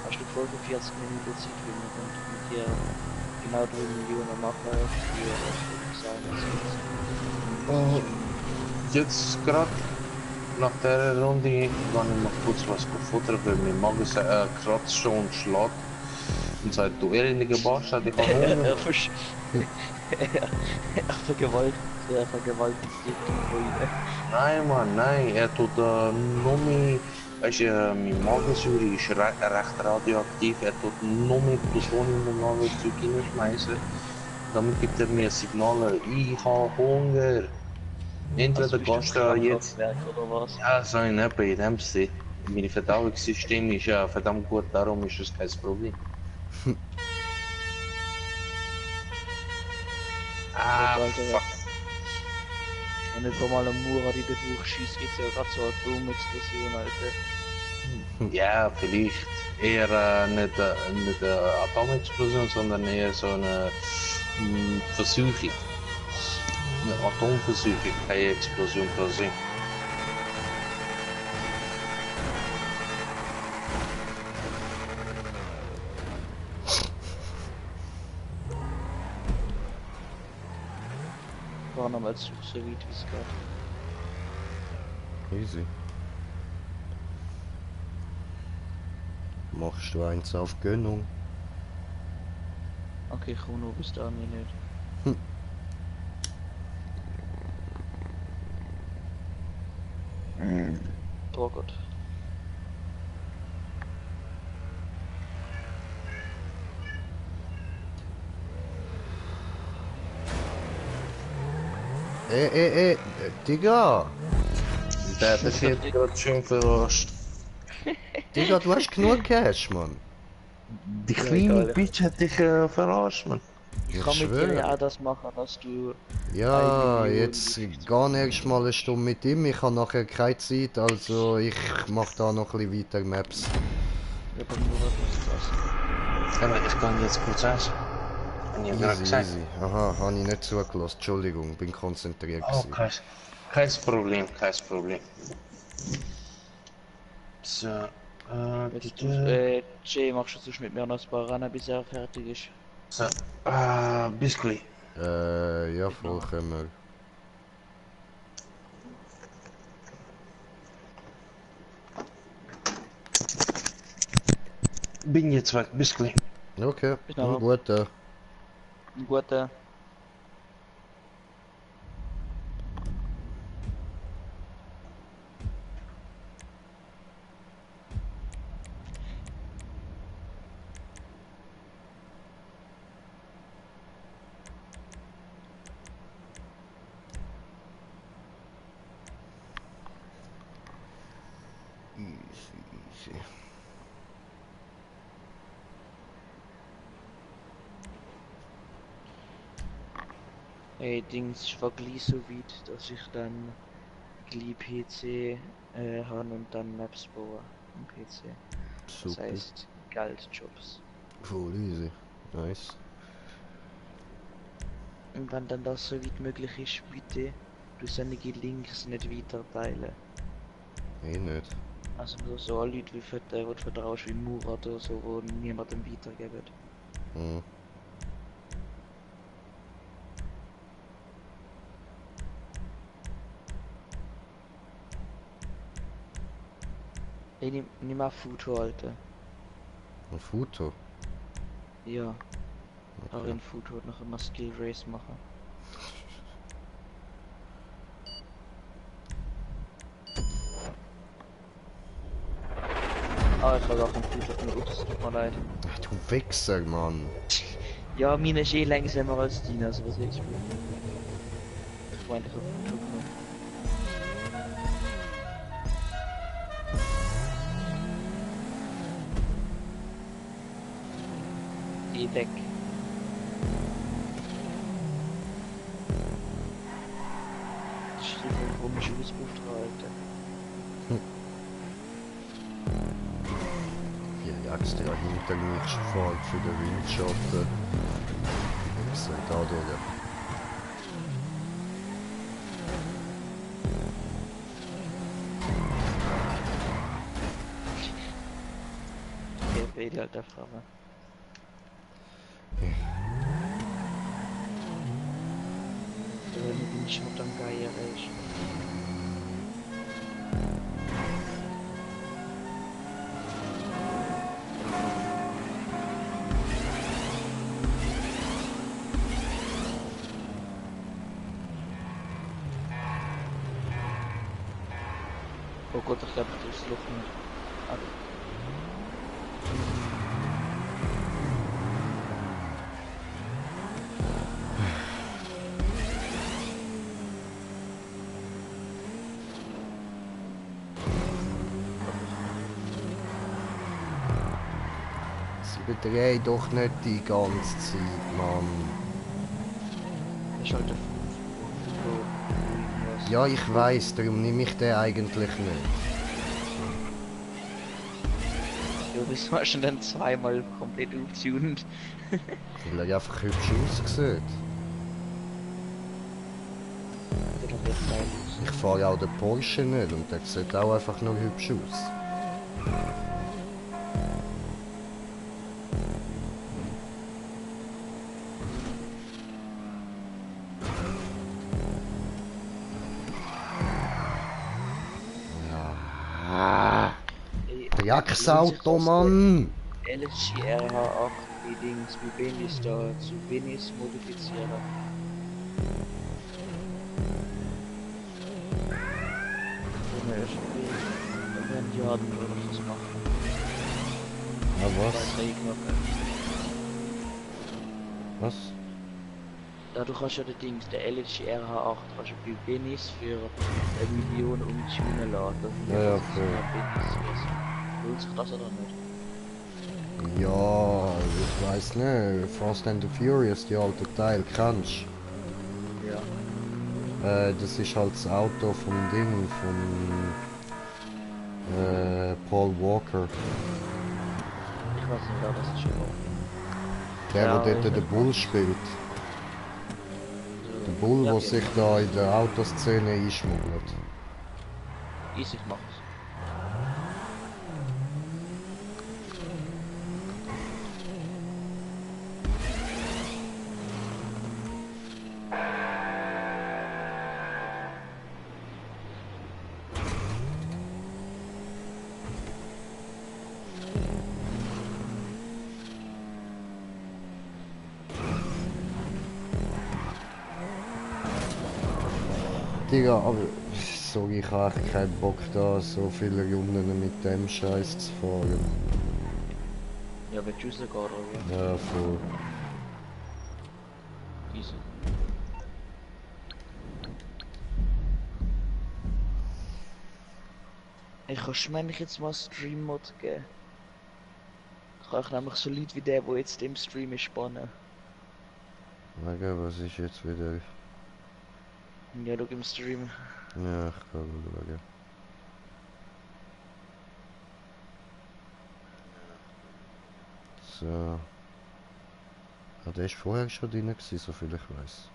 Speaker 3: Hast du 45 Minuten Zeit, wenn wir dann mit dir genau 3 Millionen machen für sein.
Speaker 2: Jetzt gerade nach der Runde gehe ich mal kurz was futtern, weil mein Magen kratzt schon und schlägt. Und sagt, du ehrlicher Bastard, ich habe Hunger.
Speaker 3: Er vergewaltigt dich heute.
Speaker 2: Nein, Mann, nein, er tut nur mehr, weißt du, mein Magensäure ist recht radioaktiv, er tut nur mehr Plutonium im Magenzeug hineinschmeißen. Damit gibt er mir Signale, ich habe Hunger. Entweder gehst du jetzt,
Speaker 3: Oder was?
Speaker 2: ja, so in etwa in dem Sinne. Mein Verdauungssystem ist ja verdammt gut, darum ist das kein Problem. Ah,
Speaker 3: Alter,
Speaker 2: fuck.
Speaker 3: wenn nicht mal ein Murat in den Bauch schießt, gibt es ja gerade so eine Atomexplosion, Alter.
Speaker 2: Ja, vielleicht eher nicht eine Atomexplosion, sondern eher so eine Versuchung. Eine Atomversuchung, keine Explosion per se.
Speaker 3: War nochmal so weit, wie es geht.
Speaker 1: Easy. machst du eins auf Gönnung.
Speaker 3: Okay, ich komme noch bis dahin nicht. Oh Gott.
Speaker 1: Digga!
Speaker 2: Der Befehl gerade schön verarscht.
Speaker 1: Digga, du hast genug Cash, Mann.
Speaker 2: Die
Speaker 3: Ja,
Speaker 2: kleine
Speaker 3: egal.
Speaker 2: Bitch hat dich verarscht, man.
Speaker 3: Ich
Speaker 1: Ich
Speaker 3: kann mit dir
Speaker 1: schwöre.
Speaker 3: ja auch das machen, dass du
Speaker 1: Ja,
Speaker 3: 1 Million
Speaker 1: jetzt
Speaker 3: Geschäfts-
Speaker 1: geh erst mal eine Stunde mit ihm. Ich habe nachher keine Zeit, also ich mach da noch ein bisschen weiter Maps.
Speaker 3: Ja, beim Murat muss das.
Speaker 2: Aber ich kann jetzt kurz essen. Und ich gerade
Speaker 1: Easy,
Speaker 2: gesagt.
Speaker 1: easy. Aha, habe ich nicht zugelassen. Entschuldigung, bin konzentriert
Speaker 2: Oh,
Speaker 1: gewesen.
Speaker 2: kein Problem, kein Problem. So,
Speaker 3: Jetzt du, Jay, machst du sonst mit mir noch ein paar Rennen, bis er fertig ist?
Speaker 2: so, bis gleich.
Speaker 1: Ja, voll
Speaker 3: Genau.
Speaker 1: können wir.
Speaker 2: Bin jetzt weg, bis gleich.
Speaker 1: Okay,
Speaker 3: Bis nachher.
Speaker 1: gut.
Speaker 3: Einen guten.
Speaker 1: Easy, easy.
Speaker 3: Ey, Dings, ich war gleich so weit, dass ich dann gleich PC habe und dann Maps baue am PC. Das
Speaker 1: Super.
Speaker 3: heißt, Geldjobs.
Speaker 1: Voll easy. Nice.
Speaker 3: Und wenn dann das so weit möglich ist, bitte du solche Links nicht weiter teilen.
Speaker 1: Eh nicht.
Speaker 3: Also nur so an Leute, wo du vertraust, wie Murat oder so, wo niemandem weitergeben.
Speaker 1: Hm.
Speaker 3: Ey, nimm mal Foto, Alter.
Speaker 1: Ein Foto.
Speaker 3: Ja, auch
Speaker 1: Okay.
Speaker 3: ein Foto und noch immer Skill Race machen. Ah, ich habe auch ein Foto von Ups, tut mir leid.
Speaker 1: Ach, du Wichser, Mann.
Speaker 3: Ja, meine ist eh langsamer als deine, also was willst du? Ich meine, ich habe ein Foto genommen. Geh weg. Das steht ein komischer Auspuff dran, Alter.
Speaker 1: Hier extra hinter mich gefahren für den Windschatten. Wichser, da durch.
Speaker 3: Der Baby, alter Frage. Der Windschatten am Geier ist. Oh Gott, ich glaube, das ist Luft nicht. Ah,
Speaker 1: Sie bedrehen doch nicht die ganze Zeit, Mann.
Speaker 3: das ist halt der Foto.
Speaker 1: Ja, ich weiß, darum nehme ich den eigentlich nicht.
Speaker 3: Ja, das war schon dann zweimal komplett auftuned.
Speaker 1: Weil er einfach hübsch aussieht.
Speaker 3: Der doch jetzt geil aus.
Speaker 1: Ich fahre auch den Porsche nicht und der sieht auch einfach nur hübsch aus. Ja.
Speaker 3: Ey,
Speaker 1: Drecksauto, Mann!
Speaker 3: LSG RH8, die Dings wie Benis da zu Benis modifizieren. Wenn wir irgendwie wenn die haben oder was machen.
Speaker 1: Ja, was? Was?
Speaker 3: Da du kannst ja den Dings, der LSG RH8, kannst du bei Benis für 1 Million umtunen lassen.
Speaker 1: Ja, ja, voll.
Speaker 3: Lohnt sich das oder nicht?
Speaker 1: Ja, ich weiß nicht. Fast and the Furious, die alte Teil, kennst
Speaker 3: Ja.
Speaker 1: das ist halt das Auto vom Ding, von Paul Walker.
Speaker 3: Ich weiß nicht, wer das ist überhaupt.
Speaker 1: Der,
Speaker 3: Ja,
Speaker 1: der dort
Speaker 3: ich-
Speaker 1: den Bull spielt. Der Bull,
Speaker 3: Ja,
Speaker 1: der
Speaker 3: okay.
Speaker 1: sich da in der Autoszene einschmuggelt.
Speaker 3: Easy, ich mach's.
Speaker 1: Digga, aber sorry, ich habe echt keinen Bock da so viele Runden mit dem Scheiß zu fahren.
Speaker 3: Ja, wenn du rausgehen oder wie?
Speaker 1: Ja, voll.
Speaker 3: Easy. Ich kann schmännlich jetzt mal Stream-Mod geben. Kann ich nämlich so Leute wie der jetzt im Stream ist, spannen.
Speaker 1: Wegen, was ist jetzt wieder?
Speaker 3: Ja, schau im Stream.
Speaker 1: Ja, ich kann schauen. So. Ah, der ist vorher schon drin gewesen, so viel ich weiß.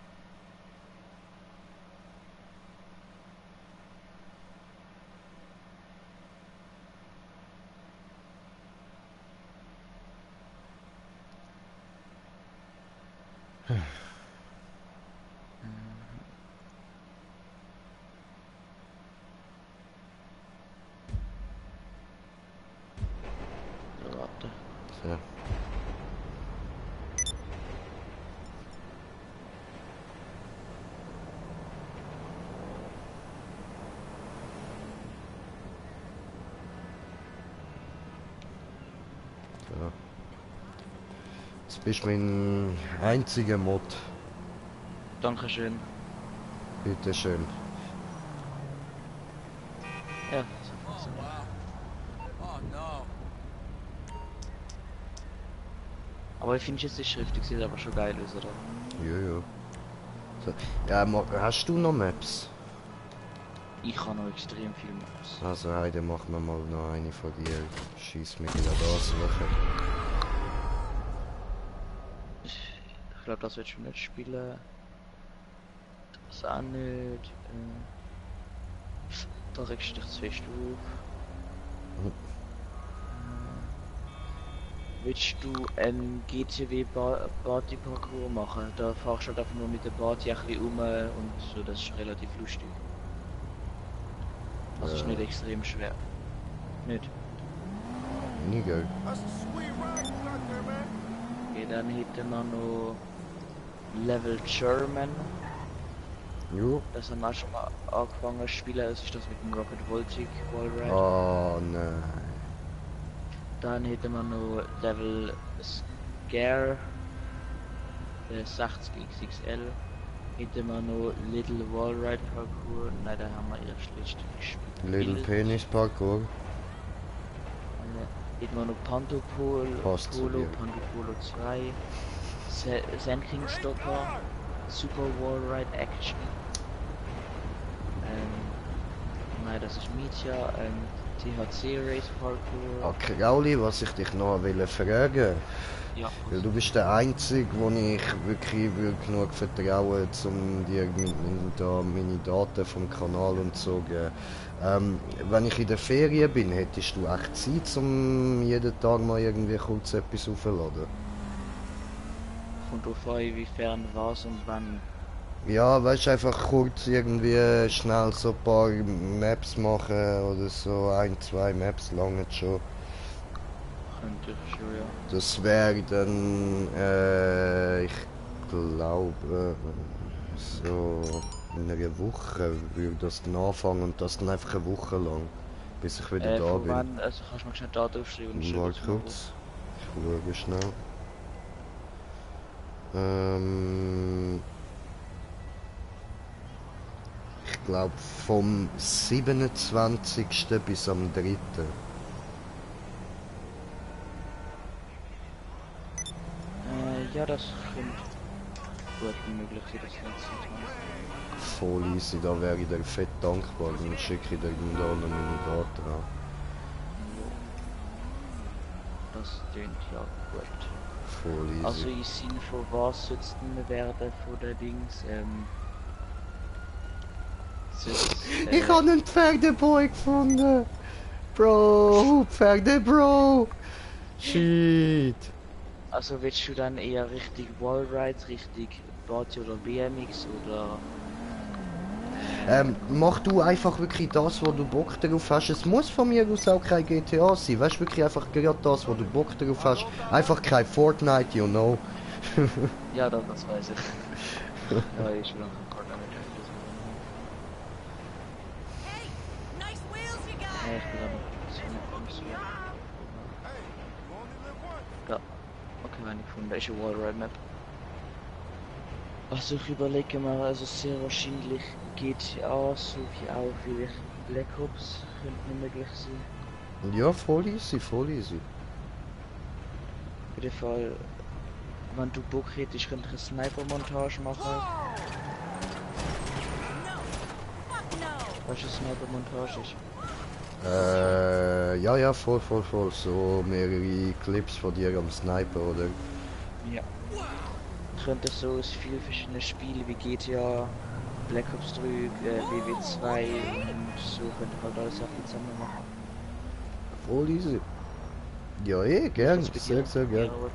Speaker 3: Ja, warte.
Speaker 1: So. So. Jetzt bist du mein einziger Mod.
Speaker 3: Dankeschön.
Speaker 1: Bitteschön.
Speaker 3: Ja. Aber ich finde jetzt die Schrift, die sieht aber schon geil aus, oder?
Speaker 1: Ja. So. Ja, hast du noch Maps?
Speaker 3: Ich habe noch extrem viel Maps.
Speaker 1: Also, hey, dann machen wir mal noch eine von dir. Schieß mich wieder da suchen.
Speaker 3: Ich glaube, das wird schon nicht spielen. Das auch nicht. Da regst du dich zu fest auf. Willst du ein GTW Party Parcours machen? Da fahrst du halt einfach nur mit der Party ein bisschen um und so, das ist relativ lustig. Also ist nicht extrem schwer. Nicht?
Speaker 1: Nie geil.
Speaker 3: Okay, dann hätten wir noch Level German.
Speaker 1: Jo.
Speaker 3: Das haben wir auch schon mal angefangen zu spielen. Das ist das mit dem Rocket Voltic Wallride.
Speaker 1: Oh nein.
Speaker 3: Dann hätten wir noch Level Scare 60XXL. Hätten wir noch Little Wallride Parkour. Nein, da haben wir erst letztens gespielt.
Speaker 1: Little Penis Parkour.
Speaker 3: Hätten wir noch Panto Polo,
Speaker 1: Passt zu dir.
Speaker 3: Panto Polo 2, Sand King Stopper, Super Wallride Action. Nein, das ist Mietja, THC Race Parkour.
Speaker 1: Ah, Krauli, was ich dich noch fragen.
Speaker 3: Ja,
Speaker 1: Weil du bist der Einzige, wo ich wirklich genug vertraue, um dir da meine Daten vom Kanal und so geben. Wenn ich in der Ferien bin, hättest du echt Zeit, um jeden Tag mal irgendwie kurz etwas aufzuladen?
Speaker 3: kommt drauf an, inwiefern was und wann.
Speaker 1: Ja, weißt einfach kurz irgendwie schnell so ein paar Maps machen oder so, ein, zwei Maps lange schon.
Speaker 3: Könnte ich schon, ja.
Speaker 1: Das wäre dann, ich glaube, so in einer Woche würde das dann anfangen und das dann einfach eine Woche lang, bis ich wieder da
Speaker 3: Von
Speaker 1: bin.
Speaker 3: wann, also kannst du mal schnell Datum aufschreiben und schreiben
Speaker 1: Warte
Speaker 3: es mal
Speaker 1: kurz, ich schaue schnell. Ähm, ich glaube vom 27. bis am 3.
Speaker 3: Ja, das könnte gut möglich sein, das letzte Mal.
Speaker 1: Voll easy, da wäre ich dir fett dankbar. Dann schicke ich dir dann da noch meine Daten an.
Speaker 3: Jo, das klingt ja gut.
Speaker 1: Voll easy.
Speaker 3: Also im Sinne von was soll es denn werden von den Dings,
Speaker 1: Ich habe einen Pferdeboy gefunden! Bro! Pferde, Bro! Shit!
Speaker 3: also willst du dann eher richtig Wallrides, richtig Party oder BMX oder...
Speaker 1: Mach du einfach wirklich das, wo du Bock darauf hast. Es muss von mir aus auch kein GTA sein. Weißt wirklich einfach gerade das, wo du Bock darauf hast. Einfach kein Fortnite, you know.
Speaker 3: Ja, das weiß ich. Ja, ich will noch einen Partner mit
Speaker 4: Nice wheels you got.
Speaker 3: ich bin da noch ein bisschen so. Ja, okay, meine gefunden. Das ist eine Wallride Map. Also ich überlege mal, also sehr wahrscheinlich GTA, so wie auch vielleicht Black Ops könnte möglich sein.
Speaker 1: Ja, voll easy, voll easy.
Speaker 3: Auf jeden Fall, wenn du Bock hättest, könnte ich eine Sniper-Montage machen.
Speaker 4: Fuck no.
Speaker 3: Weißt du, was Sniper-Montage ist?
Speaker 1: Ja, voll. So mehrere Clips von dir am Sniper, oder?
Speaker 3: Ja. Ich könnte so aus vielen verschiedenen Spielen wie GTA, Black Ops 3, WW2 und so könnte ich halt alles Sachen zusammen machen.
Speaker 1: Voll easy. Ja, gern,
Speaker 3: Das bei
Speaker 1: sehr,
Speaker 3: dir
Speaker 1: sehr gern.
Speaker 3: eher was,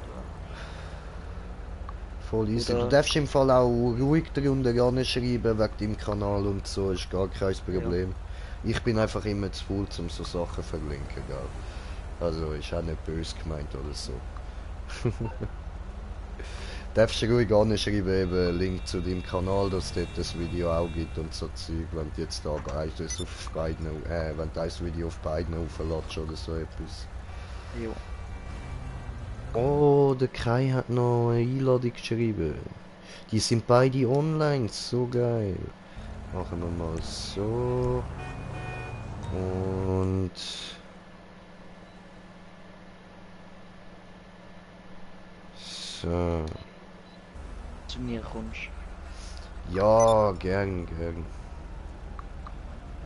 Speaker 1: Voll easy.
Speaker 3: Oder-
Speaker 1: Du darfst im Fall auch ruhig drunter schreiben wegen deinem Kanal und so, ist gar kein Problem. Ich bin einfach immer zu faul, um so Sachen zu verlinken, gell. Also ist auch nicht böse gemeint oder so. Darfst du ruhig schreiben, eben Link zu deinem Kanal, dass es dort das Video auch gibt und so Zeug, wenn du jetzt da beides auf beiden, wenn du das Video auf beiden aufladest oder so etwas.
Speaker 3: Jo.
Speaker 1: Oh, der Kai hat noch eine Einladung geschrieben. Die sind beide online, so geil. Machen wir mal so. Und... So.
Speaker 3: Zu mir kommst.
Speaker 1: Ja, gern.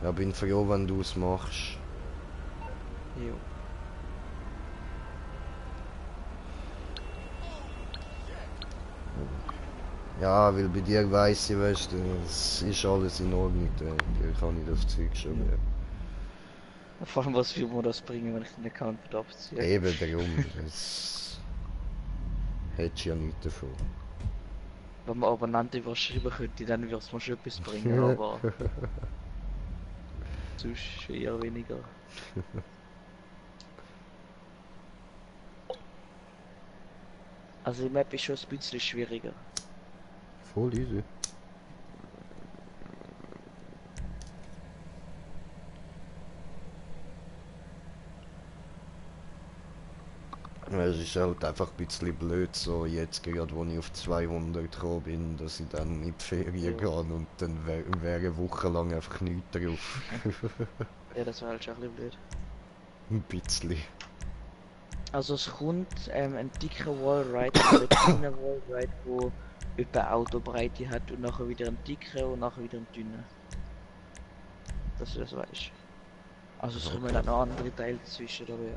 Speaker 1: Ja, bin froh, wenn du es machst.
Speaker 3: Jo.
Speaker 1: Ja, weil bei dir weiss ich, weißt du, es ist alles in Ordnung. Dir kann ich das Zeug schon mehr.
Speaker 3: Vor allem, was will man das bringen, wenn ich den Account wieder abziehe?
Speaker 1: Eben darum, das hättest du ja nichts davon.
Speaker 3: Wenn man Abonnenten überschreiben könnte, dann würde es mir schon etwas bringen, aber... sonst eher weniger. Also die Map ist schon ein bisschen schwieriger.
Speaker 1: Voll easy. Es ist halt einfach ein bisschen blöd, so jetzt gerade, wo ich auf 200 gekommen bin, dass ich dann in die Ferien gehe und dann wäre eine Woche lang einfach nichts drauf.
Speaker 3: Ja, das war halt schon ein bisschen blöd.
Speaker 1: Ein bisschen.
Speaker 3: Also es kommt ein dicker Wallride, oder ein kleiner Wallride, wo etwa Autobreite hat und nachher wieder ein dicker und nachher wieder ein dünner. Dass du das weißt. Also es kommen dann noch andere Teile dazwischen, aber ja.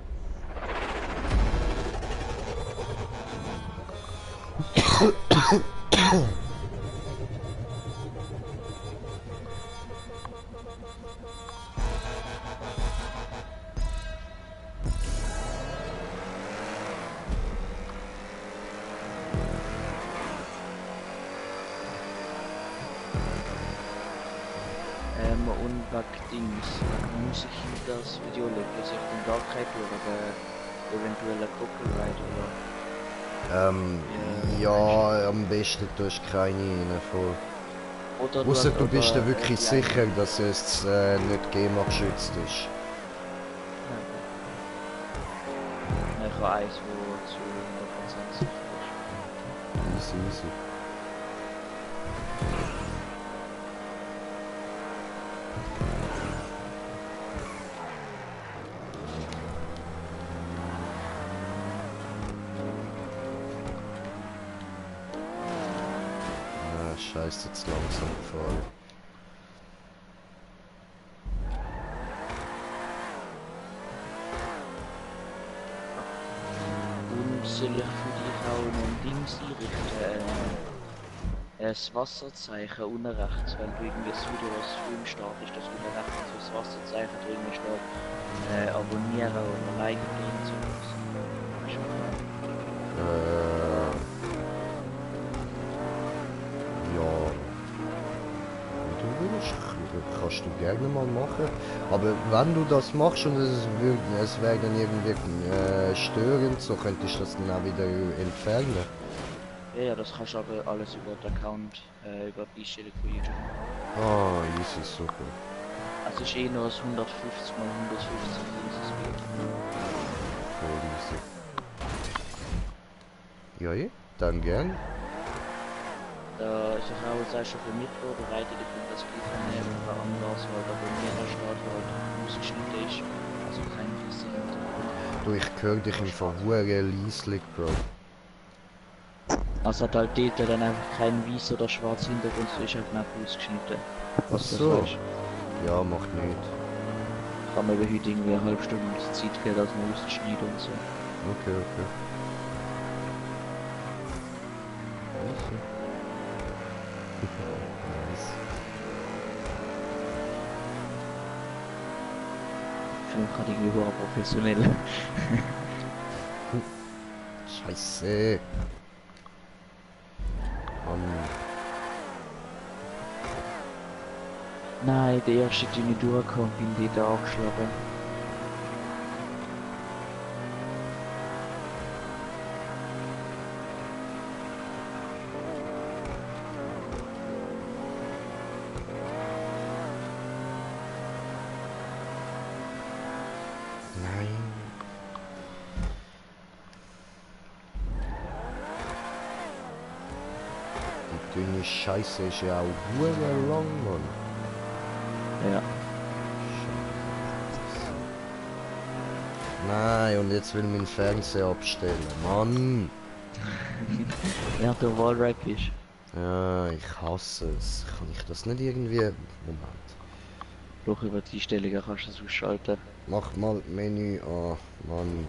Speaker 3: Dings, muss ich das Video legen, dass ich den Dark Ride oder eventuell Copyright oder
Speaker 1: Ja, am besten tust du keine rein, voll.
Speaker 3: oder
Speaker 1: Ausser du bist dir wirklich
Speaker 3: die
Speaker 1: sicher, dass es nicht GEMA geschützt ist.
Speaker 3: Ich habe eins, wo zu 100% sicher ist.
Speaker 1: Easy, easy. Ah, scheiße, jetzt langsam gefahren.
Speaker 3: Und soll ich für dich auch noch ein Dings einrichten? Das Wasserzeichen unten rechts, wenn du irgendwie das Video als Stream startest, dass unten rechts so das Wasserzeichen drin steht, abonnieren oder liken drin so.
Speaker 1: Ja. Wie du willst, kannst du gerne mal machen. Aber wenn du das machst und es wäre dann irgendwie störend, so könntest du das dann auch wieder entfernen.
Speaker 3: Ja, das kannst du aber alles über den Account, über die Einstellung von YouTube machen.
Speaker 1: Ah, easy, super.
Speaker 3: Also ist eh nur das 150 mal 150 dieses Bild.
Speaker 1: Voll easy. Ja, ja, dann gern.
Speaker 3: Da ist auch alles auch schon für mich vorbereitet, ich bin das gleich nehmen, aber anders, weil da bei mir der Start halt ausgeschnitten ist. Also kein riesiger Hintergrund.
Speaker 1: Du, ich höre dich im Fall hure leislich, Bro.
Speaker 3: Also hat halt dort dann einfach kein weiß oder schwarz Hintergrund, so ist halt nicht ausgeschnitten.
Speaker 1: Ach
Speaker 3: Was das
Speaker 1: so.
Speaker 3: heißt.
Speaker 1: Ja, macht nicht.
Speaker 3: Kann man aber heute irgendwie eine halbe Stunde Zeit geben, dass man ausschneiden und so.
Speaker 1: Okay, okay. Easy. Nice.
Speaker 3: Ich finde gerade irgendwie überhaupt professionell.
Speaker 1: Scheiße.
Speaker 3: Nein, der erste, den ich durchkomme, bin ich da angeschlagen.
Speaker 1: Nein. Die dünne Scheiße ist ja auch hure lang, Mann.
Speaker 3: Ja.
Speaker 1: Nein, und jetzt will mein Fernseher abstellen. Mann!
Speaker 3: Ja, der Wallrack ist.
Speaker 1: Ja, ich hasse es. Kann ich das nicht irgendwie... Moment.
Speaker 3: Doch über die Einstellungen kannst du es ausschalten.
Speaker 1: Mach mal Menü an. Mann.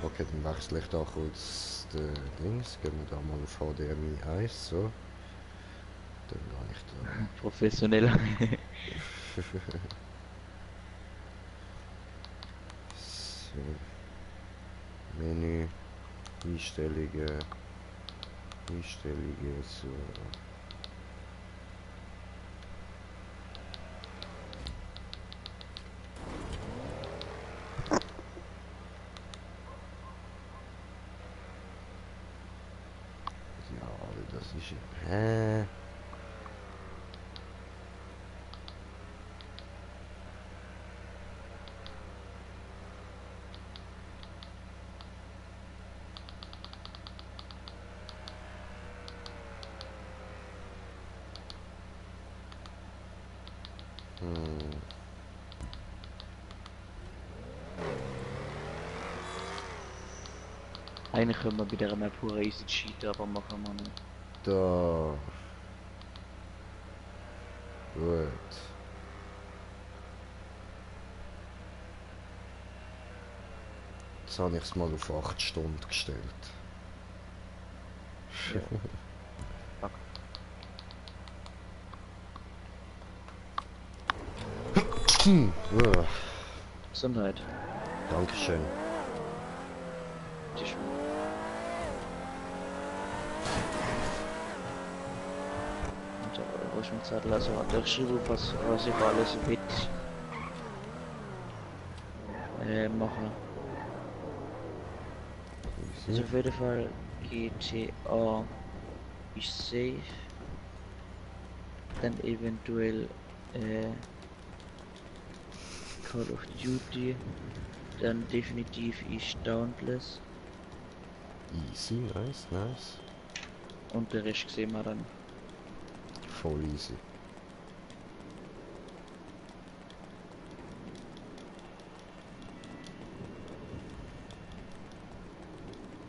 Speaker 1: Okay, dann wechsle ich da kurz den Dings. Gehen wir da mal auf HDMI 1, so. Dann gehe ich da.
Speaker 3: Professionell.
Speaker 1: So. Menü. Einstellungen. Einstellungen, so. Ja, das ist... Hä?
Speaker 3: Eigentlich können wir bei der Map pure easy cheaten, aber machen wir nicht.
Speaker 1: Da. Gut. Jetzt habe ich es mal auf 8 Stunden gestellt.
Speaker 3: Fuck.
Speaker 1: Ja,
Speaker 3: Gesundheit.
Speaker 1: Dankeschön.
Speaker 3: Die Schuhe. Und, Wo ist mein Zettel? Also, da geschrieben, was ich alles mit machen. Also auf jeden Fall GTA ist safe. Dann eventuell Call of Duty. Dann definitiv ist Dauntless.
Speaker 1: Easy, nice, nice.
Speaker 3: Und den Rest sehen wir dann.
Speaker 1: Voll easy.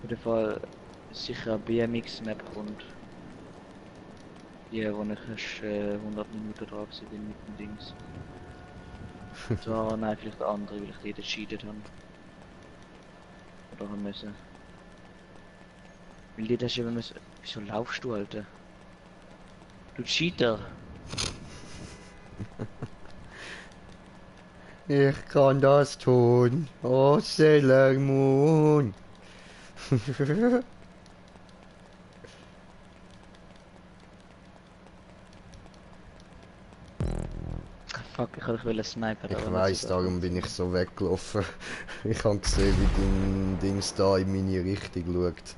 Speaker 3: Auf jeden Fall sicher eine BMX-Map und die, wo ich erst 100 Minuten dran bin mit dem Dings. Zwar, nein, vielleicht der andere, weil ich die entschieden habe. Oder haben müssen. Weil die das immer müssen. Wieso laufst du, Alter? Du Cheater!
Speaker 1: Ich kann das tun. Oh, Sailor Moon.
Speaker 3: Fuck, ich wollte dich snipen,
Speaker 1: Ich
Speaker 3: aber
Speaker 1: weiss,
Speaker 3: nicht so
Speaker 1: darum bin ich so weggelaufen. Ich habe gesehen, wie dein Dings da in meine Richtung schaut.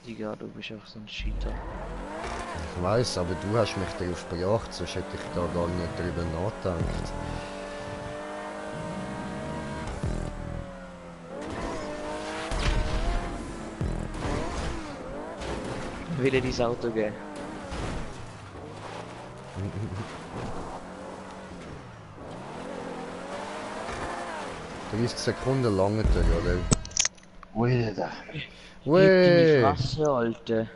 Speaker 3: Digga, du bist auch so ein Cheater.
Speaker 1: Ich weiss, aber du hast mich darauf gebracht, sonst hätte ich da gar nicht drüber nachgedacht.
Speaker 3: Will dir dein Auto geben?
Speaker 1: 30 Sekunden lange, oder?
Speaker 2: Alter.
Speaker 3: Gib deine
Speaker 1: Weh!
Speaker 3: Fresse, Alter.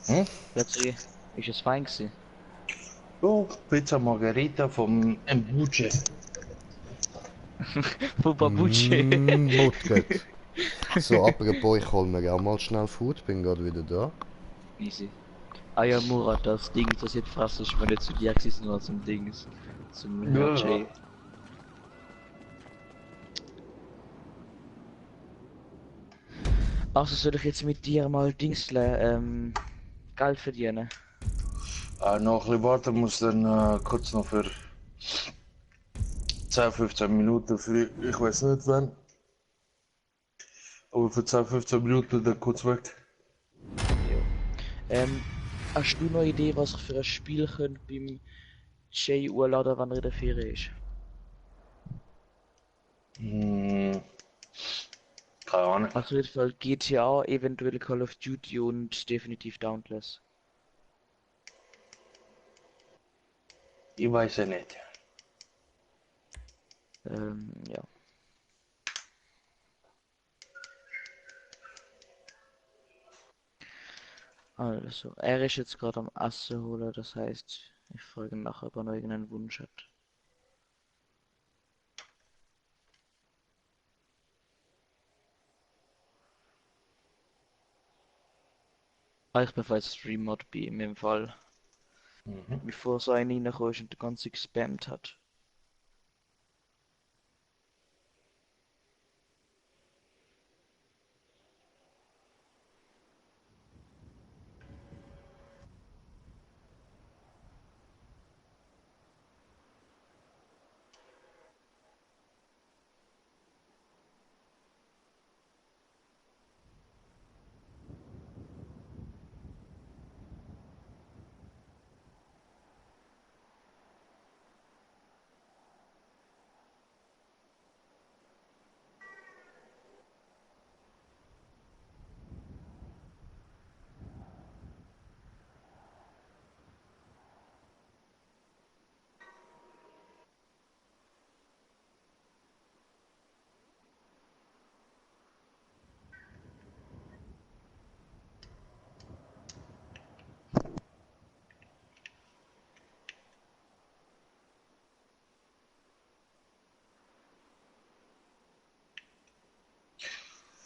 Speaker 2: Hm?
Speaker 3: Plötzlich ist es fein gewesen.
Speaker 2: Oh, Pizza Margherita vom Embuche.
Speaker 3: Von Babucci.
Speaker 1: Mutget. So, apropos, ich hol mir auch mal schnell Food, bin gerade wieder da.
Speaker 3: Easy. Ah ja, Murat, das Ding, das jetzt fast ist mir nicht zu dir gewesen, sondern zum Dings. Zum Herr
Speaker 2: Ja.
Speaker 3: J. Also soll ich jetzt mit dir mal Dingsle, Geld verdienen?
Speaker 2: Noch ein bisschen warten muss, dann kurz noch für 10, 15 Minuten für, ich weiß nicht wann, aber für 10, 15 Minuten dann kurz weg.
Speaker 3: Jo. Hast du noch eine Idee, was ich für ein Spiel könnte beim J urladen, wenn er in der Ferien ist?
Speaker 2: Hm, keine Ahnung.
Speaker 3: Also auf jeden Fall GTA, eventuell Call of Duty und definitiv Dauntless.
Speaker 2: Ich weiß ja nicht.
Speaker 3: Ja. Also, er ist jetzt gerade am Essen holen, das heißt, ich frage ihn nachher, ob er noch irgendeinen Wunsch hat. Ah, ich bin jetzt Stream-Mod bei ihm im Fall.
Speaker 2: Mhm.
Speaker 3: Bevor so einer reingekommen ist und der ganze gespammt hat.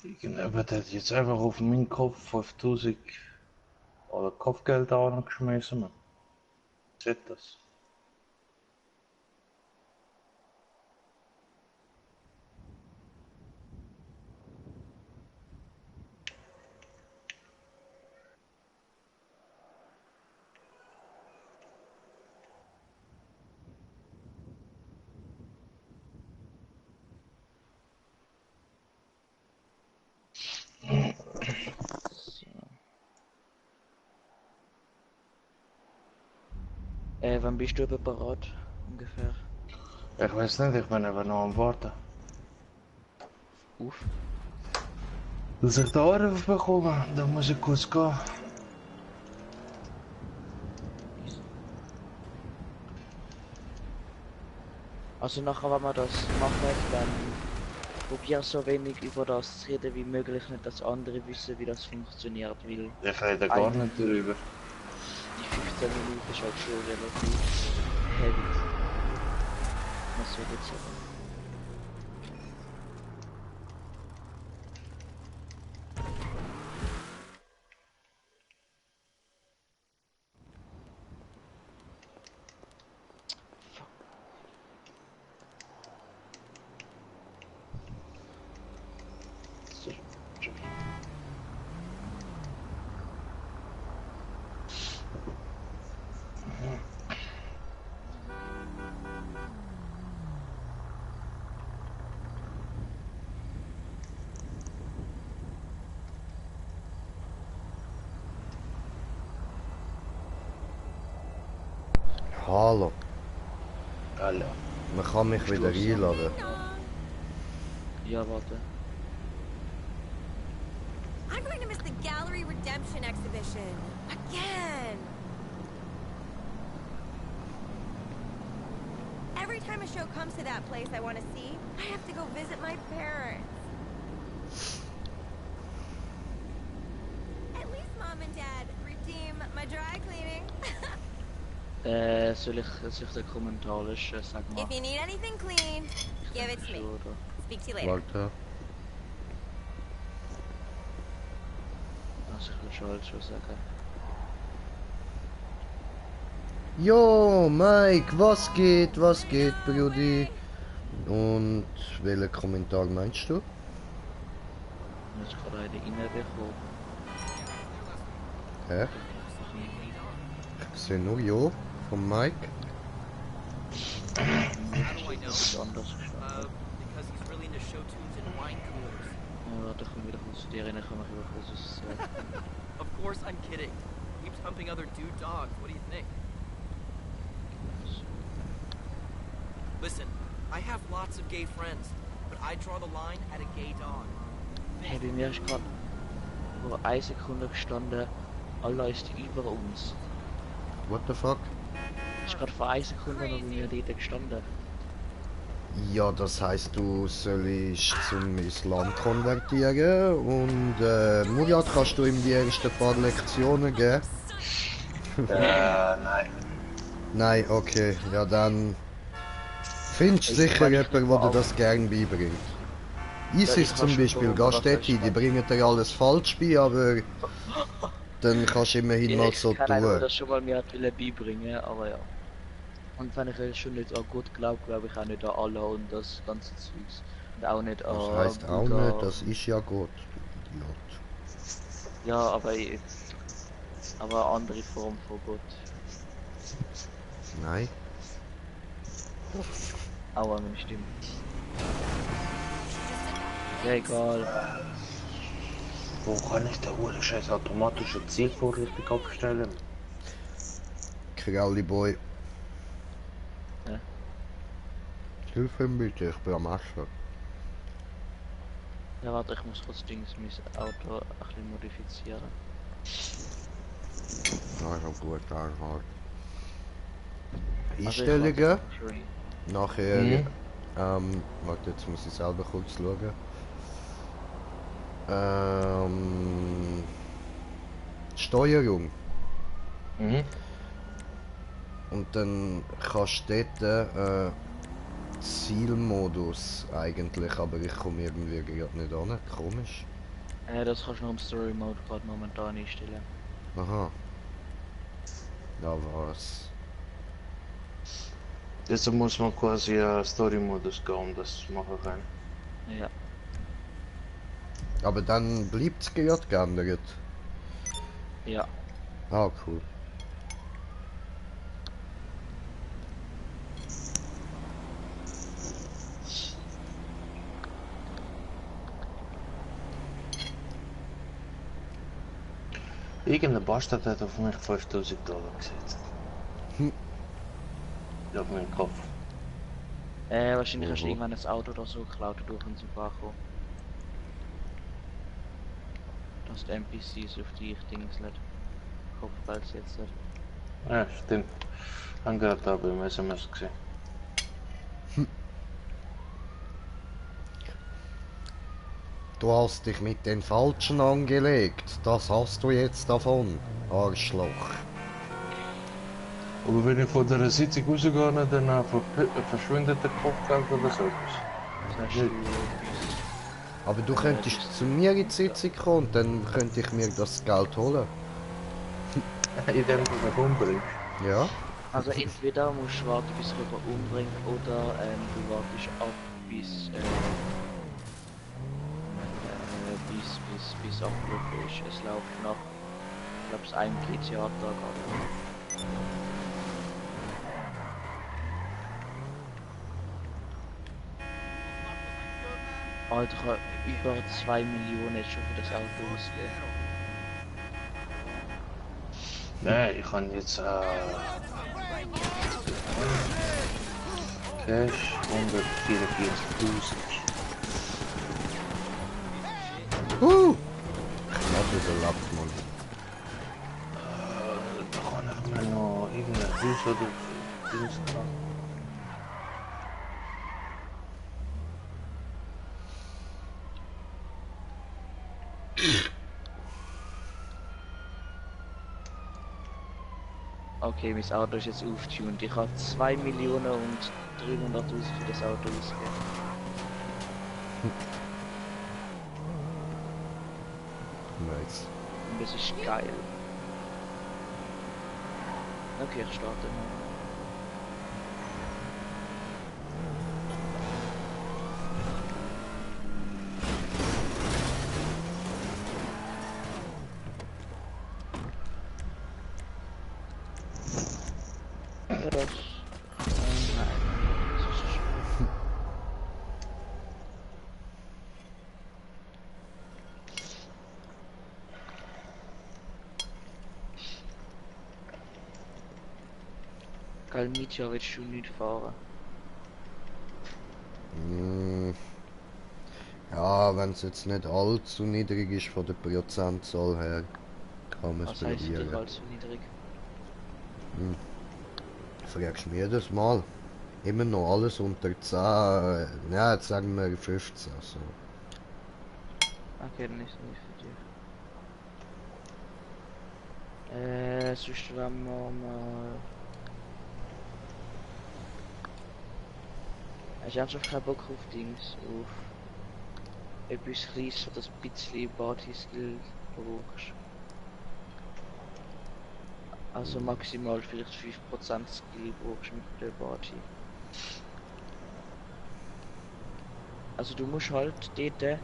Speaker 2: Irgendjemand hat jetzt einfach auf meinen Kopf 5000 oder Kopfgeld angeschmissen, man. Seht das?
Speaker 3: Wann bist du bereit? Ungefähr.
Speaker 2: Ich weiß nicht, ich bin eben noch am Warten.
Speaker 3: Auf.
Speaker 2: Dass ich den Anruf bekomme, dann muss ich kurz gehen.
Speaker 3: Also nachher, wenn wir das machen, dann probier so wenig über das zu reden wie möglich, nicht dass andere wissen, wie das funktioniert, weil
Speaker 2: Ich rede gar nicht darüber.
Speaker 3: die 15 Minuten ist halt schon relativ heavy. Was soll ich sagen?
Speaker 1: Hallo,
Speaker 2: Hallo.
Speaker 1: man kann mich wieder einladen.
Speaker 3: Ja, warte.
Speaker 4: I'm going to miss the Gallery Redemption exhibition. Again. Every time a show comes to that place I want to see, I have to go visit my parents. At least Mom and Dad redeem my dry cleaning.
Speaker 3: Soll ich den Kommentar löschen? Sag mal.
Speaker 4: If you need anything clean, give it to me.
Speaker 3: Oder?
Speaker 4: Speak to you later.
Speaker 1: Warte.
Speaker 3: Also ich will schon halt schon sagen.
Speaker 1: Jo, Mike, was geht, Brudi? Und welchen Kommentar meinst du?
Speaker 3: Ich habe gerade eine reinbekommen.
Speaker 1: Hä? Ich sehe nur Jo von Mike.
Speaker 3: Das ist anders gestanden.
Speaker 5: Because he's really into show tunes and wine coolers.
Speaker 3: Ja, warte, ich komme wieder kurz zu dir rein, ich kann mich über kurz sagen.
Speaker 5: Of course I'm kidding. Keeps humping other dude dogs. What do you think? Listen, I have lots of gay friends, but I draw the line at a gay dog.
Speaker 3: Hey, bei mir ist gerade vor 1 Sekunde gestanden, Allah ist über uns.
Speaker 1: What the fuck?
Speaker 3: Ist gerade vor 1 Sekunde noch bei mir dort gestanden.
Speaker 1: Ja, das heisst, du sollst zum Islam konvertieren und Murat, kannst du ihm die ersten paar Lektionen geben?
Speaker 2: Nein.
Speaker 1: Nein, okay, ja dann findest du sicher jemanden, der dir das gern beibringt. ISIS zum Beispiel, gehst dort hin, die bringen dir alles falsch bei, aber dann kannst du immerhin mal so
Speaker 3: Keine Ahnung,
Speaker 1: tun.
Speaker 3: das schon mal mir hat beibringen, aber ja. Und wenn ich jetzt schon nicht an Gott glaube, glaube ich auch nicht an Allah und das ganze Zeugs. Und auch nicht an
Speaker 1: Das heisst auch
Speaker 3: Buddha.
Speaker 1: nicht, das ist ja Gott, du Idiot.
Speaker 3: Ja, aber aber eine andere Form von Gott.
Speaker 1: Nein.
Speaker 3: Aua, meine Stimme. Ja, egal.
Speaker 2: Wo kann ich den hohen scheiß automatischen Zielvorrichtung abstellen?
Speaker 1: Kralli Boy.
Speaker 3: Ja.
Speaker 1: Hilf ihm bitte, ich bin am Ascher.
Speaker 3: Ja, warte, ich muss kurz mein Auto ein bisschen modifizieren.
Speaker 1: Also gut, dann halt.
Speaker 3: Also ich
Speaker 1: Einstellungen,
Speaker 3: warte, sorry.
Speaker 1: nachher, warte, jetzt muss ich selber kurz schauen. Steuerung.
Speaker 2: Mhm.
Speaker 1: Und dann kannst du dort Zielmodus eigentlich, aber ich komme irgendwie gerade nicht an, komisch.
Speaker 3: Das kannst du noch im Story Mode gerade momentan einstellen.
Speaker 1: Aha. Ja, was?
Speaker 2: Deshalb muss man quasi Story-Modus gehen, um das zu machen können.
Speaker 3: Ja.
Speaker 1: Aber dann bleibt es gerade geändert.
Speaker 3: Ja.
Speaker 1: Ah, cool.
Speaker 2: Irgendein Bastard hat auf mich $5000 gesetzt. auf meinen Kopf.
Speaker 3: Wahrscheinlich hast du
Speaker 1: Mhm.
Speaker 3: irgendwann ein Auto oder so geklaut und durch unseren Bach gekommen. Dass die NPCs auf dich dingselt. Kopfballs jetzt.
Speaker 2: Ja, stimmt. Haben gerade da beim SMS gesehen.
Speaker 1: Du hast dich mit den Falschen angelegt. Das hast du jetzt davon, Arschloch.
Speaker 2: Aber wenn ich von der Sitzung rausgehe, dann verschwindet der Kopfgeld oder so etwas.
Speaker 3: Das hast
Speaker 2: Nicht.
Speaker 3: du etwas.
Speaker 1: Aber du
Speaker 3: Ja,
Speaker 1: könntest
Speaker 3: das ist-
Speaker 1: zu mir in die Sitzung kommen und dann könnte ich mir das Geld holen.
Speaker 2: In dem du mich umbringst.
Speaker 1: Ja?
Speaker 3: Also entweder musst du warten, bis er jemand umbringt, oder du wartest ab, bis abgelaufen ist. Es läuft nach, ich glaube, einem GTA-Tag ab. Alter, ich habe über 2 Millionen jetzt schon für das Auto ausgegeben.
Speaker 2: Nein, ich kann jetzt Cash 144.000.
Speaker 1: Knapp überlappt, Mann.
Speaker 2: Da kann ich mir noch irgendein Haus oder Dings kaufen.
Speaker 3: Okay, mein Auto ist jetzt aufgetuned. Ich habe 2 Millionen und 300.000 für das Auto ausgegeben.
Speaker 1: Nice.
Speaker 3: Und das ist geil. Okay, ich starte mal. Ja, das... nein. Das ist... Galmitia willst du nicht fahren?
Speaker 1: Mm. Ja, wenn es jetzt nicht allzu niedrig ist von der Prozentzahl her, kann man es
Speaker 3: Was heisst für dich
Speaker 1: probieren.
Speaker 3: allzu niedrig?
Speaker 1: Fragst du mir jedes Mal? Immer noch alles unter 10, ja, jetzt sagen wir 15. So.
Speaker 3: Okay, dann ist es nicht für dich. Sonst wenn wir mal... Hast du ernsthaft keinen Bock auf Dings, auf etwas Kleines, das ein bisschen Party-Skill brauchst? Also maximal vielleicht 5% Skill brauchst du mit der Party. Also du musst halt dort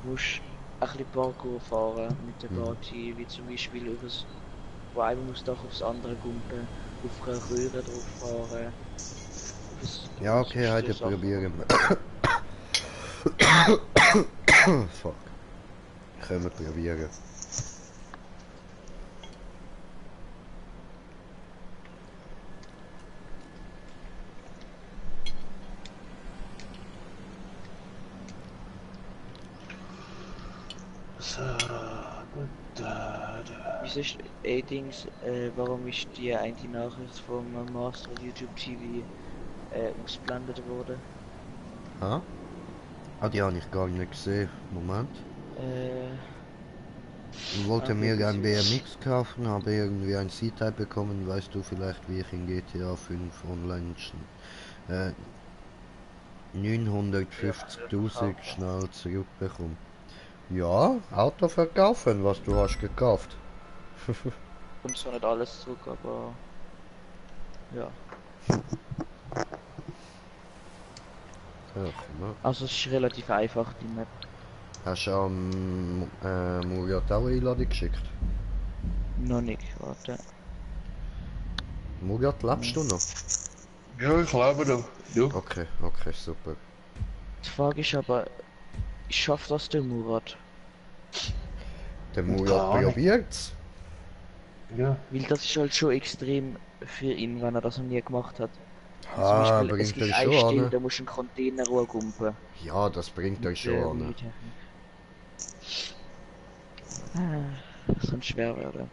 Speaker 3: musst ein bisschen Parkour fahren mit der Party, wie zum Beispiel auf das, wo einmal muss doch aufs andere gumpen, auf eine Röhre drauf fahren.
Speaker 1: Ja, okay, heute probieren wir. Fuck. Können wir probieren.
Speaker 2: So, gut,
Speaker 3: Wieso ist Dings, warum ist die eine Nachricht vom Master YouTube TV ausgeblendet worden?
Speaker 1: Ha? Ah, die habe ich gar nicht gesehen. Moment. Ich wollte
Speaker 3: Okay,
Speaker 1: mir
Speaker 3: das
Speaker 1: ein
Speaker 3: ist-
Speaker 1: BMX kaufen, habe irgendwie ein C-Type bekommen. Weißt du vielleicht, wie ich in GTA 5 online 950.000 schnell zurückbekomme? Ja, Auto verkaufen, was du hast gekauft.
Speaker 3: Kommt zwar nicht alles zurück, aber ja.
Speaker 1: Ach, ne?
Speaker 3: Also es ist relativ einfach, die Map.
Speaker 1: Hast du am Murat auch eine Einladung geschickt?
Speaker 3: Noch nicht, warte.
Speaker 1: Murat, lebst du noch?
Speaker 2: ja, ich glaube doch. Du?
Speaker 1: Okay, okay, super.
Speaker 3: Die Frage ist aber, schafft das der Murat?
Speaker 1: Der
Speaker 2: Keine
Speaker 1: Murat
Speaker 2: Ahnung.
Speaker 1: probiert's.
Speaker 2: Ja.
Speaker 3: Weil das ist halt schon extrem für ihn, wenn er das noch nie gemacht hat. Zum
Speaker 1: Ah,
Speaker 3: Beispiel, es
Speaker 1: bringt
Speaker 3: gibt
Speaker 1: euch
Speaker 3: eine
Speaker 1: schon
Speaker 3: Stelle,
Speaker 1: an.
Speaker 3: da musst du einen Container rumgumpen.
Speaker 1: Ja, das bringt euch schon an.
Speaker 3: Das kann schwer werden.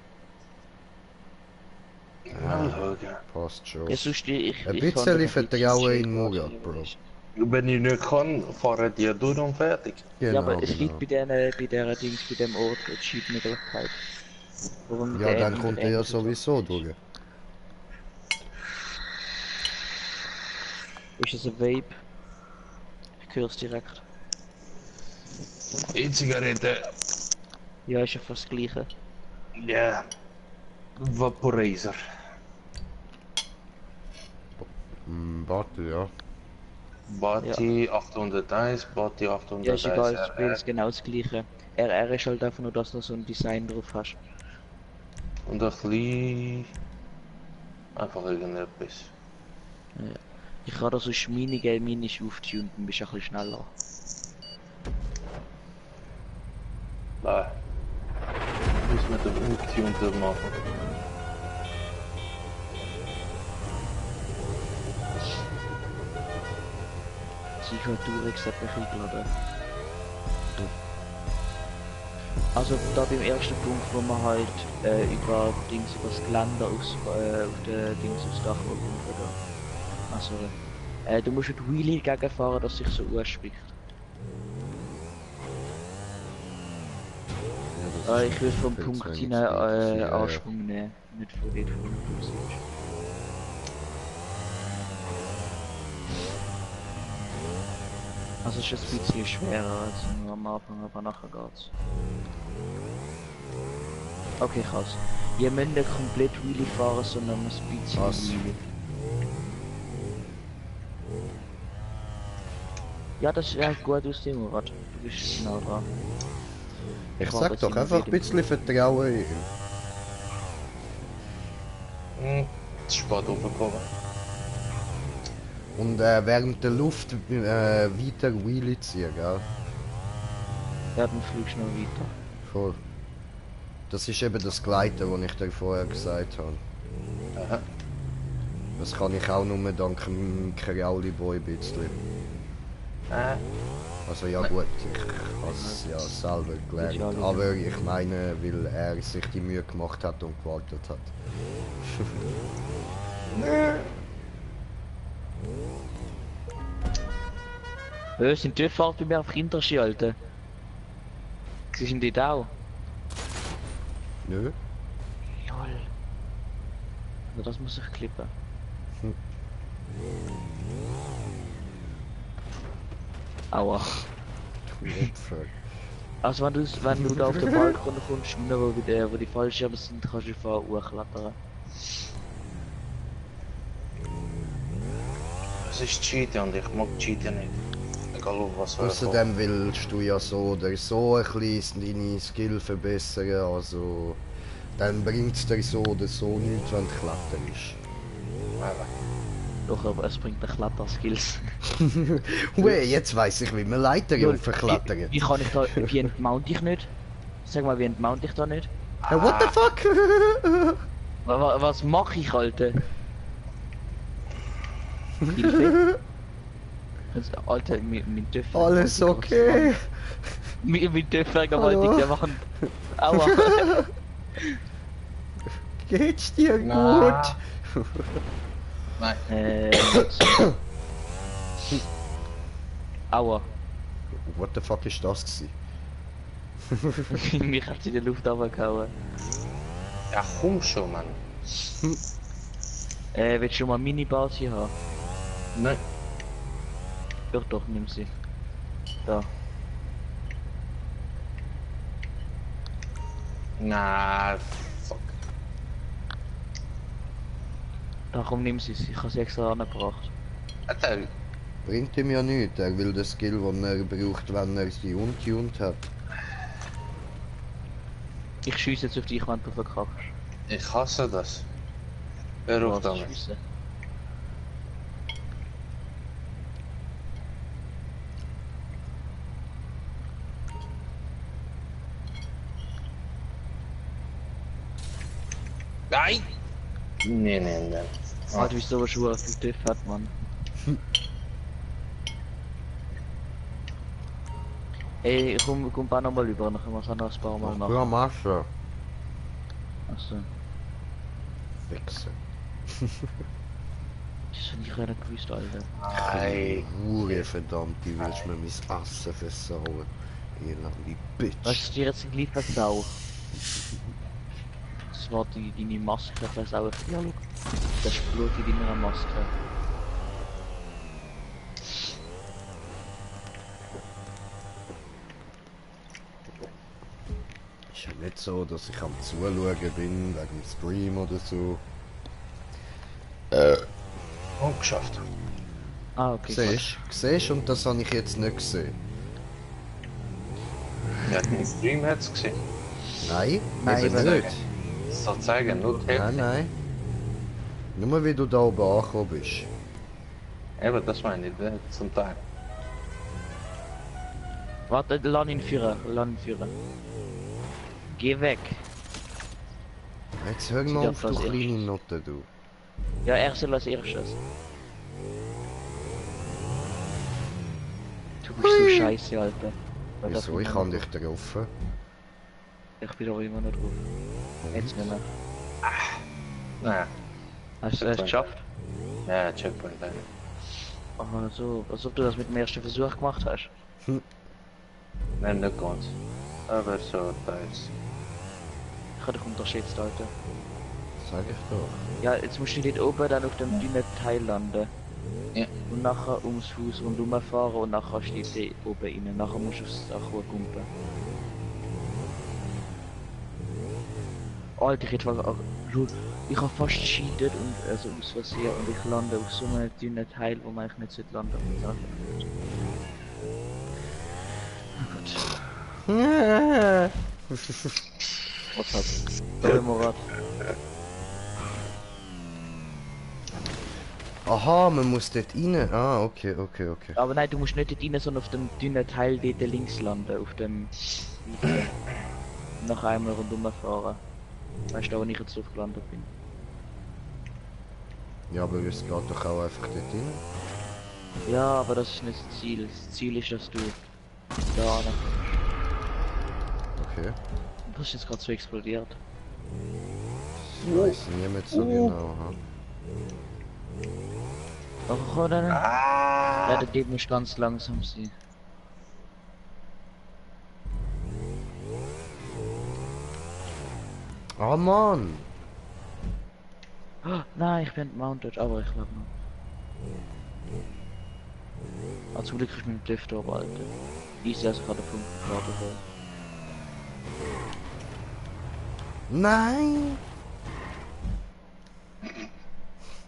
Speaker 2: Mal schauen.
Speaker 1: Passt schon.
Speaker 3: Ja, sonst ich
Speaker 1: Ein
Speaker 3: kann
Speaker 1: bisschen
Speaker 3: dir
Speaker 1: Vertrauen
Speaker 3: Cheat
Speaker 1: in
Speaker 3: Codes
Speaker 1: Murat, Bro.
Speaker 3: überweisen.
Speaker 2: Wenn ich nicht kann, fahren die durch und fertig.
Speaker 3: Ja, aber
Speaker 1: Genau,
Speaker 3: es
Speaker 1: genau.
Speaker 3: liegt bei der Dings, bei dem Ort, die Cheat-Möglichkeit. Warum
Speaker 1: Ja,
Speaker 3: der
Speaker 1: dann
Speaker 3: in
Speaker 1: kommt
Speaker 3: der
Speaker 1: er ja
Speaker 3: ähnlichen
Speaker 1: sowieso
Speaker 3: Sache
Speaker 1: durch.
Speaker 3: ist es ein Vape? Ich höre es direkt.
Speaker 2: E-Zigarette.
Speaker 3: Ja, ist ja fast das Gleiche.
Speaker 2: Ja. Vaporizer.
Speaker 1: Warte, ja.
Speaker 2: Bati 801, Bati
Speaker 3: Ja,
Speaker 2: 801
Speaker 3: ist egal, das Spiel
Speaker 2: RR.
Speaker 3: ist genau das Gleiche. RR ist halt einfach nur, dass du so ein Design drauf hast.
Speaker 2: Und ein bisschen... Einfach irgendetwas.
Speaker 3: Ja. Ich kann da so Schminige minisch auftunen, dann bist du ein bisschen schneller.
Speaker 2: Nein. Muss mit dem Ungetunten machen.
Speaker 3: Signatur-Rex hat mich eingeladen. Also da beim ersten Punkt, wo man halt über Dings, über das Geländer auf der Dings aufs Dach oben da. Also du musst mit Wheelie gegenfahren, dass sich so ausspricht. Ich will vom Punkt hinein Anschwung nehmen, nicht von dort von dem Bus. Also es ist ein bisschen schwerer als nur am Anfang, aber nachher geht's. Okay, krass. Ihr müsst nicht komplett Wheelie fahren, sondern ein bisschen
Speaker 1: Was?
Speaker 3: Wheelie. Ja, das wäre gut aus dem Rad. Du bist genau dran.
Speaker 1: Ich
Speaker 3: fahr
Speaker 1: sag
Speaker 3: jetzt
Speaker 1: doch
Speaker 3: immer
Speaker 1: einfach ein
Speaker 3: wieder
Speaker 1: bisschen Vertrauen in ihn.
Speaker 2: Es ist spät hochgekommen.
Speaker 1: Und während der Luft weiter Wheelie ziehen, gell?
Speaker 3: Ja, dann fliegst du noch weiter.
Speaker 1: Voll. Das ist eben das Gleiten, was ich dir vorher gesagt habe.
Speaker 2: Aha.
Speaker 1: Das kann ich auch nur dank dem Kerauli-Boy ein bisschen. Also ja gut, ich habe es ja selber gelernt. Aber ich meine, weil er sich die Mühe gemacht hat und gewartet hat.
Speaker 3: Sind die Fahrt bei mir auf Hinterski, Alter? Sie sind die da auch?
Speaker 1: Nö?
Speaker 3: Lol. Also das muss ich klippen. Aua.
Speaker 1: Opfer.
Speaker 3: Also wenn du da auf den Balkon kommst, wo die Fallschirme sind, kannst du einfach hochklettern.
Speaker 2: Es ist Cheaten und ich mag Cheaten nicht. Egal auf was für
Speaker 1: Außerdem willst du ja so oder so ein bisschen deine Skill verbessern, also dann bringt es dir so oder so nichts, wenn du kletterst.
Speaker 3: Doch, aber es bringt dir Kletterskills.
Speaker 1: Ui, jetzt weiss ich, wie man Leiter verklettert.
Speaker 3: Wie kann ich da, wie entmount ich nicht? Sag mal, wie entmount ich da nicht?
Speaker 1: What the fuck?
Speaker 3: Was mache ich, Alter? Hilfe? Alter, mit Dörfer.
Speaker 1: Alles okay?
Speaker 3: Mit Dörfer
Speaker 1: Hallo?
Speaker 3: gewaltig, der machen. Aua.
Speaker 1: Geht's dir
Speaker 2: Na.
Speaker 1: gut?
Speaker 2: Nein.
Speaker 3: Aua.
Speaker 1: What the fuck ist das gewesen?
Speaker 3: Mich hat sie in die Luft runtergehauen.
Speaker 2: Ja, komm schon, Mann.
Speaker 3: Willst du mal Minibar hier haben?
Speaker 2: Nein.
Speaker 3: Doch, nimm sie. Da.
Speaker 2: Na, fuck.
Speaker 3: Darum nimm sie. Ich habe sie extra angebracht.
Speaker 2: Alter,
Speaker 1: Bringt ihm ja nichts, er will den Skill, den er braucht, wenn er sie untuned hat.
Speaker 3: Ich schieße jetzt auf dich, wenn du verkackst.
Speaker 2: ich hasse das. Hör auf
Speaker 3: Was
Speaker 2: damit.
Speaker 3: schiessen?
Speaker 2: Nein! Nee.
Speaker 3: Alter, wie so schon auf dem TÜV hat, Mann. Ey, komm ein paar nochmal über, dann können wir es anders ein paar Mal
Speaker 1: Ja,
Speaker 3: machen.
Speaker 1: machst du.
Speaker 3: Achso,
Speaker 1: Wichse.
Speaker 3: das hab ich nicht gewusst, Alter.
Speaker 2: Nein.
Speaker 1: Hure verdammt, die willst mir mein Essen versauen. Elende Bitch.
Speaker 3: Was ist dir jetzt gleich versau? Das war deine Maske versau. Ja, schau. Das ist Blut in deiner Maske.
Speaker 1: Ist ja nicht so, dass ich am Zuschauen bin, wegen dem Stream oder so.
Speaker 2: Und geschafft.
Speaker 3: Ah, okay.
Speaker 1: Siehst du? Und das habe ich jetzt nicht gesehen.
Speaker 2: Ja, den Stream hat's gesehen.
Speaker 1: Nein,
Speaker 3: Nein,
Speaker 1: eben
Speaker 3: weil-
Speaker 1: nicht.
Speaker 2: Soll zeigen, nur die Hälfte.
Speaker 1: Nein. Nur wie du da oben angekommen bist.
Speaker 2: Eben, das meine ich, zum Teil.
Speaker 3: Warte, lass ihn führen, Geh weg.
Speaker 1: Jetzt hör
Speaker 3: Sie
Speaker 1: mal
Speaker 3: darf
Speaker 1: auf, du
Speaker 3: als
Speaker 1: kleine
Speaker 3: erstes.
Speaker 1: Note, du.
Speaker 3: Ja, er soll als erstes. Du bist so scheiße, Alter. Weil das
Speaker 1: Wieso? Ich
Speaker 3: immer
Speaker 1: kann
Speaker 3: noch
Speaker 1: dich getroffen.
Speaker 3: Ich bin aber immer noch drauf. Jetzt nicht mehr.
Speaker 2: Naja,
Speaker 3: Hast du es geschafft?
Speaker 2: ja, Checkpoint leider.
Speaker 3: Aber so, als ob du das mit dem ersten Versuch gemacht hast.
Speaker 2: Nein, nicht ganz. Aber so, teils.
Speaker 3: Ich habe dich unterschätzt, Alter.
Speaker 1: Sag ich doch.
Speaker 3: Ja, jetzt musst du dort oben dann auf dem dünnen Teil landen.
Speaker 2: Ja.
Speaker 3: Und nachher ums Haus rundum fahren und nachher steht der oben rein. Nachher musst du aufs Dach kumpen. Alter, ich hätte schau, ich habe fast gescheitert und also aus Versehen und ich lande auf so einem dünnen Teil, wo man eigentlich nicht sollte landen. Na gut. Was hat's? Sorry, Murat.
Speaker 1: Aha, man muss dort rein. Ah, okay.
Speaker 3: Aber nein, du musst nicht dort rein, sondern auf dem dünnen Teil dort links landen, auf dem... Noch einmal rundum fahren. Weißt du, wo ich jetzt drauf gelandet bin?
Speaker 1: Ja, aber es geht doch auch einfach dort rein.
Speaker 3: Ja, aber das ist nicht das Ziel. Das Ziel ist, dass du da noch...
Speaker 1: Okay.
Speaker 3: Was ist jetzt gerade so explodiert?
Speaker 1: Das weiß niemand so genau. Ha?
Speaker 3: Ach, komm dann. Ja, der Ding muss ganz langsam sein.
Speaker 1: Ah, Mann!
Speaker 3: Oh, nein, ich bin entmounted, aber ich glaube noch. Ah, zum Glück ist mein Lift aber, Alter. Ich sehe es gerade vom Karte vor.
Speaker 1: Nein!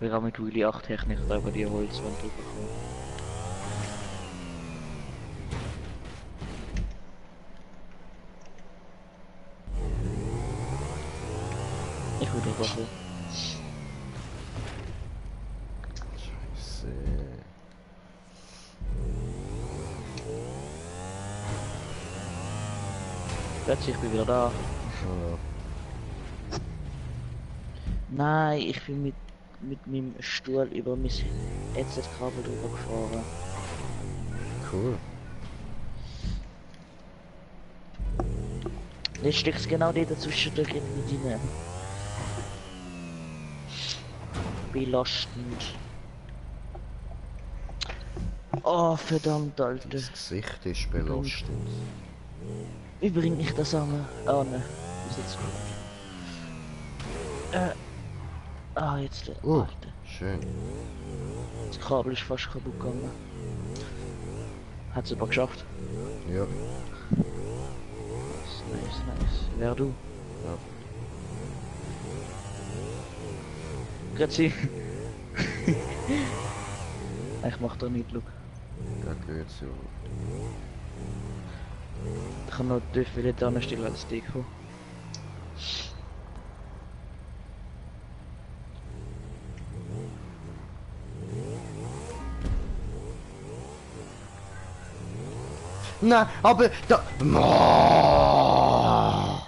Speaker 3: Wir haben mit Willy 8 Technik da über die Holzwand drüber gekommen. Ich will drüber kommen.
Speaker 1: Scheiße.
Speaker 3: Plötzlich bin ich wieder da.
Speaker 1: Ah,
Speaker 3: Nein, ich bin mit meinem Stuhl über mein Headset-Kabel drüber gefahren.
Speaker 1: cool.
Speaker 3: Jetzt steckst genau dort dazwischen der Ring mit rein. Belastend. Oh, verdammt, Alter.
Speaker 1: Das Gesicht ist belastend.
Speaker 3: Wie bringe ich das an? Ah, ne. Ist jetzt gut. Ah, jetzt. Alter.
Speaker 1: Schön.
Speaker 3: Das Kabel ist fast kaputt gegangen. Hat es aber geschafft.
Speaker 1: Ja.
Speaker 3: Nice. Wer du?
Speaker 1: Ja.
Speaker 3: Grüezi. Ich mach da nicht, look.
Speaker 1: Da geht's ja.
Speaker 3: Ich kann noch dürfen nicht anstellen als Deko.
Speaker 1: Nein, aber da... Oh!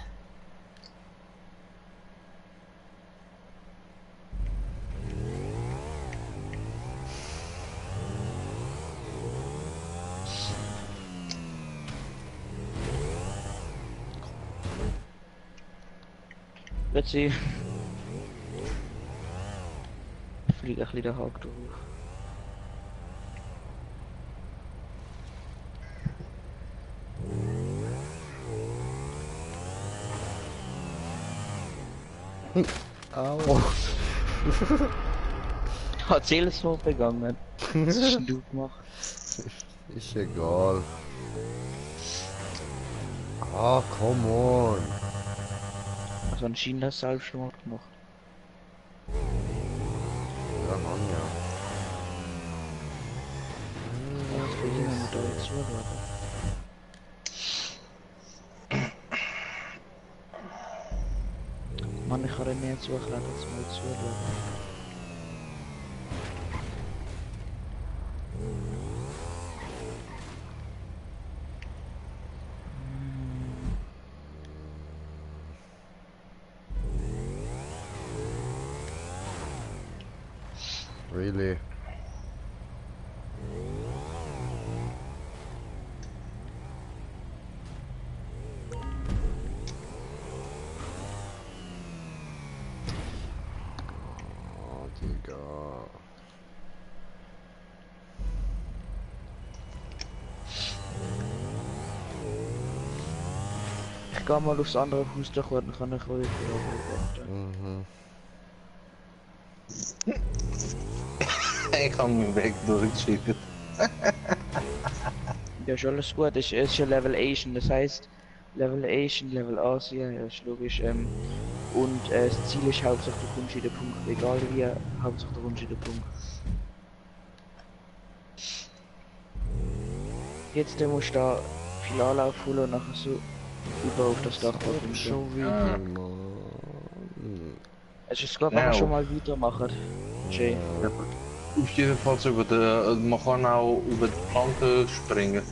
Speaker 3: Grüezi. Flieg ein bisschen der Haken drauf.
Speaker 1: Au.
Speaker 3: Oh. Hat Seelensmord begangen. Was hast denn du gemacht?
Speaker 1: Ist egal. Ah, come on.
Speaker 3: Also anscheinend hast du Selbstmord gemacht.
Speaker 1: Ja, Mann, ja.
Speaker 3: Was will ich denn da jetzt zuhören? Mann, ich kann den nicht suchen, dass mal zuhören.
Speaker 1: Really? Oh, Digga.
Speaker 3: Ich gehe mal aufs andere Haus, da kann ich ruhig wieder
Speaker 1: Mhm.
Speaker 2: Ich habe meinen Weg durchgeschickt.
Speaker 3: Ja, ist alles gut, es ist ja Level Asian, das heißt Level Asian, Level Asia, ja ist logisch, und das Ziel ist hauptsächlich du kommst in den Punkt, egal wie, hauptsächlich du kommst in den Punkt. Jetzt musst du da viel Anlauf holen und nachher so über auf das Dach kommen.
Speaker 1: Schon wieder, Mann.
Speaker 3: Es ist gut, wenn wir
Speaker 2: Ja.
Speaker 3: schon mal weitermachen. Jay.
Speaker 2: Auf jeden Fall über den, man kann auch über die Planken springen.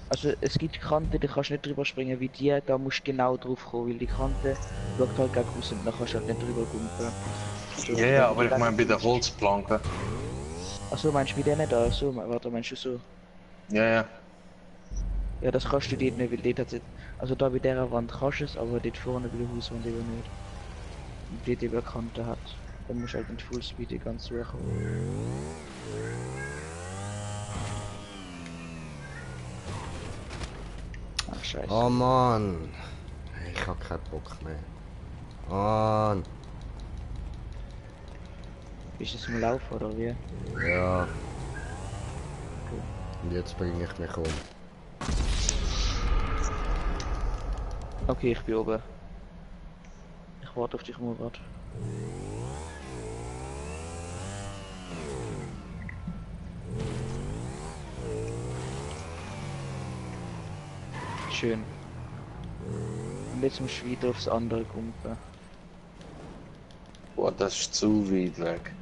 Speaker 3: Also es gibt Kanten, da kannst du nicht drüber springen wie die, da musst du genau drauf kommen, weil die Kante schaut halt gegen raus und da kannst du halt nicht drüber gumpen. So,
Speaker 2: Ja, ja, aber ich meine bei den Holzplanken.
Speaker 3: Achso, meinst du bei denen da? So, warte, meinst du so?
Speaker 2: Ja, ja.
Speaker 3: Ja, das kannst du dort nicht, weil dort hat es... Also da bei dieser Wand kannst du es, aber dort vorne bei der Hauswand eben nicht. Und dort eben Kante hat. Dann musst du halt mit Fullspeed die ganze suchen. Ach, scheiße.
Speaker 1: Oh, Mann. Ich hab keinen Bock mehr. Mann.
Speaker 3: Bist du zum Laufen oder wie?
Speaker 1: Ja. Und jetzt bringe ich mich um.
Speaker 3: Okay, ich bin oben. Ich warte auf dich, Murat. Schön. Und jetzt musst du wieder aufs andere kumpen.
Speaker 2: Boah, das ist zu weit weg.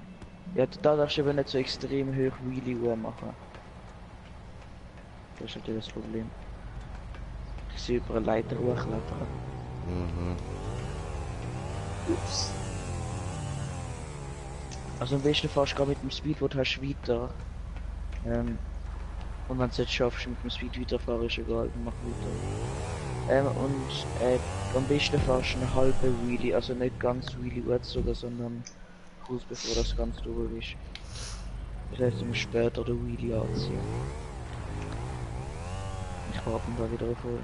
Speaker 3: Ja, da darfst du eben nicht so extrem hoch Wheelie-Uhr machen. Das ist natürlich das Problem. Ich sehe über eine Leiter hochklettern.
Speaker 1: Mhm.
Speaker 2: Ups.
Speaker 3: Also am besten fährst du gerade mit dem Speedboot hast du weiter. Und wenn du es jetzt schaffst, mit dem Speed weiterfahren, ist egal, dann mach weiter. Am besten fährst du eine halbe Wheelie, also nicht ganz Wheelie sogar, sondern kurz bevor das ganz durch ist. Das heißt, du musst später den Wheelie anziehen. Ich warte da wieder voll.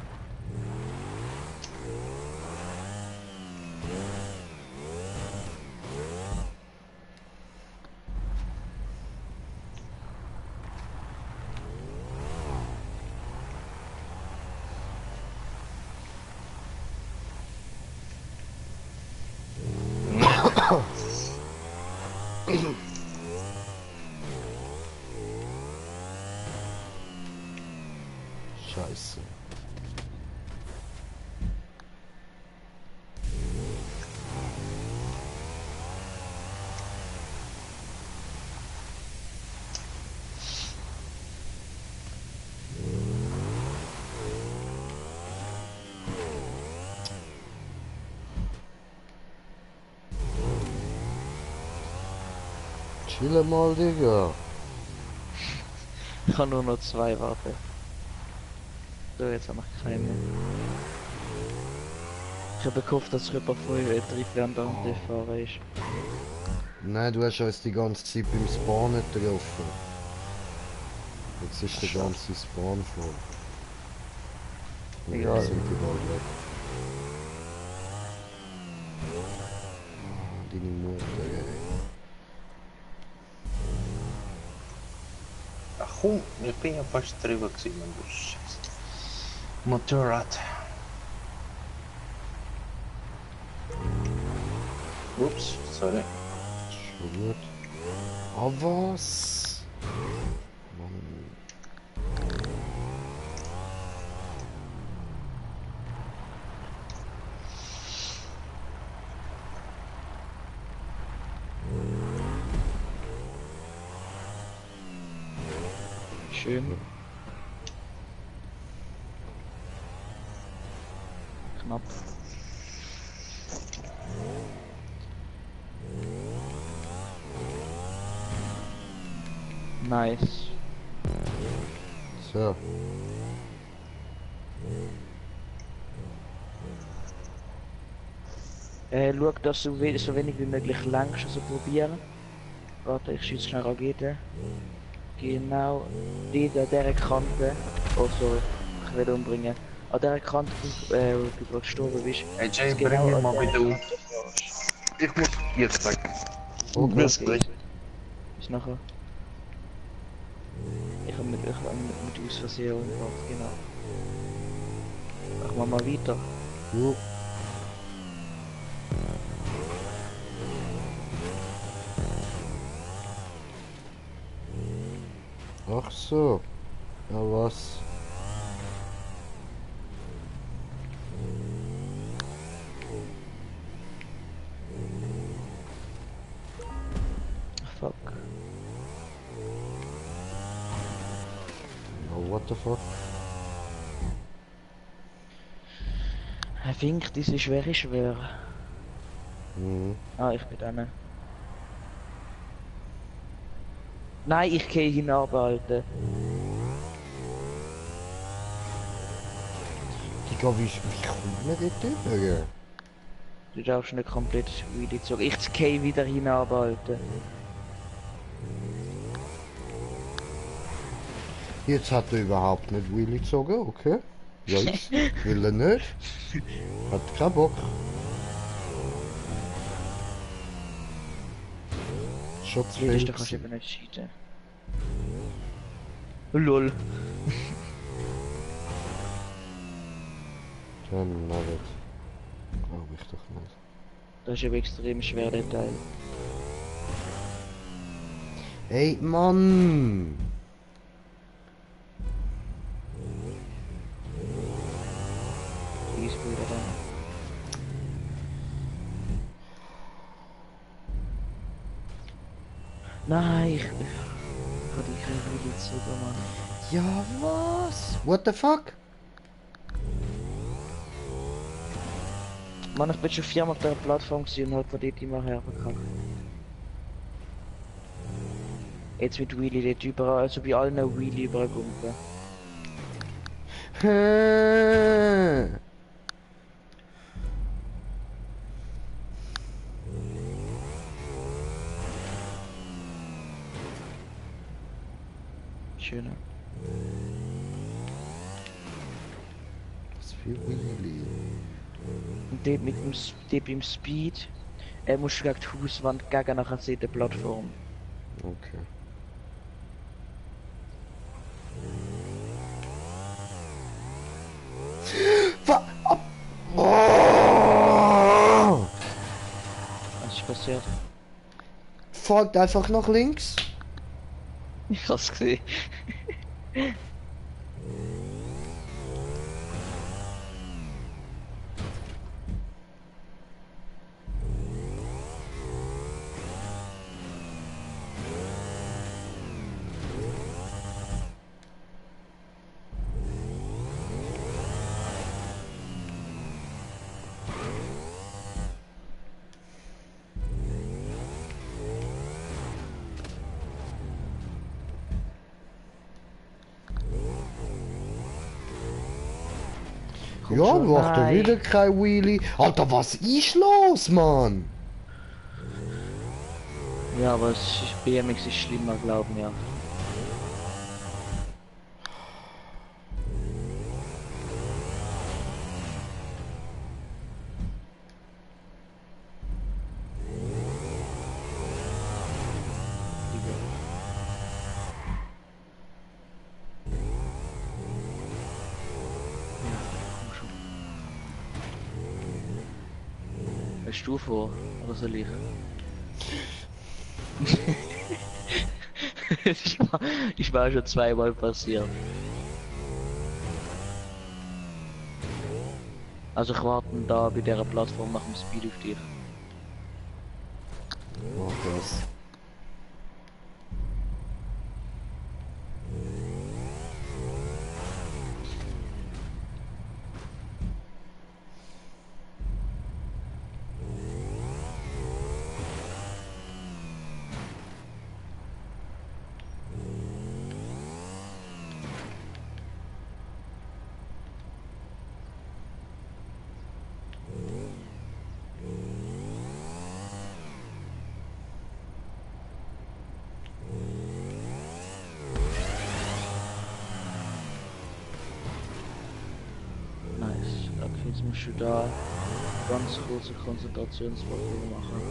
Speaker 1: Scheiße. Chill mal, Digga.
Speaker 3: Ich kann nur noch 2 warten. So, jetzt habe ich keine mehr. Ich habe gehofft, dass jemand von euch während der fahren ist.
Speaker 1: Nein, du hast uns die ganze Zeit beim Spawn nicht getroffen. Jetzt ist der ganze Spawn voll. Und
Speaker 3: Egal.
Speaker 1: jetzt sind die bald weg. Deine Mutter, ey.
Speaker 2: Ach komm, ich bin ja fast drüber gewesen, Mann, du Scheiße. Motorrad. Ups, sorry.
Speaker 1: Schon gut. Ah, was? Mann.
Speaker 3: Schön. Knapp. Nice.
Speaker 1: So.
Speaker 3: Schau, dass du so wenig wie möglich längst also probieren. Warte, ich schieße schnell Rakete. Genau. Die an dieser Kante. Oh sorry, ich will umbringen. An dieser Kante, wo du gerade gestorben bist.
Speaker 2: Hey Jay,
Speaker 3: ist
Speaker 2: bring
Speaker 3: genau
Speaker 2: mich
Speaker 3: an
Speaker 2: mal
Speaker 3: dieser
Speaker 2: bitte um.
Speaker 3: Kante fährst.
Speaker 2: Ich muss jetzt weg.
Speaker 1: Okay.
Speaker 2: Bis gleich.
Speaker 3: Bis nachher. Ich habe mit aus Versehen umgebracht, genau. Machen wir mal weiter.
Speaker 1: Jo. Ach so. Ja, was?
Speaker 3: Fuck.
Speaker 1: Oh, what the fuck?
Speaker 3: Ich finde, das ist schwer.
Speaker 1: Mhm.
Speaker 3: Ah, ich bin da. Nein, ich gehe hinab, Alter.
Speaker 1: Digga, wie kommt man dort drüber?
Speaker 3: Du darfst nicht komplett wieder zurück. Ich gehe wieder hinab, Alter.
Speaker 1: Jetzt hat er überhaupt nicht Wheelie gezogen, okay? Ja, ich will er nicht. Hat keinen Bock. Schon zu
Speaker 3: Jedes
Speaker 1: viel
Speaker 3: da kannst du
Speaker 1: gewesen.
Speaker 3: eben nicht cheaten. Lol.
Speaker 1: Dann nicht. Glaube ich doch nicht.
Speaker 3: Das ist eben extrem schwer, der Teil.
Speaker 1: Hey, Mann!
Speaker 3: Die ist wieder da. Nein, ich kann die kein Video sogar, Mann.
Speaker 1: Ja, was? What the fuck?
Speaker 3: Mann, ich bin schon viermal auf der Plattform gesehen und halt von dort immer hergekackt. Jetzt mit Wheelie dort überall, also bei allen Wheelie überall gumpen.
Speaker 1: Hä?
Speaker 3: Schöner.
Speaker 1: Was für Wheelie?
Speaker 3: Und dort mit dem dort beim Speed, musst du gegen die Hauswand gegen nachher sehen der Plattform.
Speaker 1: Okay. Oh!
Speaker 3: Was ist passiert?
Speaker 1: Folgt einfach nach links.
Speaker 3: Ich hab's gesehen. komm
Speaker 1: Ja,
Speaker 3: schon.
Speaker 1: macht er
Speaker 3: Nein.
Speaker 1: wieder kein Wheelie. Alter, was ist los, Mann?
Speaker 3: Ja, aber es ist, BMX ist schlimmer, glaub mir. Hast du vor? Oder soll ich? Ich war schon zweimal passiert. Also ich warte da bei dieser Plattform nach dem Speed auf dich.
Speaker 1: Mach das.
Speaker 3: Nice. Okay, jetzt musst du da ganz kurze Konzentrationsprobe machen.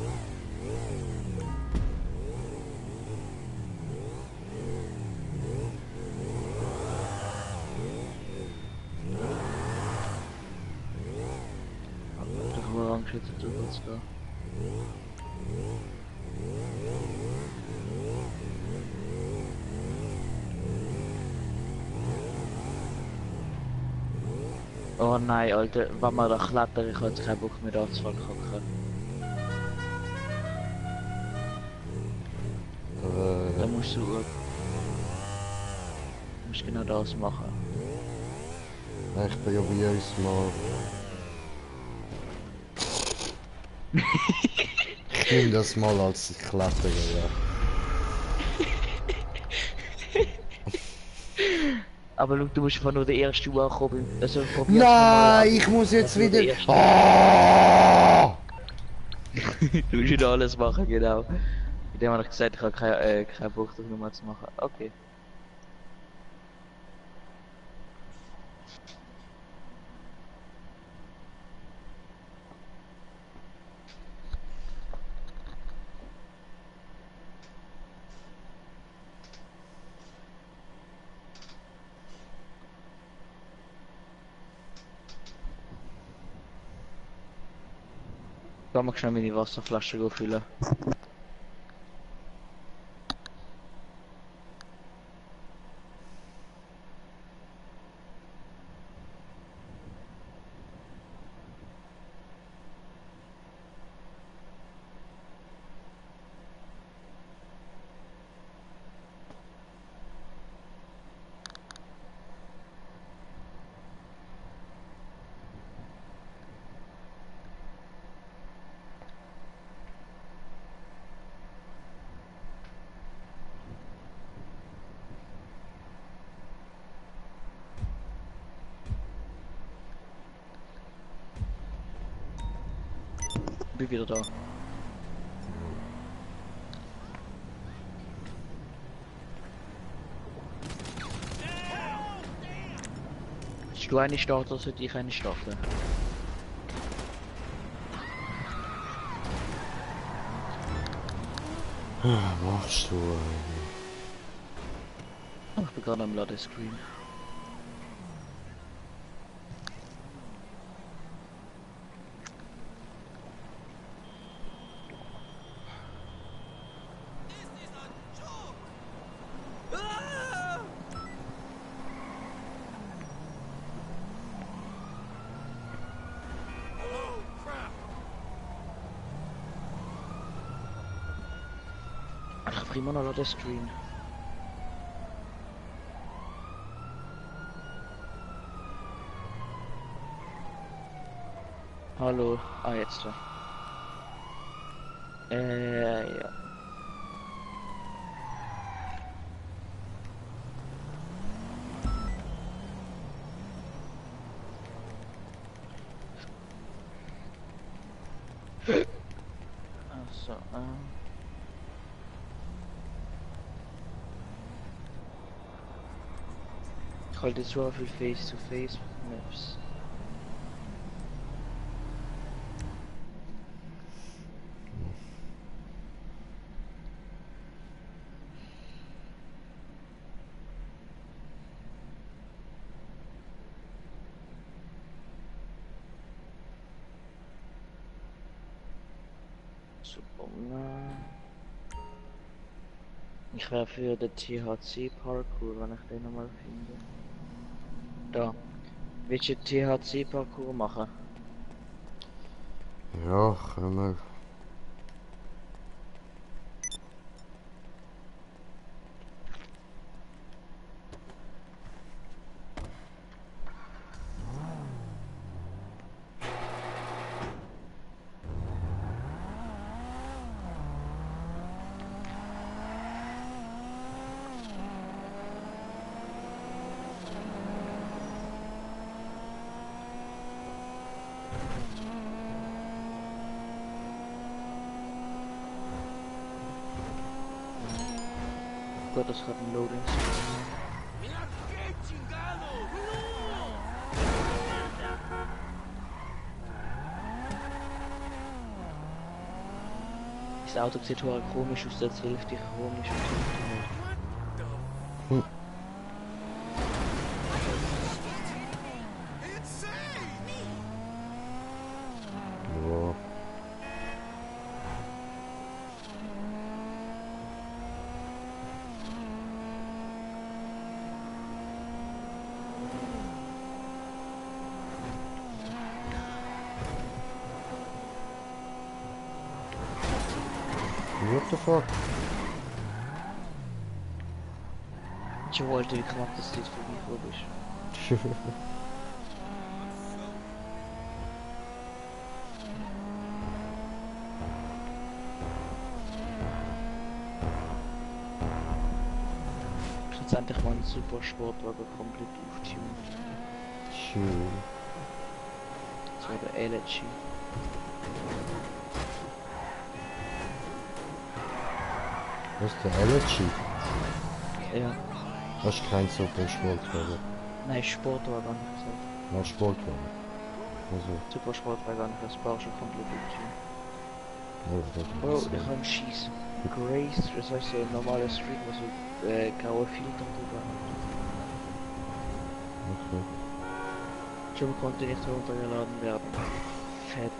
Speaker 3: Der Orange jetzt drüber zu gehen. Oh nein, Alter, wenn wir da klettern, ich habe jetzt keinen Bock mehr da zu verkacken. Da musst du musst genau das machen.
Speaker 1: Ich bin ja bei uns mal. Ich nehme das mal als Klettern, ja.
Speaker 3: Aber schau, du musst einfach nur den ersten ankommen. Also probier's mal.
Speaker 1: Nein, ich muss jetzt
Speaker 3: Also der
Speaker 1: wieder.
Speaker 3: erste.
Speaker 1: Ah!
Speaker 3: Du musst wieder alles machen, genau. Mit dem habe ich gesagt, ich habe keinen Bock, das nochmal zu machen. Okay. Kann man schnell meine Wasserflasche füllen. Bin wieder da. Willst du eine starten oder sollte ich eine starten?
Speaker 1: Was machst du?
Speaker 3: Oh, ich bin gerade am Ladescreen. Ach, prima noch Ladescreen. Hallo. Ah, jetzt da. Ja. So, ich halte so viel Face-to-Face Maps. Super. Ich wäre für den THC Parkour, wenn ich den nochmal finde. Da. Willst du THC Parkour machen?
Speaker 1: Ja, können wir.
Speaker 3: Gut, das hat ein Loading. Das Auto sieht total komisch aus, das Hälfte komisch und die Hälfte nicht.
Speaker 1: Ja. What the fuck?
Speaker 3: Ich wollte, wie knapp das jetzt vorbei ist. Schlussendlich mal ein super Sportwagen komplett aufgetunt.
Speaker 1: Schön.
Speaker 3: Das war der LG.
Speaker 1: Was ist der LG?
Speaker 3: Ja,
Speaker 1: Das ist kein super Sportwagen.
Speaker 3: nein, Sportwagen habe ich gesagt.
Speaker 1: Ja, Sportwagen. Also,
Speaker 3: Super Sportwagen, das brauchst du komplett aufgetunt.
Speaker 1: ja,
Speaker 3: Oh,
Speaker 1: das
Speaker 3: ich kann schießen. Grace, das heißt so ein normaler Street, wo so graue Filter drüber hat.
Speaker 1: okay.
Speaker 3: Schon konnte nicht heruntergeladen werden. Fett.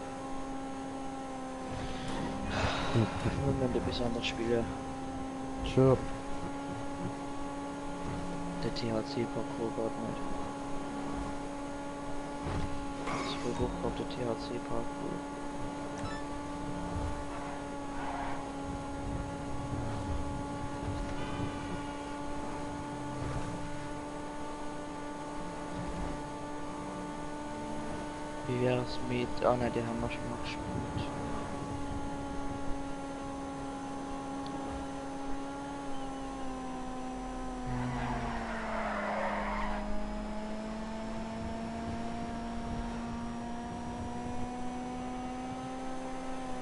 Speaker 3: Wir müssen etwas anderes spielen.
Speaker 1: Sure.
Speaker 3: Der THC-Parkour geht nicht. Ich versuche auf der THC-Parkour. Wie wär's mit... Ah ne, die haben wir schon mal gespielt.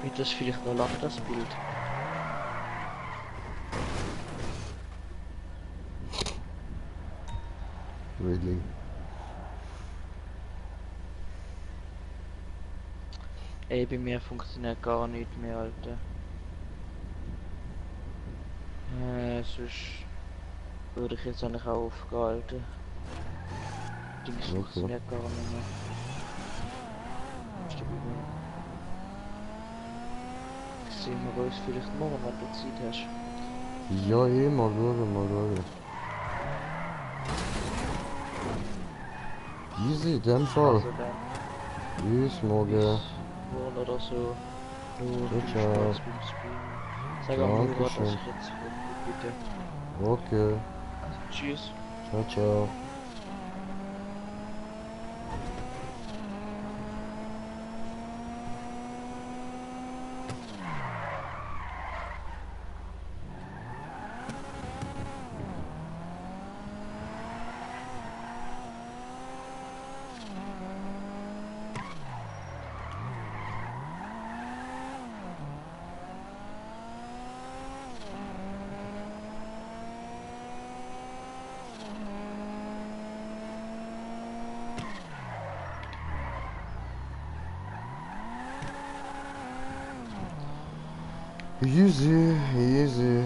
Speaker 3: Wird das vielleicht noch lang, das Bild?
Speaker 1: Really.
Speaker 3: Ey, bei mir funktioniert gar nicht mehr, Alter. Sonst würde ich jetzt eigentlich auch aufgehalten. Dings
Speaker 1: Okay.
Speaker 3: funktioniert gar nicht mehr. Ist dabei mir. Sehen wir uns vielleicht morgen, wenn du Zeit hast.
Speaker 1: Ja, eh, mal schauen, mal schauen. Easy, in dem Fall.
Speaker 3: Also dann
Speaker 1: Bis morgen.
Speaker 3: bis morgen oder so. Nur
Speaker 1: Ciao,
Speaker 3: viel
Speaker 1: ciao.
Speaker 3: Spaß beim Streamen. Sag am Murat, dass
Speaker 1: Dankeschön.
Speaker 3: ich jetzt komme, bitte.
Speaker 1: Okay.
Speaker 3: Also, tschüss.
Speaker 1: Ciao, ciao. Easy, easy.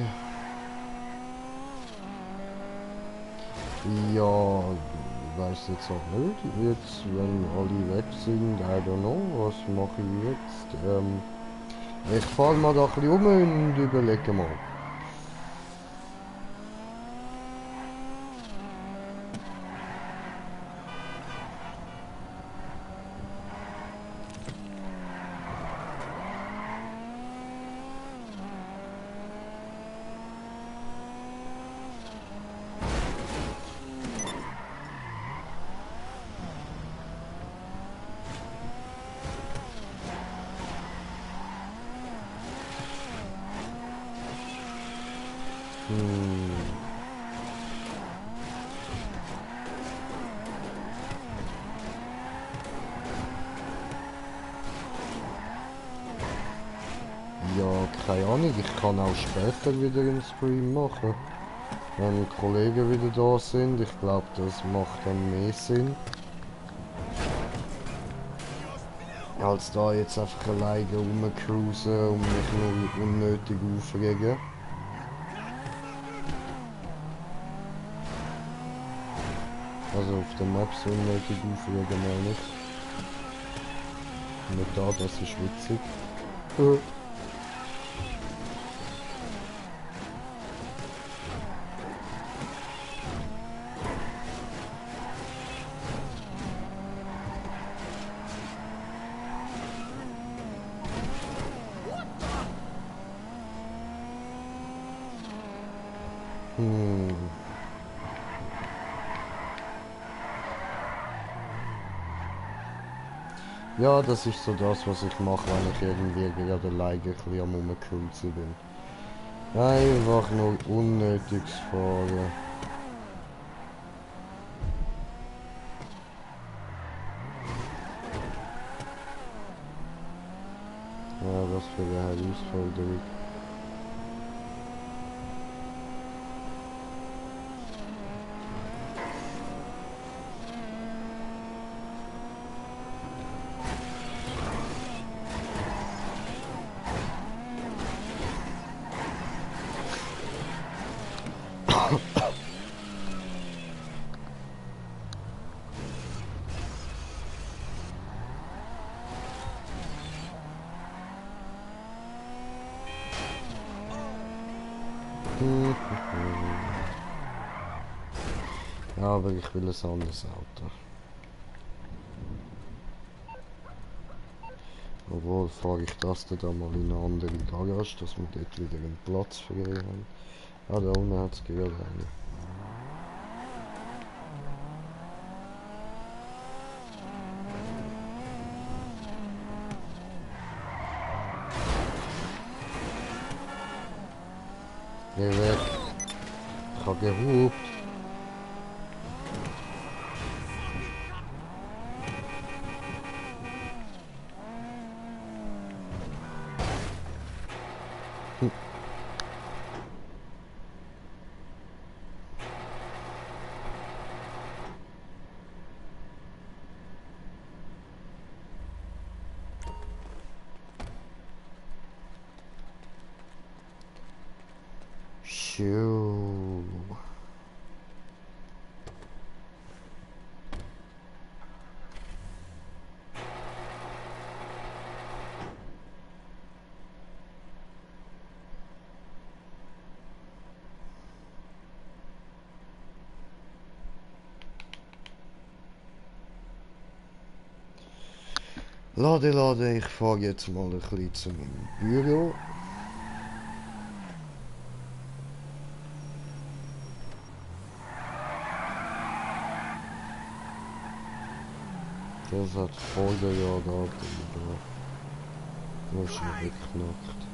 Speaker 1: Ja, weiß jetzt auch nicht. Jetzt, wenn alle weg sind, I don't know, was mache ich jetzt? Ich fahre mal da ein bisschen um und überlege mal. Ja, keine Ahnung, ich kann auch später wieder einen Stream machen. Wenn Kollegen wieder da sind, ich glaube, das macht dann mehr Sinn. Als da jetzt einfach alleine rumcruisen und mich nur unnötig aufregen. Also auf der Map so unnötig aufregen meine ich. Nicht da, das ist witzig. Ja, das ist so das, was ich mache, wenn ich irgendwie gerade alleine ein bisschen am Rumcruisen bin. Einfach nur unnötiges Fahren. Ja, was für eine Herausforderung. Ja, aber ich will ein anderes Auto. Obwohl, fahre ich das dann mal in eine andere Garage, dass wir dort wieder einen Platz frei haben. Ah, da unten hat es gerade eine. Geh weg. Ich habe gehupt. Shoo. Lade, ich fahre jetzt mal ein bisschen zum Büro. Das hat Folgejahrdatum, aber schon weggeknackt.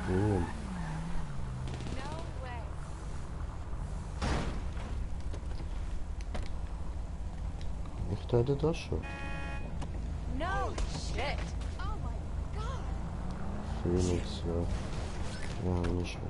Speaker 1: Boom.
Speaker 4: No way.
Speaker 1: Ich hätte das schon.
Speaker 4: No shit. Oh my god.
Speaker 1: Phoenix, ja. Ja, nicht schon.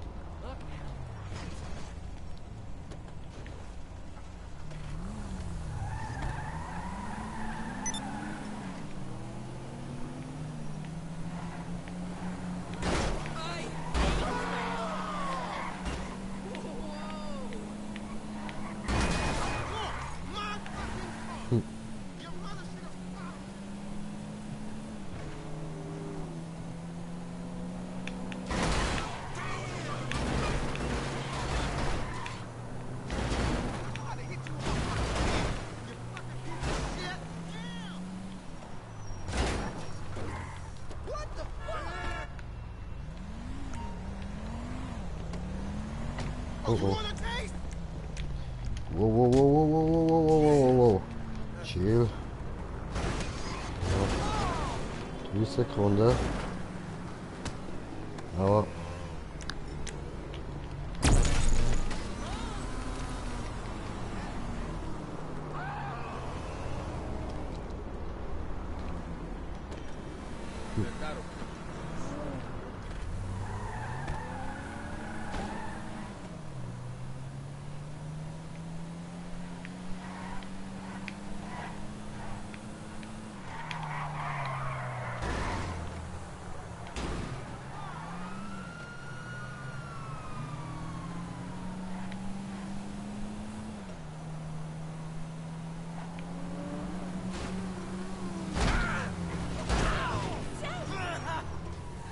Speaker 1: Oh oh. Whoa, whoa, whoa, whoa, whoa, whoa, whoa, whoa, whoa, whoa. Chill. Ja. 3 Sekunden. Aber.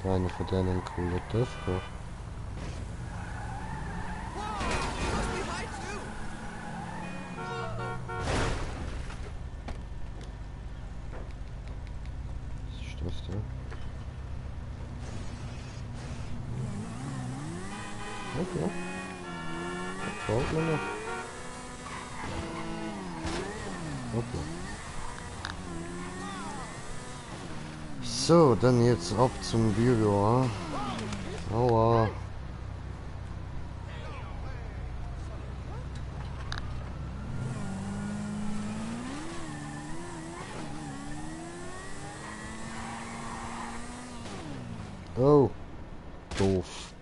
Speaker 1: Keine von denen coolen Dörfer. Was ist das da? Okay. Das braucht man noch. Okay. So, dann jetzt ab zum Büro. Aua. Oh. Doof.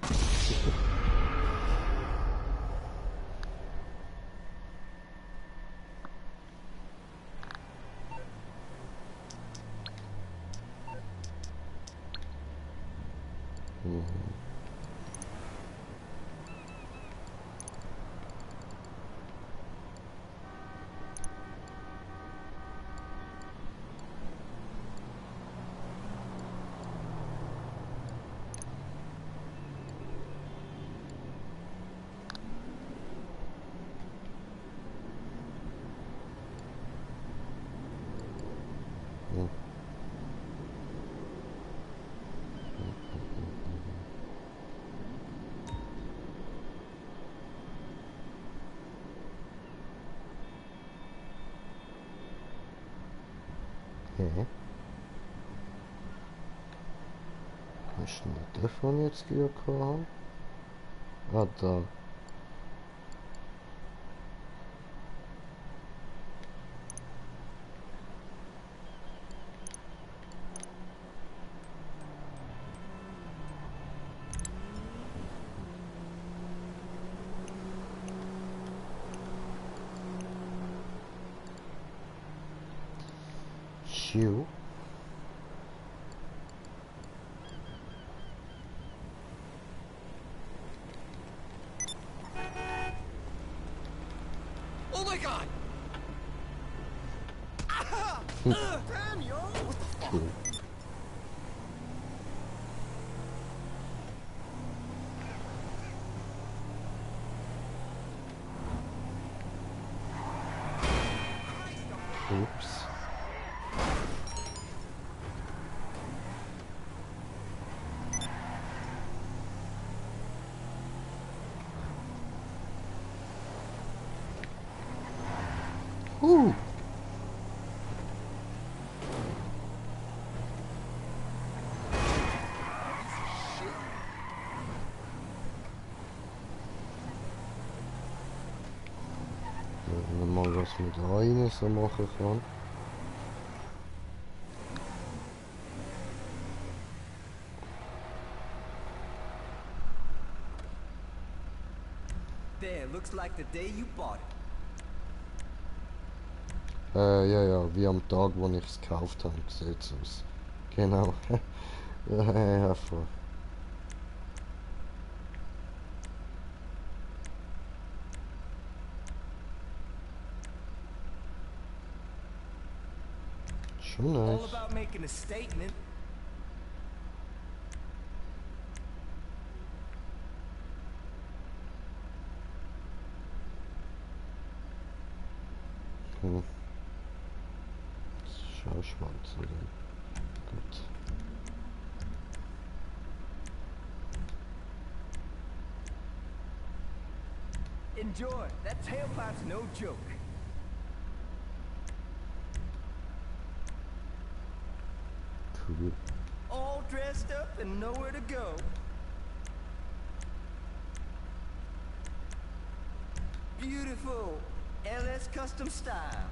Speaker 1: Okay. Wo ist denn der davon jetzt gekommen? Ah, da. Chill.
Speaker 5: Oh my god! Damn, yo! What the fuck?
Speaker 1: Cool. Oops. Ooh. was man da rein so machen kann.
Speaker 6: There, looks like the day you bought it.
Speaker 1: Ja, wie am Tag, wo ich es gekauft habe, sieht es aus. Genau. Ja, voll. Schon
Speaker 6: All
Speaker 1: nice.
Speaker 6: about making a statement.
Speaker 1: Hm. Schauschwanz, oder? Gut.
Speaker 6: Enjoy. That tailpipe's no joke.
Speaker 1: Cool.
Speaker 6: All dressed up and nowhere to go. Beautiful. LS custom style.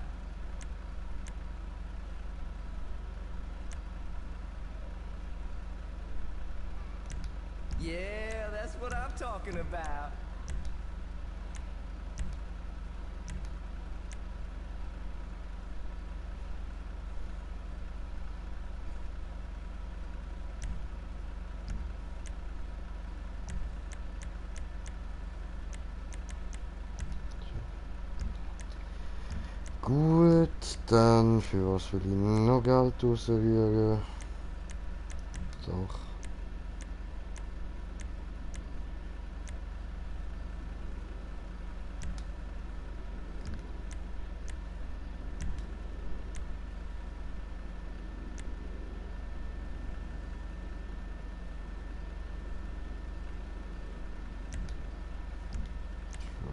Speaker 6: Yeah, that's what I'm talking about.
Speaker 1: Gut, dann für was will ich noch Geld rausrühren? Doch.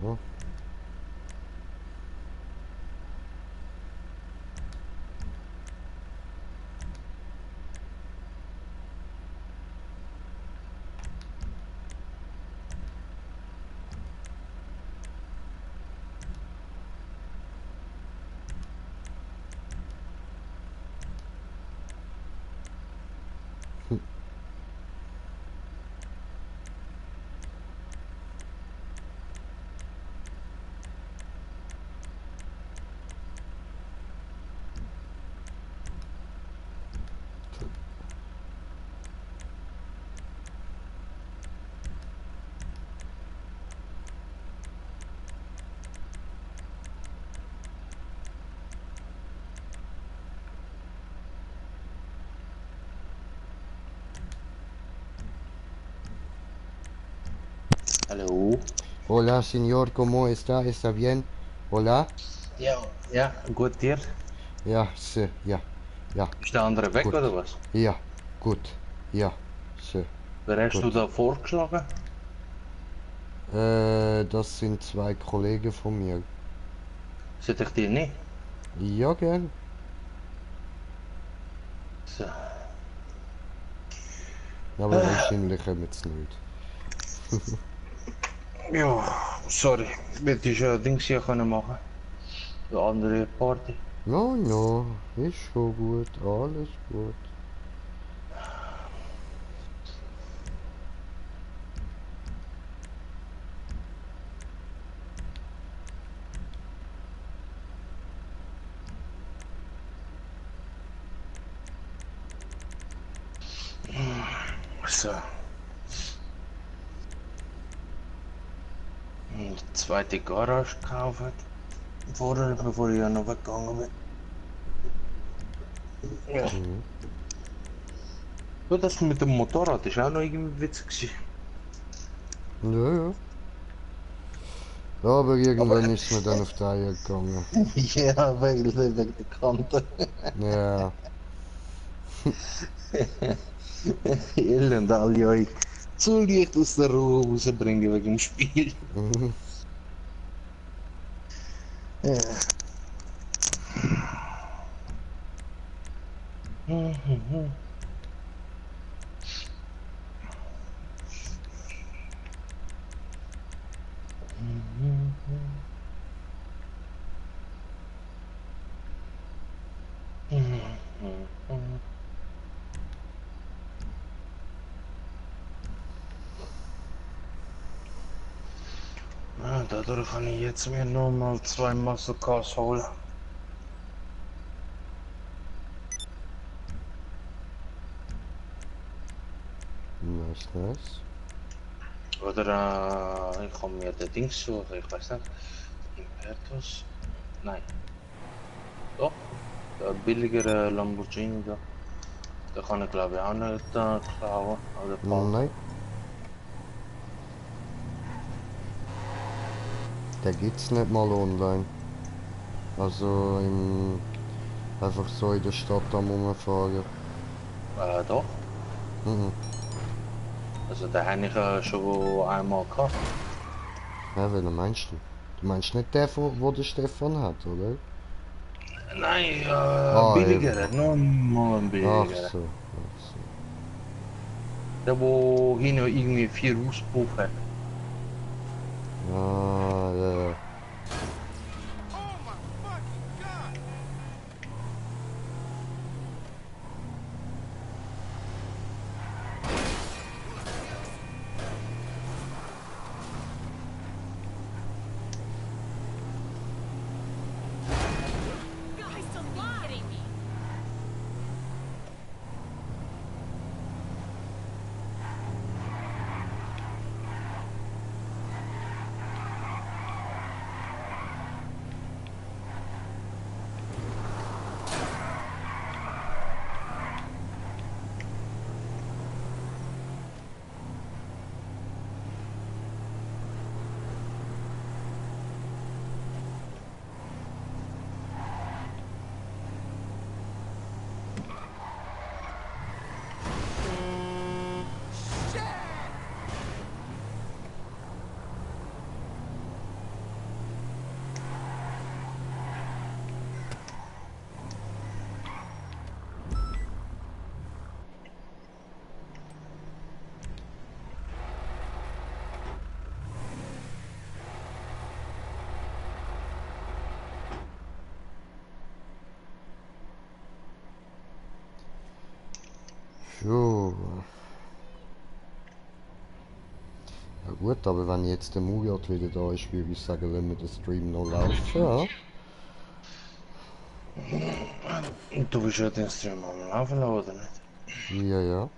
Speaker 1: Ja.
Speaker 2: Hallo?
Speaker 1: Hola, señor, ¿cómo está? ¿Está bien? Hola?
Speaker 2: Ja, ja, gut dir.
Speaker 1: Ja, se, ja, ja,
Speaker 2: Ist der andere weg
Speaker 1: gut.
Speaker 2: oder was?
Speaker 1: Ja, gut. Ja, se.
Speaker 2: Wer hast
Speaker 1: Gut.
Speaker 2: du da vorgeschlagen?
Speaker 1: Das sind zwei Kollegen von mir.
Speaker 2: Zit ich dir nicht?
Speaker 1: Ja, gern.
Speaker 2: So.
Speaker 1: Aber wahrscheinlich kommen sie nicht.
Speaker 2: Ja, sorry. Hättest du Dings hier können machen? Eine andere Party.
Speaker 1: No, no, ist schon gut, alles gut.
Speaker 2: So. Eine zweite Garage gekauft. Vorher, bevor ich ja noch weggegangen bin. Ja.
Speaker 1: Mhm.
Speaker 2: Ja, das mit dem Motorrad ist auch noch irgendwie witzig.
Speaker 1: Ja, ja. Aber irgendwann
Speaker 2: Aber-
Speaker 1: ist es mir dann auf die Eier gegangen.
Speaker 2: Ja, wegen der Kante.
Speaker 1: Ja,
Speaker 2: Elend, alle euch zu leicht aus der Ruhe rausbringen wegen dem Spiel.
Speaker 1: mhm.
Speaker 2: Ja. Mhm. dadurch kann ich jetzt mir nur mal 2 Muscle Cars holen.
Speaker 1: Nice, nice.
Speaker 2: Oder ich kann mir den Dings suchen, ich weiß nicht. Impetus? Nein. Doch, der billigere Lamborghini da. Da kann ich glaube ich auch nicht klauen oder parken.
Speaker 1: Nein. Der gibt's nicht mal online. Also einfach so in der Stadt am Rumfahren.
Speaker 2: Doch.
Speaker 1: Mhm.
Speaker 2: Also den habe ich schon einmal gehabt.
Speaker 1: Ja, welchen meinst du? Du meinst nicht der, wo der Stefan hat, oder?
Speaker 2: Nein,
Speaker 1: Eben.
Speaker 2: billigere, nur mal ein
Speaker 1: Ach
Speaker 2: billigere.
Speaker 1: so, ach so.
Speaker 2: Der wo hier irgendwie 4 Auspuff hat.
Speaker 1: Ah, ja, ja. Jo. Ja gut, aber wenn jetzt der Murat wieder da ist, würde ich sagen, wenn wir den Stream noch laufen, ja?
Speaker 2: Du willst ja den Stream am Laufen lassen, oder nicht?
Speaker 1: Ja, ja.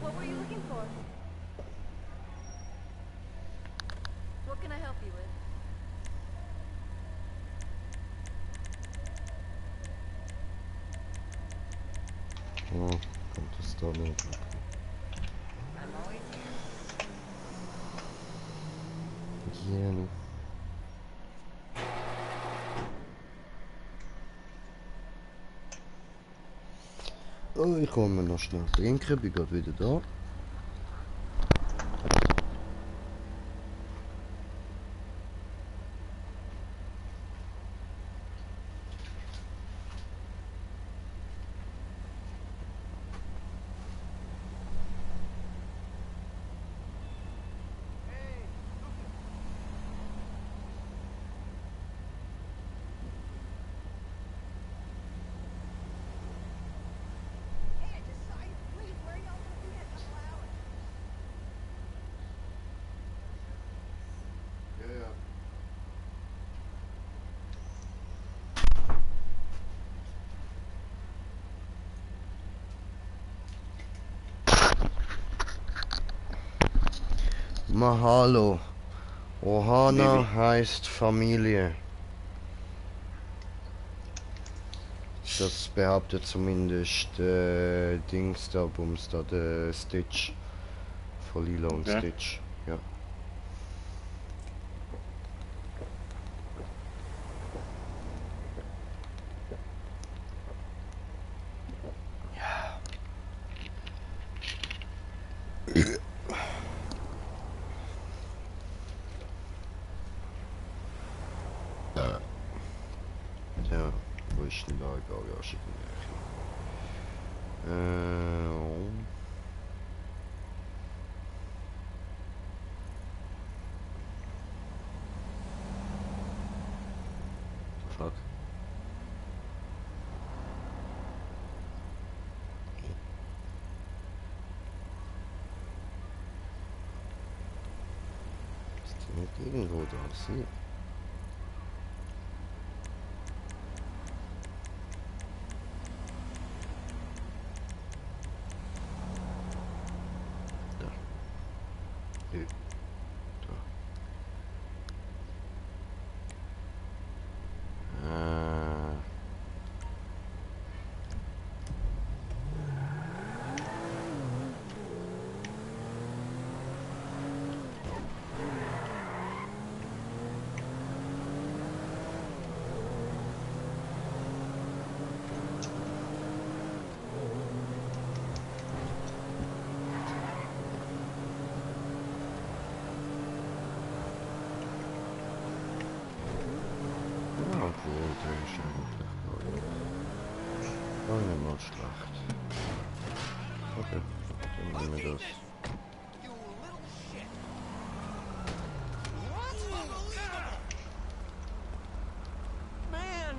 Speaker 4: What were you looking for? What can I help you with?
Speaker 1: Ja, kommt das da nicht.
Speaker 4: I'm always
Speaker 1: Gerne. Oh, ich hole mir noch schnell trinken, bin gerade wieder da. Mahalo. Ohana
Speaker 2: Vivi.
Speaker 1: heißt Familie. Das behauptet zumindest Dings da, Bums da, der Stitch. Von Lilo und
Speaker 2: Okay.
Speaker 1: Stitch. Ja. ist denn da egal, ja, schick mir fuck. Ist die nicht irgendwo da? Sie? Da. Hier. Da. Ja, obwohl, der ist eigentlich gar nicht mal schlecht. Okay, dann nehmen wir das.
Speaker 5: You little shit. Man.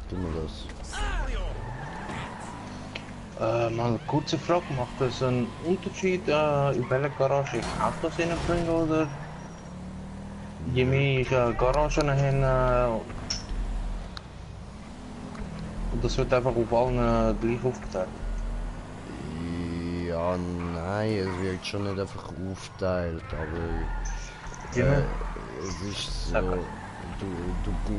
Speaker 1: Tun wir das.
Speaker 2: Mal eine kurze Frage, macht das einen Unterschied, in welcher Garage ich Autos reinbringe, oder? Je mehr ich Garagen habe, und das wird einfach auf allen gleich aufgeteilt.
Speaker 1: Ja, nein, es wird schon nicht einfach aufteilt, aber
Speaker 2: Genau.
Speaker 1: es ist so,
Speaker 2: Okay.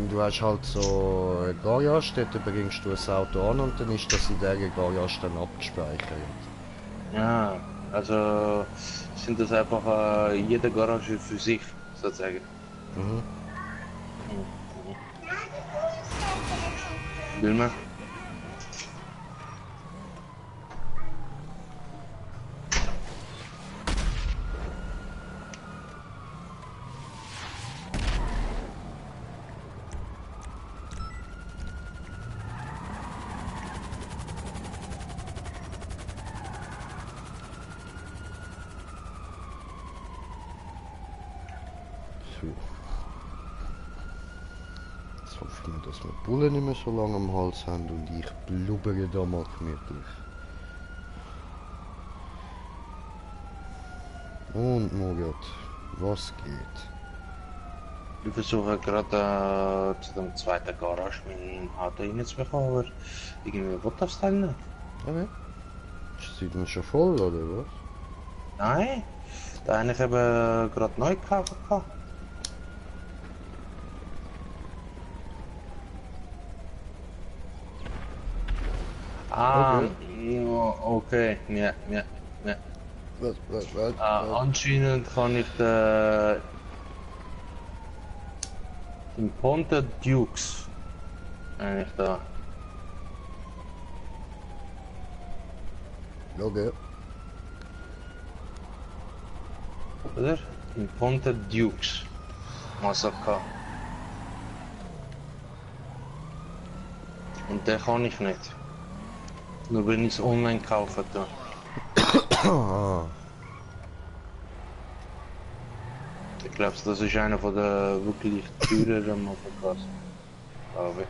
Speaker 1: du hast halt so eine Garage, dort bringst du das Auto an und dann ist das in dieser Garage dann abgespeichert.
Speaker 2: Ja, also sind das einfach jede Garage für sich, sozusagen.
Speaker 1: Mhm.
Speaker 2: Wilma?
Speaker 1: So. Jetzt hoffe ich mir, dass wir die Bullen nicht mehr so lange am Hals haben und ich blubbere da mal gemütlich. Und Murat, was geht?
Speaker 2: Ich versuche gerade zu dem zweiten Garage mein Auto reinzubekommen, aber irgendwie will das Teil nicht.
Speaker 1: Okay. Ist die denn schon voll oder was?
Speaker 2: Nein, der eine habe gerade neu gekauft. Ah,
Speaker 1: Okay.
Speaker 2: ja, okay, ja.
Speaker 1: Was?
Speaker 2: Anscheinend kann ich den Ponte Dukes eigentlich da.
Speaker 1: Okay.
Speaker 2: Oder? Den Ponte Dukes. Masaka. Und den kann ich nicht. Nur wenn ich es online kaufe. Da.
Speaker 1: Ah,
Speaker 2: Ich glaube, das ist einer von der wirklich teureren Masakas. Glaube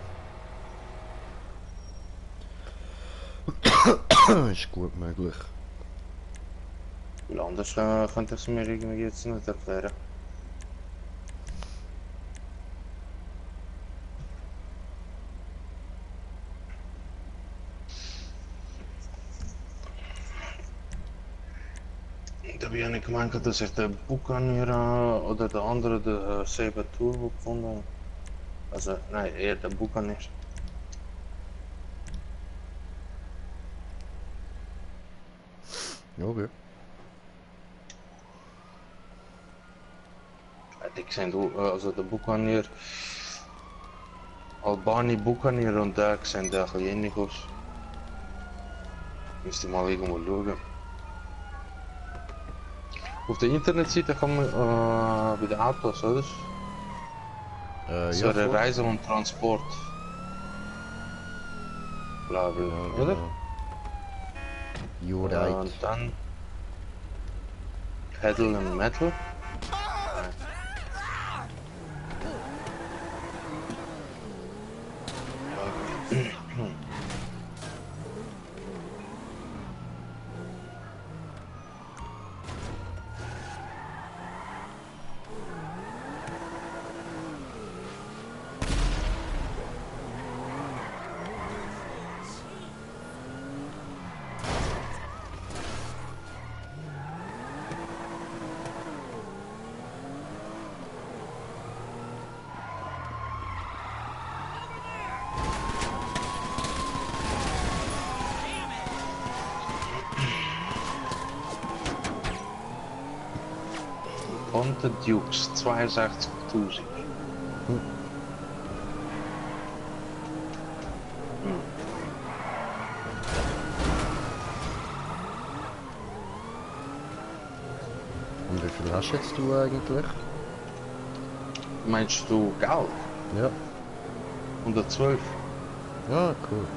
Speaker 2: ich.
Speaker 1: ist gut möglich.
Speaker 2: Weil anders könnte ich es mir irgendwie jetzt nicht erklären. Da habe ich nicht gemeint, dass ich den Buccaneer oder der andere, der Saber Turbo gefunden habe. Also, nein, eher der Buccaneer.
Speaker 1: Ja, okay.
Speaker 2: Die sehen, also der Buccaneer, Albani Buccaneer und der sehen ein bisschen ähnlich aus. Müsste mal irgendwo schauen. Auf der Internetseite kann man bei den Autos, oder? So
Speaker 1: Ja,
Speaker 2: eine
Speaker 1: voll.
Speaker 2: Reise und Transport. Level,
Speaker 1: Ja,
Speaker 2: oder?
Speaker 1: genau. You right.
Speaker 2: Und dann Pedal and Metal. Und der Dukes 62.000.
Speaker 1: Und wie viel hast jetzt du eigentlich?
Speaker 2: Meinst du Geld?
Speaker 1: Ja.
Speaker 2: 112.
Speaker 1: Ah, cool.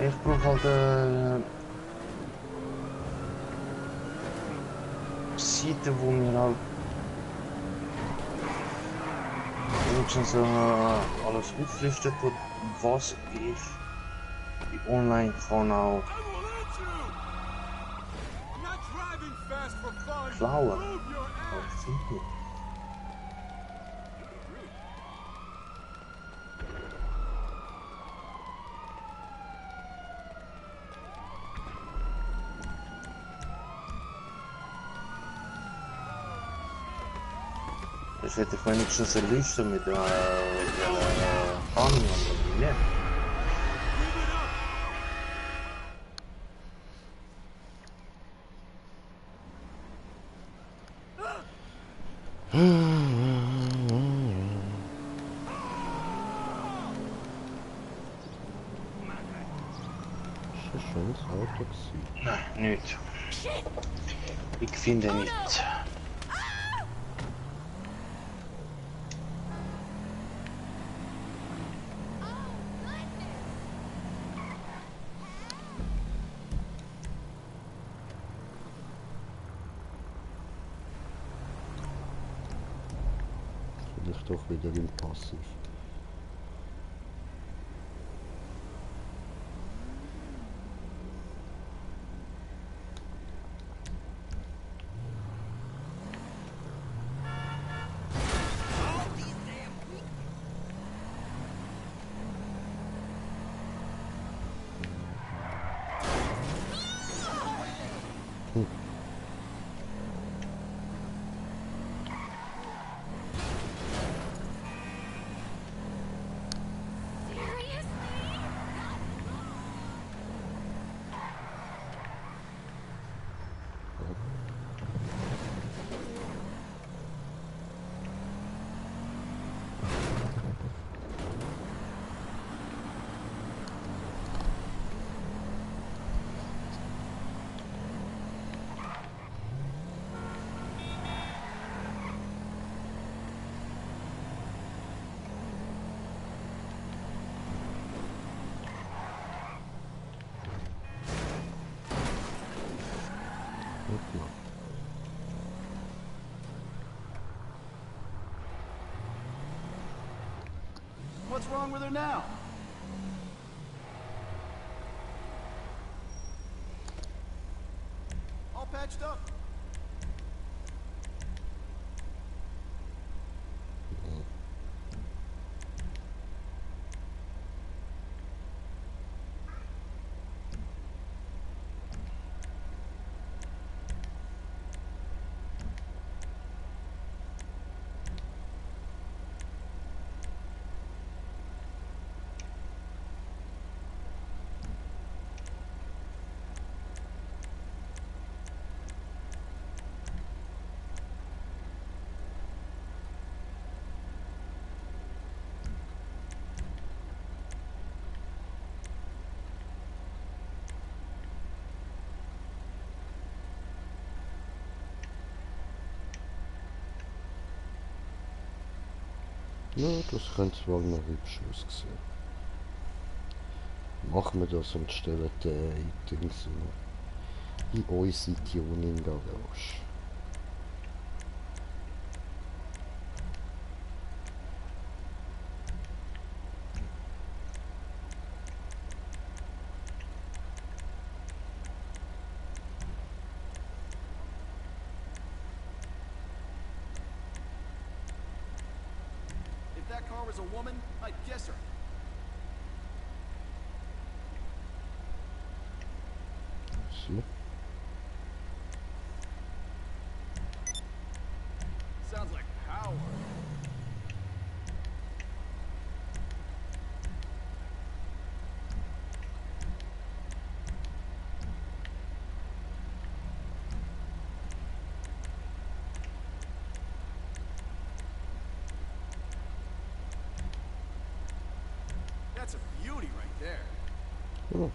Speaker 2: Ich brauche halt Seite, wo mir halt wenigstens alles auflistet wird, was ich online kann auch klauen. Aber ich finde nicht. Das hätte ich wenigstens eine Liste mit Kanon oder nicht.
Speaker 1: Das ist ein schönes Auto gewesen.
Speaker 2: Nein, nicht. Ich finde nicht.
Speaker 1: Vielleicht doch wieder im Passiv.
Speaker 6: What's wrong with her now? All patched up?
Speaker 1: Ja, das könnte zwar noch hübsch aussehen. Machen wir das und stellen den Dings in unsere Tuning-Garage.
Speaker 7: If that car was a woman, I'd kiss her.
Speaker 1: So.
Speaker 7: Sounds like power. That's a beauty right there.
Speaker 1: Ja,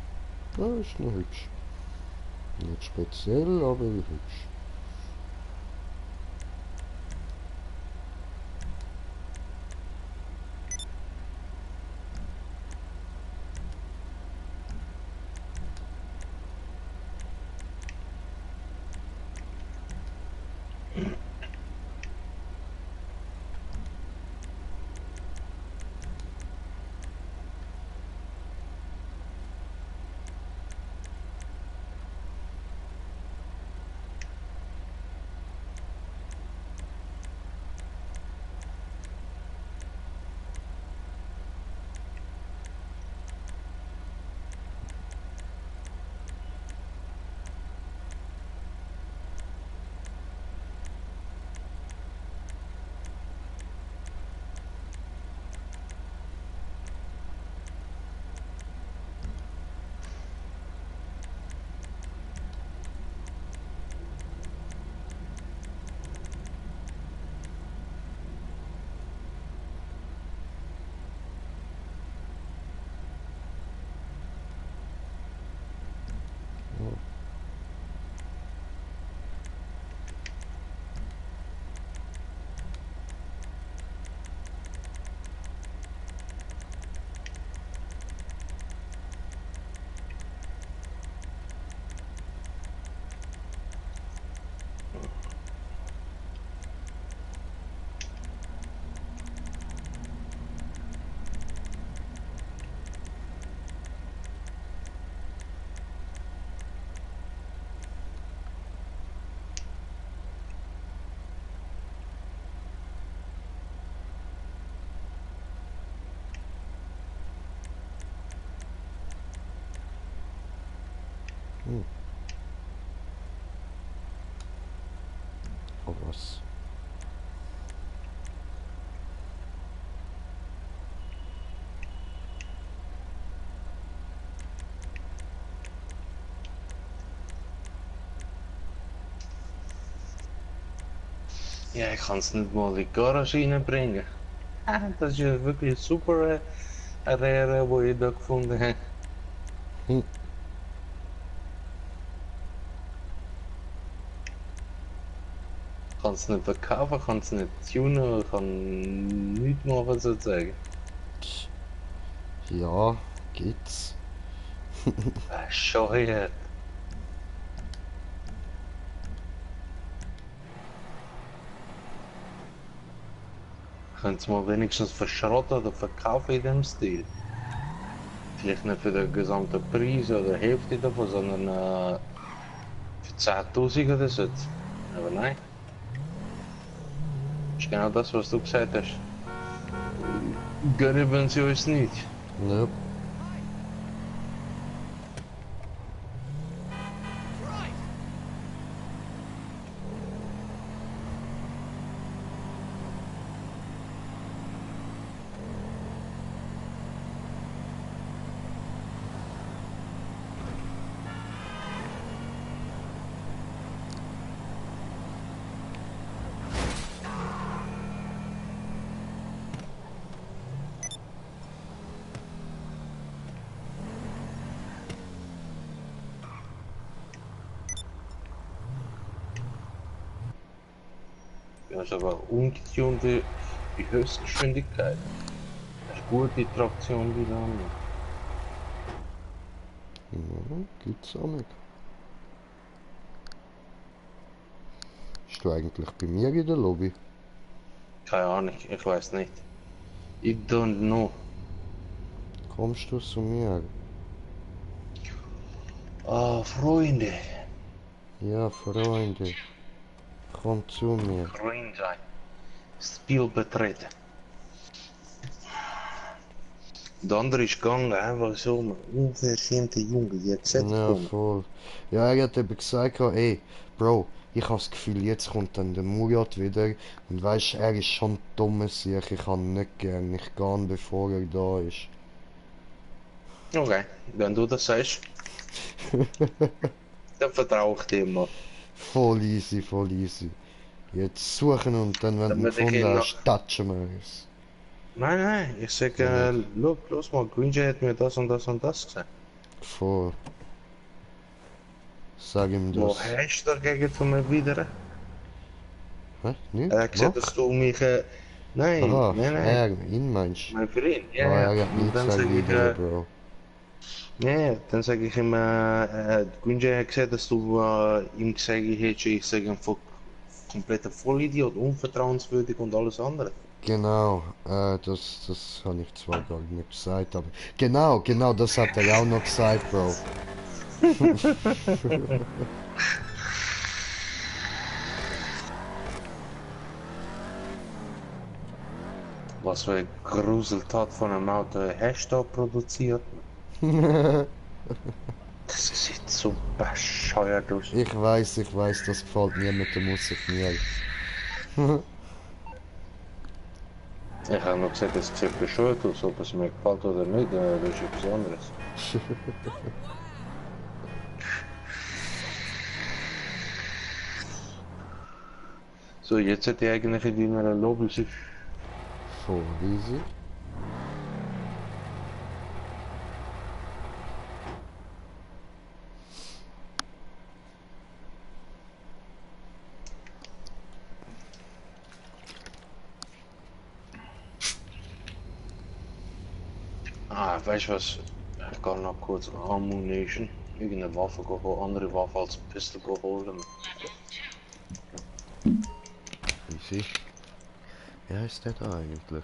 Speaker 1: ja, ist noch hübsch. Nicht speziell, aber hübsch. Oh was.
Speaker 2: Ja, ich kann es nicht mal in die Garage reinbringen. Das ist ja wirklich super Rare, die ich da gefunden habe.
Speaker 1: Hm.
Speaker 2: Kann es nicht verkaufen, kann es nicht tunen, kann nichts machen sozusagen.
Speaker 1: Ja, geht's.
Speaker 2: Bescheuert. Könnt ihr mal wenigstens verschrotten oder verkaufen in dem Stil? Vielleicht nicht für den gesamten Preis oder Hälfte davon, sondern für 10.000 oder so. Aber nein. Das ist genau das, was du gesagt hast. Gönnen sie uns nicht.
Speaker 1: Ja.
Speaker 2: Ja, ist aber ungetunte bei Höchstgeschwindigkeit. Hast gute Traktion wieder an.
Speaker 1: Ja, gibt's auch nicht. Bist du eigentlich bei mir in der Lobby?
Speaker 2: Keine Ahnung, ich weiß nicht. I don't know.
Speaker 1: Kommst du zu mir?
Speaker 2: Ah, Freunde.
Speaker 1: Ja, Freunde. Komm zu mir.
Speaker 2: Freunde. Spiel betreten. Der andere ist gegangen, einfach so ein unverschämter Junge, jetzt
Speaker 1: Ja,
Speaker 2: kommen.
Speaker 1: voll. Ja, er hat eben gesagt, ey, Bro, ich habe das Gefühl, jetzt kommt dann der Murat wieder. Und weißt, er ist schon ein dummer Sieg. Ich kann ihn nicht gern. Ich gehe ihn, bevor er da ist.
Speaker 2: Okay, wenn du das sagst, dann vertraue ich dir mal.
Speaker 1: Voll easy, voll easy. Jetzt suchen und dann, wenn du ihn
Speaker 2: Damit ich
Speaker 1: gefunden
Speaker 2: ihn
Speaker 1: hast, touchen wir es.
Speaker 2: Nein, ich sage, look, los mal, Green Jay hat mir das und das und das gesagt.
Speaker 1: Voll. Sag ihm
Speaker 2: Wo
Speaker 1: das.
Speaker 2: hast du dagegen zu mir wieder?
Speaker 1: Hä? Nicht?
Speaker 2: Er hat gesagt, dass du mich, nein,
Speaker 1: Aha,
Speaker 2: nein,
Speaker 1: ihn meinst du?
Speaker 2: mein Freund,
Speaker 1: Ja,
Speaker 2: ja,
Speaker 1: er hat
Speaker 2: und
Speaker 1: nichts
Speaker 2: dann
Speaker 1: gesagt,
Speaker 2: sage ich,
Speaker 1: wieder, Bro.
Speaker 2: ja, dann sage ich ihm, Green Jay hat gesagt, dass du ihm gesagt hättest, ich sage ein kompletter Vollidiot, unvertrauenswürdig und alles andere.
Speaker 1: Genau, das habe ich zwar gar nicht gesagt, aber genau, das hat er auch noch gesagt, Bro.
Speaker 2: Was für ein Gruseltat von einem Auto hast du da produziert? Das sieht so bescheuert aus.
Speaker 1: Ich weiß, das gefällt niemandem außer mir.
Speaker 2: Ich habe noch gesagt, es sieht bescheuert aus, ob es mir gefällt oder nicht, das ist etwas anderes. So, jetzt hätte ich eigentlich in deiner Lobby sich.
Speaker 1: Voll easy.
Speaker 2: Ah, weißt du was? Ich kann noch kurz Ammunition, irgendeine Waffe holen, andere Waffe als Pistol holen.
Speaker 1: Easy. Wer ist der da eigentlich?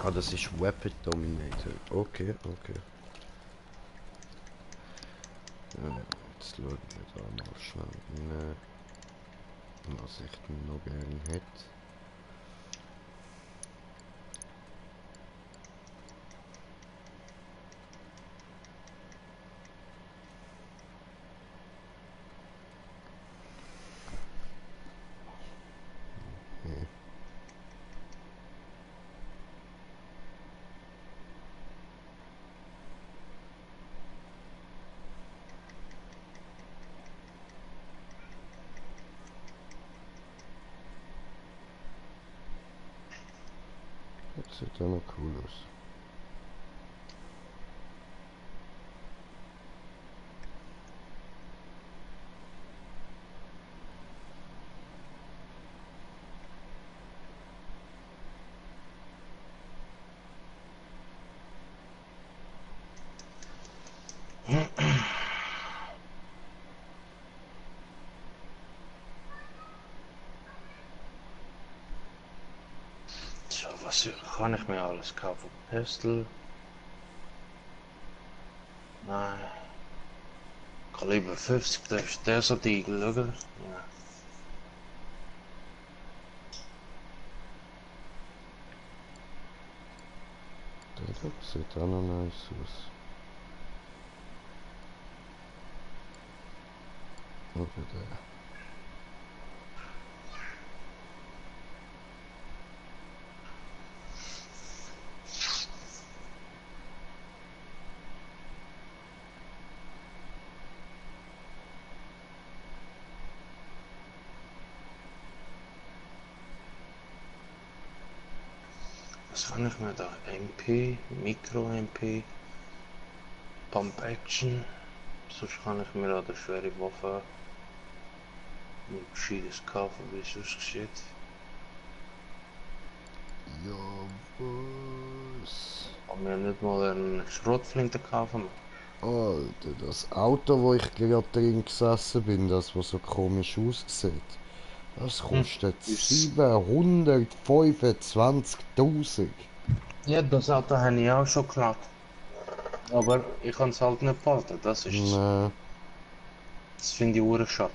Speaker 1: Ah, das ist Weapon Dominator. Okay. Ja, jetzt schauen wir da mal schnell rein, was ich denn noch gerne hätte. Das sieht ja noch cool aus.
Speaker 2: So, was kann ich mir alles kaufen? Pistol? Nein. Kaliber 50, das ist der so Deagle, oder? Ja.
Speaker 1: Der sieht auch noch nice aus. Oder der.
Speaker 2: Was kann ich mir da? MP, Micro-MP, Pump Action. Sonst kann ich mir da eine schwere Waffe. Ein gescheites kaufen, wie es aussieht.
Speaker 1: Ja, was?
Speaker 2: Kann mir nicht mal eine Schrotflinte kaufen.
Speaker 1: Alter, das Auto, wo ich gerade drin gesessen bin, das, was so komisch aussieht, das kostet
Speaker 2: Ist-
Speaker 1: 725.000.
Speaker 2: Ja, das Auto habe ich auch schon geklaut. Aber ich kann es halt nicht behalten, das ist es.
Speaker 1: Nee.
Speaker 2: Das finde ich hure schade.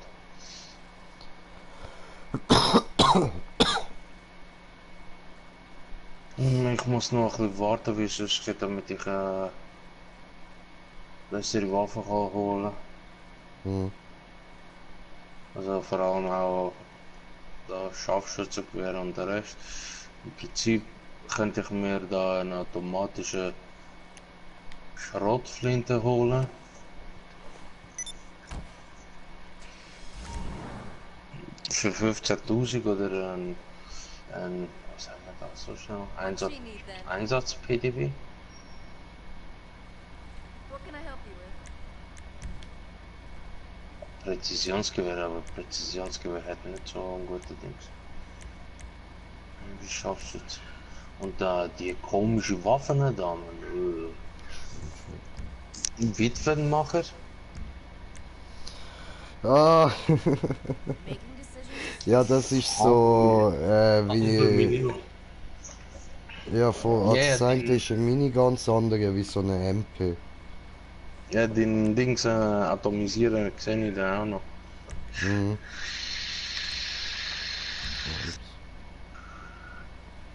Speaker 2: Ich muss noch ein bisschen warten, wie es aussieht, damit ich bessere Waffen kann holen.
Speaker 1: Hm.
Speaker 2: Also vor allem auch das Scharfschützengewehr und der Rest. Im Prinzip könnte ich mir da eine automatische Schrotflinte holen. Für 15.000 oder was haben wir da so schnell?
Speaker 4: What do you need then?
Speaker 2: Einsatz-PDW?
Speaker 4: What can I help you with?
Speaker 2: Präzisionsgewehr, aber Präzisionsgewehr hat nicht so ein guter Dings. Wie Scharfschütze. Und da die komische Waffen da, man. Witwenmacher?
Speaker 1: Ah,
Speaker 4: Making decisions?
Speaker 1: ja, das ist so, wie,
Speaker 2: Minimum.
Speaker 1: ja, von,
Speaker 2: Ja,
Speaker 1: das eine ist eine Minigun, das andere wie so eine MP.
Speaker 2: Ja, den Dings atomisieren sehe ich da auch noch.
Speaker 1: Mhm.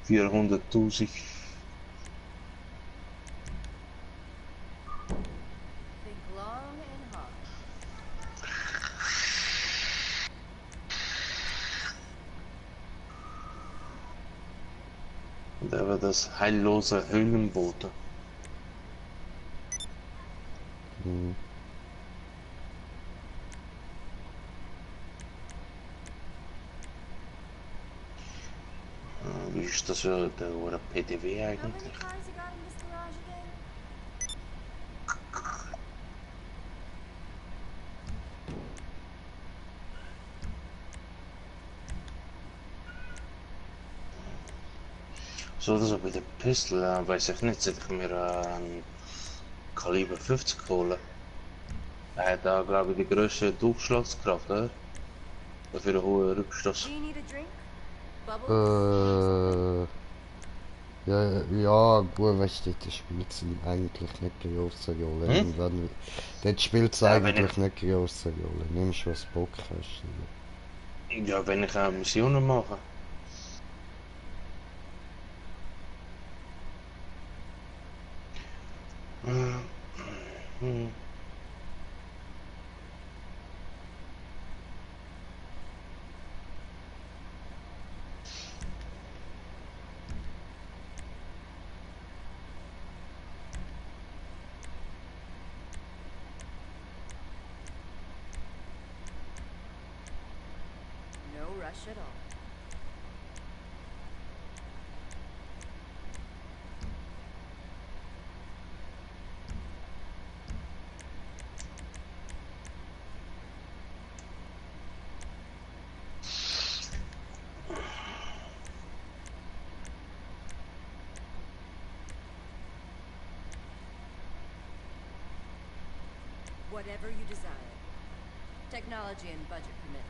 Speaker 2: 400.000.
Speaker 4: Think long and hard.
Speaker 2: Und eben das heillose Höhlenboot.
Speaker 1: Mhm.
Speaker 2: Wie ist das der hohe PDW
Speaker 4: How many
Speaker 2: eigentlich?
Speaker 4: cars you got in this garage again?
Speaker 2: So oder so bei der Pistol, weiß ich nicht, sollte ich mir einen Kaliber 50 holen. Er hat da glaube ich die grösste Durchschlagskraft, oder? Dafür einen hohen Rückstoß.
Speaker 4: Do you need a drink? Bubbles?
Speaker 1: Ja, gut, weißt du, das spielt es eigentlich nicht große Rolle.
Speaker 2: Hm?
Speaker 1: Irgendwann, dort spielt es
Speaker 2: Ja, wenn
Speaker 1: eigentlich nicht große Rolle. Nimmst was Bock hast.
Speaker 2: Ja, wenn ich Missionen mache. Hm.
Speaker 4: No rush at all. Whatever you desire. Technology and budget permit.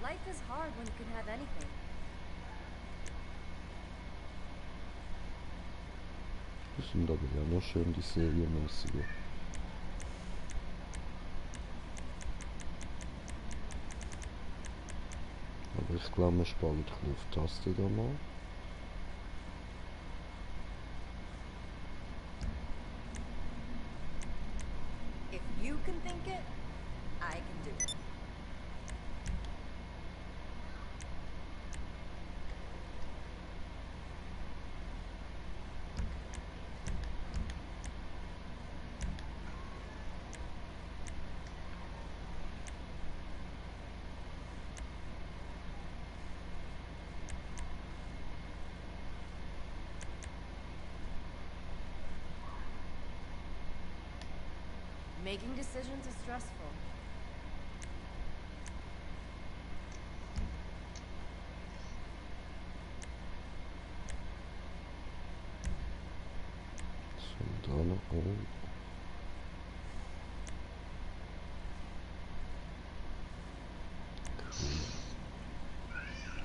Speaker 4: Life is hard when you can have anything.
Speaker 1: Das sind aber ja noch schön die serienmäßigen. Aber ich glaube, wir sparen auf die Taste da mal.
Speaker 4: If you can think it, I can do it. Making decisions is stressful.
Speaker 1: So, da noch. Oh.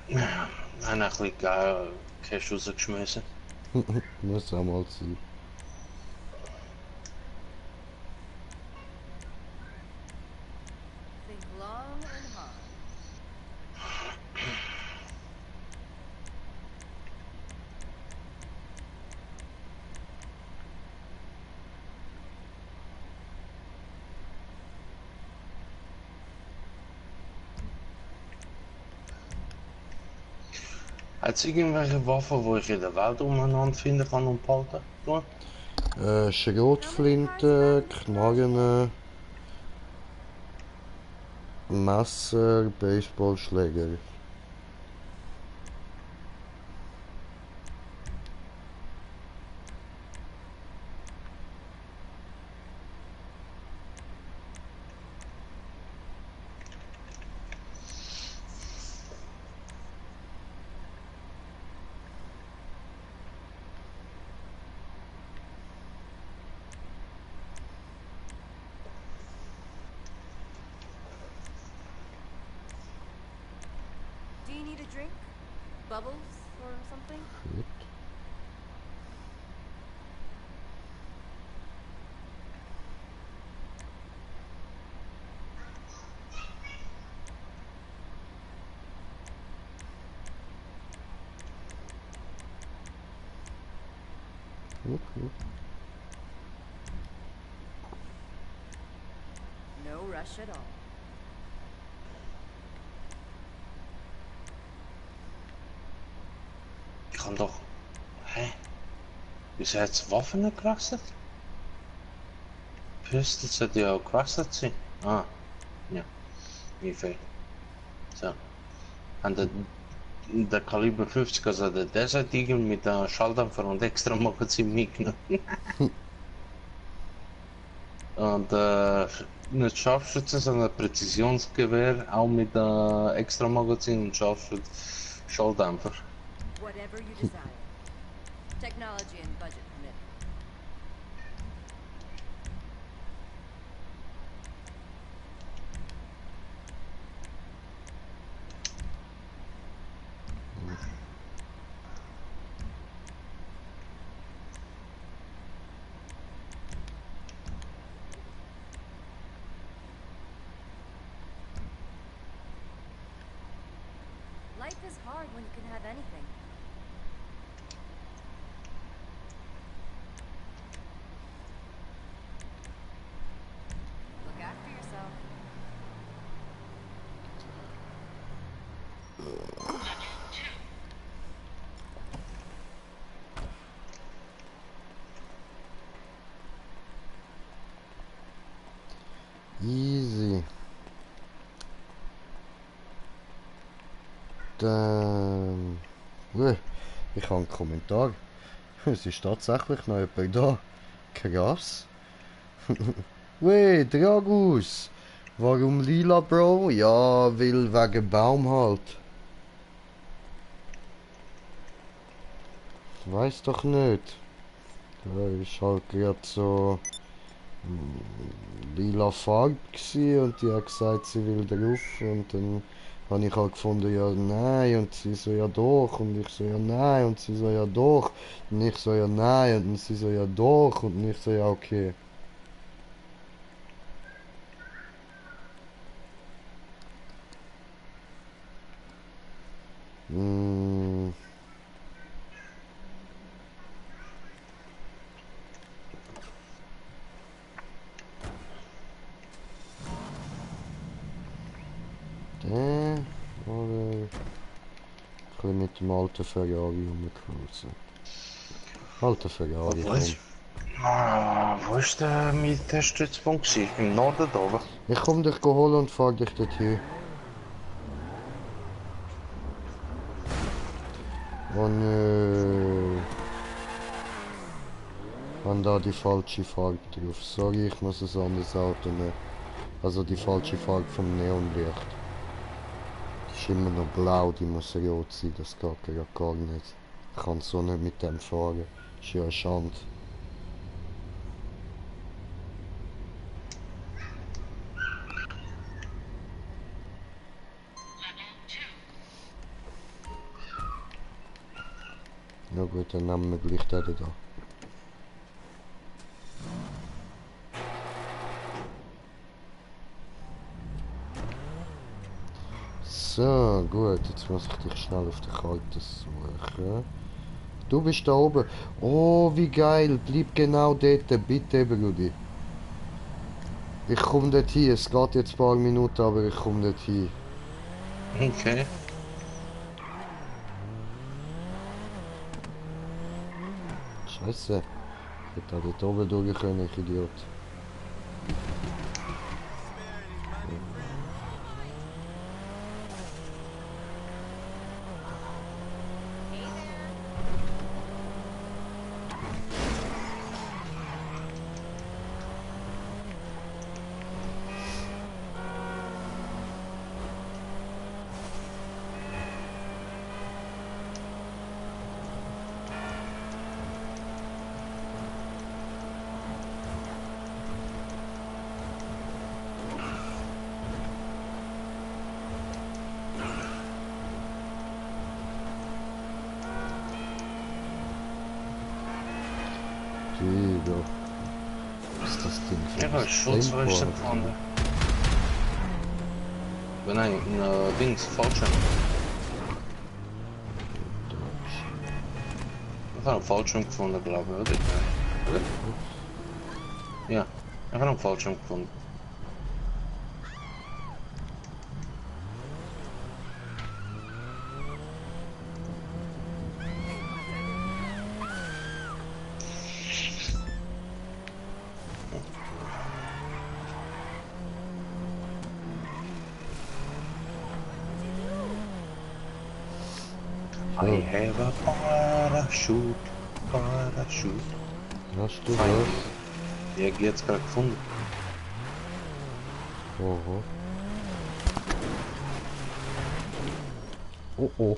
Speaker 2: Ja, en eigenlijk Cash rausgeschmissen.
Speaker 1: Muss auch mal sein.
Speaker 4: Think long and hard.
Speaker 2: Hat es irgendwelche Waffen, wo ich in der Welt umeinander finden kann und behalten?
Speaker 1: Schrotflinte, Knarren, Messer, Baseballschläger.
Speaker 4: Do you need a drink? Bubbles or something?
Speaker 1: Gut. Okay.
Speaker 4: No rush at all.
Speaker 2: Ich kann doch... Hä? Wieso hat es Waffen gewechselt? Pistols sollte ja auch gewechselt sein. Ah, ja. Wie viel? So. Und der Kaliber 50, also der Desert Eagle mit der Schalldämpfer und extra Magazin mitgenommen. Und nicht Scharfschütze, sondern Präzisionsgewehr, auch mit extra Magazin und Schalldämpfer.
Speaker 4: Whatever you desire. Technology and budget permit. Life is hard when you can have anything. Look after yourself.
Speaker 1: Easy. Dann... Ich habe einen Kommentar. Es ist tatsächlich noch jemand da. Krass. Dragus. Warum lila, Bro? Ja, weil wegen Baum halt. Ich weiß doch nicht. Ja, ist halt gerade so lila Farbe gsi und die hat gesagt, sie will drauf und dann habe ich halt gefunden, ja nein und sie so ja doch und ich so ja nein und sie so ja doch und ich so ja nein und sie so ja doch und ich so ja okay. Mm. Oder ein bisschen mit dem alten Ferrari rumcruisen. Alter Ferrari, komm.
Speaker 2: Wo ist der Militärstützpunkt gewesen? Im Norden da oben?
Speaker 1: Ich komm dich holen und fahr dich dorthin. Oh nö. Haben da die falsche Farbe drauf. Sorry, ich muss ein anderes Auto nehmen. Also die falsche Farbe vom Neonlicht. Die ist immer noch blau, die muss rot sein, das geht ja gar nicht. Ich kann so nicht mit dem fahren. Ist ja eine Schande. Na gut, dann nehmen wir gleich den da. So, gut, jetzt muss ich dich schnell auf der Karte suchen. Du bist da oben. Oh, wie geil. Bleib genau dort, bitte, Brudi. Ich komme dort hin. Es geht jetzt ein paar Minuten, aber ich komme dort hin.
Speaker 2: Okay.
Speaker 1: Scheiße. Ich hätte dort oben durch können, ich Idiot. Digga. Was ist das Ding für
Speaker 2: Ja,
Speaker 1: ein
Speaker 2: Schutzweste
Speaker 1: Skateboard?
Speaker 2: gefunden. Nein, ein Dings, Fallschirm. Ich habe einen Fallschirm gefunden, glaube ich, oder? Oder? Ja, ich habe einen Fallschirm gefunden. I have a parachute, parachute.
Speaker 1: Hast du
Speaker 2: Fein.
Speaker 1: was?
Speaker 2: Ja, jetzt gerade gefunden.
Speaker 1: Oho. Oh oh.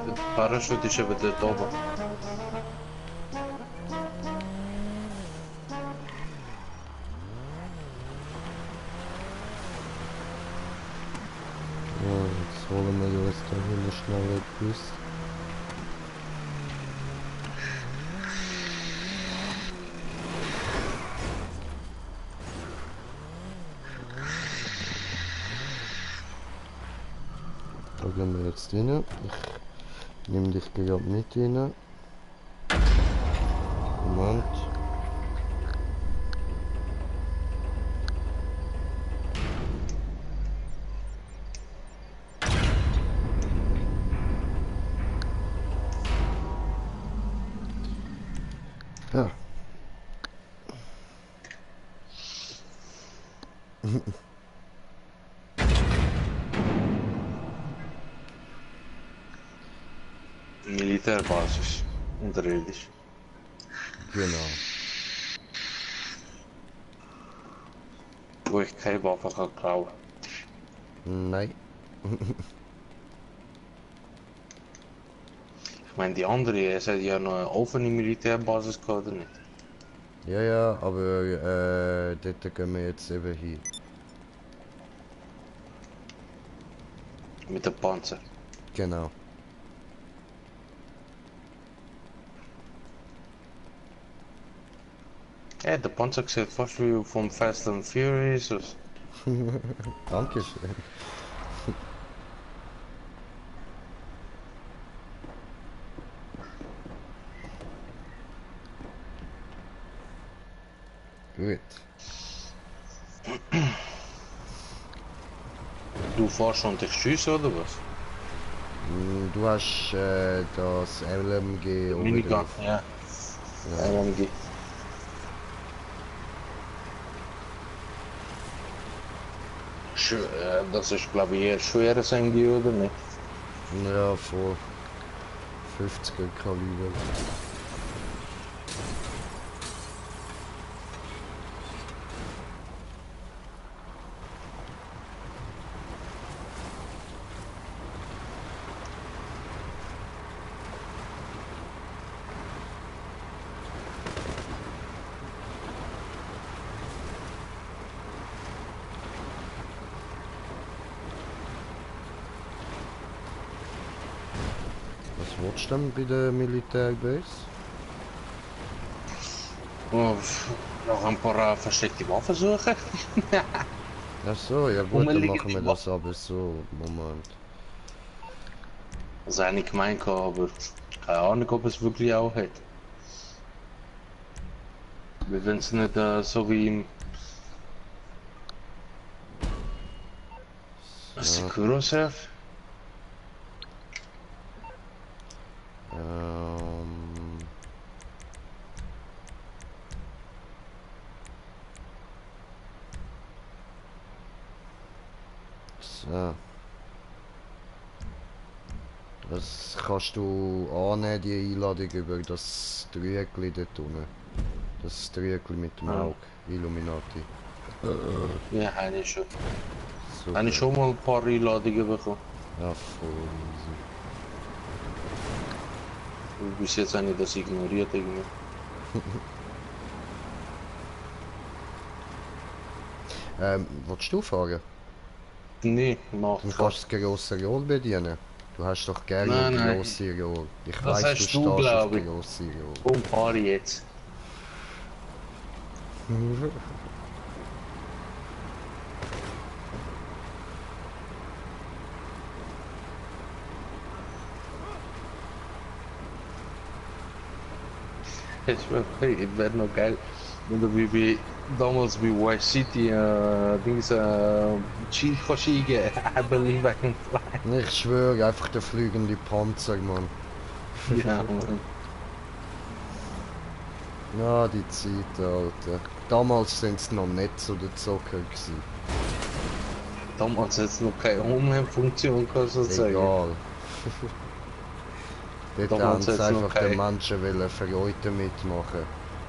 Speaker 2: Der Parachute ist eben dort oben.
Speaker 1: Ja, jetzt holen wir uns da hinten schnell etwas. Da gehen wir jetzt rein. Ich nehme dich gerade mit rein. Moment. Ja.
Speaker 2: Militärbasis. Unterirdisch.
Speaker 1: Genau.
Speaker 2: Wo ich keine Waffe kann klauen.
Speaker 1: Nein.
Speaker 2: Ich meine, die andere, es hat ja noch eine offene Militärbasis gehabt, oder nicht?
Speaker 1: Ja, ja, aber dort gehen wir jetzt eben hin.
Speaker 2: Mit dem Panzer.
Speaker 1: Genau.
Speaker 2: Ja, der Panzer sieht fast wie vom Fast and Furious aus.
Speaker 1: Dankeschön. Gut.
Speaker 2: Du fährst und dich schiessen oder was?
Speaker 1: Du hast das LMG oben
Speaker 2: Minigun,
Speaker 1: drauf.
Speaker 2: ja.
Speaker 1: Ja.
Speaker 2: LMG. Das ist glaube ich eher schweres MG oder nicht?
Speaker 1: Ja, vor 50er Kaliber. Was willst du denn bei der Militärbase?
Speaker 2: Oh, noch ein paar versteckte Waffen suchen.
Speaker 1: Ach so, ja gut, dann
Speaker 2: Rumliegen
Speaker 1: machen wir
Speaker 2: die
Speaker 1: das aber so. Moment.
Speaker 2: Das habe ich gemeint, aber keine Ahnung, ob es wirklich auch hat. Wir wenn es nicht so wie im
Speaker 1: So,
Speaker 2: Kurosawa.
Speaker 1: ähm, so. Das kannst du annehmen, die Einladung über das Dreieckli dort unten. Das Dreieckli mit dem
Speaker 2: Ah.
Speaker 1: Auge. Illuminati.
Speaker 2: Ja, habe ich schon.
Speaker 1: Super.
Speaker 2: Habe ich schon mal ein paar Einladungen bekommen.
Speaker 1: Ja, voll easy.
Speaker 2: Und bis jetzt habe ich das ignoriert irgendwie.
Speaker 1: Willst du fahren?
Speaker 2: Nee, macht
Speaker 1: Dann
Speaker 2: fast.
Speaker 1: kannst du das grosse Rohr bedienen. Du hast doch gerne
Speaker 2: Nein,
Speaker 1: die
Speaker 2: nein.
Speaker 1: grosse Rohr. Ich
Speaker 2: Das
Speaker 1: weiss,
Speaker 2: hast
Speaker 1: du
Speaker 2: du,
Speaker 1: stehst auf
Speaker 2: glaub
Speaker 1: die
Speaker 2: ich.
Speaker 1: grosse Rohr.
Speaker 2: Komm, fahr jetzt. Es wäre noch geil, wenn du wie damals bei Vice City Dings Chief kannst eingeben. I believe I can fly.
Speaker 1: Ich schwöre, einfach der fliegende Panzer, Mann.
Speaker 2: Ja, Mann.
Speaker 1: Ja, die Zeit, Alter. Damals sind es noch nicht so der Zocker gewesen.
Speaker 2: Damals hat es noch keine Umhängefunktion gehabt, sozusagen.
Speaker 1: Egal. Dort haben
Speaker 2: Damals
Speaker 1: sie
Speaker 2: hat's noch
Speaker 1: einfach den
Speaker 2: keine-
Speaker 1: Menschen wollen Freude mitmachen.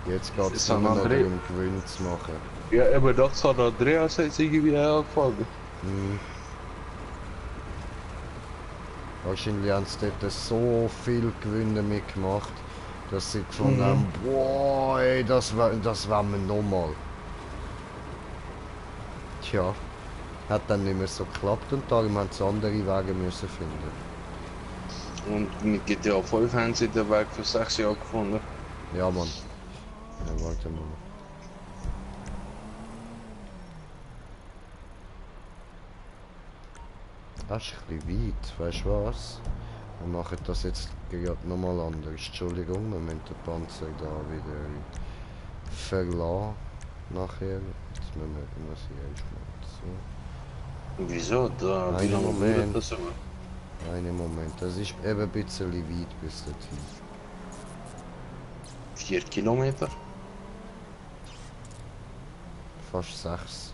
Speaker 1: Jetzt geht es
Speaker 2: ist
Speaker 1: nur
Speaker 2: San
Speaker 1: noch
Speaker 2: André.
Speaker 1: darum, Gewinn zu machen.
Speaker 2: Ja, aber das hat Andreas jetzt irgendwie angefangen.
Speaker 1: Hm. Wahrscheinlich haben sie dort so viel Gewinne mitgemacht, dass sie gefunden haben, boah, ey, das wollen wir nochmal. Tja, hat dann nicht mehr so geklappt und darum haben sie andere Wege müssen finden.
Speaker 2: Und mit GTA 5 haben sie den Weg für 6 Jahre gefunden.
Speaker 1: Ja, Mann. Ja, warte mal. Das ist ein bisschen weit, weißt du was? Wir machen das jetzt gerade nochmal anders. Entschuldigung, wir müssen den Panzer da wieder verlassen. Nachher. Jetzt müssen wir das hier erstmal so.
Speaker 2: Wieso? Wie
Speaker 1: Einen
Speaker 2: lange
Speaker 1: Moment.
Speaker 2: dauert das so?
Speaker 1: Einen Moment, das ist eben ein bisschen weit bis dorthin.
Speaker 2: 4 Kilometer?
Speaker 1: Fast 6.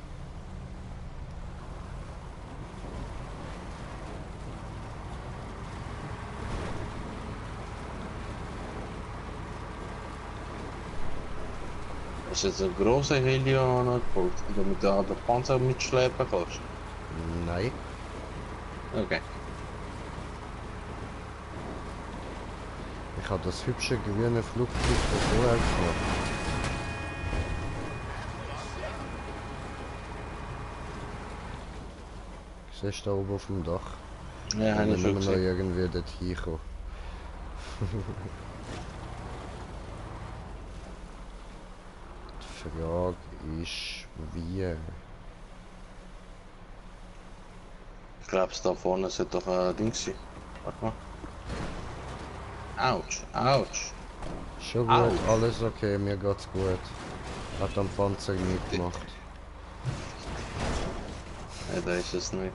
Speaker 2: Hast du jetzt einen grossen Heli angebaut, damit du den Panzer mitschleppen kannst?
Speaker 1: Nein.
Speaker 2: Okay.
Speaker 1: Ich habe das hübsche grüne Flugzeug von vorher gemacht. Siehst du da oben auf dem Dach?
Speaker 2: Ja, habe ich
Speaker 1: Wenn
Speaker 2: schon
Speaker 1: wir noch
Speaker 2: gesehen.
Speaker 1: irgendwie dort hinkommen. Die Frage ist, wie?
Speaker 2: Ich glaube, da vorne sollte doch ein Ding sein. Warte mal. Autsch, Autsch.
Speaker 1: Schon gut,
Speaker 2: Au.
Speaker 1: alles okay, mir geht's gut. Hat am Panzer mitgemacht.
Speaker 2: Ja, da ist es nicht.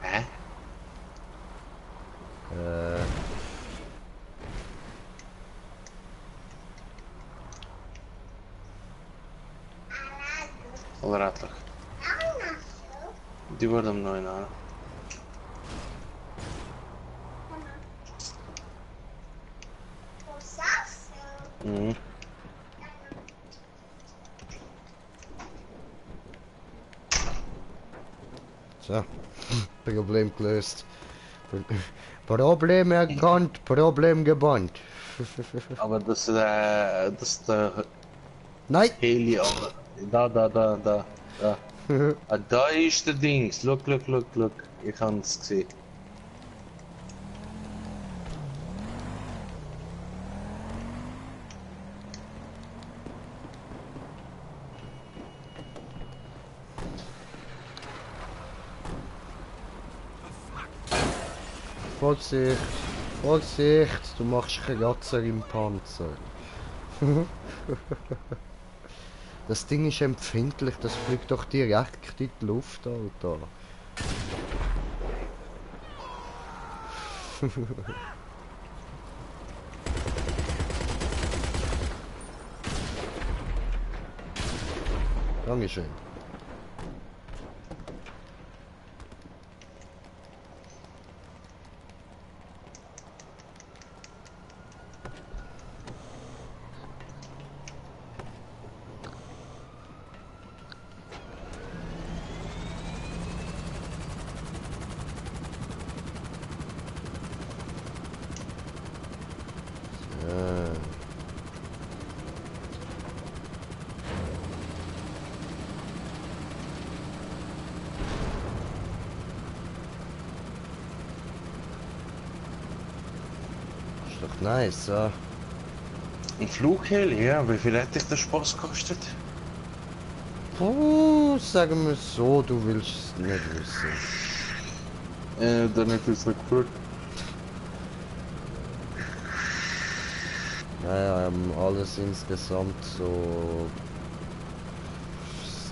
Speaker 2: Hä? Alratelijk. Die wordt hem nooit aan. Mhm.
Speaker 1: So, Problem gelöst. Problem erkannt, Problem gebannt.
Speaker 2: Aber das ist der
Speaker 1: Nein!
Speaker 2: Heli. Da. Ah, da ist der Dings. Look. Ich hab's gesehen.
Speaker 1: Vorsicht! Vorsicht! Du machst Kratzer im Panzer. Das Ding ist empfindlich, das fliegt doch direkt in die Luft, Alter. Dankeschön. Ist doch nice, ja.
Speaker 2: Ein Flugheli, ja. Wie viel hat dich der Spaß gekostet?
Speaker 1: Puh, sagen wir so, du willst es nicht wissen.
Speaker 2: Dann hätte ich es nicht gefragt.
Speaker 1: Naja, alles insgesamt so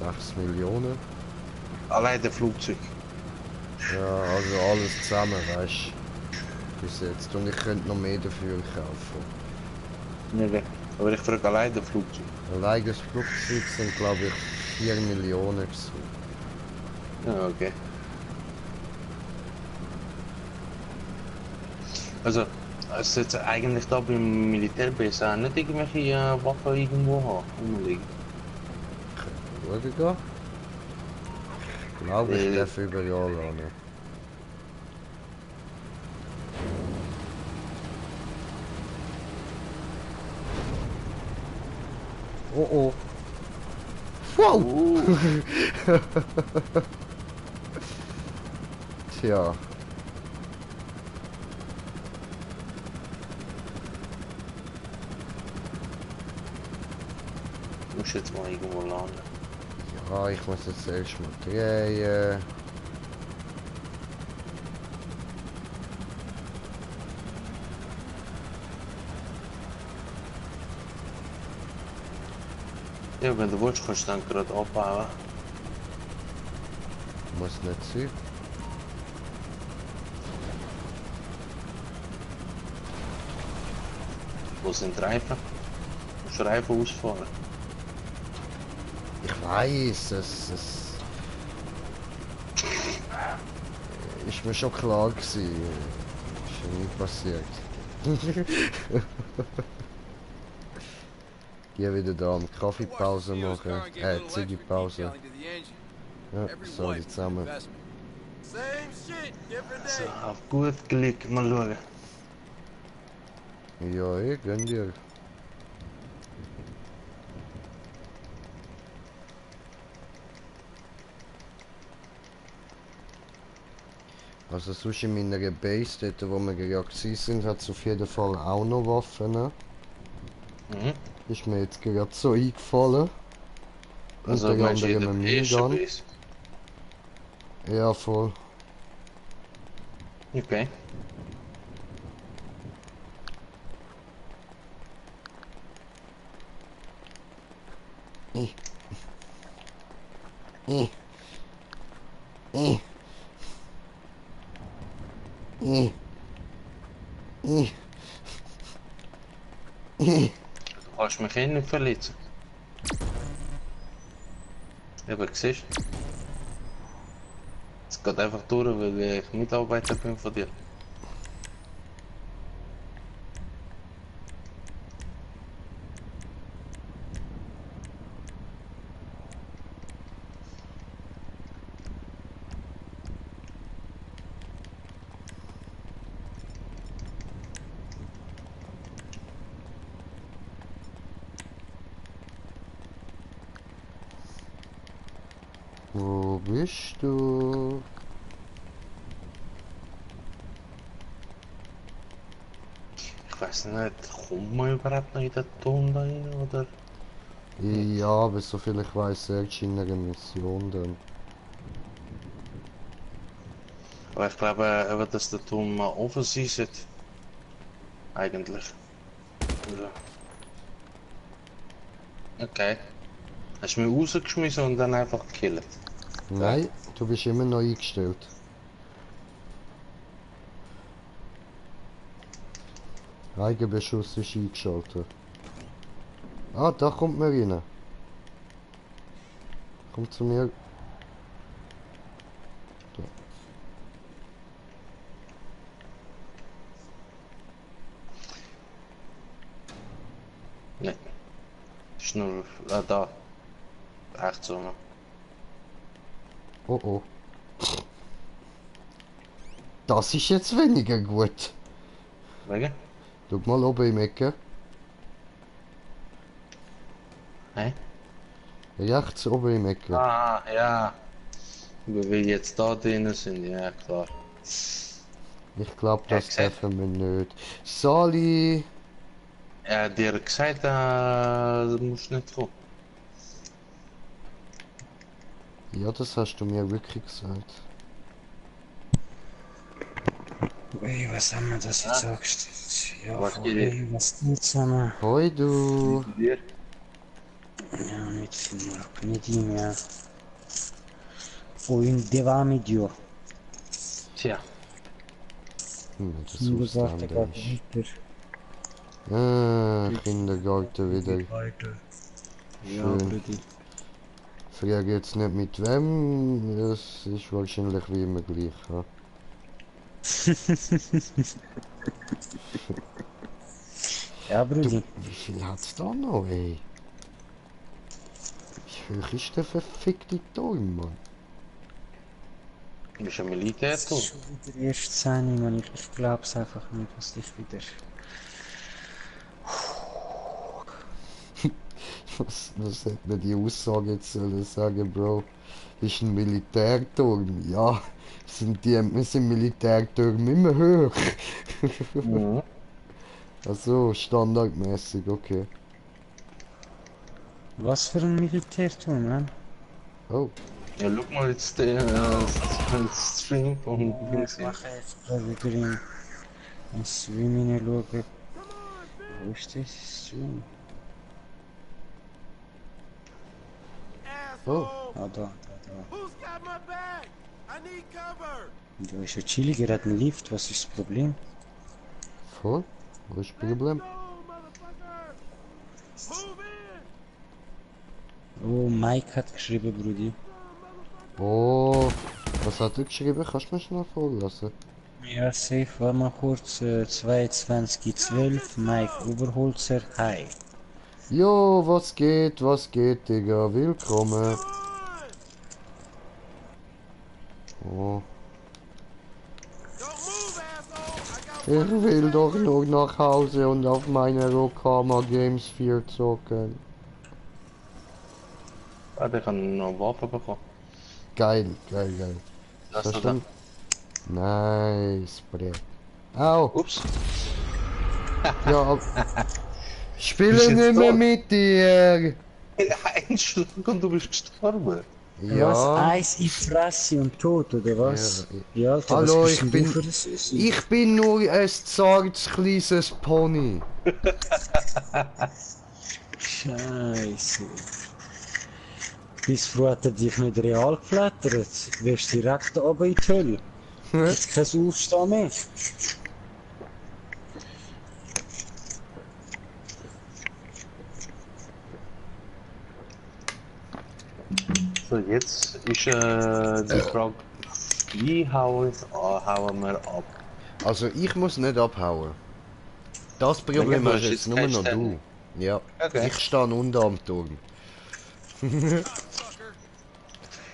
Speaker 1: 6 Millionen.
Speaker 2: Allein der Flugzeug.
Speaker 1: Ja, also alles zusammen, weißt du. Bis jetzt. Und ich könnte noch mehr dafür kaufen.
Speaker 2: Nee. Aber ich frage allein der Flugzeug.
Speaker 1: Allein das Flugzeug sind glaube ich 4 Millionen gewesen.
Speaker 2: Ja, okay. Also jetzt eigentlich da beim Militärbase auch nicht irgendwelche Waffen irgendwo haben, rumliegen.
Speaker 1: Schauen gehen. Ich glaube, ich
Speaker 2: Äh.
Speaker 1: darf überall an. Oh oh. Wow! Tja.
Speaker 2: Muss jetzt mal irgendwo landen.
Speaker 1: Ja, ich muss jetzt erst mal drehen.
Speaker 2: Ja, wenn du willst, kannst du dann gerade abbauen.
Speaker 1: Muss nicht sein.
Speaker 2: Wo sind die Reifen? Du musst Reifen ausfahren.
Speaker 1: Ich weiß, es ist mir schon klar gewesen. Ist ja nie passiert. Geh wieder da am Kaffeepause machen. Ziggy-Pause. Ja, sorry zusammen.
Speaker 2: So, auf gut Glück, mal schauen.
Speaker 1: Ja, gönn dir. Also sonst in meiner Base, dort wo wir gerade sind, hat es auf jeden Fall auch noch Waffen.
Speaker 2: Mhm.
Speaker 1: Ist mir jetzt gerade so eingefallen.
Speaker 2: Also
Speaker 1: Unter
Speaker 2: meinst du in
Speaker 1: anderem
Speaker 2: der
Speaker 1: ein
Speaker 2: ersten
Speaker 1: Minigun.
Speaker 2: Base?
Speaker 1: Ja, voll.
Speaker 2: Okay. Du kannst mich eh nicht verletzen. Eben, siehst du? Es geht einfach durch, weil ich Mitarbeiter bin von dir.
Speaker 1: Wo bist du?
Speaker 2: Ich weiß nicht, kommt man überhaupt noch in den Ton da rein, oder?
Speaker 1: Ja, aber soviel ich weiß, erst in einer Mission dann.
Speaker 2: Aber ich glaube eben, dass der Ton mal offen sein sollte. Eigentlich. Also. Okay. Hast du mich rausgeschmissen und dann einfach gekillt?
Speaker 1: Nein, du bist immer noch eingestellt. Eigenbeschuss ist eingeschaltet. Ah, da kommt man rein. Kommt zu mir. Da.
Speaker 2: Nein. Das ist nur da. Rechts so.
Speaker 1: Oh oh. Das ist jetzt weniger gut.
Speaker 2: Wegen?
Speaker 1: Schau mal oben im Ecke.
Speaker 2: Hä?
Speaker 1: Rechts oben im Ecke.
Speaker 2: Ah, ja. Weil wir jetzt da drinnen sind, ja klar.
Speaker 1: Ich glaube, das
Speaker 2: gesagt.
Speaker 1: dürfen wir nicht. Sali!
Speaker 2: Er hat dir gesagt, du musst nicht kommen.
Speaker 1: Ja, das hast du mir wirklich gesagt.
Speaker 8: Ey, was haben wir das jetzt angestellt? Ja,
Speaker 2: Was geht
Speaker 8: ey, was geht's zusammen?
Speaker 1: Hoi du!
Speaker 2: Dir?
Speaker 8: Ja, nicht ihm, ja. Vorhin, der war mit dir.
Speaker 2: Tja.
Speaker 1: Das
Speaker 8: Kindergarten
Speaker 1: Ausländer
Speaker 8: geht
Speaker 1: ist.
Speaker 8: weiter.
Speaker 1: Ah, Kindergarten wieder.
Speaker 8: Weiter. Ja,
Speaker 1: Schön.
Speaker 8: Brudi.
Speaker 1: Frage jetzt nicht mit wem, das ist wahrscheinlich wie immer gleich. Ja?
Speaker 8: Ja, Brudi.
Speaker 1: Wie viel hat's da noch, ey? Wie hoch ist der verfickte Turm, Mann?
Speaker 2: Du bist ein Militär,
Speaker 8: Das
Speaker 2: du.
Speaker 8: ist schon wieder erst 10, Mann. Ich glaub's einfach nicht, dass ich wieder...
Speaker 1: Was hätte man die Aussage jetzt sollen sagen, Bro? Ist ein Militärturm? Ja, sind Militärtürme immer hoch.
Speaker 2: Mhm.
Speaker 1: Also standardmäßig, okay.
Speaker 8: Was für ein Militärturm, Mann?
Speaker 1: Oh,
Speaker 2: Ja, schau mal jetzt den Stream von
Speaker 8: Ich
Speaker 2: Dings.
Speaker 8: mache jetzt gerade wieder in Stream hineinschauen. Wo ist das Stream?
Speaker 1: oh.
Speaker 8: Ah, da.
Speaker 7: Who's got my bag? I need cover.
Speaker 8: Da ist ja chillig, er hat einen Lift, was ist das Problem?
Speaker 1: Voll? Wo ist das Problem?
Speaker 7: No, motherfucker. Move in.
Speaker 8: Oh, Mike hat geschrieben, Brudi.
Speaker 1: Oh, was hat er geschrieben? Kannst du mir schnell vorlassen?
Speaker 8: Ja, safe, warte mal kurz. 2212, Mike Oberholzer, hi.
Speaker 1: Jo, was geht, Digga? Willkommen. Oh,
Speaker 7: Don't move, asshole. I got
Speaker 1: ich will doch nur nach Hause und auf meine Rokama Games 4 zocken.
Speaker 2: Ah, der kann noch Waffen bekommen.
Speaker 1: Geil.
Speaker 2: Lass das
Speaker 1: Verstanden? Nice, Brett. Au,
Speaker 2: Ups.
Speaker 1: ja. Spiele
Speaker 2: Bist jetzt
Speaker 1: nicht mehr
Speaker 2: tot?
Speaker 1: mit dir.
Speaker 2: Ein Schlag und du bist gestorben.
Speaker 8: Was?
Speaker 1: Ja.
Speaker 8: Eis in Fresse und tot, oder was? Ja, Alter,
Speaker 1: Hallo,
Speaker 8: was
Speaker 1: ich
Speaker 8: bist denn
Speaker 1: bin-
Speaker 8: du für ein Süßi?
Speaker 1: Ich bin nur ein zartes kleines Pony.
Speaker 8: Scheiße. Bis früher hat er dich nicht real geflattert. Du wirst direkt runter in die Hölle. Jetzt kein Aufstehen mehr.
Speaker 2: So, jetzt ist die Frage, wie hauen wir ab?
Speaker 1: Also ich muss nicht abhauen. Das Problem
Speaker 2: du
Speaker 1: hast
Speaker 2: hast
Speaker 1: jetzt
Speaker 2: jetzt
Speaker 1: nur
Speaker 2: keinen
Speaker 1: noch du.
Speaker 2: Stand.
Speaker 1: Ja,
Speaker 2: Okay.
Speaker 1: ich stehe unten am Turm.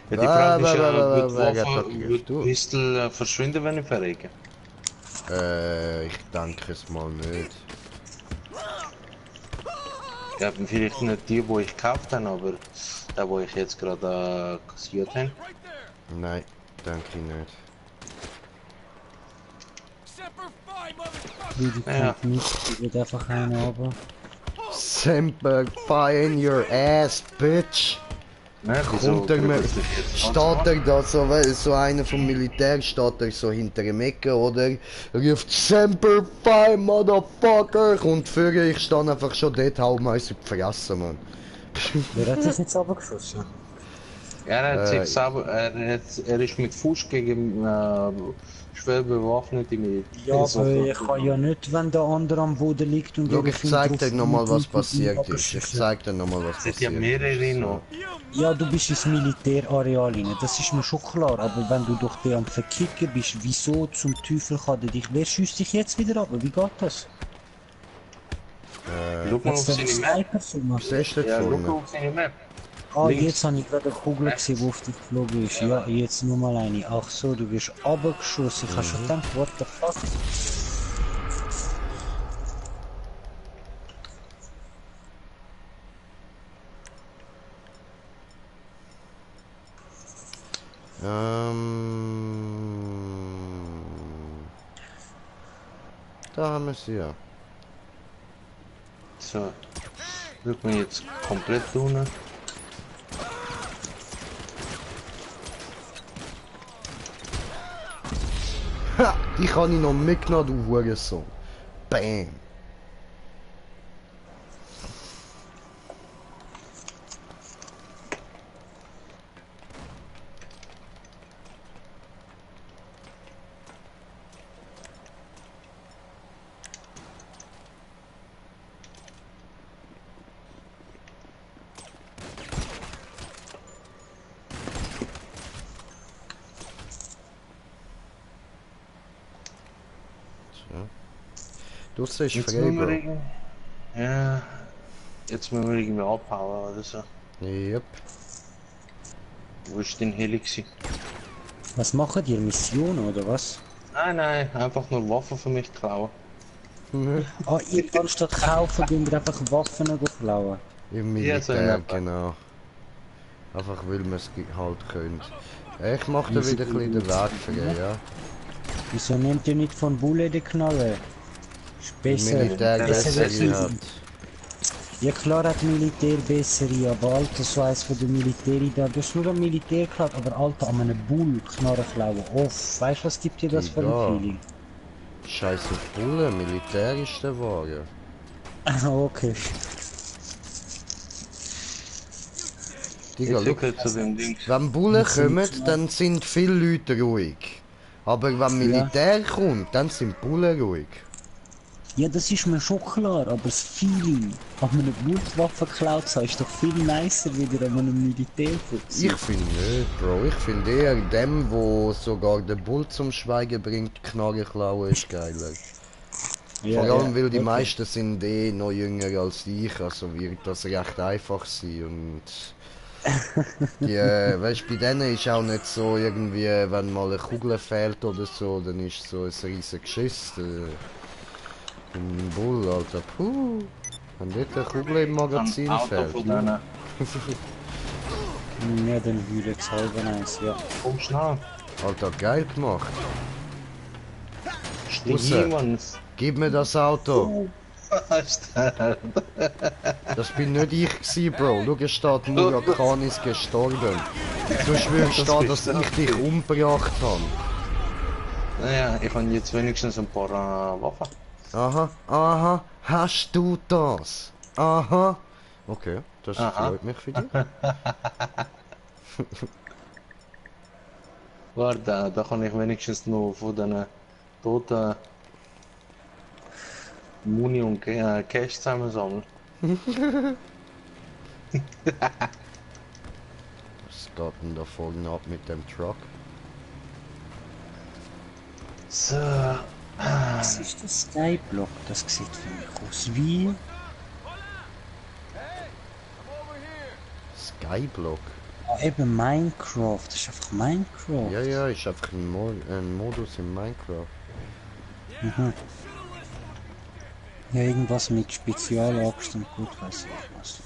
Speaker 2: Ja, die Frage ist ja,
Speaker 1: Wer
Speaker 2: wird
Speaker 1: hat
Speaker 2: Waffe,
Speaker 1: das
Speaker 2: wird
Speaker 1: du?
Speaker 2: Pistol verschwinden, wenn ich verrege?
Speaker 1: Ich denke es mal nicht.
Speaker 2: Ja, vielleicht nicht die, die ich gekauft habe, aber da, wo ich jetzt gerade kassiert habe.
Speaker 1: Nein, denke ich nicht.
Speaker 8: Die
Speaker 2: Ja.
Speaker 8: kommt nicht, die wird einfach einen runter.
Speaker 1: Semper fire in your ass, bitch!
Speaker 2: Ne, wieso
Speaker 1: Kommt er mir,
Speaker 2: kriegt das jetzt
Speaker 1: steht
Speaker 2: ganz
Speaker 1: er da so, so einer vom Militär steht er so hinter dem Ecke, oder? Ruft Semper fire, motherfucker! Kommt führen, ich stehe einfach schon dort, hau mir in die Fresse, Mann.
Speaker 8: Wer hat sich jetzt runtergeschossen?
Speaker 2: Er hat sich selber, er ist mit Fuß gegen schwer bewaffnete Militär.
Speaker 8: Ja, aber ich kann ja nicht, wenn der andere am Boden liegt und
Speaker 1: Schau,
Speaker 8: ihr
Speaker 1: ich zeig dir nochmal, was
Speaker 8: drauf
Speaker 1: passiert ist. Ich
Speaker 8: abgeschossen.
Speaker 1: zeig dir nochmal, was
Speaker 2: Es sind
Speaker 1: passiert
Speaker 2: ja mehrere
Speaker 1: ist.
Speaker 2: noch.
Speaker 8: Ja, du bist ins Militärareal rein, das ist mir schon klar, aber wenn du doch der am Verkicken bist, wieso zum Teufel kann der dich, wer schießt dich jetzt wieder ab? Wie geht das?
Speaker 2: Schau mal auf
Speaker 8: Hat's da
Speaker 2: seine
Speaker 8: einen
Speaker 2: Map.
Speaker 8: Sniper gemacht?
Speaker 1: Siehst du
Speaker 2: Ja,
Speaker 1: dort
Speaker 2: schau
Speaker 1: vorne?
Speaker 2: auf seine Map.
Speaker 8: Ah,
Speaker 2: Links.
Speaker 8: jetzt habe ich gerade eine Kugel gesehen, die auf dich geflogen ist. Ja, jetzt nur mal eine. Ach so, du bist runtergeschossen. Ich habe schon gedacht, what the fuck?
Speaker 1: Da haben wir sie ja.
Speaker 2: So. Wird man jetzt komplett tun.
Speaker 1: Ha! Die kann ich noch mitgenommen, du Hurensohn. Bam! Draussen ist
Speaker 2: Jetzt
Speaker 1: frei,
Speaker 2: müssen wir
Speaker 1: Bro.
Speaker 2: irgendwie... Ja... Jetzt müssen wir irgendwie abhauen oder so.
Speaker 1: Yep.
Speaker 2: Wo ist denn Heli gewesen?
Speaker 8: Was machen die? Missionen oder was?
Speaker 2: Nein, nein, einfach nur Waffen für mich klauen.
Speaker 8: Ah, ihr anstatt kaufen, gehen wir einfach Waffen klauen.
Speaker 1: Im
Speaker 2: Ja, so
Speaker 1: Militär,
Speaker 2: in etwa.
Speaker 1: genau. Einfach weil man es halt könnte. Ich mach da wieder ein bisschen den Weg frei, ja.
Speaker 8: Wieso nehmt ihr nicht von Bulle die Knarre? Ist
Speaker 1: Im
Speaker 8: besser.
Speaker 1: Militär
Speaker 8: besser
Speaker 1: bessere hat.
Speaker 8: Ja klar hat Militär bessere, aber Alter, so eins von der Militär da, du hast nur am Militär geklaut, aber Alter, an einem Bull Knarre klauen, off, weißt du, was gibt dir das für
Speaker 1: Ja.
Speaker 8: ein Feeling?
Speaker 1: Scheiß auf Bulle, Militär ist der Wagen.
Speaker 8: Okay.
Speaker 1: Digga,
Speaker 2: Jetzt
Speaker 1: schau,
Speaker 2: gehört zu dem Ding.
Speaker 1: wenn Bullen kommen, dann sind viele Leute ruhig. Aber wenn Militär kommt, dann sind Bullen ruhig.
Speaker 8: Ja, das ist mir schon klar, aber das Feeling, an einem Blutwaffe geklaut zu haben, ist doch viel nicer wieder an einem Militär.
Speaker 1: Ich finde nicht, Bro. Ich finde eher dem, wo sogar den Bull zum Schweigen bringt, Knarre klauen, ist geiler.
Speaker 8: Ja,
Speaker 1: Vor allem, weil die
Speaker 8: okay.
Speaker 1: meisten sind eh noch jünger als ich, also wird das recht einfach sein und... Die, weißt, bei denen ist auch nicht so irgendwie, wenn mal eine Kugel fehlt oder so, dann ist so ein riesen Geschiss. Ein Bull, Alter, puh. Wenn dort eine Kugel im Magazin
Speaker 2: Auto
Speaker 1: fehlt.
Speaker 2: von denen.
Speaker 8: Ja, dann würde ich es halber eins, ja.
Speaker 2: Komm schnell.
Speaker 1: Alter, geil gemacht.
Speaker 2: Stieg
Speaker 1: Raus.
Speaker 2: jemand.
Speaker 1: Gib mir das Auto.
Speaker 2: Was?
Speaker 1: Das bin nicht ich gewesen, Bro. Schau, es steht, Murakami ist gestorben. Sonst würde stehen, dass ich dich umgebracht habe.
Speaker 2: Naja, ich habe jetzt wenigstens ein paar Waffen.
Speaker 1: Aha, aha, hast du das? Aha. Okay, das
Speaker 2: Aha.
Speaker 1: freut mich für dich.
Speaker 2: Warte, da kann ich wenigstens noch von den toten Muni und Cash zusammensammeln.
Speaker 1: Was geht denn da vorne ab mit dem Truck?
Speaker 2: So.
Speaker 8: Was ist das Skyblock? Das sieht für mich aus wie...
Speaker 1: Skyblock?
Speaker 8: Ah, eben Minecraft. Das ist einfach Minecraft.
Speaker 1: Ja, ja, ist einfach ein Modus in Minecraft.
Speaker 8: Mhm. Ja, irgendwas mit Spezialachs und gut weiß ich was.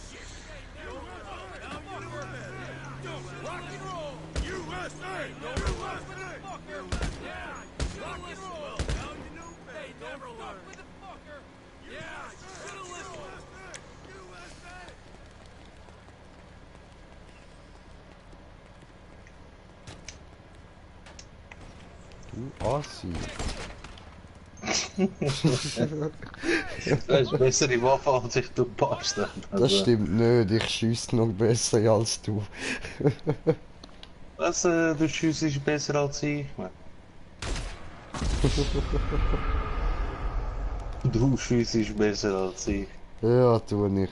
Speaker 1: Du Assi.
Speaker 2: Das ist bessere Waffe als ich, du Bastard.
Speaker 1: Das stimmt nicht, ich schieße noch besser als du.
Speaker 2: Was, du schiessest besser als ich, man. Du schiessest besser als ich.
Speaker 1: Ja, tu ich.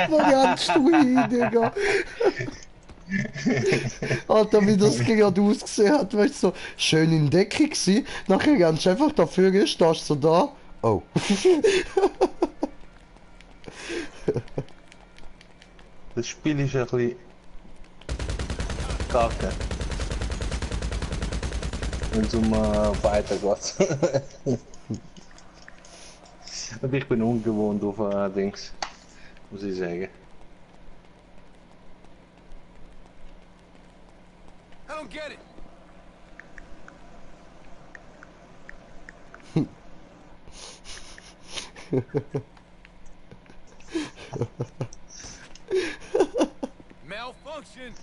Speaker 1: Wo rennst du hin, Digga? Alter, wie das gerade ausgesehen hat, weißt du, so schön in Deckung gewesen. Nachher rennst du einfach dafür, stehst du so da. Oh.
Speaker 2: Das Spiel ist ein bisschen kacke. Wenn es um weitergeht. Und ich bin ungewohnt auf Dings, muss ich sagen.
Speaker 7: I don't get it. Malfunction.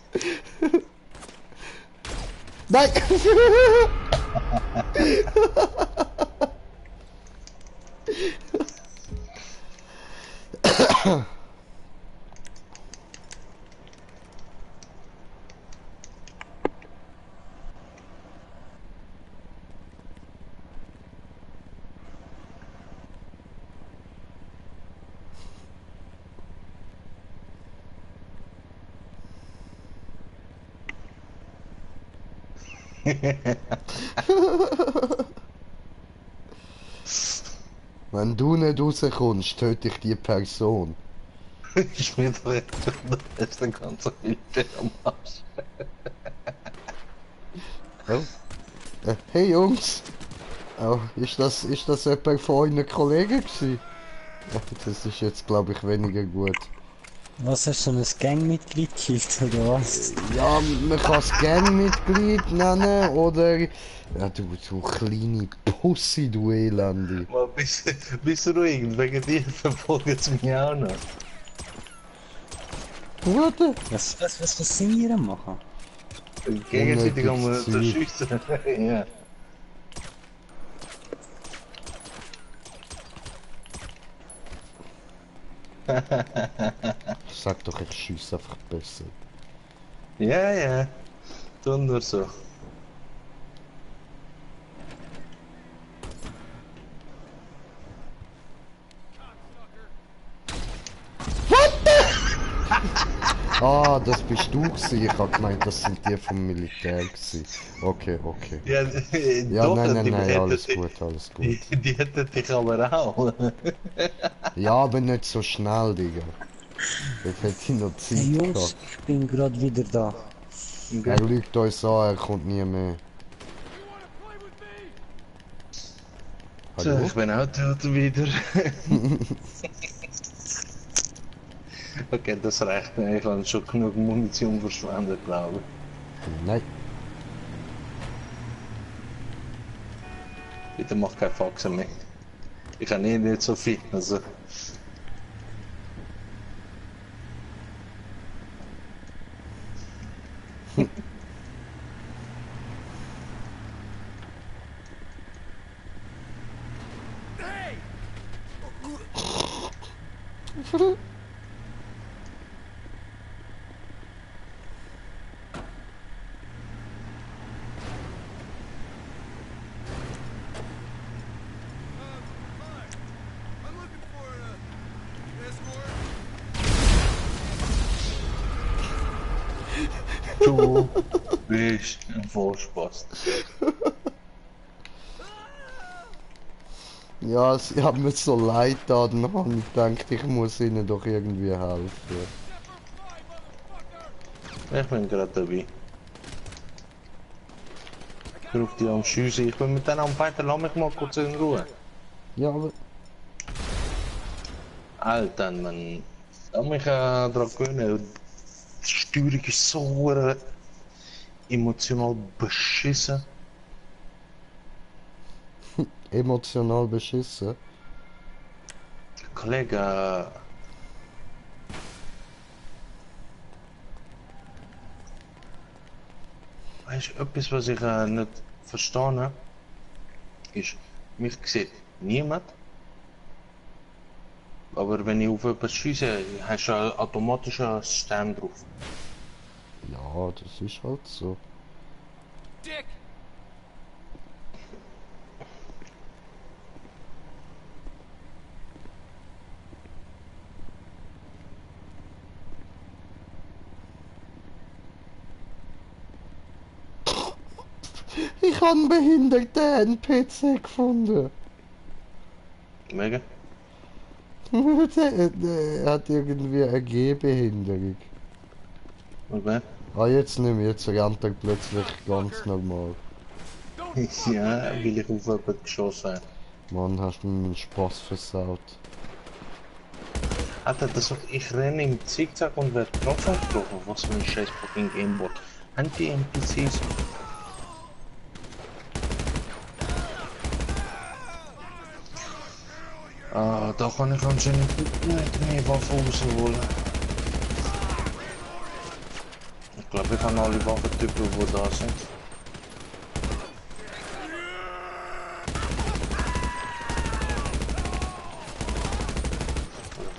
Speaker 1: Nein! Wenn du nicht rauskommst, töte ich die Person.
Speaker 2: Ich bin doch echt das ist ein ganzer Hilfe am Arsch.
Speaker 1: Oh. Hey Jungs! Oh, ist das jemand von euren Kollegen gewesen? Ach, das ist jetzt glaube ich weniger gut.
Speaker 8: Was hast du, so ein Gangmitglied gekillt oder was?
Speaker 1: Ja, man kann es Gangmitglied nennen oder... Ja, du kleine Pussy, du Elende.
Speaker 2: Mal bist du ruhig, wegen dir verfolgen sie mich auch noch.
Speaker 1: Warte!
Speaker 8: Was sind wir am machen?
Speaker 2: Gegenseitig haben wir
Speaker 1: Unnötiges
Speaker 2: zu
Speaker 1: Zeug.
Speaker 2: schiessen. Ja.
Speaker 1: Sag doch, ich schieße einfach besser.
Speaker 2: Ja, ja. Tun nur so.
Speaker 1: Ah, das bist du gewesen. Ich hab gemeint, das sind die vom Militär gewesen. Okay, okay.
Speaker 2: Ja,
Speaker 1: Ja,
Speaker 2: doch,
Speaker 1: nein,
Speaker 2: die
Speaker 1: nein,
Speaker 2: hätten
Speaker 1: alles
Speaker 2: dich-
Speaker 1: gut, alles gut.
Speaker 2: Die hätten dich aber auch.
Speaker 1: Ja, aber nicht so schnell, Digga. Jetzt hätte ich noch Zeit
Speaker 8: Hey Jungs,
Speaker 1: gehabt.
Speaker 8: ich bin gerade wieder da.
Speaker 1: Er lügt uns an, er kommt nie mehr.
Speaker 2: So,
Speaker 1: Hallo?
Speaker 2: ich bin auch tot wieder. Okay, das reicht. Ich habe schon genug Munition verschwendet, glaube ich.
Speaker 1: Nein.
Speaker 2: Bitte mach keine Faxen mehr. Ich habe eh nicht so viel, also...
Speaker 7: I'm looking for an escort.
Speaker 2: Du bist ein Vollspaß.
Speaker 1: Ja, sie haben mir so leid da, dann habe ich gedacht, ich muss ihnen doch irgendwie helfen.
Speaker 2: Ich bin gerade dabei. Ich bin auf die am Schiessen. Ich bin mit denen am Fighten. Lass mich mal kurz in Ruhe.
Speaker 1: Ja, aber
Speaker 2: Alter, man. Lass mich daran gewöhnen. Die Steuerung ist so emotional beschissen.
Speaker 1: emotional beschissen.
Speaker 2: Kollege. Weißt du, etwas, was ich nicht verstehe, ist, mich sieht niemand. Aber wenn ich auf etwas schiesse, hast du automatisch einen Stern drauf.
Speaker 1: Ja, das ist halt so.
Speaker 5: Dick!
Speaker 1: Ich habe einen behinderten NPC gefunden.
Speaker 2: Mega?
Speaker 1: der hat irgendwie eine Gehbehinderung.
Speaker 2: Okay.
Speaker 1: Ah, jetzt nicht mehr, jetzt rennt er plötzlich ganz normal.
Speaker 2: Ja, weil ich auf jemanden geschossen habe.
Speaker 1: Mann, hast du mir meinen Spaß versaut.
Speaker 2: Alter, ich renne im Zickzack und werde trotzdem getroffen. Was für ein scheiß fucking Gamebot. Haben die NPCs? Ah, da kann ich anscheinend nicht mehr Waffen rausholen. Ich glaube, ich habe alle Waffentypen, die da sind.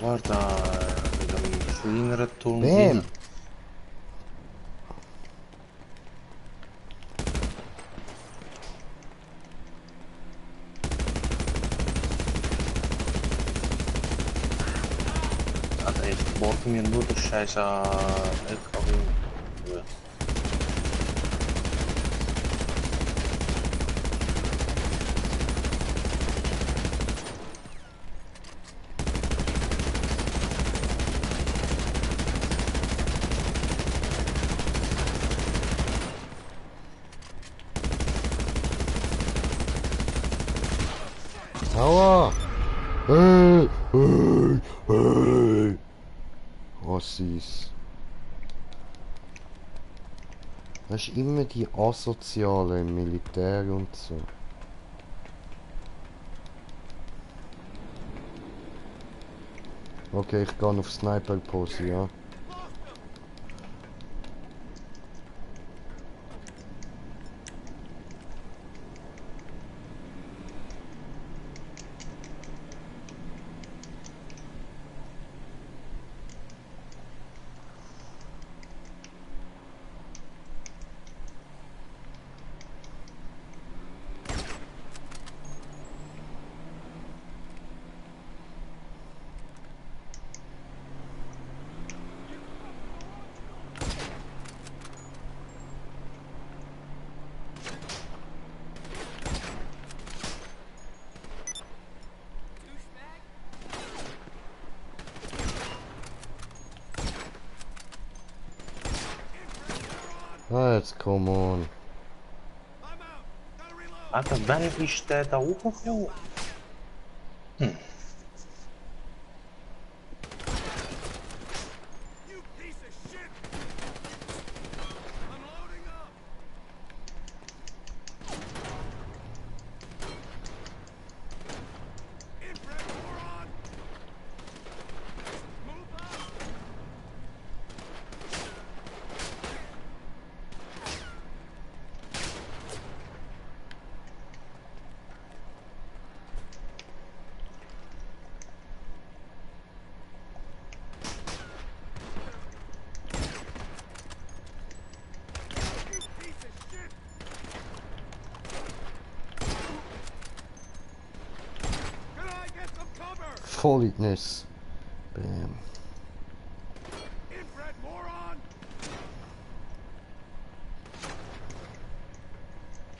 Speaker 2: War da mit einem kleineren Turm?
Speaker 1: Bam!
Speaker 2: Alter, ich baute mir nur das scheiß LKW. Ja.
Speaker 1: Aua! Hey! Hey! Hey! Ossis. Das ist immer die Asoziale im Militär und so. Okay, ich gehe auf Sniper-Pose, ja. Ah, jetzt come on.
Speaker 2: Alter, wann ist der da hochgeflogen?
Speaker 7: You piece of shit! I'm loading up! Infrared moron! Move up!
Speaker 1: Voll in die Nüsse. Bam.
Speaker 7: Inbred moron!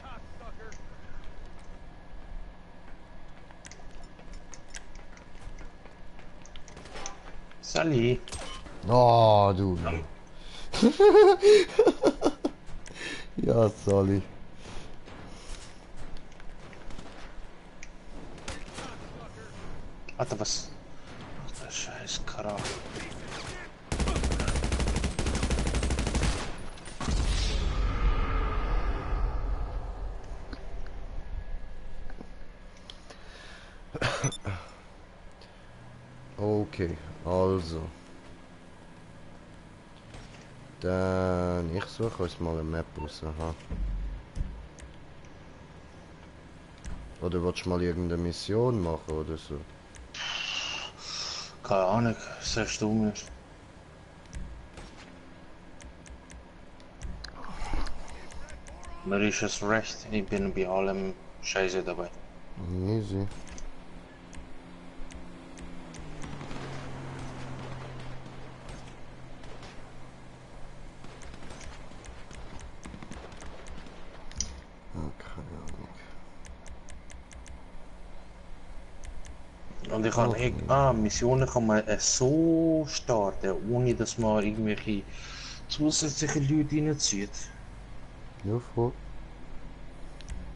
Speaker 7: Cocksucker!
Speaker 2: Sally.
Speaker 1: Oh, du. Ja, Sally.
Speaker 2: Alter, was? Ach, der scheiß Kara.
Speaker 1: Okay, also. Dann ich suche uns mal eine Map raus. Aha. Oder willst du mal irgendeine Mission machen oder so?
Speaker 2: Keine Ahnung, sagst du mir. Mir ist es recht, ich bin bei allem Scheiße dabei.
Speaker 1: Easy.
Speaker 2: Und ich kann, Missionen kann man so starten, ohne dass man irgendwelche zusätzliche Leute reinzieht.
Speaker 1: Ja, voll.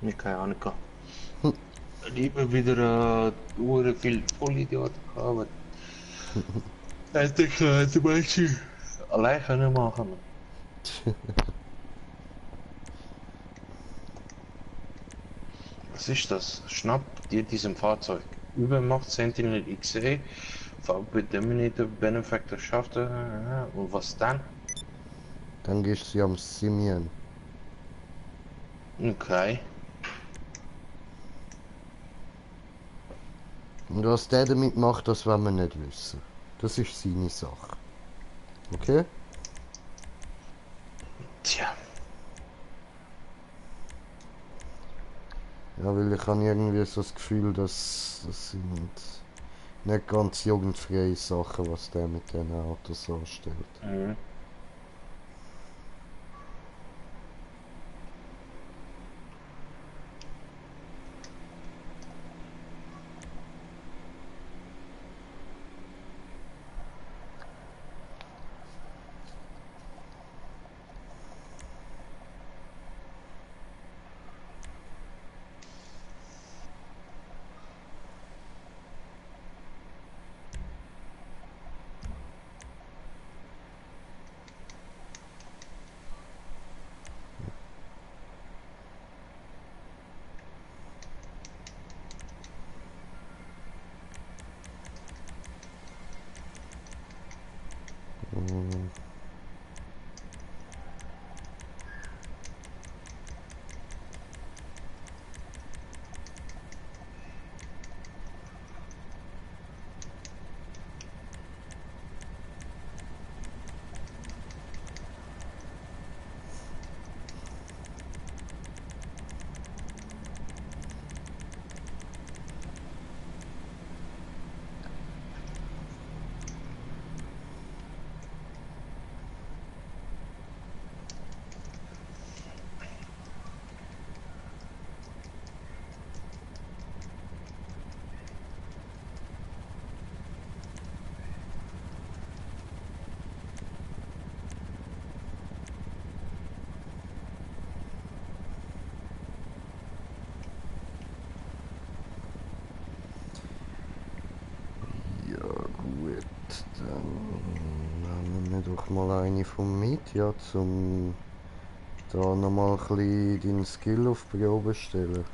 Speaker 2: Ich keine Ahnung. Lieber wieder viel Vollidioten gehabt. Hätte ich zum Beispiel allein können machen. Was ist das? Schnapp dir diesem Fahrzeug. Übermacht Sentinel XE, VP Dominator Benefactor schafft und was dann?
Speaker 1: Dann gehst du am Simeon.
Speaker 2: Okay.
Speaker 1: Und was der damit macht, das wollen wir nicht wissen. Das ist seine Sache. Okay?
Speaker 2: Tja.
Speaker 1: Ja, weil ich habe irgendwie so das Gefühl, dass das sind nicht ganz jugendfreie Sachen, was der mit diesen Autos anstellt.
Speaker 2: Mhm.
Speaker 1: Doch mal eine vom Media, zum da nochmal ein bisschen deinen Skill auf die Probe stellen.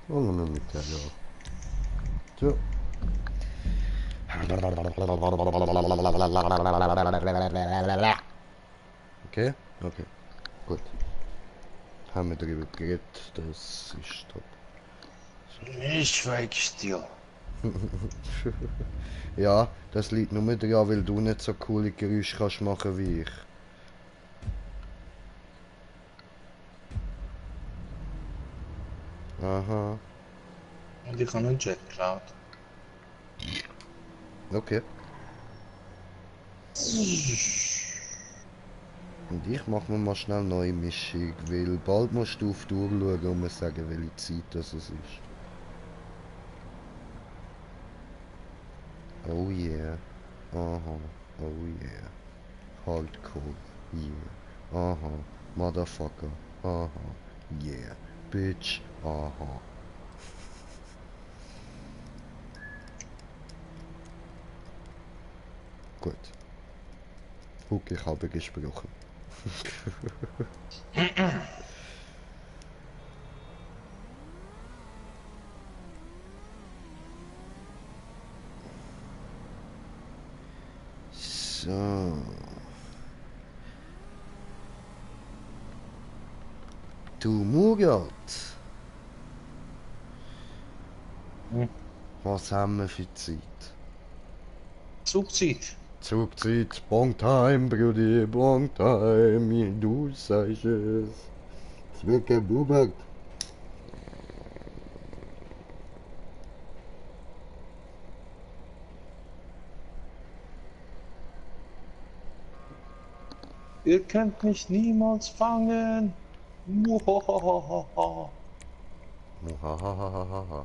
Speaker 1: Und dann mit der, ja. So. Okay? Okay. Gut. Haben wir darüber geredet, das ist top.
Speaker 2: Ich schweigst dir.
Speaker 1: Ja, das liegt nur daran, weil du nicht so coole Geräusche kannst machen wie ich. Aha.
Speaker 2: Und ich habe einen Jet geklaut.
Speaker 1: Okay. Und ich mache mir mal schnell eine neue Mischung, weil bald musst du auf die Uhr schauen und mir sagen, welche Zeit das es ist. Oh yeah. Aha. Oh yeah. Hardcore. Yeah. Aha. Motherfucker. Aha. Yeah. Bitch. Aha. Gut. Okay, ich habe gesprochen. So. Du Murat.
Speaker 2: Hm.
Speaker 1: Was haben wir für Zeit?
Speaker 2: Zugzeit.
Speaker 1: Zugzeit, Bongtime, Brudi, Bongtime, du sagst es. Es wird gebubert.
Speaker 2: Ihr könnt mich niemals fangen. Muhahaha.
Speaker 1: Muhahahaha.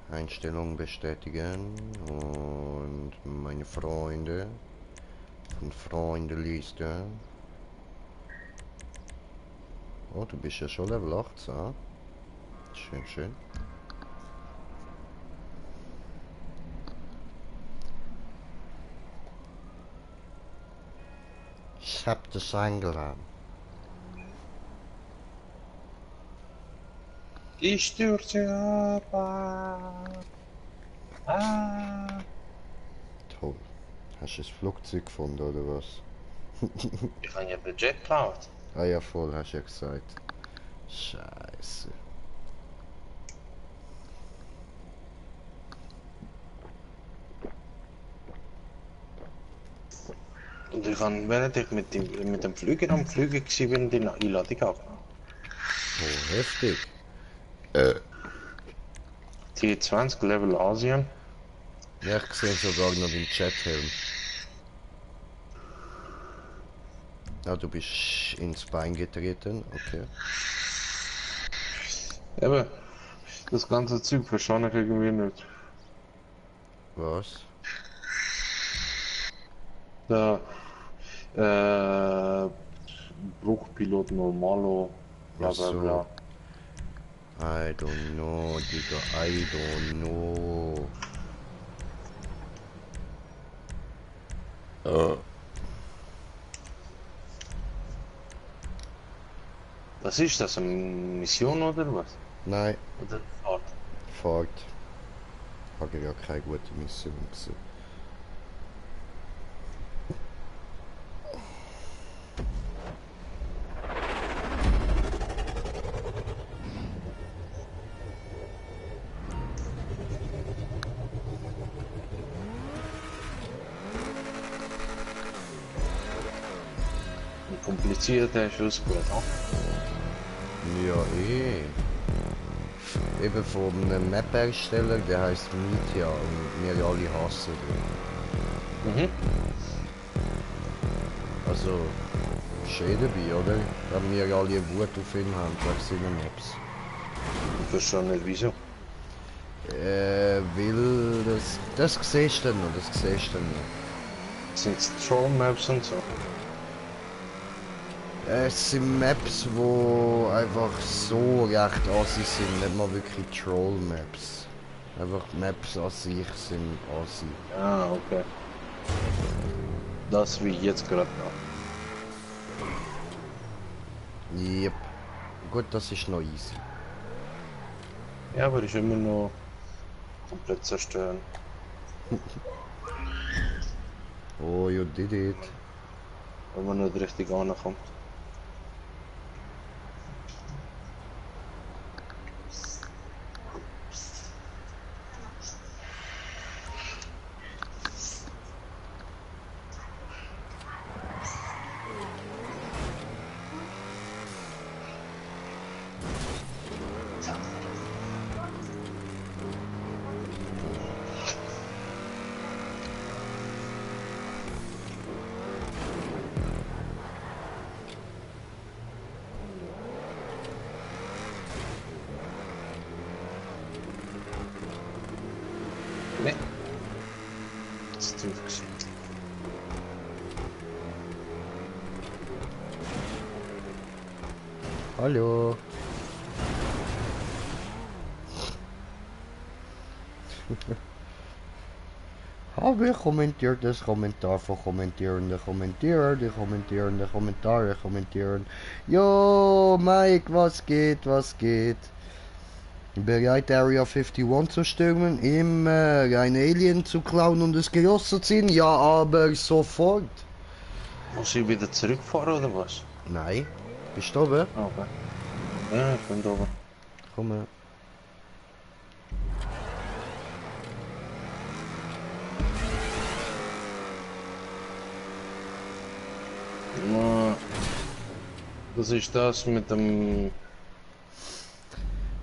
Speaker 1: Einstellungen bestätigen und meine Freunde von Freundeliste. Oh, du bist ja schon Level 18. Schön, schön. Ich hab das eingeladen.
Speaker 2: Ich stürze ab. Ah.
Speaker 1: Toll. Hast du das Flugzeug gefunden oder was?
Speaker 2: Ich habe ja den Jet geklaut.
Speaker 1: Ah ja, voll, hast du ja gesagt. Scheiße.
Speaker 2: Und ich habe, während ich mit dem Flüger am Flügen war, bin, die Einladung abgenommen.
Speaker 1: Oh, heftig.
Speaker 2: T20 Level Asien.
Speaker 1: Ja, ich sehe sogar noch den Chathelm. Ah, du bist ins Bein getreten, okay.
Speaker 2: Eben, das ganze Zeug verstehe ich irgendwie nicht.
Speaker 1: Was?
Speaker 2: Der Bruchpilot Normalo, bla bla
Speaker 1: so.
Speaker 2: bla.
Speaker 1: I don't know, Digga, I don't know.
Speaker 2: Was ist das, eine Mission oder was?
Speaker 1: Nein,
Speaker 2: Oder Fahrt?
Speaker 1: Fahrt. Habe ja keine gute Mission gesehen.
Speaker 2: Ein komplizierter Schuss gut, ne?
Speaker 1: Ja, eh. Eben von einem Map-Hersteller, der heißt Meteor und wir alle hassen den.
Speaker 2: Mhm.
Speaker 1: Also, schön dabei, oder? Wenn wir alle Wut auf ihn haben, wegen seinen Maps.
Speaker 2: Ich verstehe nicht wieso.
Speaker 1: Weil das siehst du noch, das siehst du noch.
Speaker 2: Sind es Troll Maps und so?
Speaker 1: Es sind Maps, wo einfach so recht assi sind, nicht mal wirklich Troll-Maps. Einfach Maps an sich sind assi.
Speaker 2: Ah, okay. Das wie jetzt gerade noch.
Speaker 1: Yep. Gut, das ist noch easy.
Speaker 2: Ja, aber ich immer noch komplett zerstören.
Speaker 1: Oh, you did it.
Speaker 2: Wenn man nicht richtig ankommt.
Speaker 1: Hallo. Habe kommentiert das Kommentar von kommentierende Kommentierer, die kommentierende Kommentare kommentieren. Jo, Mike, was geht, was geht? Bereit, Area 51 zu stürmen, immer ein Alien zu klauen und es Gejos zu ziehen? Ja, aber sofort.
Speaker 2: Muss ich wieder zurückfahren oder was?
Speaker 1: Nein. Bist du oben?
Speaker 2: Okay. Ja, ich bin da oben.
Speaker 1: Komm her.
Speaker 2: Ja, was ist das mit dem...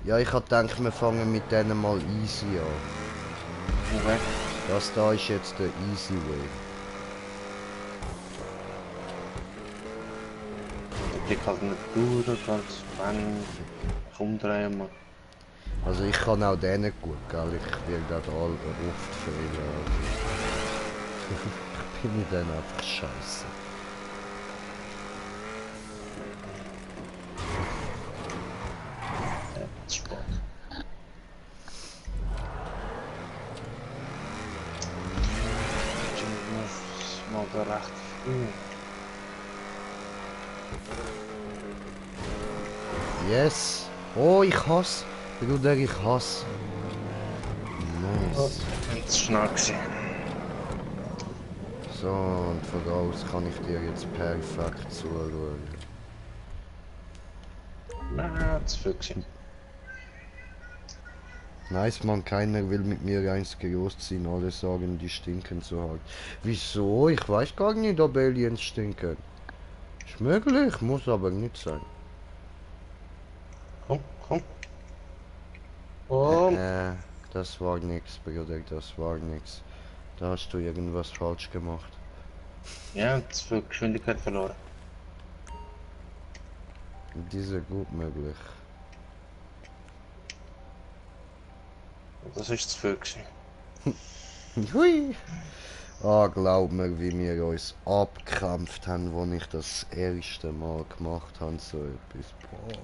Speaker 1: Ja, ich hab gedacht, wir fangen mit denen mal easy an.
Speaker 2: Okay.
Speaker 1: Das da ist jetzt der easy way.
Speaker 2: Ich kann nicht durch, ganz wenn ich umdrehen muss.
Speaker 1: Also ich kann auch denen gut, gell? Ich werde da oft fehlen. Ich bin mit denen einfach scheiße.
Speaker 2: Ja, das ist spät. Ich muss mal recht früh.
Speaker 1: Yes! Oh, ich hasse! Bruder, ich hasse! Nice.
Speaker 2: Ganz schnell gewesen.
Speaker 1: So, und voraus kann ich dir jetzt perfekt zuschauen.
Speaker 2: Nein, zu viel gewesen.
Speaker 1: Nice, man, keiner will mit mir eins gelost ziehen, alle sagen, die stinken so hart. Wieso? Ich weiß gar nicht, ob Aliens stinken. Ist möglich, muss aber nicht sein.
Speaker 2: Komm, komm. Komm.
Speaker 1: Das war nix, Bruder, das war nix. Da hast du irgendwas falsch gemacht.
Speaker 2: Ja, zu viel Geschwindigkeit verloren.
Speaker 1: Diese gut möglich.
Speaker 2: Das ist zu viel gewesen.
Speaker 1: Hui! Ah, glaub mir, wie wir uns abgekämpft haben, wo ich das erste Mal gemacht habe, so etwas. Boah.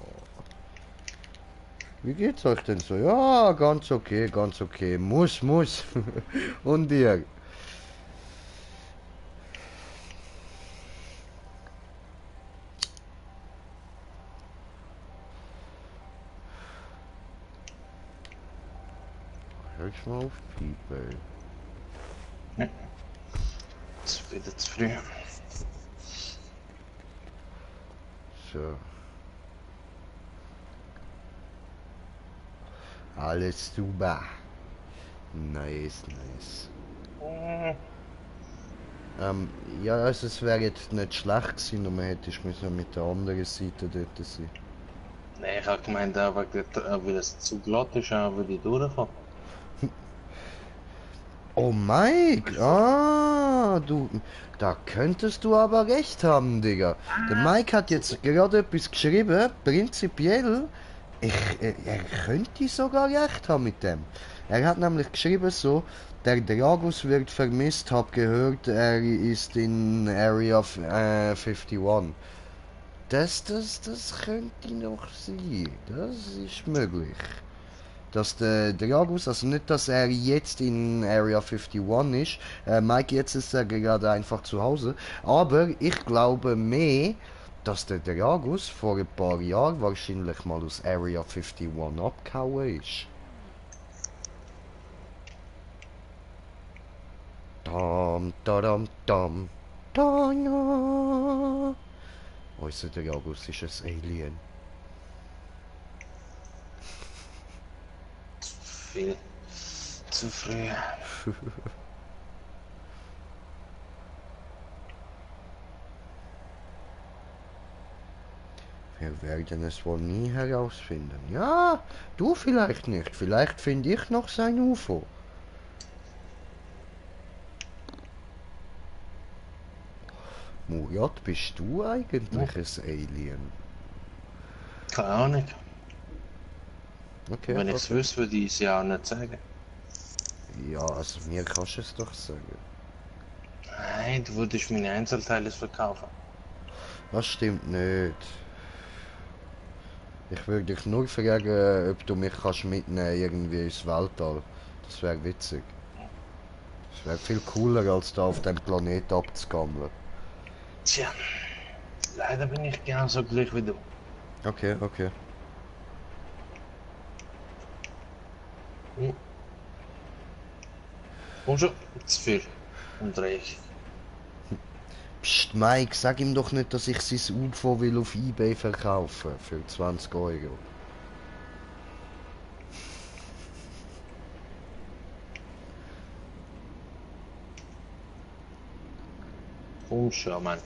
Speaker 1: Wie geht's euch denn so? Ja, ganz okay, ganz okay. Muss. Und ihr? Hörst mal auf People.
Speaker 2: Das ist wieder zu früh.
Speaker 1: So. Alles super. Nice. Ja, also es wäre jetzt nicht schlecht gewesen, aber man hätte müssen mit der anderen Seite dort sein.
Speaker 2: Nee, ich hab gemeint, wie das zu glatt ist, würde ich durchfahren.
Speaker 1: Oh Mike, da könntest du aber recht haben, Digga. Der Mike hat jetzt gerade etwas geschrieben, prinzipiell, er könnte sogar recht haben mit dem. Er hat nämlich geschrieben so, der Dragus wird vermisst, hab gehört, er ist in Area 51. Das könnte noch sein, das ist möglich. Dass der Dragus, also nicht, dass er jetzt in Area 51 ist, Mike, jetzt ist er gerade einfach zu Hause, aber ich glaube mehr, dass der Dragus vor ein paar Jahren wahrscheinlich mal aus Area 51 abgehauen ist. Dam, dadam, dam, da. Unser Dragus ist ein Alien.
Speaker 2: Viel zu früh.
Speaker 1: Wir werden es wohl nie herausfinden. Ja, du vielleicht nicht. Vielleicht finde ich noch sein UFO. Murat, bist du eigentlich ein Alien?
Speaker 2: Keine Ahnung.
Speaker 1: Okay.
Speaker 2: Wenn ich es wüsste, würde ich es ja auch nicht sagen.
Speaker 1: Ja, also mir kannst du es doch sagen.
Speaker 2: Nein, du würdest meine Einzelteile verkaufen.
Speaker 1: Das stimmt nicht. Ich würde dich nur fragen, ob du mich kannst mitnehmen irgendwie ins Weltall. Das wäre witzig. Das wäre viel cooler, als da auf dem Planeten abzugammeln.
Speaker 2: Tja, leider bin ich genauso gleich wie du.
Speaker 1: Okay, okay.
Speaker 2: Und schon zu viel. Umdrehe ich.
Speaker 1: Psst, Mike, sag ihm doch nicht, dass ich sein UFO will auf eBay verkaufen für 20 Euro.
Speaker 2: Komm schon, Mann.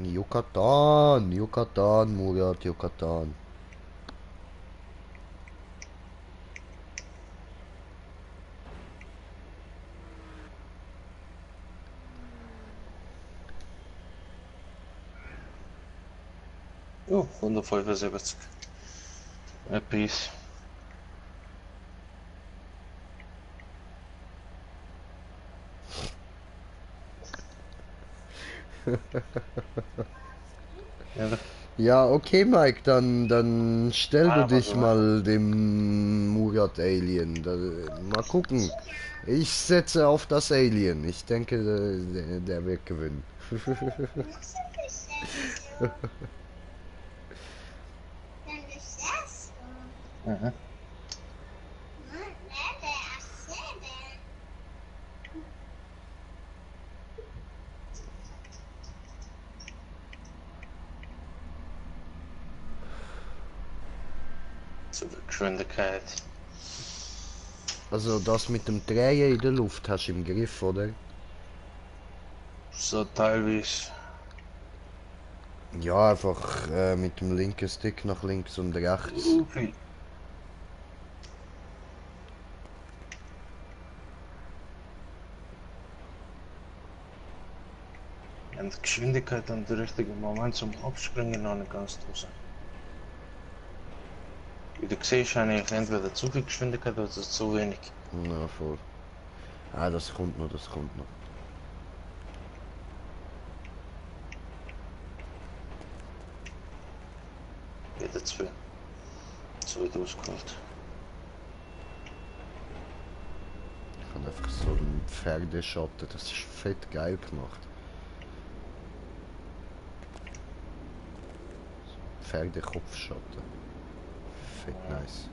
Speaker 1: Yucatan, Yucatan, Murat, Yucatan.
Speaker 2: Oh, 175. Ein Piece. Ja,
Speaker 1: Ja, okay, Mike, dann stell du
Speaker 2: aber
Speaker 1: dich
Speaker 2: so.
Speaker 1: mal dem Murat Alien. Mal gucken. Ich setze auf das Alien. Ich denke, der wird gewinnen.
Speaker 2: Aha. Zur Geschwindigkeit.
Speaker 1: Also das mit dem Drehen in der Luft hast du im Griff, oder?
Speaker 2: So teilweise.
Speaker 1: Ja, einfach mit dem linken Stick nach links und rechts.
Speaker 2: Viel. Und die Geschwindigkeit an der richtigen Moment zum Abspringen noch nicht ganz da sein. Wie du siehst, habe ich entweder zu viel Geschwindigkeit oder zu wenig.
Speaker 1: Na voll. Ah, das kommt noch, das kommt noch.
Speaker 2: Wieder zu viel. So weit ausgeholt.
Speaker 1: Ich habe einfach so einen Pferdeschatten, das ist fett geil gemacht. Pferdekopfschatten. Fett nice.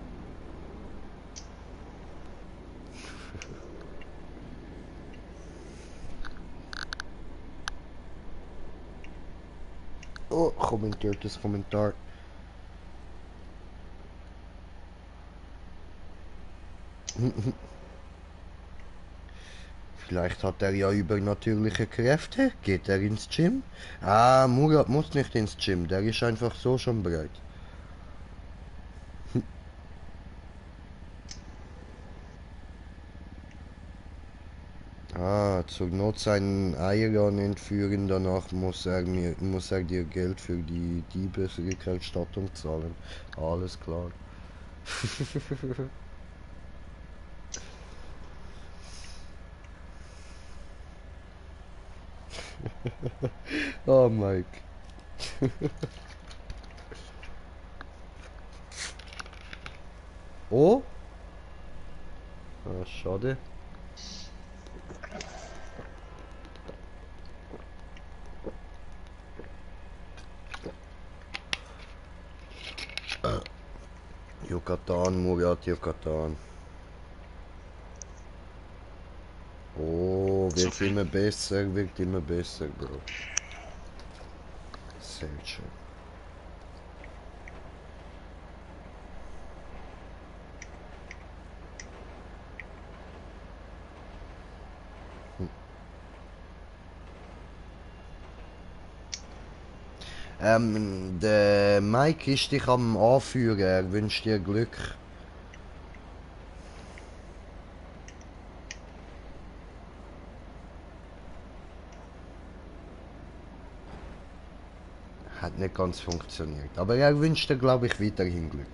Speaker 1: Oh, kommentiertes Kommentar. Vielleicht hat er ja übernatürliche Kräfte. Geht er ins Gym? Ah, Murat muss nicht ins Gym. Der ist einfach so schon bereit. Ah, zur Not seinen Eiergarn entführen. Danach muss er dir Geld für die Diebesrückerstattung zahlen. Alles klar. Oh, Mike. Oh? Ah, schade. Yucatan, Murat, Yucatan. Oh, wird immer besser, Bro. Sehr schön. Der Mike ist dich am Anführen, er wünscht dir Glück. Hat nicht ganz funktioniert. Aber er wünscht dir, glaube ich, weiterhin Glück.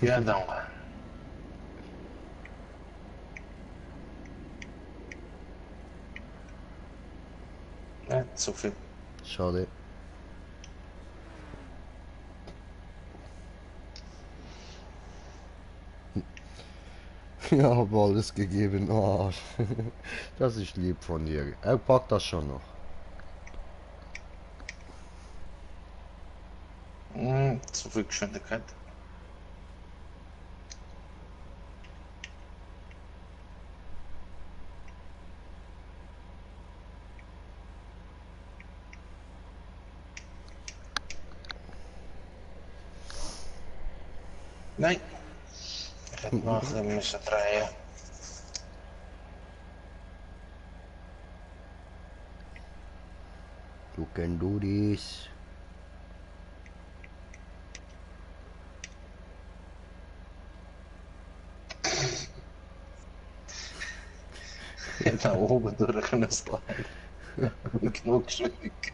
Speaker 2: Ja, danke. Nicht so viel.
Speaker 1: Schade. Ja, hab alles gegeben. Oh, das ist lieb von dir. Er packt das schon noch.
Speaker 2: Zu viel Geschwindigkeit. Nein. Ich hätte noch ein bisschen müssen drehen.
Speaker 1: You can do this.
Speaker 2: Ich hätte nach oben durch können sliden. Mit genug Geschwindigkeit.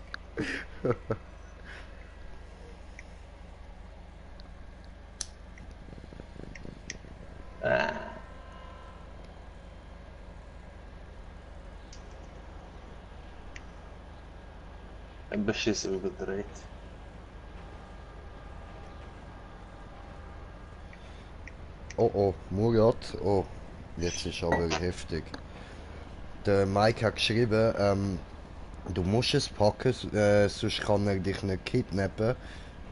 Speaker 2: Ein beschissen überdreht.
Speaker 1: Oh oh, Murat. Oh, jetzt ist aber heftig. Der Mike hat geschrieben, du musst es packen, sonst kann er dich nicht kidnappen.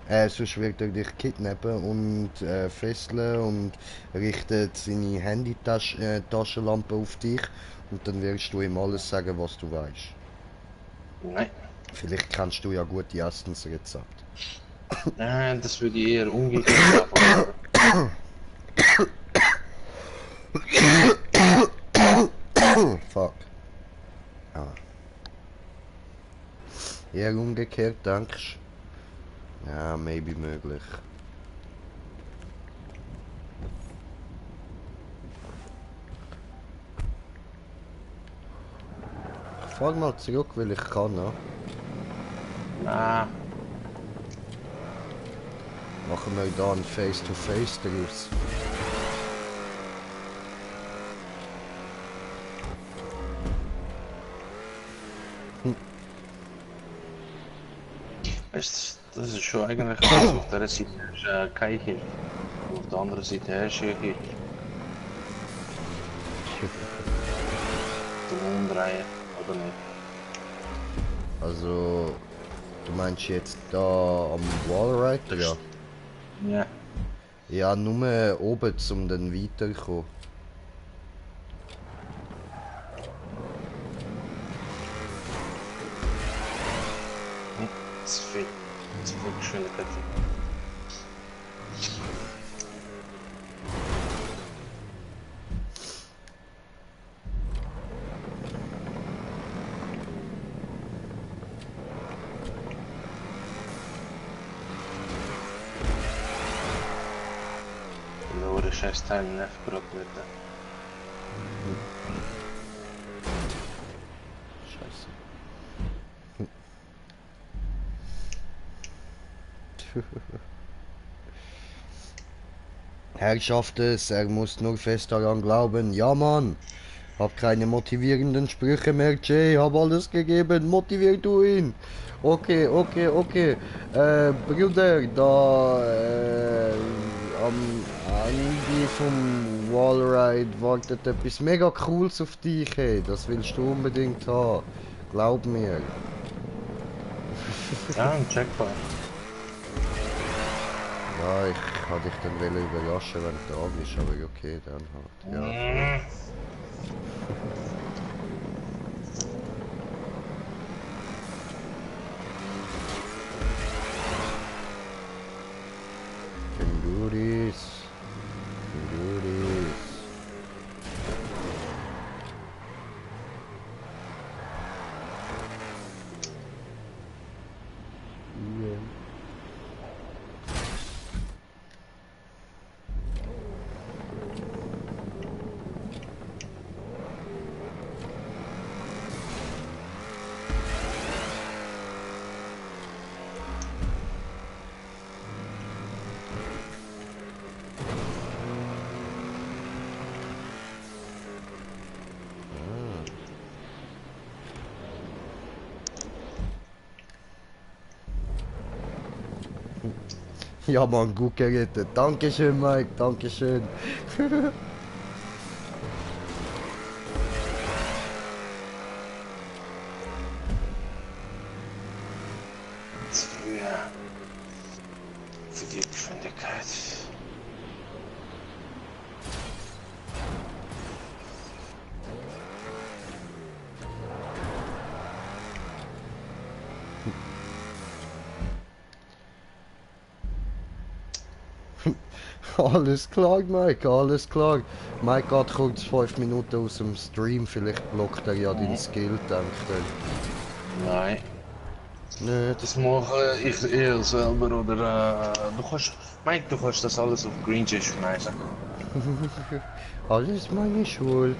Speaker 1: Sonst wird er dich kidnappen und fesseln und richtet seine Handy-Taschenlampe auf dich und dann wirst du ihm alles sagen, was du weißt.
Speaker 2: Nein.
Speaker 1: Vielleicht kennst du ja gute Essensrezepte.
Speaker 2: Nein, das würde ich eher umgekehrt machen.
Speaker 1: Fuck. Ah. Eher umgekehrt, denkst du? Ja, maybe möglich. Ich fahr mal zurück, weil ich kann, ne?
Speaker 2: Ah,
Speaker 1: Machen wir da ein Face-to-Face draus.
Speaker 2: weißt du, das ist schon eigentlich was. Auf der Seite ist kein Kind. Auf der anderen Seite hast du ein Kind. Zum Umdrehen, oder nicht?
Speaker 1: Also, du meinst jetzt da am Wallrider, ja?
Speaker 2: Ja.
Speaker 1: Ja, nur oben, um dann weiterzukommen.
Speaker 2: Zu viel. Zu viel Geschwindigkeit. Lower scheiß Teil nicht gebraucht wird.
Speaker 1: Scheiße. Herrschaften, er muss nur fest daran glauben. Ja, Mann. Hab keine motivierenden Sprüche mehr, Jay. Hab alles gegeben. Motivier du ihn. Okay, okay, okay. Bruder, da am Ende vom Wallride wartet etwas mega Cooles auf dich, hey. Das willst du unbedingt haben. Glaub mir.
Speaker 2: Ja, ein Checkpoint.
Speaker 1: Ja, ich hatte dich dann überraschen, wenn du da bist, aber okay, dann halt. Ja. Can do this. Can do this. Yeah. Ja, Mann, gut gerettet. Dankeschön, Mike, Dankeschön.
Speaker 2: Zu früh, ja. Für die Geschwindigkeit.
Speaker 1: Alles klar, Mike, alles klar. Mike geht kurz 5 Minuten aus dem Stream, vielleicht blockt er ja deinen Skill, denkt er.
Speaker 2: Nein.
Speaker 1: Nicht?
Speaker 2: Das mache ich eher selber oder du kannst, Mike, du kannst das alles auf Green Jay schmeißen.
Speaker 1: Alles meine Schuld.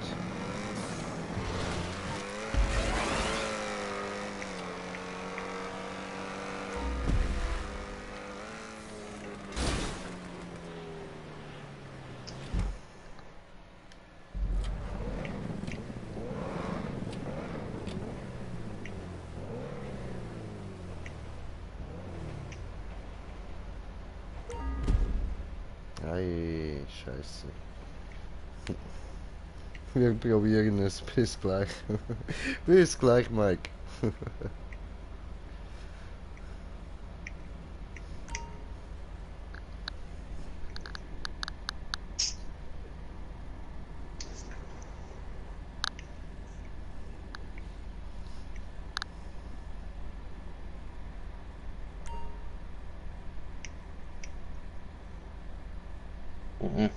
Speaker 1: Ei, scheiße. Wir probieren es. Bis gleich. Bis gleich, Mike.
Speaker 2: Mhm.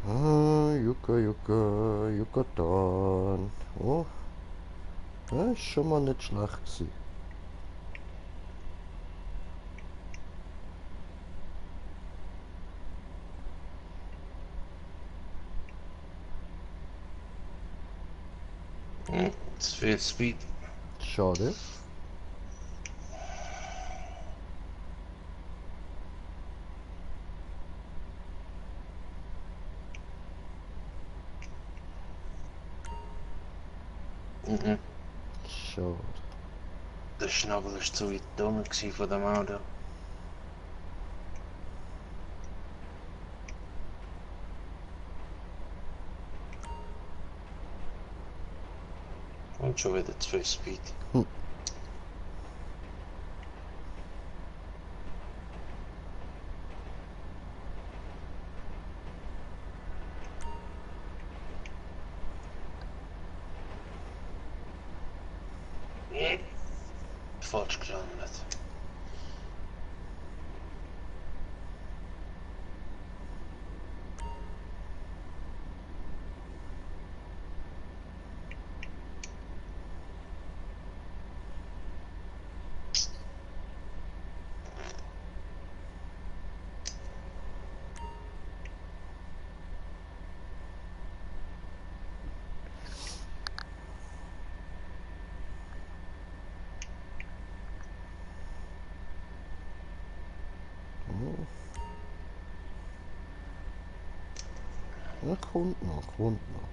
Speaker 1: Ah, Yucatan. Oh, das ist schon mal nicht schlecht gewesen.
Speaker 2: Zu viel Speed.
Speaker 1: Schade.
Speaker 2: Mhm.
Speaker 1: Schade.
Speaker 2: Der Schnabel ist zu weit dumm von dem Auto. Und schon wieder zu viel Speed. Falsch gelandet.
Speaker 1: Ja, kommt noch, kommt noch.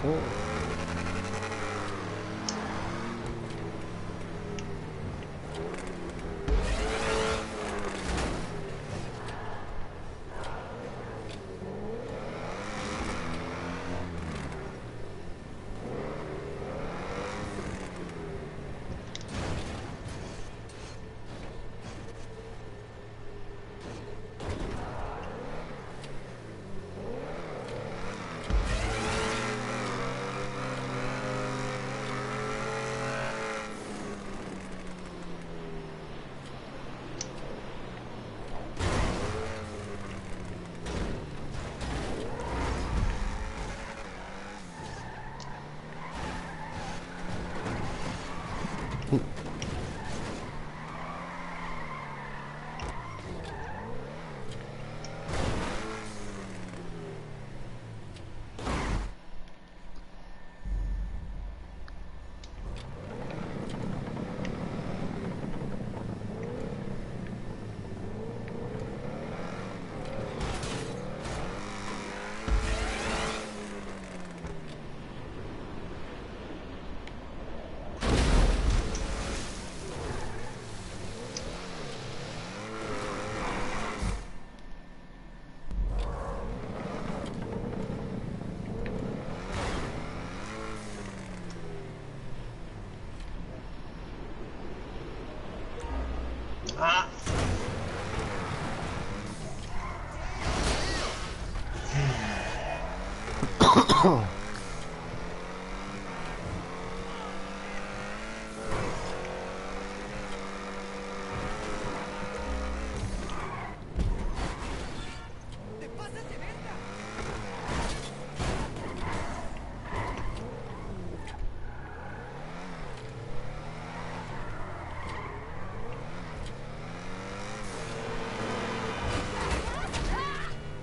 Speaker 1: voll.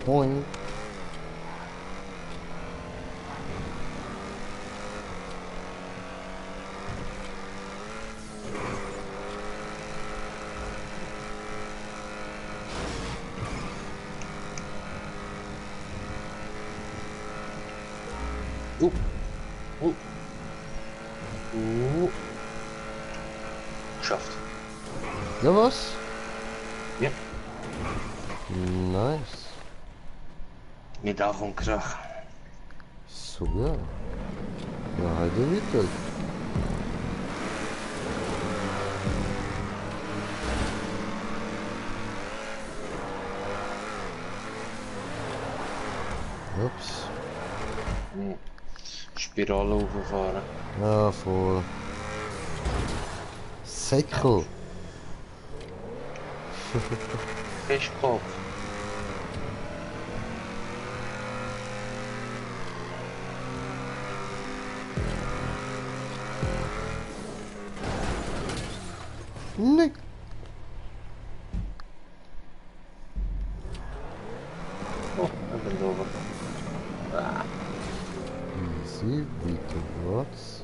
Speaker 1: Moin.
Speaker 2: Geschafft.
Speaker 1: Ja, was?
Speaker 2: Ja.
Speaker 1: Nice.
Speaker 2: Mit Ach und Krach.
Speaker 1: So, ja. Ja, halt weiter. Ups.
Speaker 2: Spirale hochfahren.
Speaker 1: Ja, voll. Säckel.
Speaker 2: Fischkopf.
Speaker 1: Nee.
Speaker 2: Oh, ik ben over. Ah.
Speaker 1: Easy, weiter was.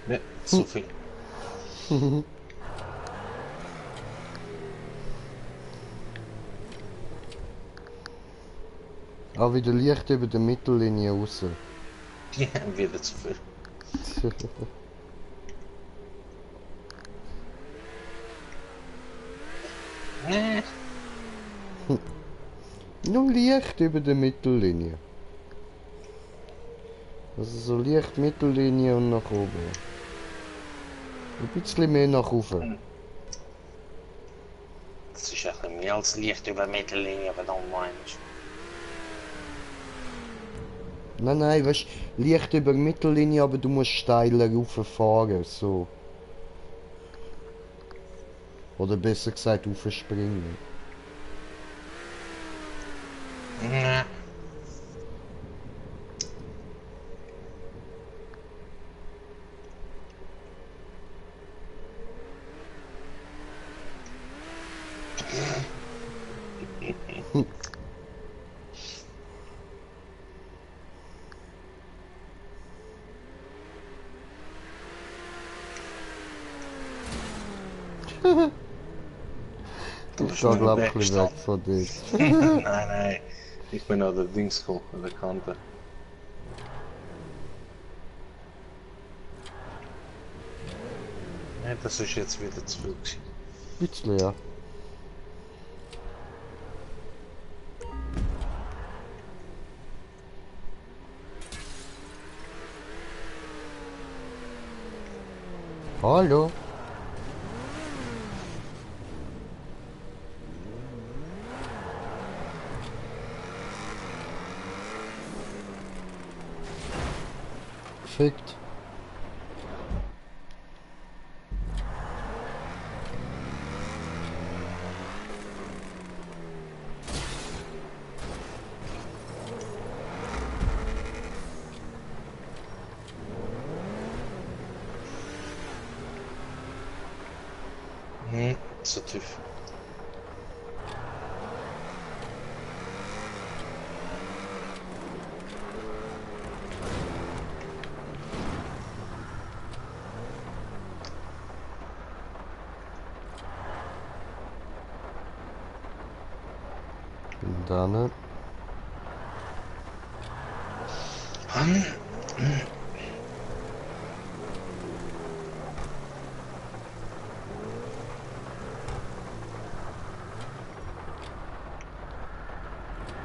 Speaker 2: Nee, zu viel.
Speaker 1: Ah, wieder Licht über der Mittellinie raus.
Speaker 2: Ja, wieder zu viel. Nee.
Speaker 1: Nur Licht über der Mittellinie. Also so Licht, Mittellinie und nach oben. Ein bisschen mehr nach oben.
Speaker 2: Das ist ein bisschen mehr als Licht über Mittellinie, aber dann meinst
Speaker 1: Nein, nein, weißt du, Licht über Mittellinie, aber du musst steiler rauffahren, so. Oder besser gesagt, raufspringen.
Speaker 2: Nee. Du
Speaker 1: Ich
Speaker 2: bist
Speaker 1: da
Speaker 2: mir
Speaker 1: glaub ich
Speaker 2: weggestanden.
Speaker 1: weg von dort.
Speaker 2: Nein, nein. Ich bin an der Dings gekommen, an der Kante. Ja, das ist jetzt wieder zu viel gewesen.
Speaker 1: Bisschen, ja. Hallo? Fickt.
Speaker 2: So tief.
Speaker 1: Und dann.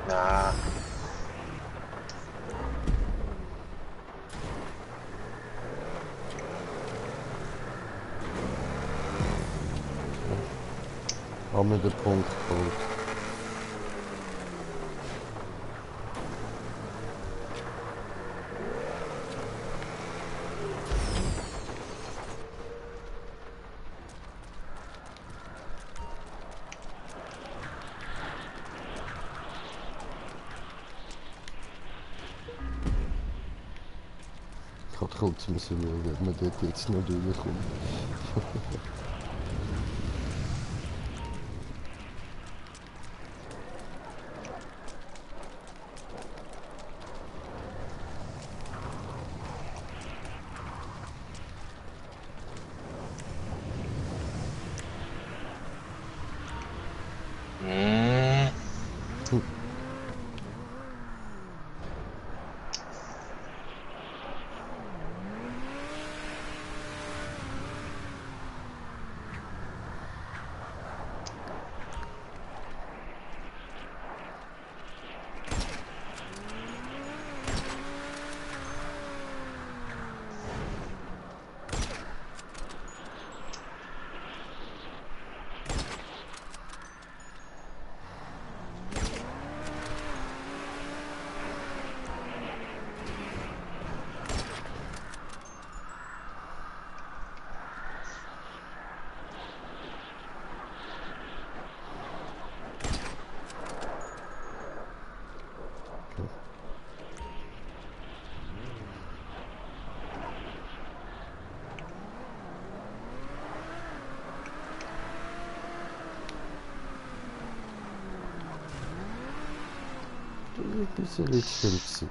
Speaker 2: Na,
Speaker 1: Haben wir den Punkt geholt. Ich hab kurz müssen schauen, ob man dort jetzt noch durchkommt. Ein bisschen zu viel gewesen.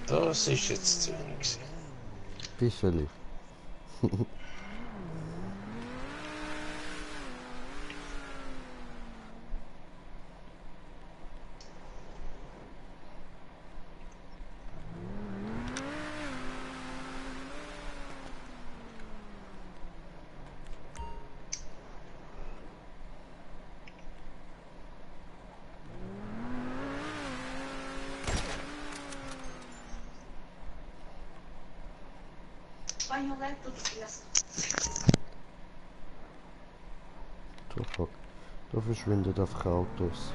Speaker 2: Das ist jetzt zu wenig.
Speaker 1: Bisschen. Da verschwindet einfach Autos.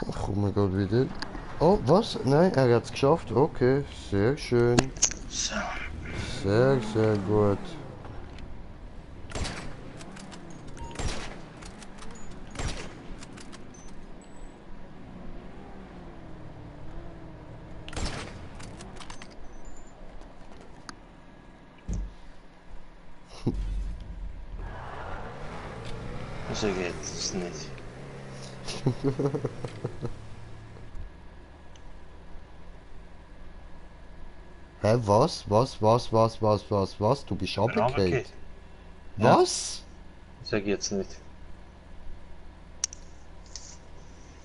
Speaker 1: Ach, oh mein Gott, wieder. Oh, was? Nein, er hat es geschafft. Okay, sehr schön.
Speaker 2: So.
Speaker 1: Sehr, sehr gut.
Speaker 2: So geht es nicht.
Speaker 1: Hä, was? Was? Du bist abgekehrt.
Speaker 2: Runtergeht. Ja.
Speaker 1: Was?
Speaker 2: So geht's nicht.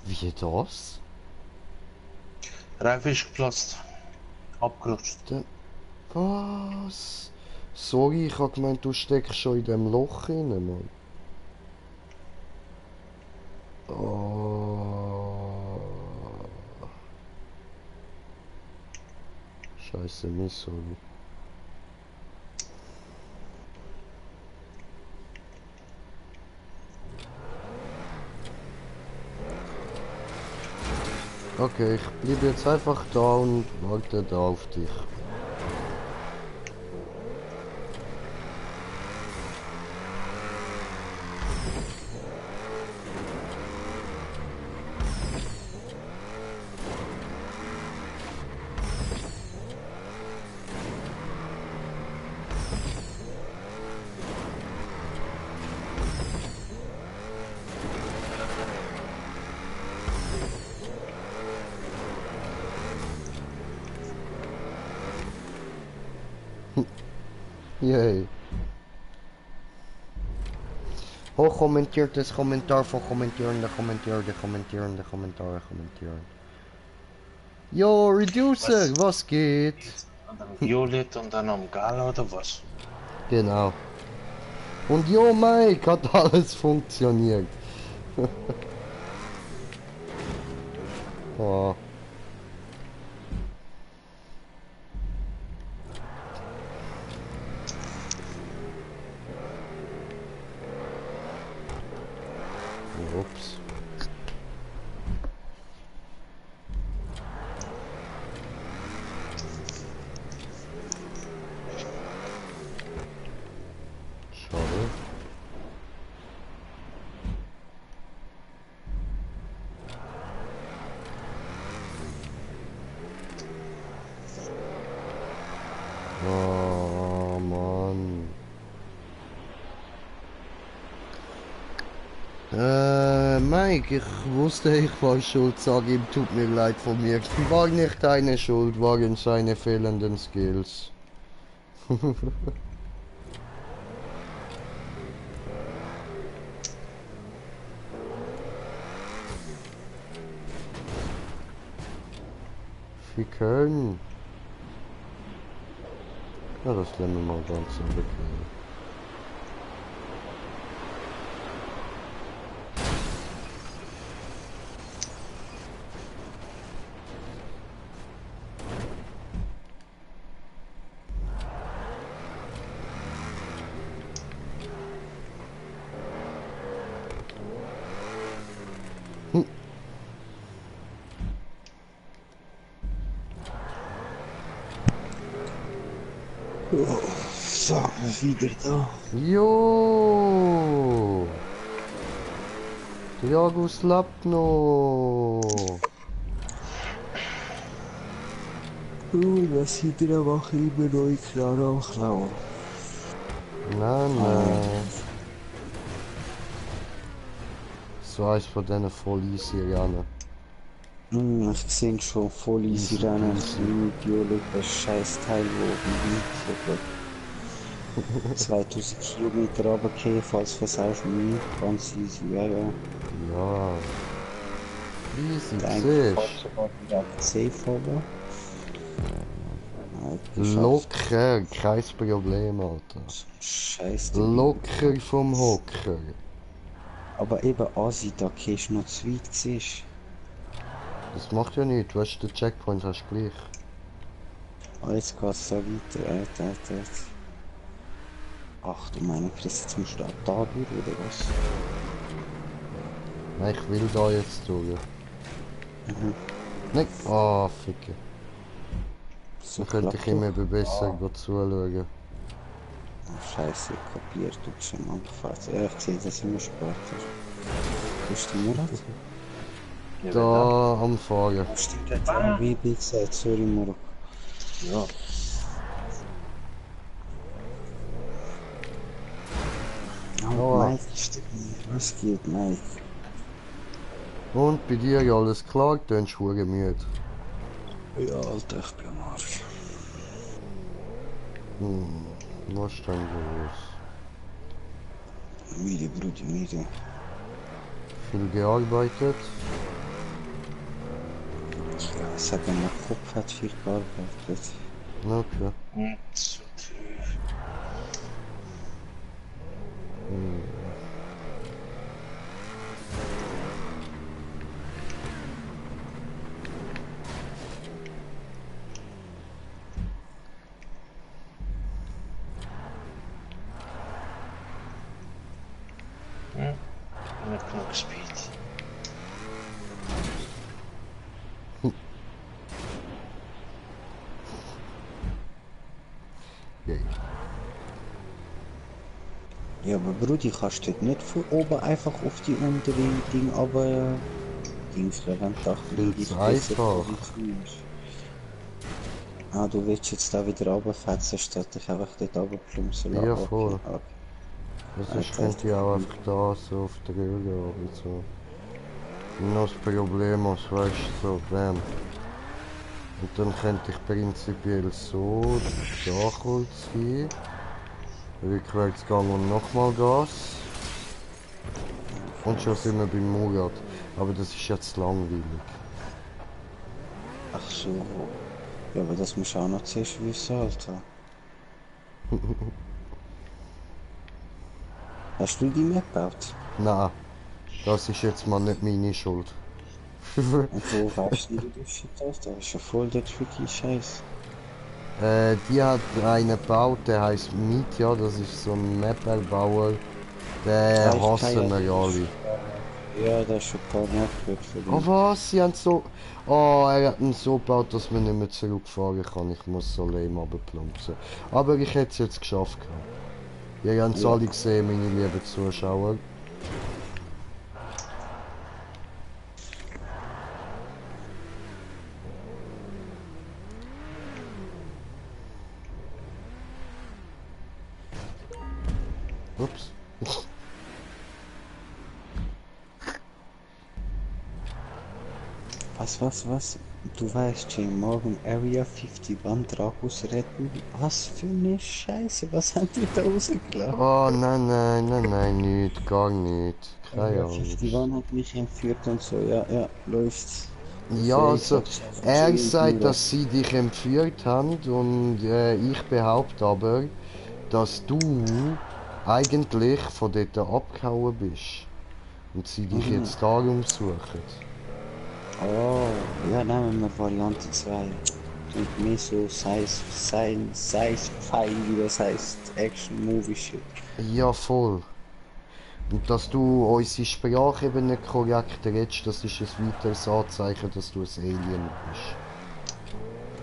Speaker 1: Wie das?
Speaker 2: Reifen ist geplatzt. Abgerutscht.
Speaker 1: Was? Sorry, ich hab gemeint, du steckst schon in dem Loch rein, Mann. Oh. Scheiße, mich, sorry. Okay, ich bleibe jetzt einfach da und warte da auf dich. Yay. Hoogkommenteerdes Kommentar van kommenterende. Yo, Reducer, was geht?
Speaker 2: An dem Violet und dann am Gala oder was?
Speaker 1: Genau. Und yo, Mike, hat alles funktioniert. Oh. Ups. Schade. Oh Mann. Mike, ich wusste, ich war schuld, sag ihm, tut mir leid von mir. War nicht deine Schuld, waren seine fehlenden Skills. Wir können. Ja, das lernen wir mal ganz im Blick.
Speaker 8: So, wieder da.
Speaker 1: Jo! Jagus lebt noch!
Speaker 8: Was seid ihr am machen? Immer neue Knarre am Klauen.
Speaker 1: Nein. So eins von diesen voll easy Rennen.
Speaker 8: Ich sehe schon voll easy
Speaker 1: Easy
Speaker 8: Rennen.
Speaker 1: peasy.
Speaker 8: Biologie, das scheiß Teil, wo ich 2000 Kilometer runtergehe, falls versaust mich. Ganz easy, ja.
Speaker 1: Ja. Easy,
Speaker 8: Der
Speaker 1: siehst
Speaker 8: eigentlich fährt sogar direkt safe runter.
Speaker 1: Locker, kein Problem, Alter.
Speaker 8: Scheiß.
Speaker 1: Locker vom Hocker.
Speaker 8: Aber eben Asi, da gehst du noch zu weit siehst.
Speaker 1: Das macht ja nichts, du hast den Checkpoint hast du gleich.
Speaker 8: Jetzt geht's da weiter. Ach du meine Christ, jetzt musst du auch da durch, oder was?
Speaker 1: Nein, ich will da jetzt durch. Nein, ficke.
Speaker 8: So
Speaker 1: Dann könnte ich
Speaker 8: klappt
Speaker 1: immer
Speaker 8: doch.
Speaker 1: besser zuschauen.
Speaker 8: Scheiße, kapiert, du bist am Anfahrt. Ja, ich sehe das immer später. Wo ist der Murat?
Speaker 1: Da am Fahren.
Speaker 8: Stimmt, hat er wie gesagt, sorry Murat.
Speaker 2: Ja.
Speaker 8: Oh, Mike, stimmt nicht. Was geht, Mike?
Speaker 1: Und bei dir ja alles klar, du bist verdammt müde.
Speaker 8: Ja, Alter, ich bin am Arsch.
Speaker 1: Was ist denn los?
Speaker 8: Müde, Bruder, müde.
Speaker 1: Viel gearbeitet?
Speaker 8: Ja, sag mal, mein Kopf hat viel gearbeitet.
Speaker 1: Okay.
Speaker 2: Nicht genug gespielt.
Speaker 1: Yay.
Speaker 8: Ja, aber Brudi, kannst du dort nicht von oben einfach auf die unteren Ding, aber Dings wenn du
Speaker 1: Viel zu einfach.
Speaker 8: Ah, du willst jetzt da wieder runterfetzen, statt dich einfach dort runterplumpsen
Speaker 1: Ja, voll.
Speaker 8: Okay.
Speaker 1: Sonst könnte ich auch einfach da so auf der Rüge oder so. Und noch das Problem ist, weißt du, so, bam. Und dann könnte ich prinzipiell so da kurz hin. Rückwärts gehen und nochmal Gas. Und schon sind wir beim Murat. Aber das ist jetzt langweilig.
Speaker 8: Ach so. Ja, aber das musst du auch noch zuerst wissen, Alter. Hast du die Map gebaut?
Speaker 1: Nein, das ist jetzt mal nicht meine Schuld.
Speaker 8: Und wo weißt du, wie du das hast? Das ist ja voll der tricky Scheiß.
Speaker 1: Die hat einen gebaut, der heißt Mitya, das ist so ein Map-Erbauer. Den hassen wir alle.
Speaker 8: Ja, das ist schon ein paar Mal gehört von
Speaker 1: Oh
Speaker 8: ihm.
Speaker 1: was, sie haben so... Oh, er hat ihn so gebaut, dass man nicht mehr zurückfahren kann. Ich muss so lame runterplumpsen. Aber ich hätte es jetzt geschafft. Ihr habt es alle gesehen, meine lieben Zuschauer. Ups.
Speaker 8: Was? Du weißt, Jay, morgen Area 51 Dragus retten. Was für eine Scheiße, was haben die da rausgelassen?
Speaker 1: Oh nein, nicht, gar nicht. Keine
Speaker 8: Area
Speaker 1: Ahnung.
Speaker 8: 51 hat mich entführt und so, ja, läuft's.
Speaker 1: Ja, also, er sagt, dass sie dich entführt haben und ich behaupte aber, dass du eigentlich von dort abgehauen bist. Und sie dich jetzt darum suchen.
Speaker 8: Oh, ja, nehmen wir Variante 2. Und mehr so Size-Pfeil, wie das heißt, Action-Movie-Shit.
Speaker 1: Ja, voll. Und dass du unsere Sprache eben nicht korrekt redest, das ist ein weiteres Anzeichen, dass du ein Alien bist.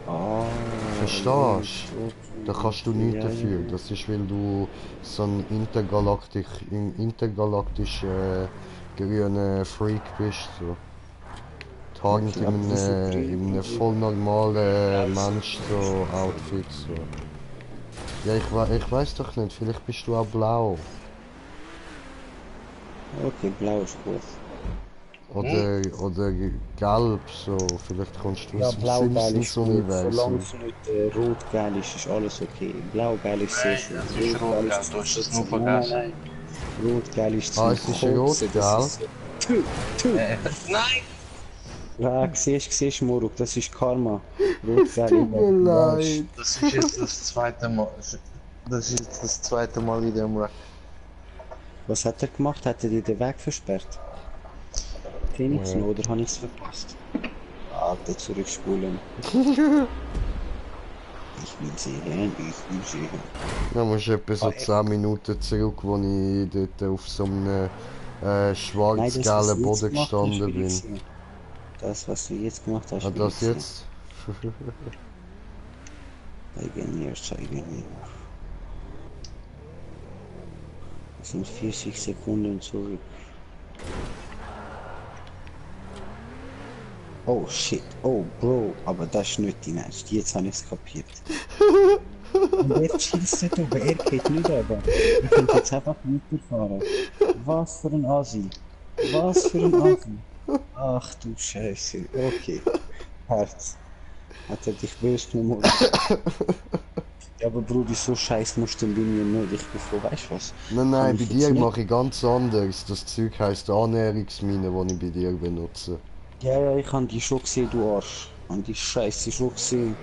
Speaker 8: Ah,
Speaker 1: Verstehst du? Da kannst du nichts dafür. Das ist, weil du so ein intergalaktischer grüner Freak bist. So. Tarnt
Speaker 8: Okay, aber wieso
Speaker 1: in einem
Speaker 8: grün?
Speaker 1: voll normalen Mensch so Outfit so. Ja, ich weiß doch nicht, vielleicht bist du auch blau.
Speaker 8: Okay, blau ist gut.
Speaker 1: Oder gelb so, vielleicht kommst du
Speaker 8: Ja,
Speaker 1: aus dem
Speaker 8: blau-geil ist gut. Solange
Speaker 1: Simpsons-Universum.
Speaker 8: es nicht rot-geil ist alles okay. Blau-geil ist sehr schön.
Speaker 2: Das ist
Speaker 8: Rot-geil
Speaker 2: rot,
Speaker 8: ist
Speaker 2: du
Speaker 8: zum
Speaker 2: hast es nur
Speaker 8: Kotzen. Nein,
Speaker 2: vergessen.
Speaker 8: nein. Rot-geil ist
Speaker 1: Ah,
Speaker 8: zum
Speaker 1: es ist
Speaker 8: Kotzen.
Speaker 1: rot,
Speaker 8: Das
Speaker 1: gell?
Speaker 8: ist so... Tü, tü.
Speaker 2: Nein!
Speaker 8: Ja, siehst, Moruk, das ist Karma. Rot-geil,
Speaker 1: Tut mir
Speaker 8: du weißt.
Speaker 1: leid.
Speaker 2: Das ist jetzt das zweite Mal. Das ist jetzt das zweite Mal wieder im Rack.
Speaker 8: Was hat er gemacht? Hat er dir den Weg versperrt? Phoenix,
Speaker 1: Ja.
Speaker 8: oder habe ich es verpasst? Alter, zurückspulen. Ich will sehen, ich will sehen.
Speaker 1: Da musst du etwa so 10 Minuten zurück, wo ich dort auf so einem
Speaker 8: Nein, das, was
Speaker 1: schwarz-gelben
Speaker 8: du jetzt
Speaker 1: Boden
Speaker 8: gemacht hast,
Speaker 1: gestanden
Speaker 8: will
Speaker 1: bin.
Speaker 8: ich sehen. Das, was du jetzt gemacht hast,
Speaker 1: Ah,
Speaker 8: will
Speaker 1: das
Speaker 8: ich sehen.
Speaker 1: jetzt?
Speaker 8: Zeige mir. Das sind 40 Sekunden zurück. Oh shit, oh Bro, aber das ist nicht die Nest. Jetzt habe ich es kapiert. Und er schießt nicht oben, er geht nicht oben. Ich könnte jetzt einfach weiterfahren. Was für ein Asi. Was für ein Asi. Ach du Scheiße, okay. Herz. Hat er dich böse genommen? Ja, aber Brudi, so scheiß musst du bei mir nicht. Ich bin froh, weißt du was?
Speaker 1: Nein,
Speaker 8: Kann
Speaker 1: bei
Speaker 8: ich
Speaker 1: dir
Speaker 8: jetzt nicht-
Speaker 1: mache ich ganz anders. Das Zeug heisst Annäherungsmine, die ich bei dir benutze.
Speaker 8: Ja, ich habe die schon gesehen, du Arsch. Und die Scheiße schon gesehen.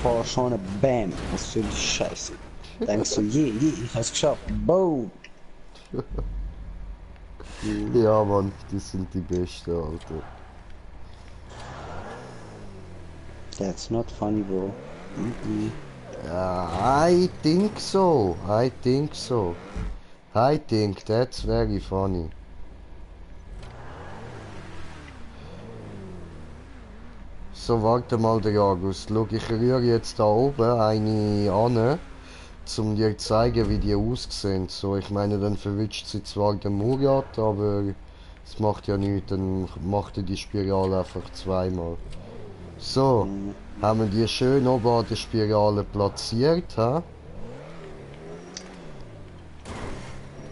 Speaker 8: Fahr schon, bam. Was soll die Scheiße? Denkst du, ich hab's geschafft. Boom.
Speaker 1: Ja, Mann, die sind die Besten, Alter.
Speaker 8: That's not funny, bro.
Speaker 1: Ja, I think so. I think so. I think that's very funny. So, warte mal, der August. Schau, ich rühre jetzt da oben eine an, um dir zu zeigen, wie die aussehen. So, ich meine, dann verwitscht sie zwar den Murat, aber es macht ja nichts, dann macht er die Spirale einfach zweimal. So, haben wir die schön oben an der Spirale platziert, ha?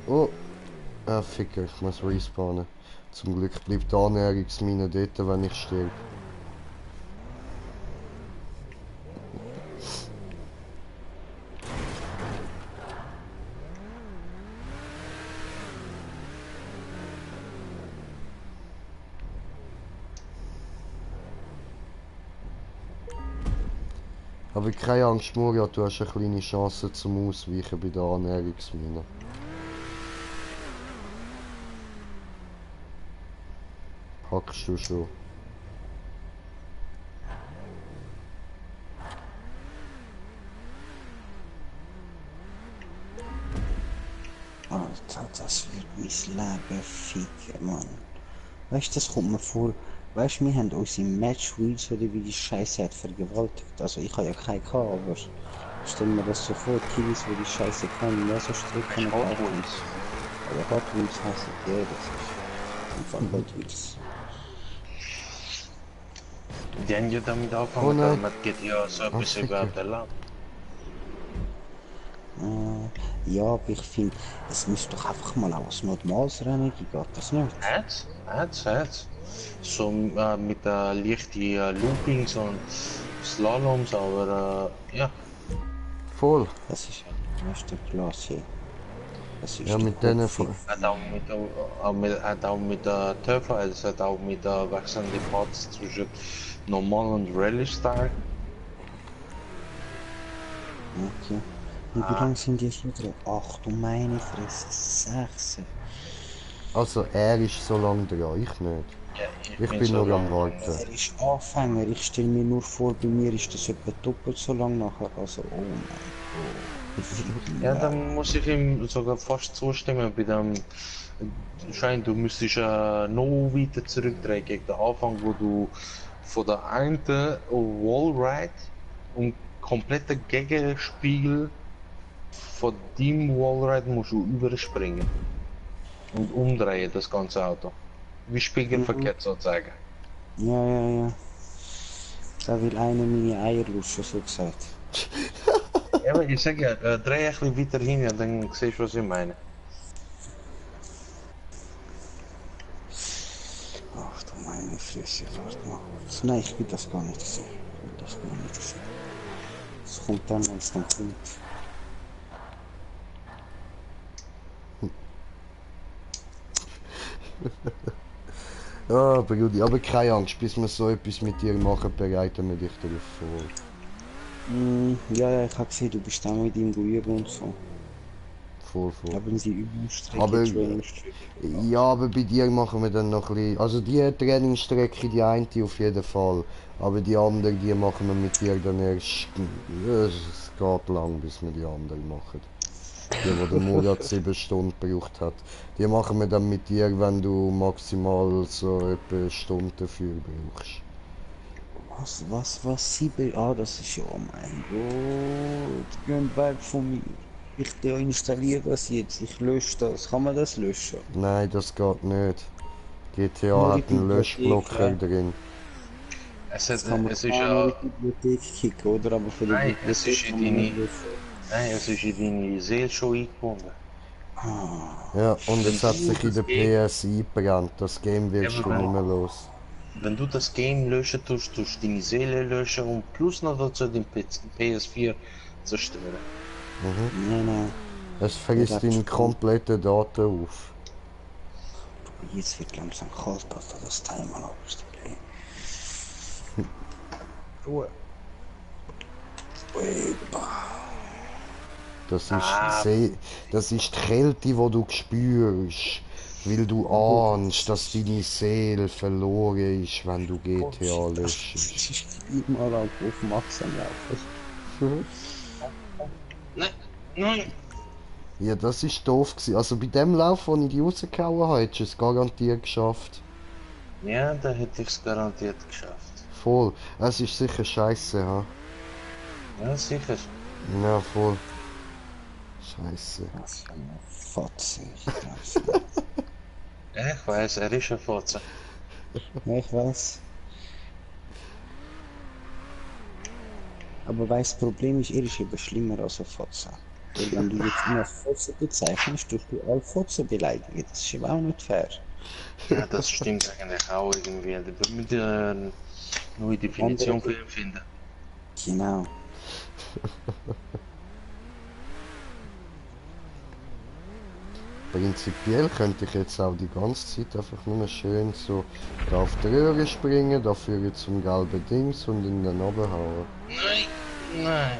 Speaker 1: Oh, Ficker, ich muss respawnen. Zum Glück bleibt die Annäherungsmine dort, wenn ich sterbe. Aber keine Angst, Murat, du hast eine kleine Chance zum Ausweichen bei der Annäherungsmine. Hackst du schon?
Speaker 8: Alter, das wird mein Leben ficken, Mann. Weißt du, das kommt mir vor. Weißt du, wir haben unsere Match-Wheels oder wie die Scheiße hat vergewaltigt. Also ich habe ja keine gehabt, aber stell mir das so vor, Kiddies, wo die Scheiße können, ja so stricken.
Speaker 2: Hot Wheels.
Speaker 8: Aber Hot Wheels heißt ja, das ist einfach Hot Wheels.
Speaker 2: Die haben ja damit
Speaker 1: Oh
Speaker 2: angefangen,
Speaker 1: nein.
Speaker 2: damit geht ja so etwas
Speaker 1: Ficker.
Speaker 2: überhaupt erlaubt.
Speaker 8: Ja, aber ich finde, es müsste doch einfach mal auch ein normales Rennen geben, geht das nicht?
Speaker 2: Hat's. So mit leichten Loopings und Slaloms, aber ja.
Speaker 1: Voll.
Speaker 8: Das ist ja erste Klasse. Das ist
Speaker 1: Ja,
Speaker 8: doch
Speaker 1: mit denen
Speaker 8: Kopf-
Speaker 2: Hat auch mit der Turbo, es hat auch mit der wechselnden Parts zwischen normal und Rally Style.
Speaker 8: Okay. Und wie lange sind die schon drin? Ach du meine Fresse, 6.
Speaker 1: Also, er ist so lange dran, ich nicht.
Speaker 2: Ja,
Speaker 1: Ich bin
Speaker 2: so
Speaker 1: nur am
Speaker 2: lang-
Speaker 1: Warten.
Speaker 8: Er ist Anfänger, ich stelle mir nur vor, bei mir ist das etwa doppelt so lang nachher. Also, oh mein Gott.
Speaker 2: Ja, dann muss ich ihm sogar fast zustimmen bei dem Schein, du müsstest noch weiter zurückdrehen gegen den Anfang, wo du von der einen Wallride und kompletten Gegenspiegel von deinem Wallride musst du überspringen und umdrehen das ganze Auto. Wie spiegelverkehrt sozusagen.
Speaker 8: Ja. Da will einer meine Eier luschen, so gesagt.
Speaker 2: Ja, aber ich sag ja, dreh ein bisschen weiter hin, ja, dann siehst du, was ich meine.
Speaker 8: Ach du meine Fresse, warte mal kurz. Nein, ich will das gar nicht sehen. Ich will das gar nicht sehen. Es kommt dann, wenn es dann kommt.
Speaker 1: Ja, Brudi, aber keine Angst, bis wir so etwas mit dir machen, bereiten wir dich darauf vor.
Speaker 8: Ja, ich habe gesehen, du bist auch mit ihm üben und so.
Speaker 1: Voll.
Speaker 8: Haben sie Übungsstrecke,
Speaker 1: Aber,
Speaker 8: Trainingsstrecke?
Speaker 1: ja, aber bei dir machen wir dann noch ein bisschen, also die Trainingsstrecke, die eine auf jeden Fall, aber die andere, die machen wir mit dir dann erst, es geht lang, bis wir die andere machen. Die, wo der Murat 7 Stunden gebraucht hat. Die machen wir dann mit dir, wenn du maximal so etwa eine Stunde dafür
Speaker 8: Was, 7? Ah, das ist ja, oh mein Gott. Geh weg von mir. Ich deinstalliere das jetzt, ich lösche das. Kann man das löschen?
Speaker 1: Nein, das geht nicht. GTA
Speaker 8: Nur in
Speaker 1: hat
Speaker 8: die
Speaker 1: einen Löschblocker
Speaker 8: Bibliothek, ja.
Speaker 1: drin.
Speaker 2: Es
Speaker 8: Das kann man
Speaker 2: ist
Speaker 8: auch nur in die Bibliothek kicken, oder? Aber von der
Speaker 2: nein, es
Speaker 8: Bibliothek
Speaker 2: ist
Speaker 8: kann man nicht löschen.
Speaker 2: es ist in deine Seele schon eingebunden.
Speaker 8: Ah,
Speaker 1: Ja, und es hat sich in der
Speaker 2: das Game,
Speaker 1: PS eingebrannt. Das Game wirst
Speaker 2: Ja,
Speaker 1: du nicht mehr los.
Speaker 2: wenn du das Game löschen tust, tust du deine Seele löschen und plus noch dazu den PS4 zerstören.
Speaker 8: nein.
Speaker 1: Es
Speaker 8: Ja,
Speaker 1: frisst
Speaker 8: das
Speaker 1: deine
Speaker 8: ist
Speaker 1: komplette Daten auf.
Speaker 8: jetzt wird langsam kalt, Alter, das Timer abstellen. Ruhe.
Speaker 1: Das ist, das ist die Kälte, die du spürst. Weil du ahnst, dass deine Seele verloren ist, wenn du GTA löschst.
Speaker 8: Das ist immer auf Max am Laufen.
Speaker 2: Nein!
Speaker 1: Ja, das ist doof gewesen. Also bei dem Lauf, den ich die rausgehauen habe, hättest du es garantiert geschafft.
Speaker 2: Ja, da hätte ich es garantiert geschafft.
Speaker 1: Voll. Es ist sicher scheiße, ha?
Speaker 2: Ja, sicher.
Speaker 1: Ja, voll. Scheiße.
Speaker 8: Was für eine Fotze, ich glaub's nicht.
Speaker 2: Ja, ich weiß, er ist ein Fotze.
Speaker 8: Ja, ich weiß. Aber weißt, das Problem ist, er ist eben schlimmer als ein Fotze. Weil wenn du jetzt ihn als Fotze bezeichnest, tust du alle Fotzen beleidigen. Das ist eben auch nicht fair.
Speaker 2: Ja, das stimmt eigentlich auch irgendwie. Da müssen wir eine neue Definition für ihn finden.
Speaker 8: Genau.
Speaker 1: Prinzipiell könnte ich jetzt auch die ganze Zeit einfach nur schön so da auf die Röhre springen, dafür zum gelben Dings und ihn dann runterhauen.
Speaker 2: Nein.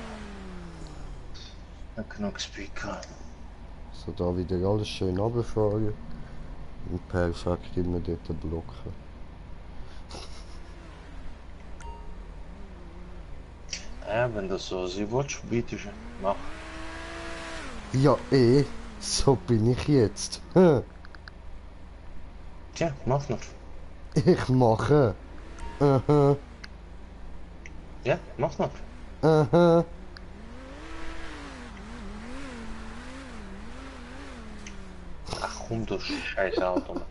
Speaker 2: Ein Knockspeaker.
Speaker 1: So da wieder alles schön runterfahren und perfekt immer dort blocken.
Speaker 2: Ja, wenn das so sein willst, bitte schön, mach.
Speaker 1: Ja, so bin ich jetzt.
Speaker 2: Tja, mach noch.
Speaker 1: Ich mache. Aha,
Speaker 2: Ja, mach noch.
Speaker 1: aha.
Speaker 2: Ach komm, du scheiß Auto.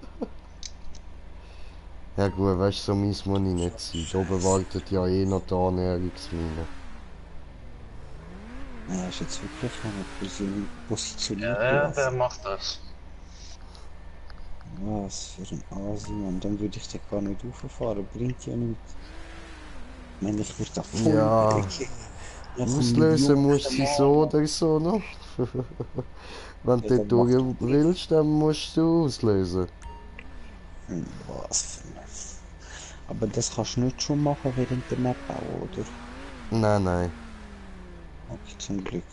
Speaker 1: Ja gut, weißt du, so mies muss ich nicht sein. Da oben wartet ja eh noch die Annäherungsmine.
Speaker 8: Ja, ist jetzt wirklich eine positioniert.
Speaker 2: Ja, der macht das.
Speaker 8: Was für ein Asi, Mann. Dann würde ich da gar nicht rauffahren. Bringt ja nichts. Ich meine, ich würde da voll
Speaker 1: Ja.
Speaker 8: wegkicken. Nach
Speaker 1: Auslösen
Speaker 8: einem
Speaker 1: musst du sie so oder so noch. Wenn
Speaker 8: Ja,
Speaker 1: du
Speaker 8: dann
Speaker 1: dort
Speaker 8: mach
Speaker 1: durch
Speaker 8: du
Speaker 1: willst, dann musst du auslösen.
Speaker 8: Was für ein... Aber das kannst du nicht schon machen während der Map auch, oder?
Speaker 1: Nein.
Speaker 8: Okay, zum Glück.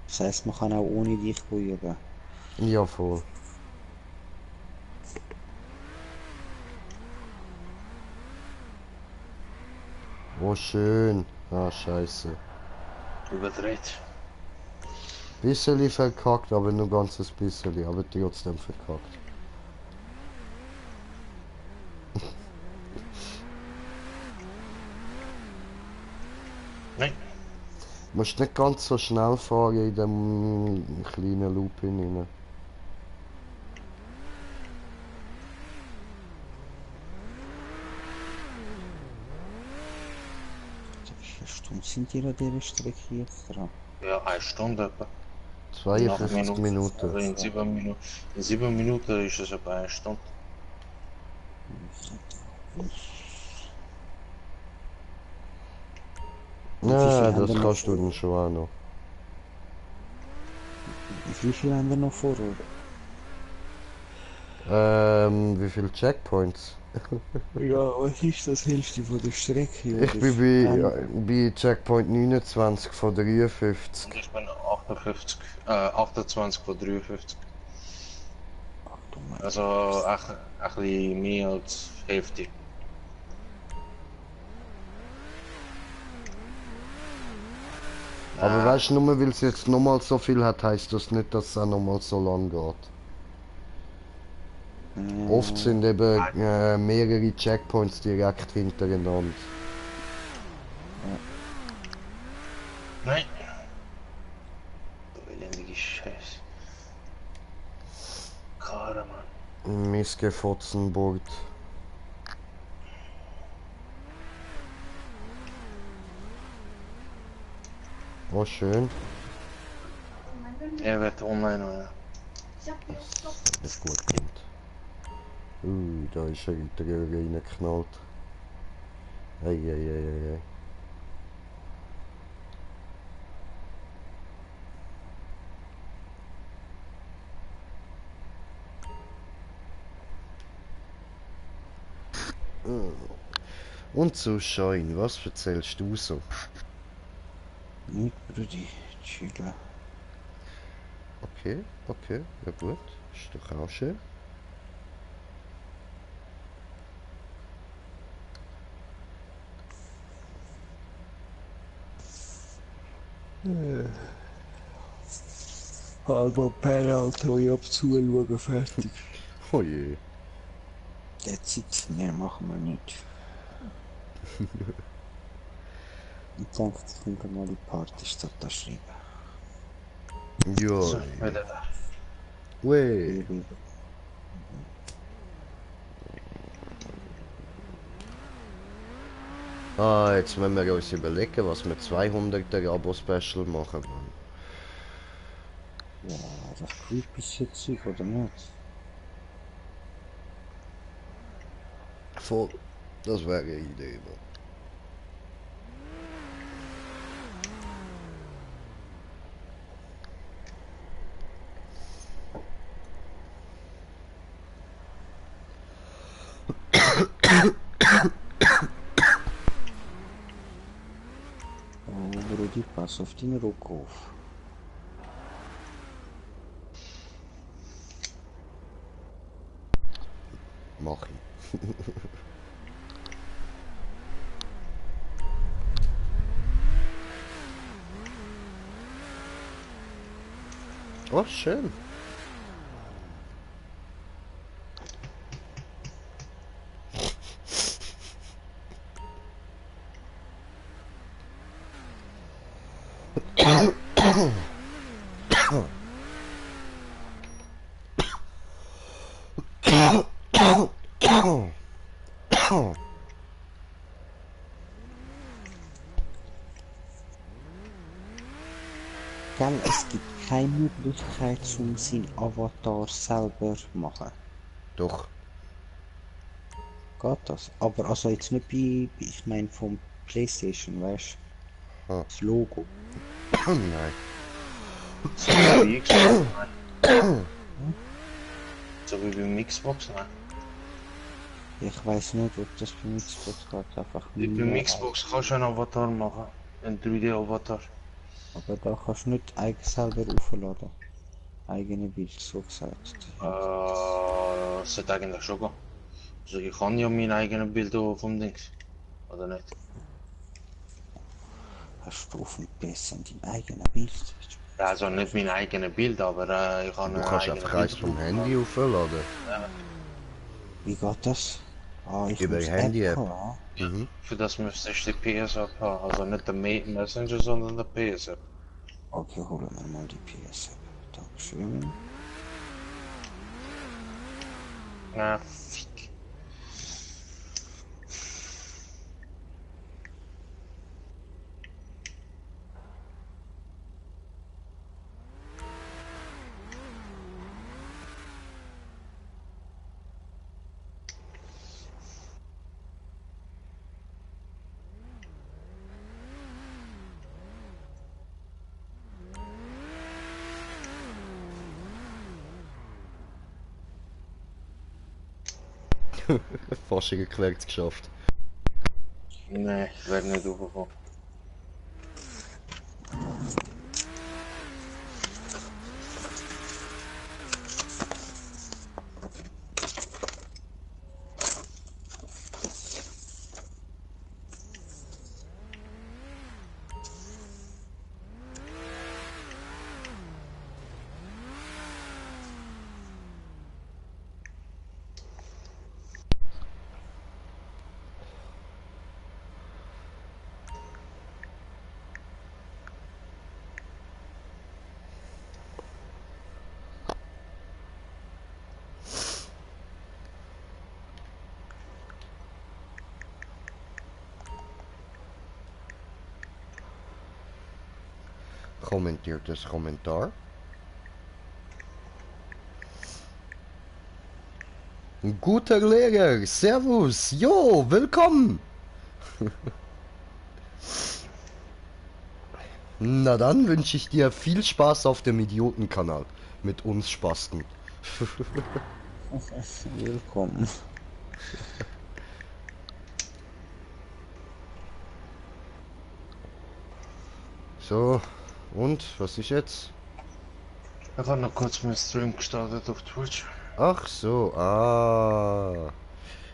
Speaker 8: Das heisst, man kann auch ohne dich üben.
Speaker 1: Ja, voll. Oh, schön. Ah, scheiße.
Speaker 2: Überdreht.
Speaker 1: Bisseli verkackt, aber nur ganzes Bisseli, aber trotzdem verkackt.
Speaker 2: Nein.
Speaker 1: Musst nicht ganz so schnell fahren in dem kleinen Loop hinein.
Speaker 8: sind ihr an dieser Strecke jetzt dran?
Speaker 2: Ja, 1 Stunde etwa.
Speaker 1: 52 Minuten.
Speaker 2: Also in 7 Minuten. In 7 Minuten ist es etwa 1 Stunde.
Speaker 8: Und wie
Speaker 1: Ja,
Speaker 8: viel haben
Speaker 1: das
Speaker 8: wir noch
Speaker 1: kannst du
Speaker 8: vor?
Speaker 1: dann schon auch noch.
Speaker 8: Wie viel haben wir noch vor?
Speaker 1: Wie viele Checkpoints?
Speaker 8: Ja, was ist das Hälfte von der Strecke?
Speaker 1: Ich bin bei Checkpoint 29 von 53.
Speaker 2: Und ich bin 28 von 53.
Speaker 8: Ach du mein
Speaker 2: Also ein bisschen mehr als Hälfte.
Speaker 1: Aber weißt du, nur weil es jetzt nochmal so viel hat, heisst das nicht, dass es auch nochmal so lang geht. Oft sind eben mehrere Checkpoints direkt hintereinander.
Speaker 2: Nein. Du elendige Scheiße. Karre, Mann.
Speaker 1: Missgefotzenboard. Oh, schön.
Speaker 2: Er wird online, oder?
Speaker 1: Das gut kommt. Da ist er in die Röhre reingeknallt. Ei. Und so Schein, was erzählst du so?
Speaker 8: Nicht, Brudi. Chillen.
Speaker 1: Okay, ja gut, ist doch auch schön.
Speaker 8: Halber Penalty, ich hab zuschauen, fertig.
Speaker 1: Oh je.
Speaker 8: That's it, mehr machen wir nicht. Ich denke, ich könnte mal die Partystadt da schreiben.
Speaker 1: Ja.
Speaker 2: So, wieder da.
Speaker 1: Ui. Jetzt müssen wir uns überlegen, was wir 200er Abo-Special machen. Mann.
Speaker 8: Ja, das creepy Zeug, oder nicht?
Speaker 1: Voll. Das wäre eine Idee, Mann.
Speaker 8: Oh, Brudi, pass auf den Ruck auf.
Speaker 1: Mach ich. Oh, schön.
Speaker 8: Gell, es gibt keine Möglichkeit, um seinen Avatar selber zu machen.
Speaker 1: Doch.
Speaker 8: Geht das? Aber also jetzt nicht ich meine vom PlayStation, weißt du?
Speaker 1: Ah.
Speaker 8: Das Logo.
Speaker 1: Nein.
Speaker 2: So wie bei Xbox, nein. So wie beim Xbox, nein.
Speaker 8: Ich weiß nicht, ob das beim Xbox geht, einfach
Speaker 2: Beim
Speaker 8: nur-
Speaker 2: Xbox kannst du einen Avatar machen. Ein 3D-Avatar.
Speaker 8: Aber da kannst du nicht selber aufladen. Eigene Bild, so gesagt.
Speaker 2: Das sollte eigentlich schon gehen. Also ich kann ja mein eigenes Bild vom Dings. Oder nicht?
Speaker 8: Hast du auf dem PC dein eigenes Bild?
Speaker 2: Ja, also nicht mein eigenes Bild, aber ich kann
Speaker 1: Du
Speaker 2: ein
Speaker 1: kannst
Speaker 2: eigenes
Speaker 1: einfach eins vom Handy aufladen.
Speaker 8: Wie geht das? Ah, ich
Speaker 1: Über
Speaker 8: muss
Speaker 1: die Handy-App.
Speaker 8: App haben.
Speaker 1: Mhm.
Speaker 2: Für das müsstest du die PS-App haben. Also nicht der Messenger, sondern der PS-App.
Speaker 8: Okay, holen wir mal die PS-App. Dankeschön.
Speaker 2: Na, fick.
Speaker 1: Fast rückwärts geschafft.
Speaker 2: Nee, wäre nicht hochgekommen.
Speaker 1: Kommentiertes Kommentar. Guter Lehrer, Servus, jo, willkommen. Na dann wünsche ich dir viel Spaß auf dem Idiotenkanal mit uns Spasten.
Speaker 8: Willkommen.
Speaker 1: So, und was ist jetzt?
Speaker 2: Ich habe noch kurz meinen Stream gestartet auf Twitch.
Speaker 1: Ach so, ah.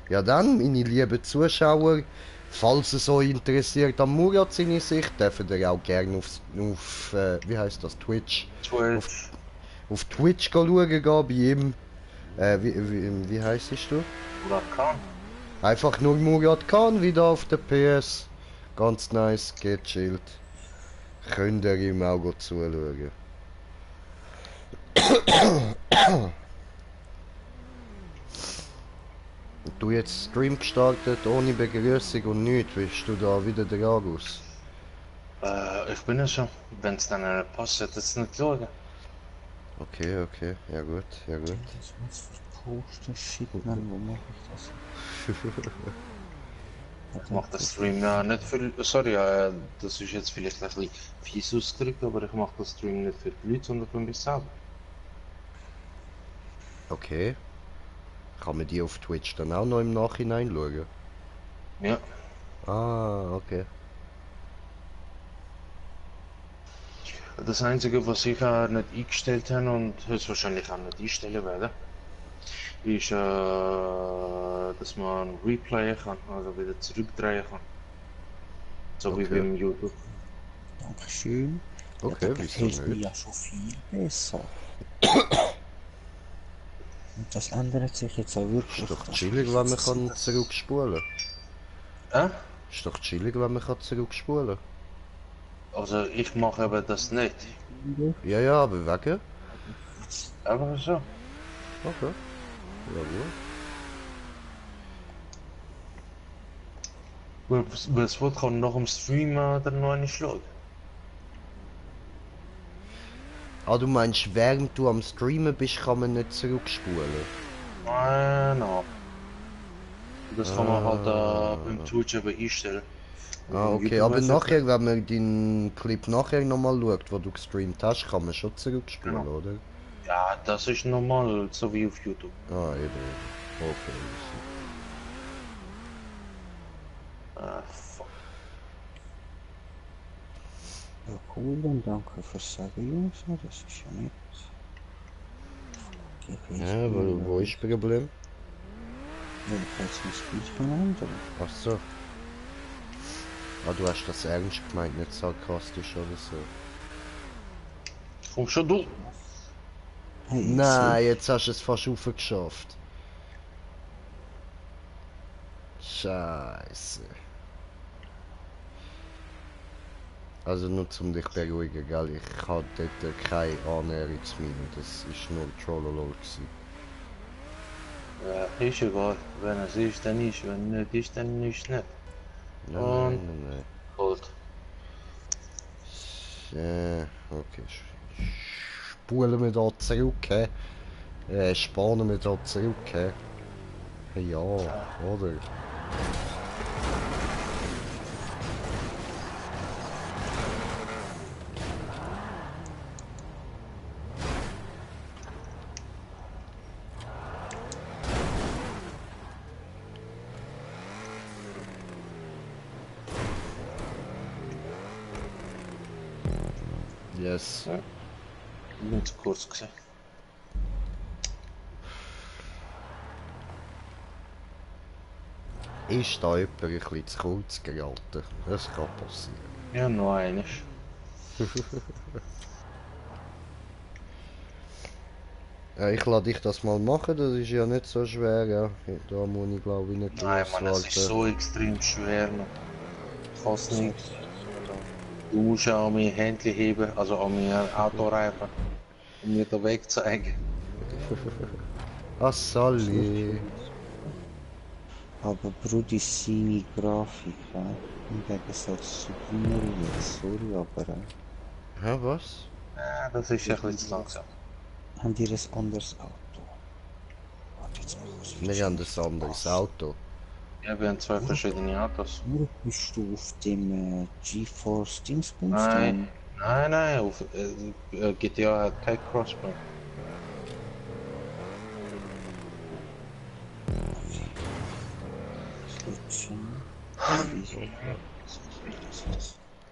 Speaker 1: Ja dann, meine lieben Zuschauer, falls es euch interessiert an Murat seine Sicht, dürft ihr auch gerne auf wie heißt das, Twitch?
Speaker 2: Twitch.
Speaker 1: Auf Twitch schauen gehen bei ihm. Wie heisst du?
Speaker 2: Murat Khan.
Speaker 1: Einfach nur Murat Khan wieder auf der PS. Ganz nice, gechillt. Könnt ihr ihm auch gut zuschauen. Du jetzt Stream gestartet, ohne Begrüßung und nichts, bist du da wieder der Agus?
Speaker 2: Ich bin ja schon. Wenn es dann passt, hätte es nicht schauen.
Speaker 1: Okay, okay, ja gut, ja gut.
Speaker 8: Das was für Poster shit, Mann, wo mache ich das?
Speaker 2: Ich mache den Stream ja nicht für. Sorry, das ist jetzt vielleicht ein bisschen fies ausgedrückt, aber ich mache den Stream nicht für die Leute, sondern für mich selber.
Speaker 1: Okay. Kann man die auf Twitch dann auch noch im Nachhinein schauen?
Speaker 2: Ja.
Speaker 1: Ah, okay.
Speaker 2: Das Einzige, was ich nicht eingestellt habe und höchstwahrscheinlich auch nicht einstellen werde, ist, dass man replayen kann, also wieder zurückdrehen kann. So wie
Speaker 1: Okay.
Speaker 2: beim YouTube.
Speaker 8: Dankeschön.
Speaker 1: Okay,
Speaker 8: ja, das
Speaker 1: wieso
Speaker 8: hilft mir
Speaker 1: nicht?
Speaker 8: ja schon viel besser. Und das ändert sich jetzt auch wirklich.
Speaker 1: Ist doch chillig, wenn man kann zurückspulen
Speaker 2: Äh?
Speaker 1: Ist doch chillig, wenn man kann zurückspulen
Speaker 2: Also ich mache aber das nicht.
Speaker 1: Ja, ja, aber wegen?
Speaker 2: Aber so.
Speaker 1: Okay. Ja, gut.
Speaker 2: Was wird kann nach dem Stream dann noch eine schauen?
Speaker 1: Ah, du meinst, während du am Streamen bist, kann man nicht zurückspulen?
Speaker 2: No. Das kann man halt beim Twitch aber einstellen. Und
Speaker 1: Ah,
Speaker 2: beim
Speaker 1: okay,
Speaker 2: YouTube
Speaker 1: aber
Speaker 2: weiss ich
Speaker 1: nachher, wenn man den Clip nachher nochmal schaut, wo du gestreamt hast, kann man schon zurückspulen,
Speaker 2: Genau.
Speaker 1: oder?
Speaker 2: nicht. Ja, das ist normal, so wie auf YouTube.
Speaker 1: Ah, eben. Okay.
Speaker 2: Fuck.
Speaker 8: Ja, cool, dann danke fürs Sagen, Jungs. Das ist ja nett.
Speaker 1: Ja, wo ist das Problem?
Speaker 8: Ja, ich kann jetzt mein Spiel ändern.
Speaker 1: Ach so. Ah, du hast das ernst gemeint, nicht sarkastisch oder so.
Speaker 2: Komm schon du!
Speaker 8: Hey, ich
Speaker 1: Nein, jetzt hast du es fast aufgeschafft. Scheiße. Also nur zum dich beruhigen, gell? Ich hatte dort keine Annäherungsmine, das ist nur Trollolol gewesen.
Speaker 2: Ja, ist egal. Wenn es ist, dann ist. Wenn nicht ist, dann ist nicht.
Speaker 1: Nein,
Speaker 2: Und-
Speaker 1: nein, nein,
Speaker 2: Halt.
Speaker 1: nein. Okay. Spulen wir da zurück, hä? Spannen wir da zurück, hä? Hey, ja, oder? Yes.
Speaker 2: Ja. Ich bin zu kurz gewesen.
Speaker 1: Ist da jemand ein bisschen zu kurz geraten? Das kann passieren.
Speaker 2: Ja, noch eines.
Speaker 1: Ja, ich lasse dich das mal machen, das ist ja nicht so schwer, ja. Da muss ich glaube ich nicht
Speaker 2: Nein,
Speaker 1: groß
Speaker 2: Mann, es ist so extrem schwer. Man. Ich kann es nicht. Du musst ja an mein Händchen heben, also an mein Autoreifen, um mir den Weg zu zeigen.
Speaker 1: Ah, Sally.
Speaker 8: Aber Brudi, seine Grafik, im Gegensatz zu deiner jetzt, sorry, aber
Speaker 1: Ja, was?
Speaker 2: Ja, das ist ein bisschen zu langsam.
Speaker 8: haben die ein anderes Auto? Warte, jetzt mach ich's
Speaker 1: Wir haben ein anderes Auto.
Speaker 2: Ja, wir haben zwei verschiedene Autos.
Speaker 8: Nur bist du auf dem GeForce Dingsbums
Speaker 2: Nein, nein, auf, GTA hat kein Crossplay.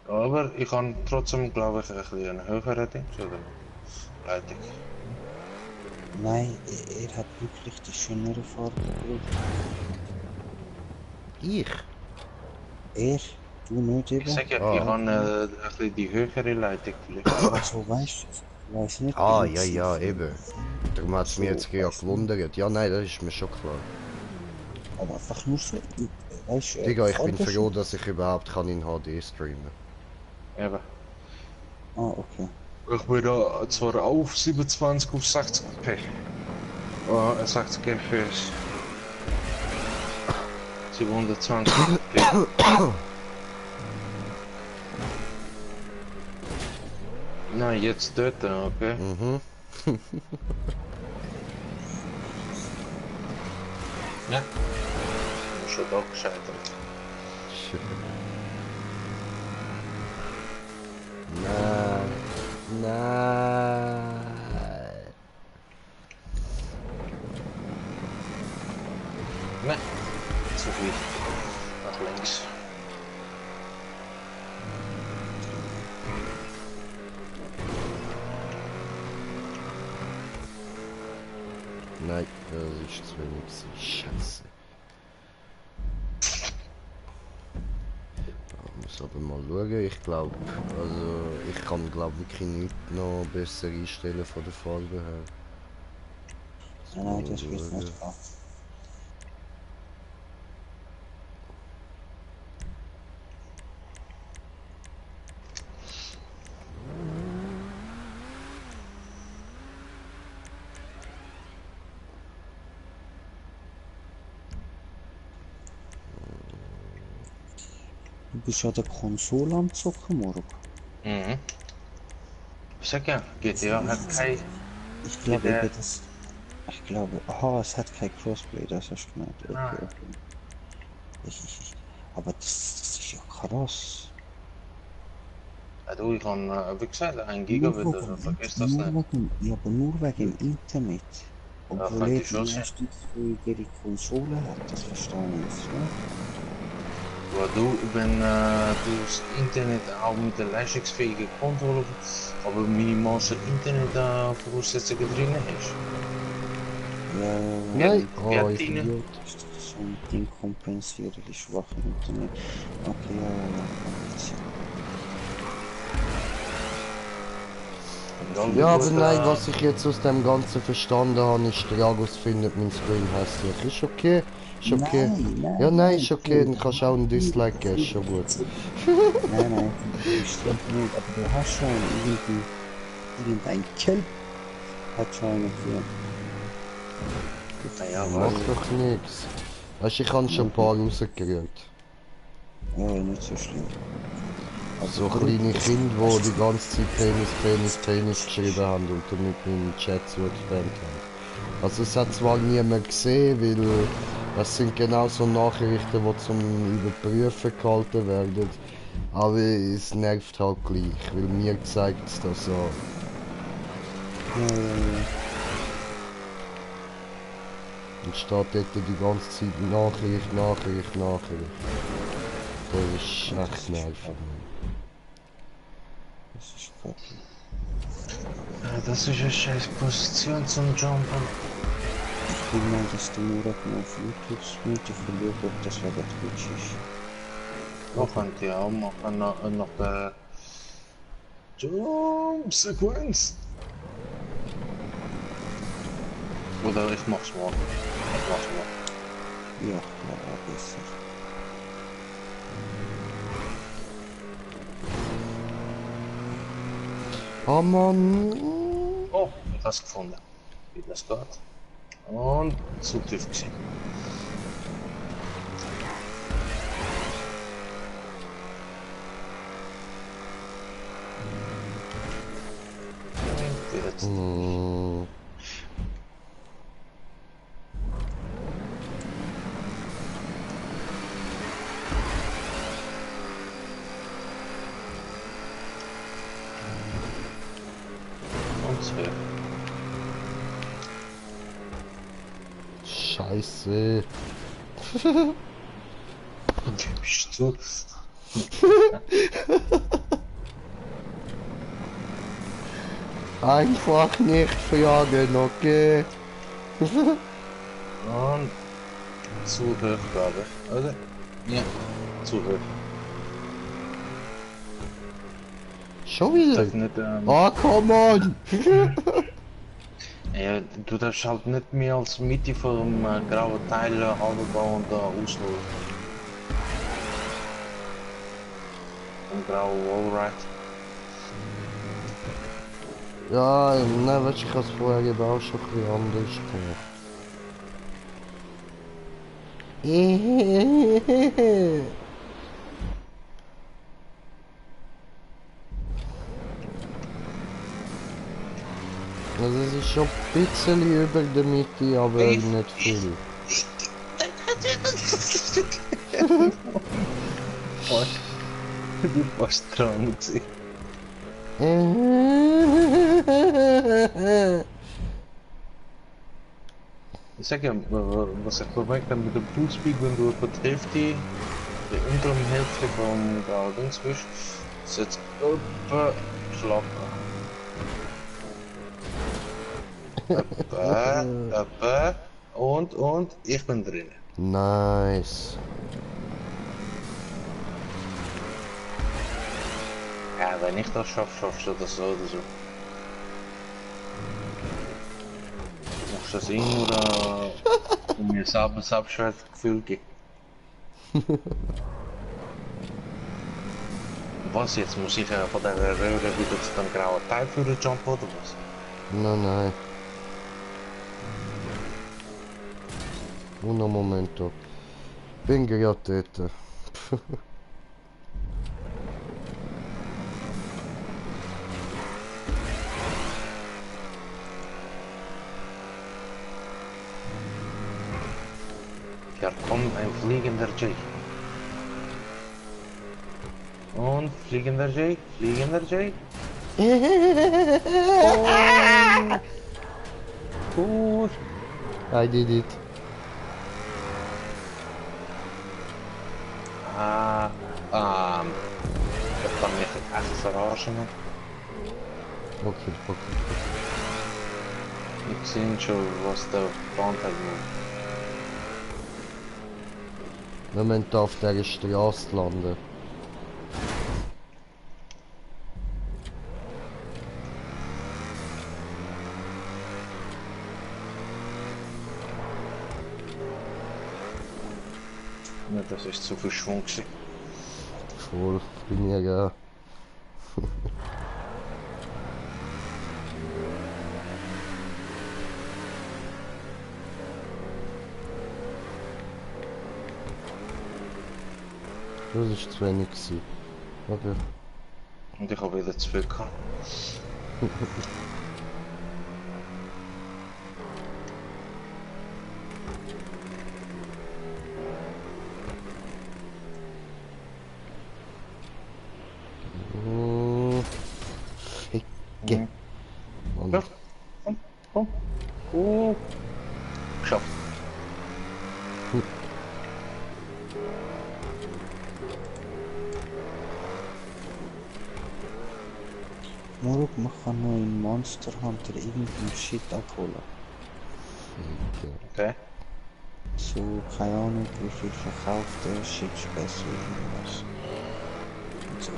Speaker 2: Aber ich kann trotzdem, glaube ich, ein bisschen einen höheren Dings, oder? Leitung.
Speaker 8: Nein, er hat wirklich die schönere Farbe.
Speaker 1: Ich?
Speaker 8: Er? Du nicht eben?
Speaker 2: Ich sag ja,
Speaker 1: Ah.
Speaker 2: ich kann ein bisschen die höhere Leitung vielleicht.
Speaker 8: Also weißt du, weiß nicht.
Speaker 1: Ah,
Speaker 8: wie
Speaker 1: ja,
Speaker 8: sie-
Speaker 1: ja, eben. Darum hat es mich jetzt gerade
Speaker 8: weißt du,
Speaker 1: gewundert. Ja, nein, das ist mir schon klar.
Speaker 8: Aber einfach nur so, weißt du,
Speaker 1: Digga, ich bin
Speaker 8: Farbe
Speaker 1: froh,
Speaker 8: schon-
Speaker 1: dass ich überhaupt kann in HD streamen
Speaker 2: Eben.
Speaker 8: Ah, okay.
Speaker 2: Ich bin da zwar auf 27 auf 60p. 60 FPS. 720p. Nein, jetzt dort, okay.
Speaker 1: Mhm.
Speaker 2: Ja. Schon da gescheitert.
Speaker 1: Nein. Nein.
Speaker 2: Nein. Zu viel. Nach links.
Speaker 1: Nein, das ist zu wenig. Scheiße. Ich muss aber mal schauen. Ich glaube, also ich kann glaube wirklich nicht noch besser einstellen von der Farbe her.
Speaker 8: Nein, das wird nicht gehen. Du bist ja der Konsole am Zocken morgen.
Speaker 2: Mhm. Ich sag ja, GTA hat kein.
Speaker 8: Ich glaube
Speaker 2: GTA.
Speaker 8: eben, das. Ich glaube. Aha, es hat kein Crossplay, das hast du gemeint. Okay,
Speaker 2: Nein.
Speaker 8: okay. Aber das ist ja krass.
Speaker 2: Ja, du, ich kann, wie gesagt, 1 Gigabit, also vergiss das
Speaker 8: nur
Speaker 2: nicht.
Speaker 8: wegen, ja, aber nur wegen dem Internet. Obwohl
Speaker 2: könnte
Speaker 8: er
Speaker 2: ich schon
Speaker 8: die
Speaker 2: sein.
Speaker 8: leistungsfähigere Konsole hat, das verstehe ich nicht. Ne?
Speaker 2: Aber du, wenn du das Internet auch mit der leistungsfähigen Konsole, aber minimalste Internet-Voraussetzungen drin hast.
Speaker 8: Ja,
Speaker 1: Nein.
Speaker 2: Wie hat
Speaker 1: Oh, ich
Speaker 2: die?
Speaker 8: Idiot ist so ein Ding kompensieren, die schwache Internet. Okay,
Speaker 1: Ja, aber nein, was ich jetzt aus dem Ganzen verstanden habe, ist, der Agus findet mein Screen hässlich. Ist okay? Ist okay?
Speaker 8: Nein,
Speaker 1: Ja, nein, ist okay, dann kannst du auch einen Dislike geben, ist schon gut.
Speaker 8: Nein, das stimmt nicht, aber du hast schon irgendein Kelp hat schon einen gesehen.
Speaker 2: Ja,
Speaker 1: Macht doch nichts. Weißt du, ich habe schon ein paar rausgerührt.
Speaker 8: Ja, nicht so schlimm.
Speaker 1: So kleine Kinder, die die ganze Zeit Penis geschrieben haben und damit meinen Chat zugespammt haben. Also es hat zwar niemand gesehen, weil das sind genau so Nachrichten, die zum Überprüfen gehalten werden. Aber es nervt halt gleich, weil mir zeigt es das an. Und steht dort die ganze Zeit Nachricht. Das ist echt nervig.
Speaker 8: Das ist kacke.
Speaker 2: das ist eine scheiß Position zum Jumpen.
Speaker 8: Ich will mal, dass du nur auf YouTube Video verlieren, ob das wieder gut ist.
Speaker 2: Noch könnt ihr auch machen, noch der Jump-Sequenz. Oder ich mach's morgen. Ich mach's morgen.
Speaker 8: Ja, war auch besser.
Speaker 1: Oh Mann.
Speaker 2: Oh, ich hab's gefunden. Wie das geht. Und zu tief gesehen. Jetzt.
Speaker 1: Hm.
Speaker 2: Und 12.
Speaker 1: Scheiße.
Speaker 2: Bist du?
Speaker 1: Einfach nicht fragen, okay?
Speaker 2: Und zu hoch, glaube ich, oder? Ja, zu hoch.
Speaker 1: Schon wieder?
Speaker 2: Darf nicht,
Speaker 1: Ah, come on!
Speaker 2: ja, du darfst halt nicht mehr als Mitte vom grauen Teil halber und ausholen. Vom grauen Wallride.
Speaker 1: Ja, nein, weißt du, ich habe es vorher eben auch schon ein bisschen anders gemacht. Also es ist schon ein bisschen über der Mitte, aber nicht viel.
Speaker 2: Du warst dran gewesen. Ich sag ja, was ich bemerkt habe mit dem Toolspeak, wenn du etwa die Hälfte, die unteren Hälfte vom Dings bist, ist jetzt etwa schlapp. Etwa, und, ich bin drin.
Speaker 1: Nice.
Speaker 2: Ja, wenn ich das schaffe, schaffst du das so oder so. Machst du das hin oder um mir selber ein Abschwertgefühl geben? Was jetzt? Muss ich von der Röhre wieder zu dem grauen Teil für den Jump oder was?
Speaker 1: Nein. Uno momento. Bin gerade dort.
Speaker 2: Ja, kommt ein fliegender Jay. Und fliegender Jay, Gut.
Speaker 1: I did it.
Speaker 2: Das kann mich echt verarschen.
Speaker 1: Okay.
Speaker 2: Ich sehe schon, was der Plan hat.
Speaker 1: Wir müssen hier auf dieser Straße landen.
Speaker 2: Ja, das ist zu viel Schwung gewesen.
Speaker 1: Voll, bin ich ja. Das ist zu wenig gewesen. Okay.
Speaker 2: Und ich habe wieder zu viel gehabt.
Speaker 1: Ficke. Und
Speaker 2: Ja. Komm. Oh. Geschafft.
Speaker 8: Moruk, mach kann noch in Monster Hunter irgendeinen Shit abholen.
Speaker 2: Okay.
Speaker 8: So, keine Ahnung, wie viel verkaufte Shit ist besser irgendwas. Und so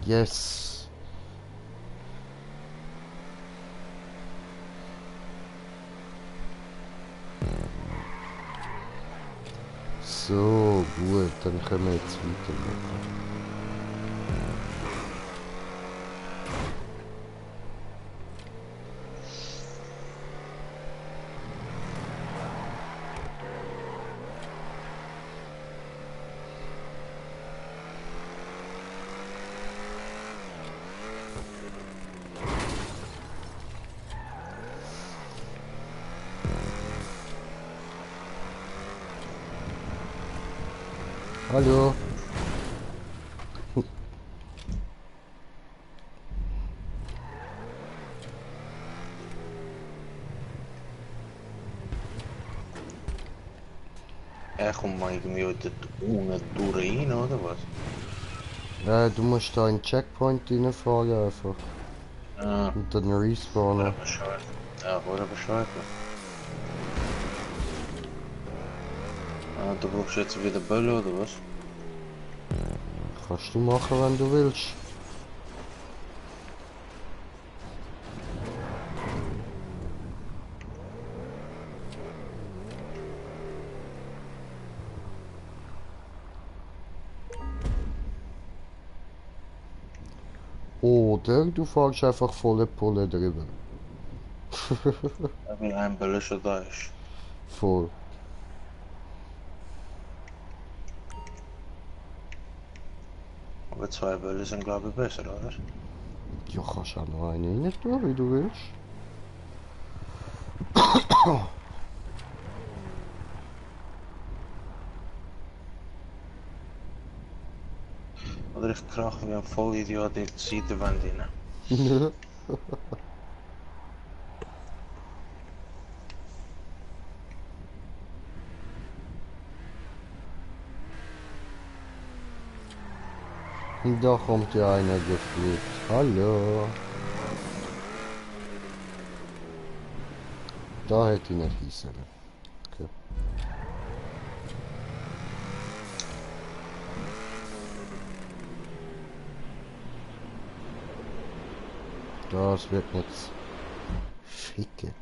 Speaker 1: Yes. So, gut, dann können wir jetzt weitermachen. Hallo.
Speaker 2: Er kommt mal irgendwie dort unten durch rein, oder was?
Speaker 1: Du musst da in den Checkpoint reinfahren einfach.
Speaker 2: Ah,
Speaker 1: Und dann respawnen.
Speaker 2: Bescheid. Ja, oder Bescheid. Ah, du brauchst jetzt wieder Bälle, oder was?
Speaker 1: Kannst du machen, wenn du willst. Oder du fährst einfach volle Pulle drüber.
Speaker 2: Weil ein Bälle schon da ist.
Speaker 1: Voll.
Speaker 2: Aber zwei Bälle sind glaube ich besser, oder?
Speaker 1: Ja, kannst auch noch einen rein tun, wie du willst.
Speaker 2: Oder ich krache wie ein Vollidiot in die Seitenwand rein.
Speaker 1: Und da kommt ja einer geflogen. Hallo. Da hätte ich nicht hießen. Okay. Das wird nichts. Ficke.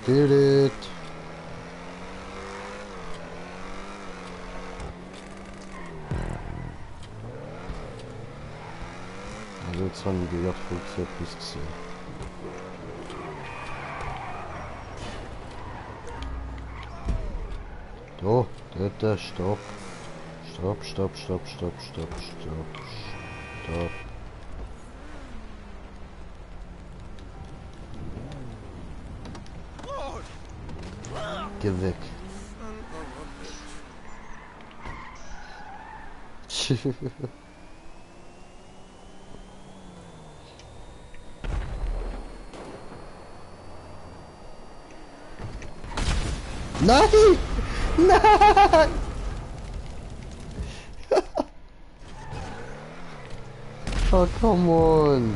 Speaker 1: Did it. Also jetzt haben die Jagdflugzeug etwas gesehen. Da, dort, stopp. Stopp, stopp, stopp, stopp, stopp, stopp, stopp. Geh weg. Nein! Nein! Oh, come on!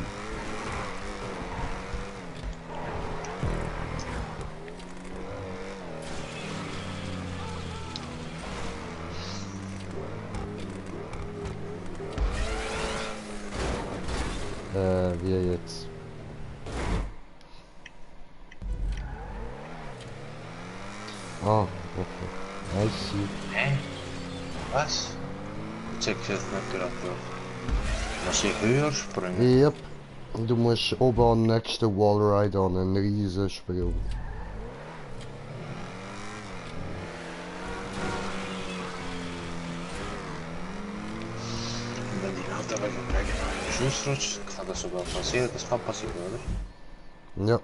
Speaker 1: Wir jetzt. Ah, okay. I see.
Speaker 2: Hä? Was? Check jetzt nicht gerade drauf. Muss ich höher springen?
Speaker 1: Yep. Du musst oben am nächsten Wallride an einen riesen Sprung.
Speaker 2: Wenn die Auto wegen Dragon ausrutscht, kann das sogar passieren. Das kann passieren, oder?
Speaker 1: Ja.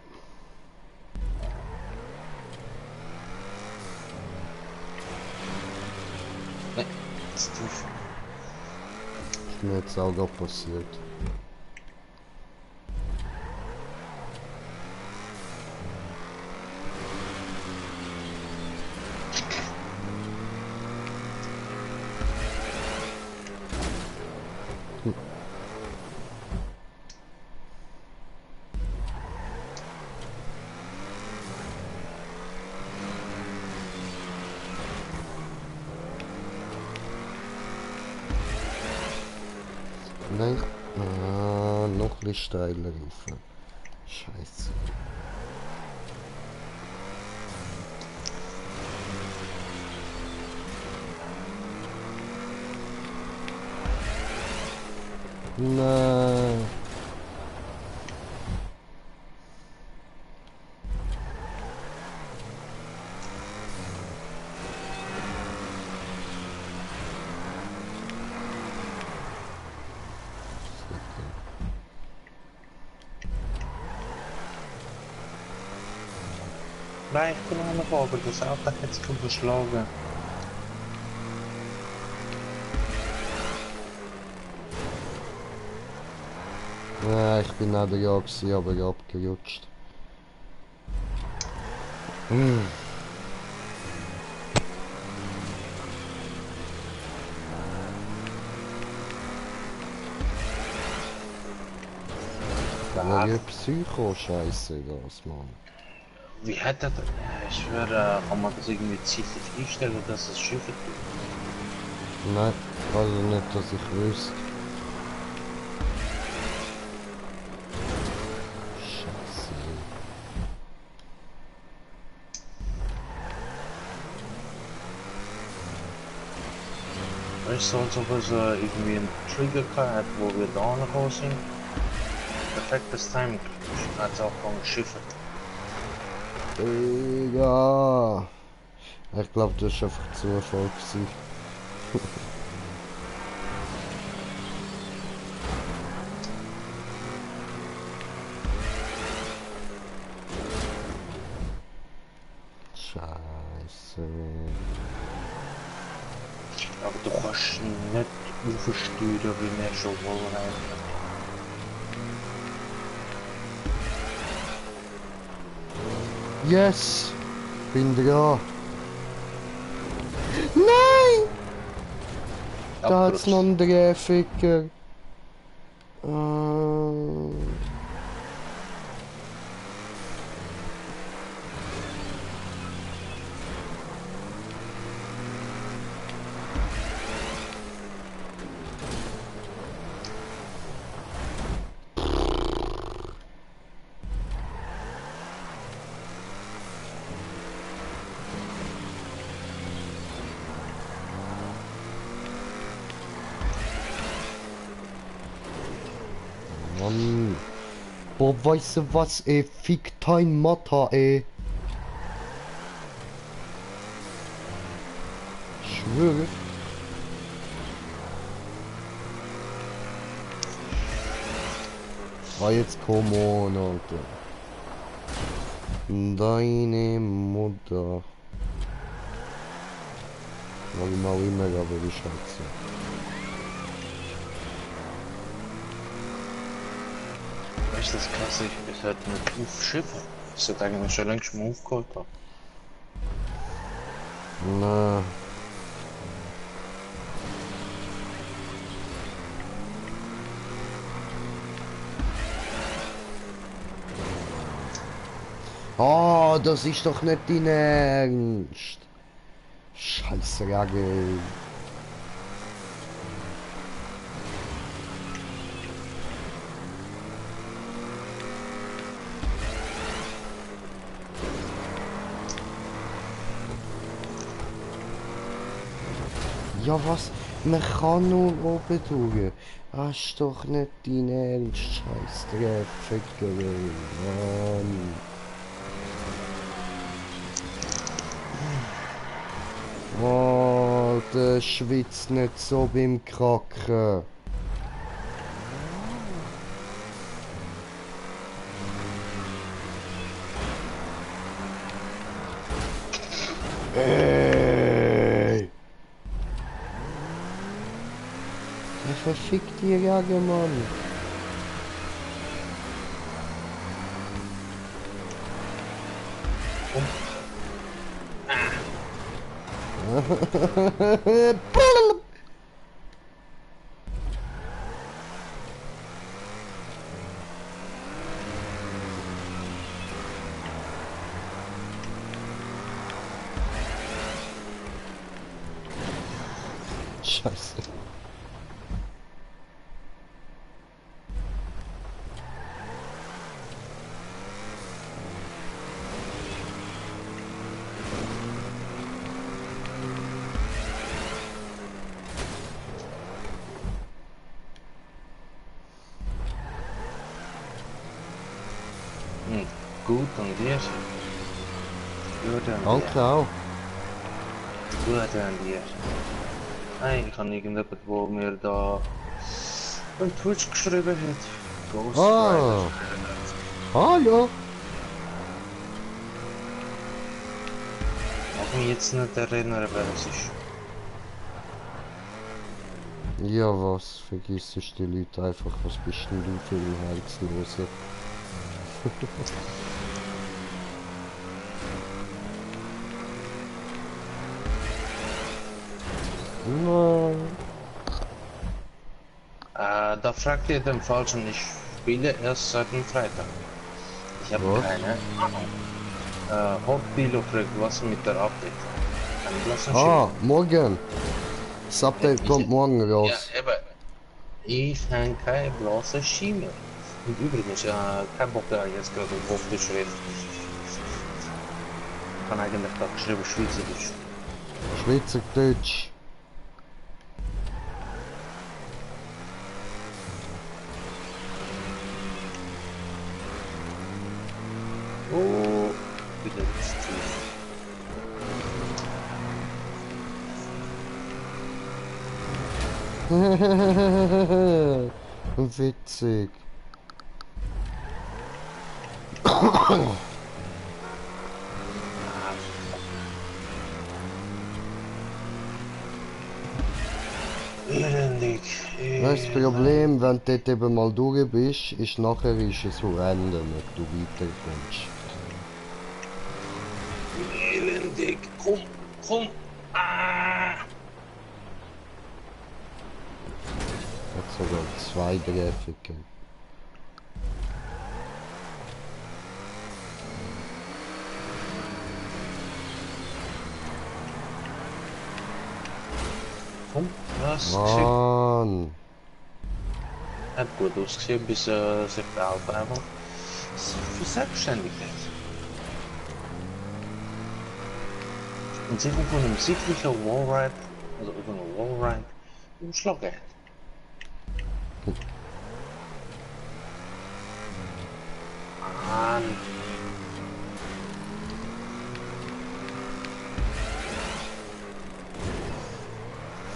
Speaker 2: Nein, das ist tief.
Speaker 1: Ist mir jetzt auch gerade passiert. Nein. Ah, noch ein bisschen steiler rauf. Scheiße. Nein.
Speaker 2: Nein, ich bin auch noch aber das Auto hat sich überschlagen.
Speaker 1: Ja, ich bin auch da gewesen, aber abgerutscht. Hm. Ja, Psycho-Scheiße das, Mann.
Speaker 2: Wie hat er das? Ich schwöre, kann man das irgendwie zeitlich einstellen, dass es Schiffe tut?
Speaker 1: Nein, also nicht, dass ich wüsste. Scheiße.
Speaker 2: Weißt du, als ob es irgendwie einen Trigger hat, wo wir da angekommen sind? Perfektes Timing. Hat es auch von Schiffe.
Speaker 1: Digga. Ich glaube, das war einfach Zufall gewesen. Scheiße.
Speaker 2: Aber du kannst nicht aufsteuern, wie wir schon wollen.
Speaker 1: Yes! Bin dran. Nein! Da hat's noch einen Drehficker. Mann. Boah, weißt du was, ey? Fick dein Mutter, ey. Ich schwöre. Ah, jetzt komm on, Alter. Deine Mutter. Warum auch immer, aber die Scheiße.
Speaker 2: Weißt du, das krass ist, ich sollte nicht aufschiffen. Ich sollte eigentlich schon längst mal aufgeholt haben.
Speaker 1: Na. Ah, das ist doch nicht dein Ernst. Scheiße, Ragel. Ja, was? Man kann nur oben durch. Das ist doch nicht dein Ernst. Scheiß Ficker, Mann. Oh, der schwitzt nicht so beim Kracken. Ey! Der verfickt die Jagd, Mann. Scheiße.
Speaker 2: Gut und dir? Gut und
Speaker 1: Danke auch.
Speaker 2: Gut und dir? Hey, ich habe irgendjemand, der mir da bei Twitch geschrieben hat. Ghost
Speaker 1: Ah.
Speaker 2: Rider.
Speaker 1: Hallo.
Speaker 2: Ich kann mich jetzt nicht erinnern, wer es ist.
Speaker 1: Ja, was? Vergiss die Leute einfach. Was bist denn du für ein Herzloser? Nein.
Speaker 2: Da fragt ihr den Falschen, ich spiele erst seit dem Freitag. Ich habe
Speaker 1: Was?
Speaker 2: keine Ahnung. Hotbilo fragt, was mit der Update? Ein blassen
Speaker 1: Ah, morgen. Das Update kommt morgen
Speaker 2: Ja,
Speaker 1: raus.
Speaker 2: eben. Ich habe keine blasse Schiene. Und übrigens, kein Bock da jetzt gerade auf die Schrift. Ich kann eigentlich da geschrieben Schweizerdeutsch.
Speaker 1: Schweizerdeutsch.
Speaker 2: Oh, wieder zu tief.
Speaker 1: Witzig.
Speaker 2: Elendig.
Speaker 1: Das Problem, wenn du dort eben mal durch bist, ist nachher es so random, ob du weiterkommst.
Speaker 2: Elendig. Komm, komm. Ah.
Speaker 1: Hat sogar 2 Treffer gegeben.
Speaker 2: Komm, das
Speaker 1: Mann!
Speaker 2: hat gut ausgesehen, bis sich der Auto einfach verselbstständigt hat. Und sich von einem sichtlichen Wallride, also über einen Wallride, umschlagen hat. Mann.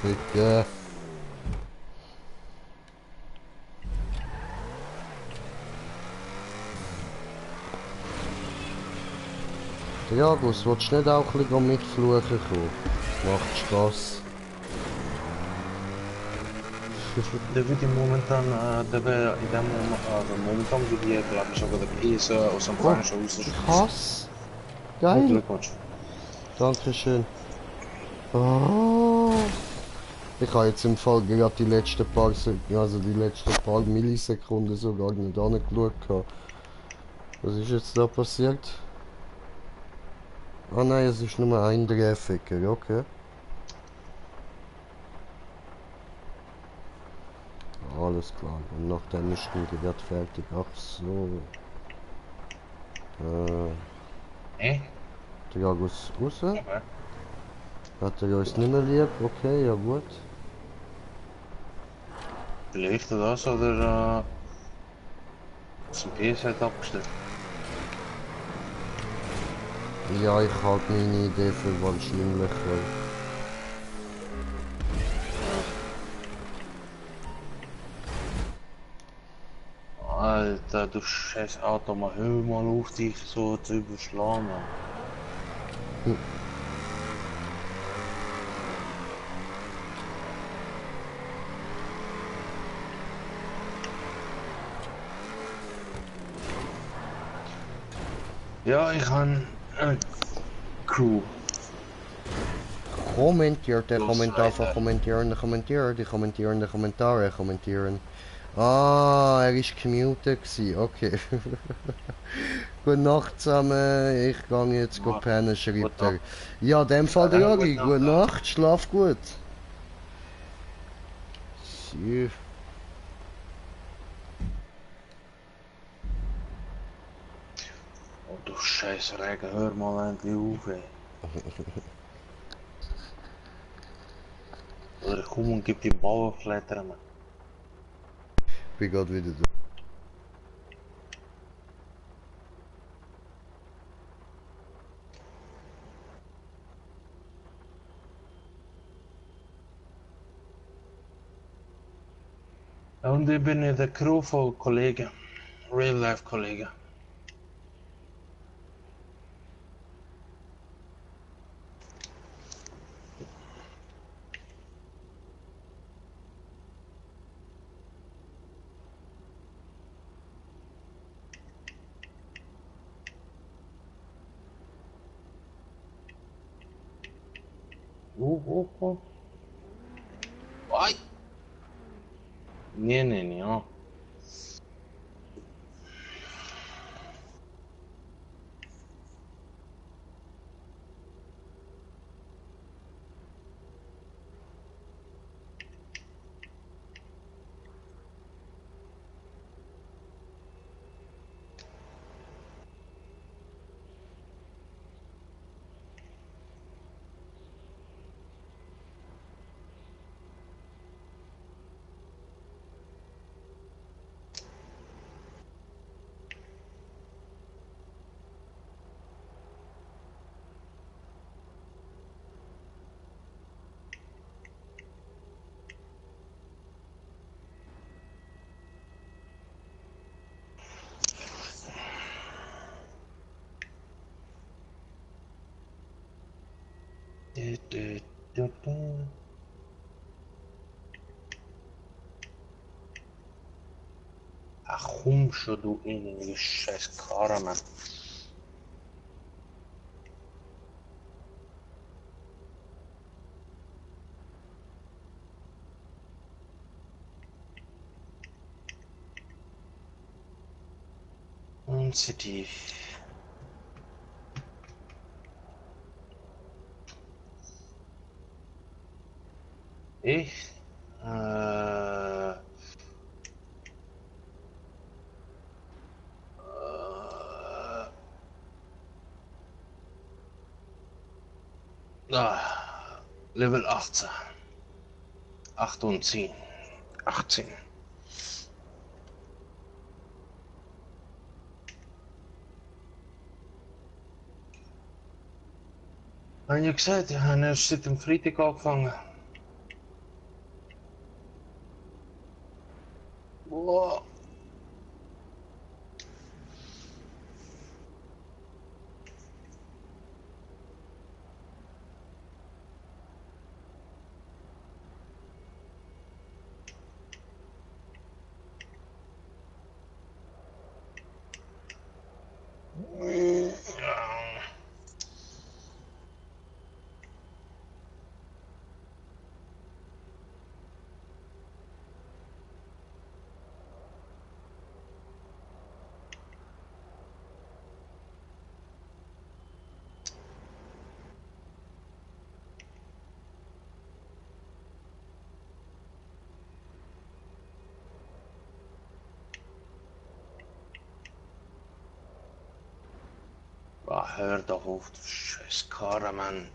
Speaker 1: Ficken! Jagus, willst du nicht auch ein bisschen mitfluchen kommen? Macht Spaß.
Speaker 2: Der wird momentan, der wäre in dem Moment, also momentan wird die, glaube ich, sogar der Käse aus dem Fleisch
Speaker 1: Ich hasse! Geil!
Speaker 2: Glückwunsch.
Speaker 1: Dankeschön. Oh. Ich habe jetzt im Fall gerade die letzten paar Millisekunden sogar nicht angeschaut. Was ist jetzt da passiert? Ah nein, es ist nur ein Treffer, okay. Alles klar, und nachdem ist die gerade fertig. Ach so. Der Jagus raus.
Speaker 2: Okay.
Speaker 1: Hat er uns nicht mehr lieb? Okay, ja gut.
Speaker 2: Vielleicht das oder zum PS hat abgestellt.
Speaker 1: Ja, ich habe meine Idee für wahrscheinlich.
Speaker 2: Alter, du scheiß Auto, mal hör mal auf dich so zu überschlagen. Ja, ich habe eine Crew.
Speaker 1: Commenteert de
Speaker 2: Los
Speaker 1: commentaar van
Speaker 2: rijden.
Speaker 1: die commenterende commentaren commenteren. Ah, er ist gemutet gsi, okay. Gute Nacht zusammen, ich gehe jetzt
Speaker 2: Gut.
Speaker 1: pennen, schreibt
Speaker 2: Gute
Speaker 1: er.
Speaker 2: Nacht.
Speaker 1: Ja, in dem Fall der
Speaker 2: Ja,
Speaker 1: Jagi,
Speaker 2: gute
Speaker 1: gute
Speaker 2: Nacht.
Speaker 1: Nacht, schlaf gut. So.
Speaker 2: Oh du scheiß Regen, hör mal endlich auf, ey. Oder ich komme und gib die Bauern flattern, man.
Speaker 1: Bin gerade wieder da.
Speaker 2: Und ich bin in der Crew von Kollegen. Real-Life-Kollegen. Oh. Ai! Nee, ja. Du. Ach komm schon, du innige scheiß Karre, man. Sensitiv. Ich? Äh, Level 18. 8 und 10. 18. Habe ich ja gesagt, ich habe erst seit dem Freitag angefangen. Boah. Hör doch auf, du scheiß Karre, Mann.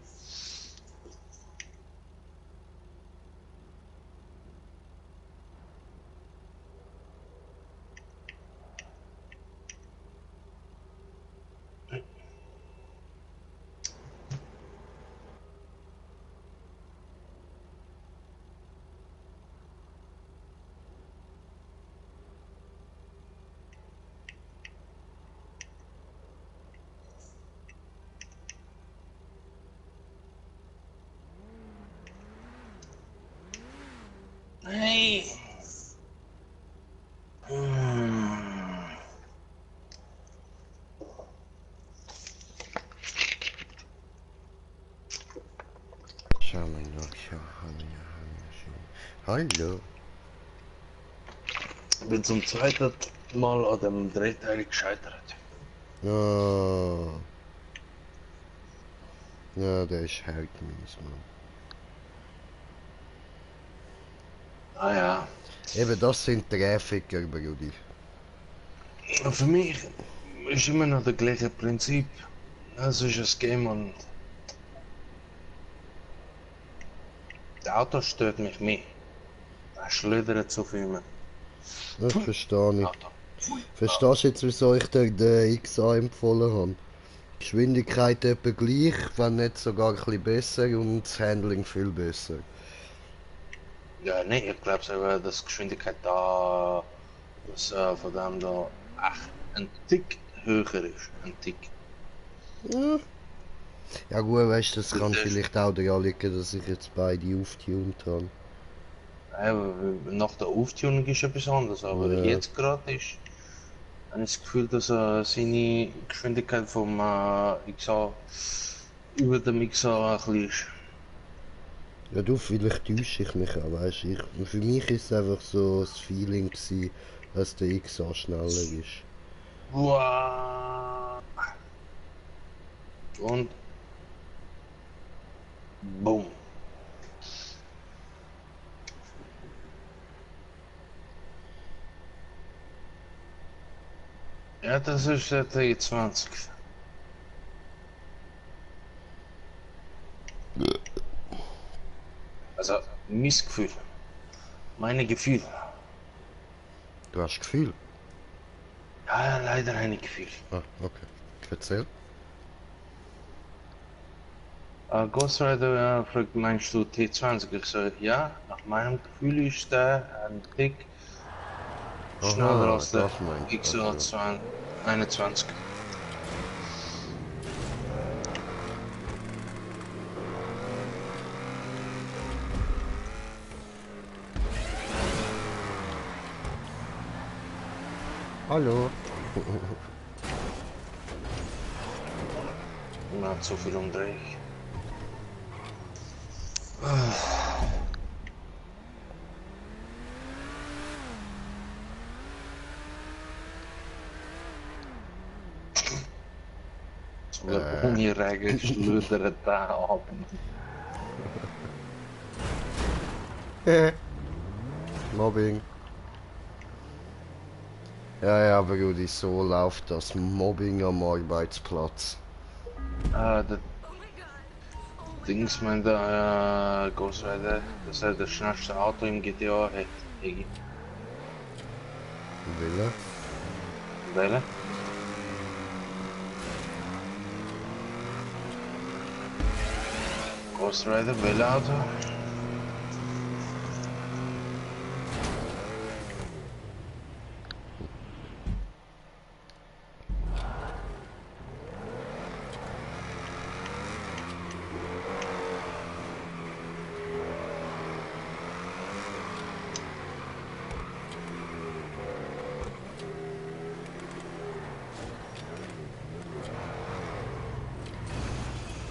Speaker 2: Nee.
Speaker 1: schauen wir noch. Ja, hallo.
Speaker 2: Ich bin zum zweiten Mal an dem Drehteil gescheitert.
Speaker 1: Ja. Ja, der ist halt mies, Mann.
Speaker 2: Ah ja.
Speaker 1: Eben, das sind Grafiker, Brudi.
Speaker 2: Für mich ist immer noch das gleiche Prinzip. Es ist ein Game und das Auto stört mich mehr. Er schlittert so viel mehr.
Speaker 1: Das verstehe ich.
Speaker 2: Auto.
Speaker 1: Verstehst du jetzt, wieso ich dir den XA empfohlen habe? Geschwindigkeit etwa gleich, wenn nicht sogar ein bisschen besser und das Handling viel besser.
Speaker 2: Ja, nee, ich glaube sogar, dass die Geschwindigkeit da dass, von dem da echt ein Tick höher ist. Ein Tick.
Speaker 1: Ja, ja gut, weißt du, das kann
Speaker 2: Das ist-
Speaker 1: vielleicht auch daran liegen, dass ich jetzt beide aufgetunt habe.
Speaker 2: Nach der Auftunung ist etwas anderes, aber
Speaker 1: Ja.
Speaker 2: jetzt gerade ist habe ich das Gefühl, dass seine Geschwindigkeit vom XA über dem XA ein bisschen ist.
Speaker 1: Ja du, vielleicht täusche ich mich auch, weißt du. Für mich ist es einfach so das Feeling gewesen, dass der XA schneller ist.
Speaker 2: Wow. Und boom. Ja, das ist der T20. Also, mein Gefühl. Meine Gefühl.
Speaker 1: Du hast Gefühl?
Speaker 2: Ja, leider ein Gefühl.
Speaker 1: Ah, okay. Erzähl.
Speaker 2: Ghost Rider fragt, meinst du T20? Ich so, ja, nach meinem Gefühl ist der ein Tick schneller als der
Speaker 1: das meinst du,
Speaker 2: XA
Speaker 1: okay.
Speaker 2: 21.
Speaker 1: Hallo.
Speaker 2: Man hat so viel Umdreh. Ohne Regen schluddert der ab.
Speaker 1: Mobbing. Ja, ja, Brudi, so läuft das Mobbing am Arbeitsplatz.
Speaker 2: Der Dings meint der Ghost Rider, dass er das schnellste Auto im GTA hat. Iggy.
Speaker 1: Wille?
Speaker 2: Welche? Ghost Rider, welches Auto?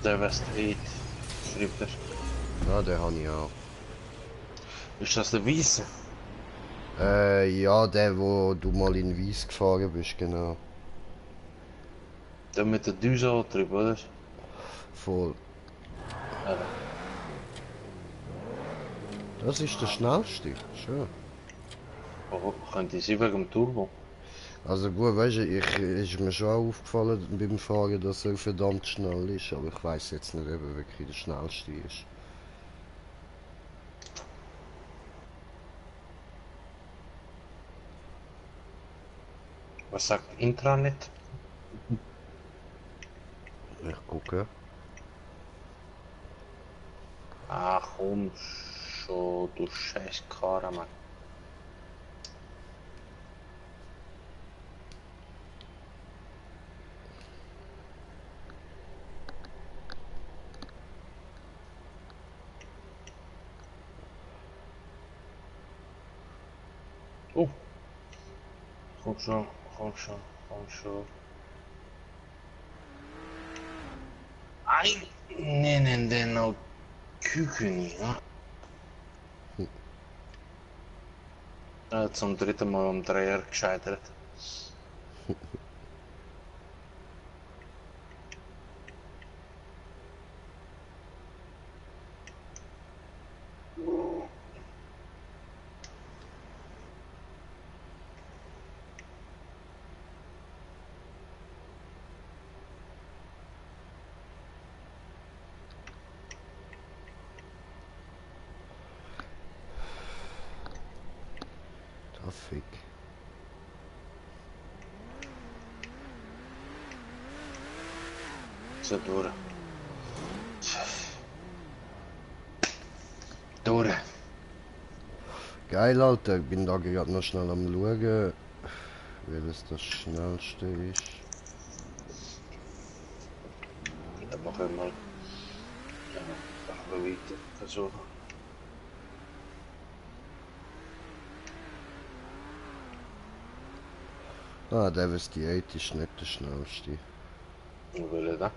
Speaker 2: Der West 8, schreibt er.
Speaker 1: Ja, den habe ich auch.
Speaker 2: Ist das der Weiße?
Speaker 1: Ja, der, wo du mal in Wies gefahren bist, genau.
Speaker 2: Der mit der Düsenantrieb, oder?
Speaker 1: Voll.
Speaker 2: Ja.
Speaker 1: Das ist der schnellste, schön.
Speaker 2: Oh, könnte sein wegen dem Turbo.
Speaker 1: Also gut, weißt du, ist mir schon auch aufgefallen beim Fahren, dass er verdammt schnell ist, aber ich weiß jetzt nicht, ob er wirklich der schnellste ist.
Speaker 2: Was sagt Intranet?
Speaker 1: Ich gucke.
Speaker 2: Ach komm schon, du scheiß Karre, Mann. Oh. Komm schon, komm schon, komm schon. Nein, den noch Küken, ja. Zum dritten Mal um Dreier gescheitert.
Speaker 1: Traffic.
Speaker 2: So durch. Durch.
Speaker 1: Geil, Alter. Ich bin da gerade noch schnell am schauen, welches das schnellste ist.
Speaker 2: Dann machen wir mal. Ja, machen wir weiter. Versuchen.
Speaker 1: Ah, der Devastate ist nicht der schnellste.
Speaker 2: Und welcher da?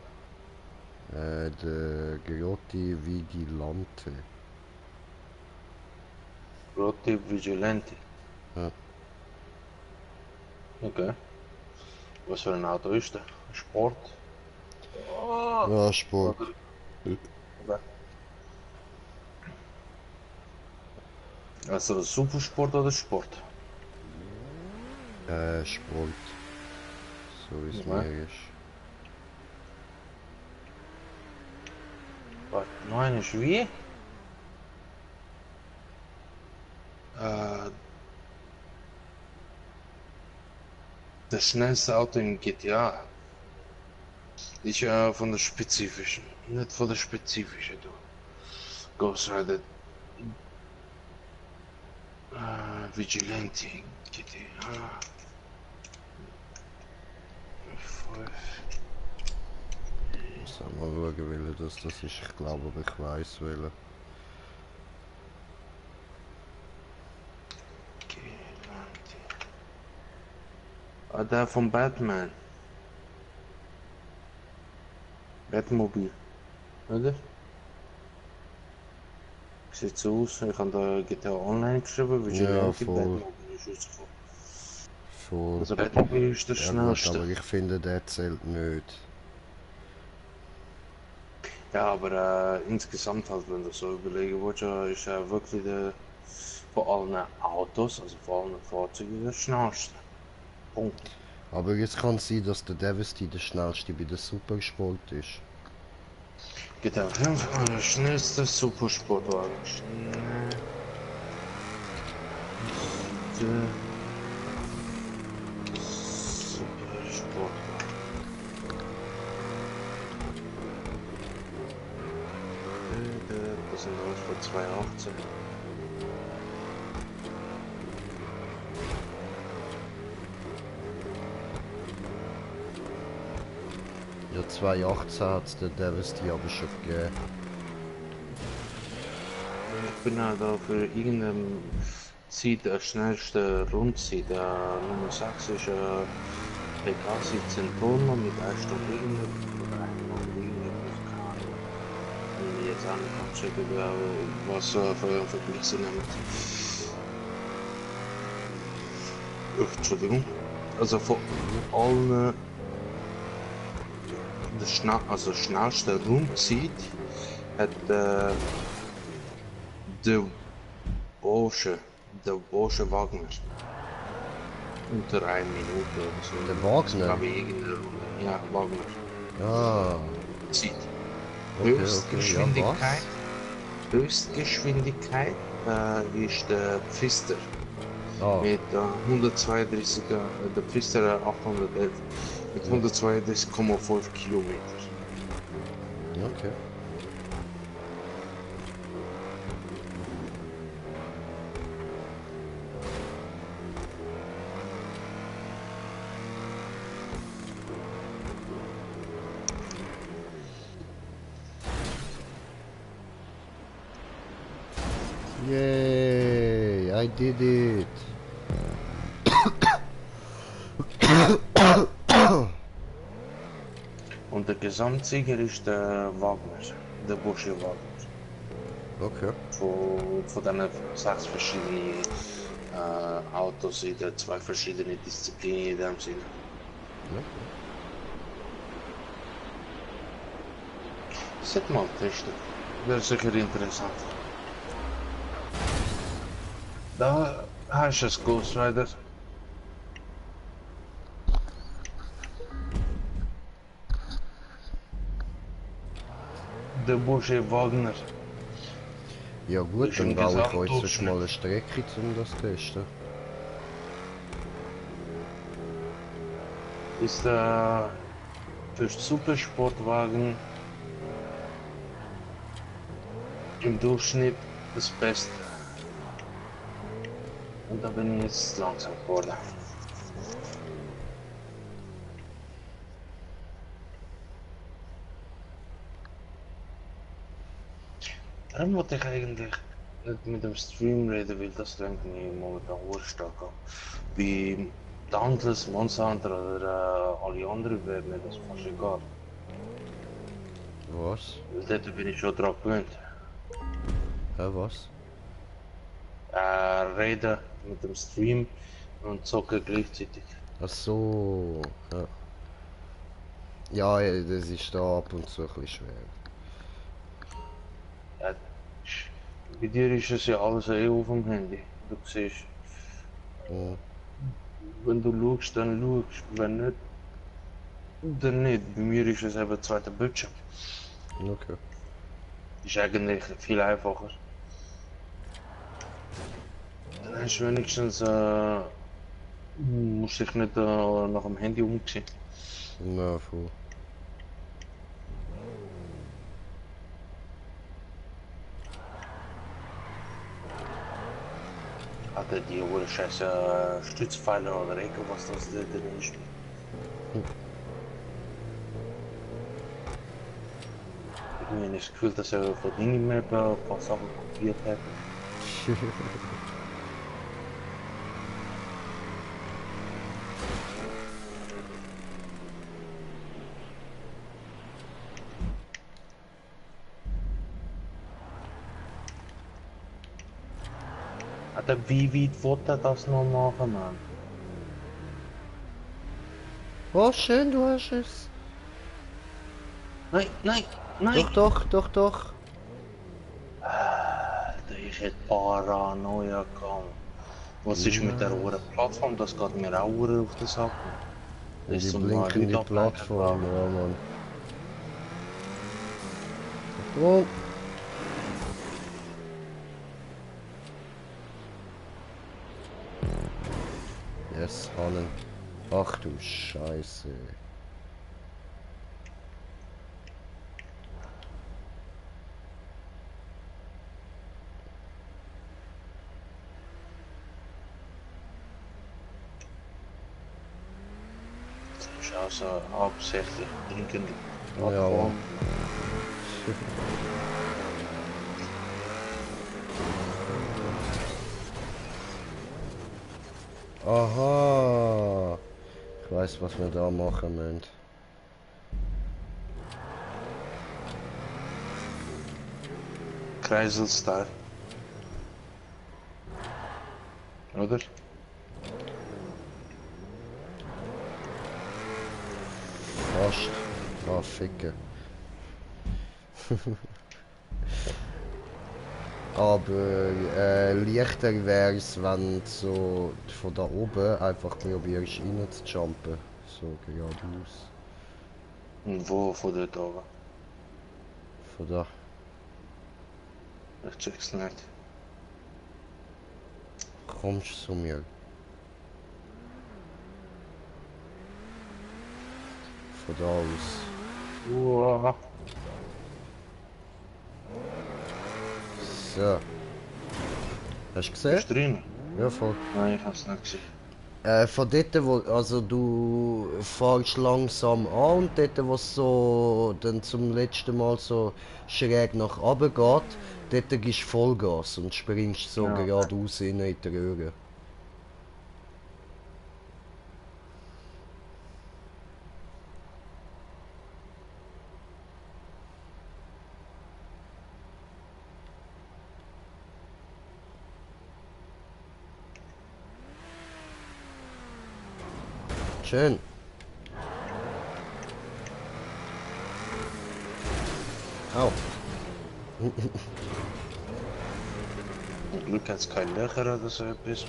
Speaker 1: Der Grotti Vigilante.
Speaker 2: Grotti Vigilante.
Speaker 1: Ja.
Speaker 2: Okay. Was für ein Auto ist der? Sport?
Speaker 1: Ja, Sport.
Speaker 2: Okay. Also Supersport oder Sport?
Speaker 1: Sport. So wie es
Speaker 2: Ja.
Speaker 1: mir ist.
Speaker 2: Was? Nein, ist wie? Das schnellste Auto im GTA. Ist ja von der spezifischen. Nicht von der spezifischen, du. Ghost Rider. Vigilante GTA. 5.
Speaker 1: Ich muss auch mal schauen, welcher das ist. Ich glaube, aber ich weiß welcher.
Speaker 2: Ah, der von Batman. Batmobil. Oder? Sieht so aus, ich habe da GTA Online geschrieben, Vigilante,
Speaker 1: voll.
Speaker 2: Batmobil ist rausgekommen.
Speaker 1: Voll.
Speaker 2: Also Batmobil ist das
Speaker 1: Ja, gut,
Speaker 2: schnellste.
Speaker 1: aber ich finde, der zählt nicht.
Speaker 2: Ja, aber insgesamt halt, wenn du so überlegen willst, ist er wirklich der, von allen Autos, also von allen Fahrzeugen, der schnellste. Punkt.
Speaker 1: Aber jetzt kann es sein, dass der Devastate der schnellste bei der Supersport ist.
Speaker 2: GTA 5 war der schnellste Supersportwagen. Supersportwagen. Das sind alles von 2018.
Speaker 1: Ja, 2018 hat es den Devastate aber schon gegeben.
Speaker 2: Ich bin ja da für irgendeine Zeit der schnellste Rundzeit. Nummer 6 ist Pegasi Centono mit 1 Stunde irgendetwas, oder 1 Stunde irgendetwas, keine Ahnung. Wenn ich jetzt auch nicht kann checken, was für ein Vergleich sie nehmen. Entschuldigung. Also von allen der schnellste Rundzeit hat der Porsche Wagner unter 1 Minute oder so.
Speaker 1: Der Wagner?
Speaker 2: Glaube ich irgendeine Runde. Ja, Wagner.
Speaker 1: Ah,
Speaker 2: Zeit.
Speaker 1: okay,
Speaker 2: Höchstgeschwindigkeit.
Speaker 1: Ja,
Speaker 2: Höchstgeschwindigkeit ist der Pfister.
Speaker 1: Ah,
Speaker 2: Mit 132er, der Pfister 811 mit 132,5 Kilometer.
Speaker 1: okay. Yay, I did it.
Speaker 2: Und der Gesamtsieger ist der Wagner, der Bursche Wagner.
Speaker 1: Okay.
Speaker 2: Von diesen 6 verschiedenen Autos in den 2 verschiedenen Disziplinen in dem Sinne. Sollte mal testen. Wäre sicher interessant. Da hast du es, Ghost Rider. Der Bursche Wagner.
Speaker 1: Ja gut,
Speaker 2: Ist
Speaker 1: dann
Speaker 2: im
Speaker 1: baue ich uns jetzt
Speaker 2: Gesamtdurchschnitt.
Speaker 1: mal eine Strecke, um das zu testen.
Speaker 2: Ist der für Supersportwagen im Durchschnitt das Beste. Und da bin ich jetzt langsam geworden. Darum wollte ich eigentlich nicht mit dem Stream reden, weil das lenkt mich momentan stark an. Bei Dauntless, Monster Hunter oder alle anderen wäre mir das fast egal.
Speaker 1: Was?
Speaker 2: Weil dort bin ich schon dran gewöhnt.
Speaker 1: Hä, was?
Speaker 2: Reden mit dem Stream und zocken gleichzeitig.
Speaker 1: Ach so. Ja. Ja, das ist da ab und zu ein bisschen schwer.
Speaker 2: Ja, bei dir ist es ja alles auf dem Handy. Du siehst,
Speaker 1: Hm.
Speaker 2: wenn du schaust, dann schaust. Wenn nicht, dann nicht. Bei mir ist es eben zweiter Bildschirm.
Speaker 1: Okay.
Speaker 2: Ist eigentlich viel einfacher. Dann hast du wenigstens, musst dich nicht nach dem Handy umziehen.
Speaker 1: Na, voll.
Speaker 2: Alter, die hohe scheiß Stützpfeiler oder Ecke, was das da drin ist. Irgendwie habe ich das Gefühl, dass er von Minimap ein paar Sachen kopiert hat. Alter, wie weit wollte er das noch machen, Mann?
Speaker 1: Oh, schön, du hast es.
Speaker 2: Nein, nein, nein!
Speaker 1: Doch, doch, doch, doch.
Speaker 2: Alter, ich hätte Paranoia gehabt. Was ist mit der hohen Plattform? Das geht mir auch auf den Sack.
Speaker 1: Und
Speaker 2: Das
Speaker 1: die
Speaker 2: ist zum
Speaker 1: blinkende
Speaker 2: Leute ablenken,
Speaker 1: Plattform,
Speaker 2: glaub
Speaker 1: ja, Mann. Achtung. Yes, Hannen. Ach du Scheiße.
Speaker 2: Das ist auch so absichtlich blinkende
Speaker 1: Ja,
Speaker 2: Plattform.
Speaker 1: Aha. Ich weiß, was wir da machen müssen.
Speaker 2: Kreiselstyle. Oder?
Speaker 1: Fast. Ah, ficken. Aber leichter wäre es, wenn du so von da oben einfach probierst rein zu jumpen. So geradeaus.
Speaker 2: Und wo von dort oben?
Speaker 1: Von da.
Speaker 2: Ich check's nicht.
Speaker 1: Kommst du zu mir? Von da aus.
Speaker 2: Uah.
Speaker 1: So. Hast du gesehen?
Speaker 2: Bist du drin?
Speaker 1: Ja, voll.
Speaker 2: Nein, ich hab's nicht gesehen.
Speaker 1: Von dort, wo, also du fährst langsam an und dort, wo es so dann zum letzten Mal so schräg nach oben geht, dort gibst du Vollgas und springst so
Speaker 2: Ja.
Speaker 1: geradeaus rein in die Röhre. Schön. Au.
Speaker 2: Zum Glück hat es kein Löcher oder so etwas.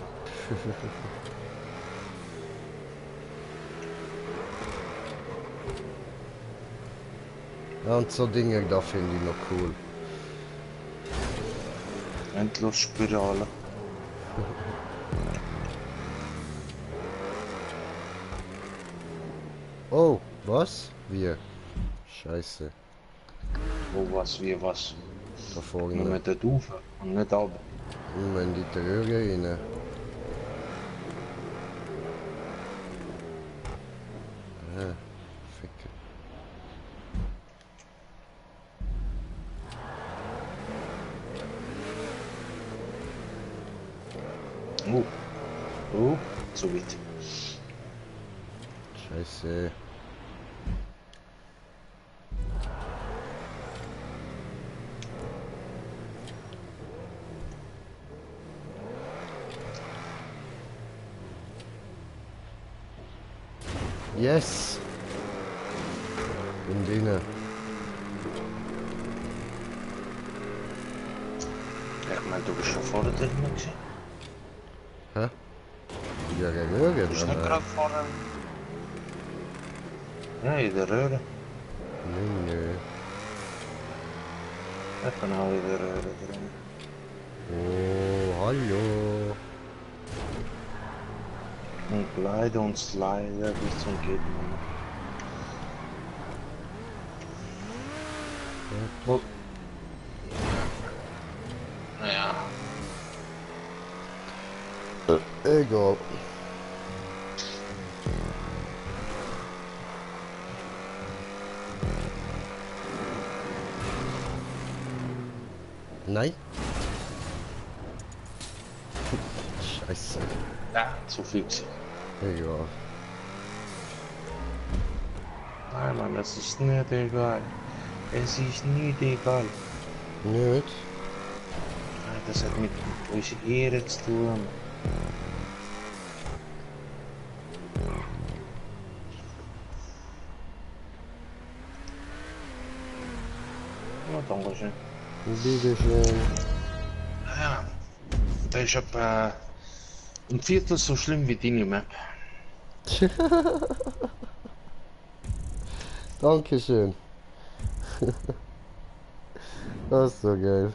Speaker 1: Ja, und so Dinge, da finde ich noch cool.
Speaker 2: Endlosspirale.
Speaker 1: Oh, was? Wir. Scheiße.
Speaker 2: Wo was, wie was.
Speaker 1: Da
Speaker 2: Nur
Speaker 1: vorne.
Speaker 2: mit der Dufe und nicht ab.
Speaker 1: Und in die Röhre rein. Ah, Ficke.
Speaker 2: Zu weit.
Speaker 1: Scheiße. Yes! Bin drinnen.
Speaker 2: Ich meine, du bist schon vorher drin gewesen.
Speaker 1: Hä? Ja, Röhre,
Speaker 2: Bist du nicht
Speaker 1: aber...
Speaker 2: gerade vorher? Ja, in der Röhre.
Speaker 1: Nö.
Speaker 2: Ich bin auch in der Röhre drin.
Speaker 1: Oh, hallo.
Speaker 2: Und glide und slide bis zum geht nicht mehr. Oh. Naja,
Speaker 1: Egal. Nein? Scheiße.
Speaker 2: ja, zu fix.
Speaker 1: Egal.
Speaker 2: Nein, Mann, das ist nicht egal. Es ist nicht egal.
Speaker 1: Nicht?
Speaker 2: Das hat mit unserer Ehre zu tun. Ja, danke schön.
Speaker 1: Bitteschön.
Speaker 2: Ja, das ist etwa ein Viertel so schlimm wie deine Map.
Speaker 1: Dankeschön. Das ist so geil.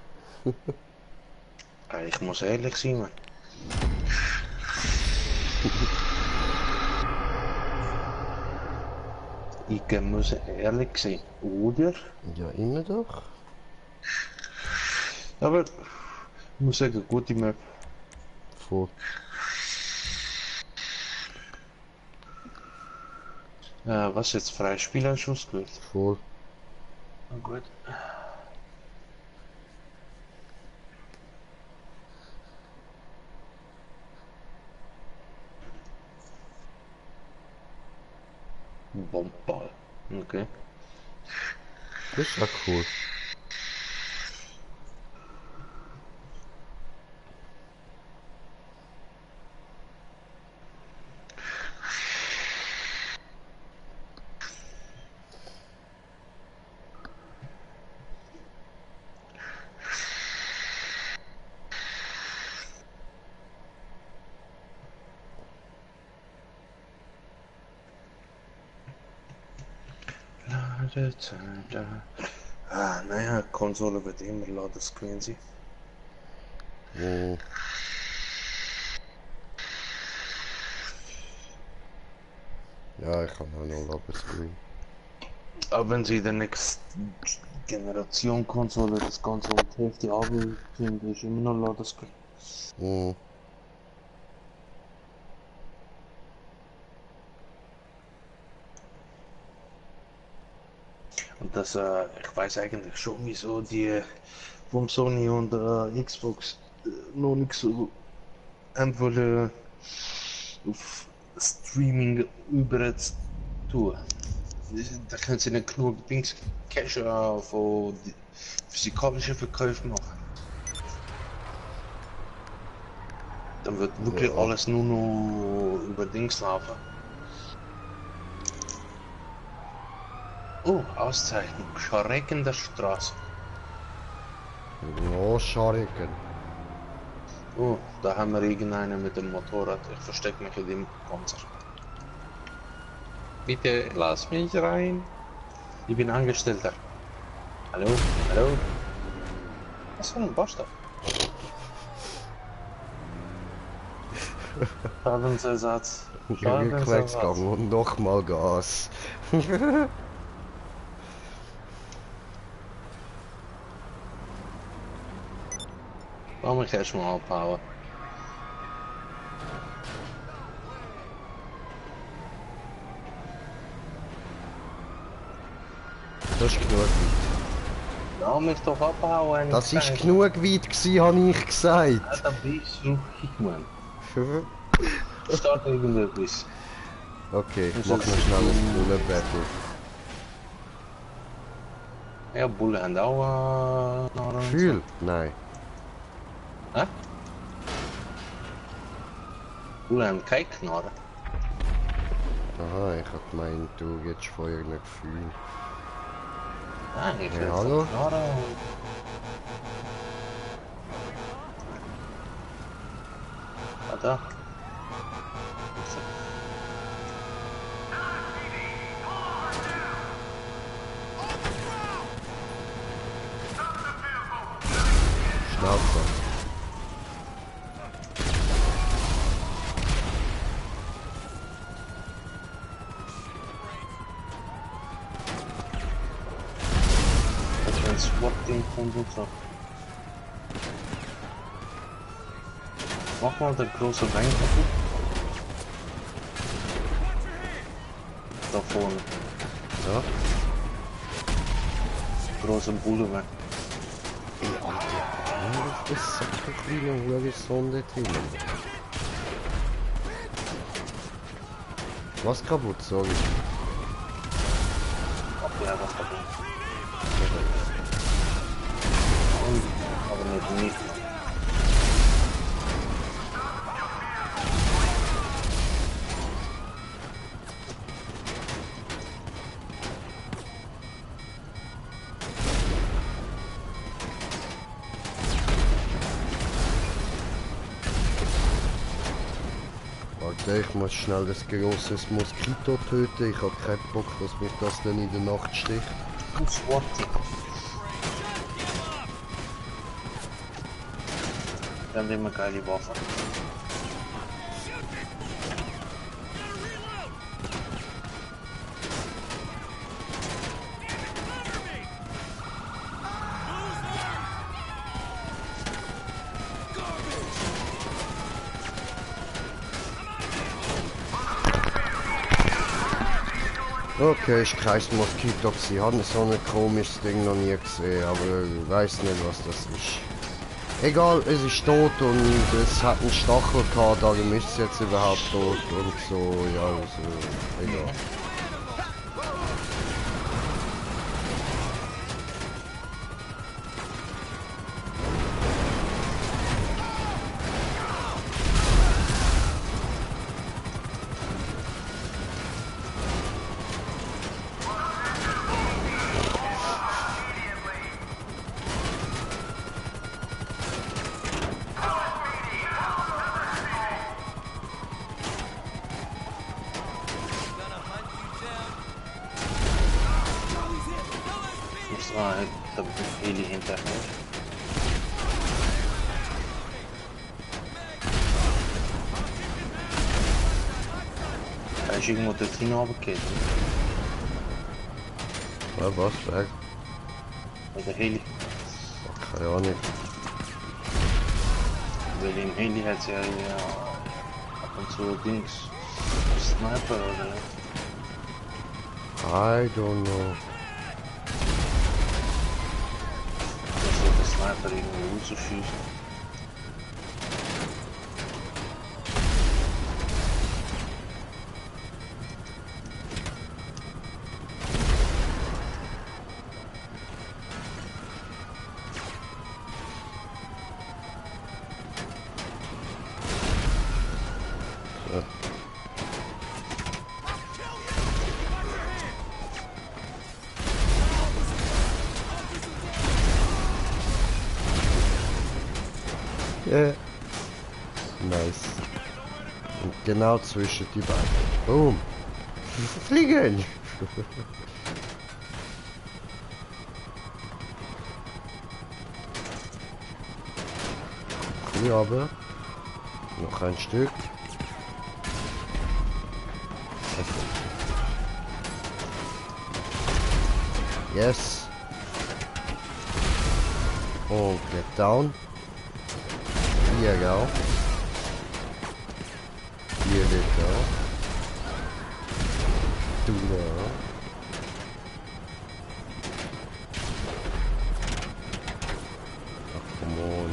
Speaker 2: Ich muss ehrlich sein, Mann. Ich muss ehrlich sein, oder?
Speaker 1: Ja, immer doch.
Speaker 2: Aber ich muss sagen, gute Map.
Speaker 1: Voll.
Speaker 2: Was jetzt Freispiel hast du ausgewählt?
Speaker 1: Voll.
Speaker 2: Na gut. Bombball. Okay.
Speaker 1: Das ist ja cool.
Speaker 2: Ladezeit. Naja, Konsole wird immer Ladescreen sein.
Speaker 1: Mhm. Ja, ich kann auch noch Ladescreen.
Speaker 2: Aber wenn sie in der nächsten Generation Konsole das Ganze um die Hälfte abfinden, ist immer noch Ladescreen.
Speaker 1: Mhm.
Speaker 2: Und das, ich weiß eigentlich schon, wieso die vom Sony und Xbox noch nicht so wollen auf Streaming über tun. Da können sie nicht genug Dings Cash von physikalischen Verkäufen machen. Dann wird wirklich
Speaker 1: Ja.
Speaker 2: alles nur noch über Dings laufen. Oh, Auszeichnung. Scharreck in der Straße.
Speaker 1: Ja, Schariken.
Speaker 2: Oh, da haben wir irgendeinen mit dem Motorrad. Ich verstecke mich in dem Panzer. Bitte lass mich rein. Ich bin Angestellter. Hallo? Hallo? Was für ein Bastard? Schadensersatz.
Speaker 1: Rückwärts gegangen und nochmal Gas.
Speaker 2: Lass mich erstmal abhauen.
Speaker 1: Das ist genug weit.
Speaker 2: Lass mich doch abhauen.
Speaker 1: Das ist genug weit gewesen, habe ich gesagt.
Speaker 2: Ja, da bist du ich, Mann. Start irgendetwas.
Speaker 1: Okay, ich mach noch schnell ein Bullen-Battle.
Speaker 2: Ja, Bullen haben auch Knarren.
Speaker 1: Gefühl? Nein.
Speaker 2: Hä? Bullen haben keine Knarren.
Speaker 1: Aha, ich hab gemeint, du gehst von irgendeinem Gefühl.
Speaker 2: Nein, ich
Speaker 1: Ja,
Speaker 2: hätte
Speaker 1: hallo?
Speaker 2: Knarren. Ah, da.
Speaker 1: Schnauze.
Speaker 2: Als wenn ein SWAT-Team kommt und so. Mach mal den großen Wein kaputt. Da vorne.
Speaker 1: Ja?
Speaker 2: Große Bullenwein.
Speaker 1: Ey, Alter. Das ist so eine kleine Hurensohn drin. Was kaputt, sorry.
Speaker 2: Okay, was kaputt. Und, aber nicht.
Speaker 1: Warte, ich muss schnell das grosses Moskito töten. Ich hab keinen Bock, dass mich das dann in der Nacht sticht.
Speaker 2: Und SWAT. Wir haben immer geile Waffen.
Speaker 1: Okay, ist kein Moskito gewesen. Ich habe so ein komisches Ding noch nie gesehen, aber ich weiß nicht, was das ist. Egal, es ist tot und es hat einen Stachel gehabt, darum ist es jetzt überhaupt tot und so, ja, also, egal.
Speaker 2: Da Heli hinterher. Da ist irgendwo der Tino runtergefallen.
Speaker 1: Ja, was, weg?
Speaker 2: Bei der Heli.
Speaker 1: Keine Ahnung.
Speaker 2: Weil im Heli hat es ja ab und zu Dings. Sniper oder nicht?
Speaker 1: I don't know.
Speaker 2: Der Sniper irgendwo rausschießen.
Speaker 1: Ja. Nice. Und genau zwischen die beiden. Boom. Fliegen! Hier aber. Noch ein Stück. Yes. Und get down. Hier go. Hier wird go. Du da. Ach, come on.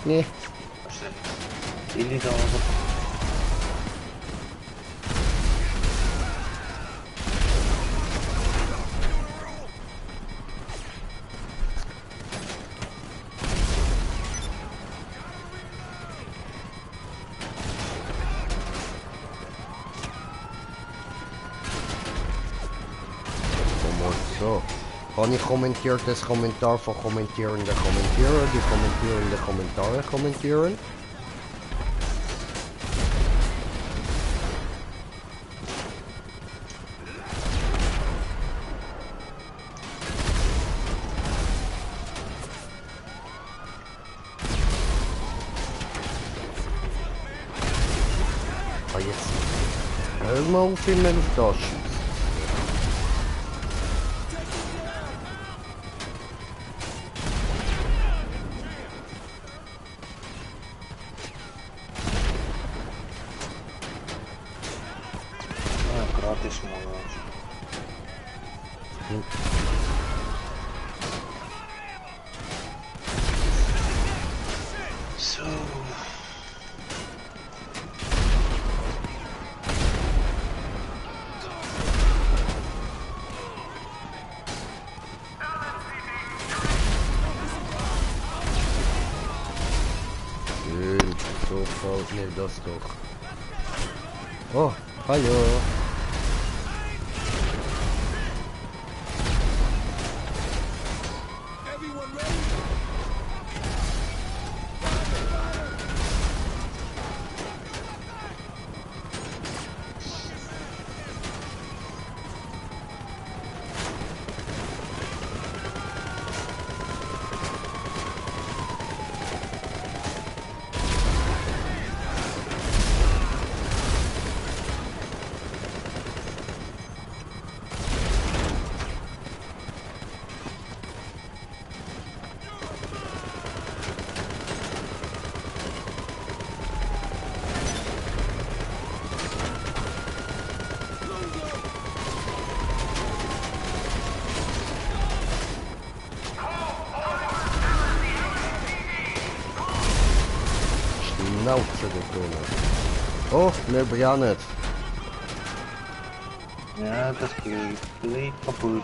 Speaker 1: Nee.
Speaker 2: Illegal.
Speaker 1: So. Kann ich kommentiert das Kommentar von Kommentierenden kommentieren, die kommentierende Kommentare kommentieren? Ah, jetzt. Hör mal auf, wie man da schießt.
Speaker 2: Gratis Monat. So.
Speaker 1: Schön, so gefällt mir das doch. Oh, hallo. Schnauze gekommen. Oh, lieber ja nicht.
Speaker 2: Ja, das geht kaputt.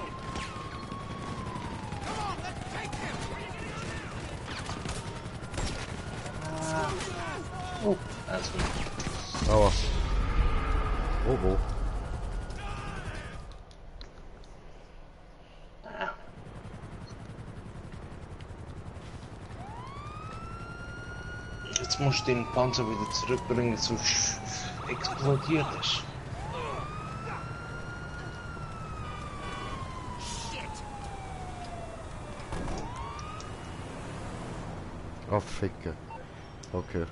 Speaker 2: Oh, also.
Speaker 1: Aua. Oh, oh.
Speaker 2: Jetzt musst du den Panzer wieder zurückbringen, sonst explodiert es.
Speaker 1: Ah, Ficke. Okay.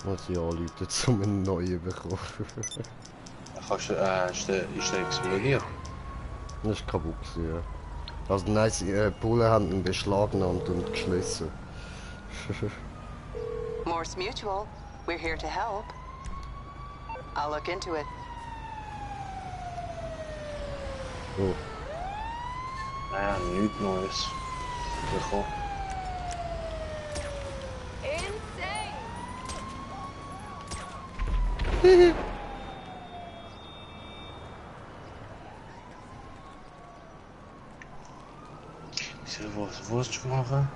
Speaker 1: Muss ich anrufen, um einen neuen zu bekommen.
Speaker 2: Ist der explodiert?
Speaker 1: Das ist kaputt gewesen, ja. Also nein, die Bullen haben ihn beschlagnahmt und geschlossen.
Speaker 9: Morse Mutual, we're here to help. I'll look into it.
Speaker 1: Oh.
Speaker 2: Naja, nichts Neues. Bekommen.
Speaker 4: Insane!
Speaker 2: Was willst du machen?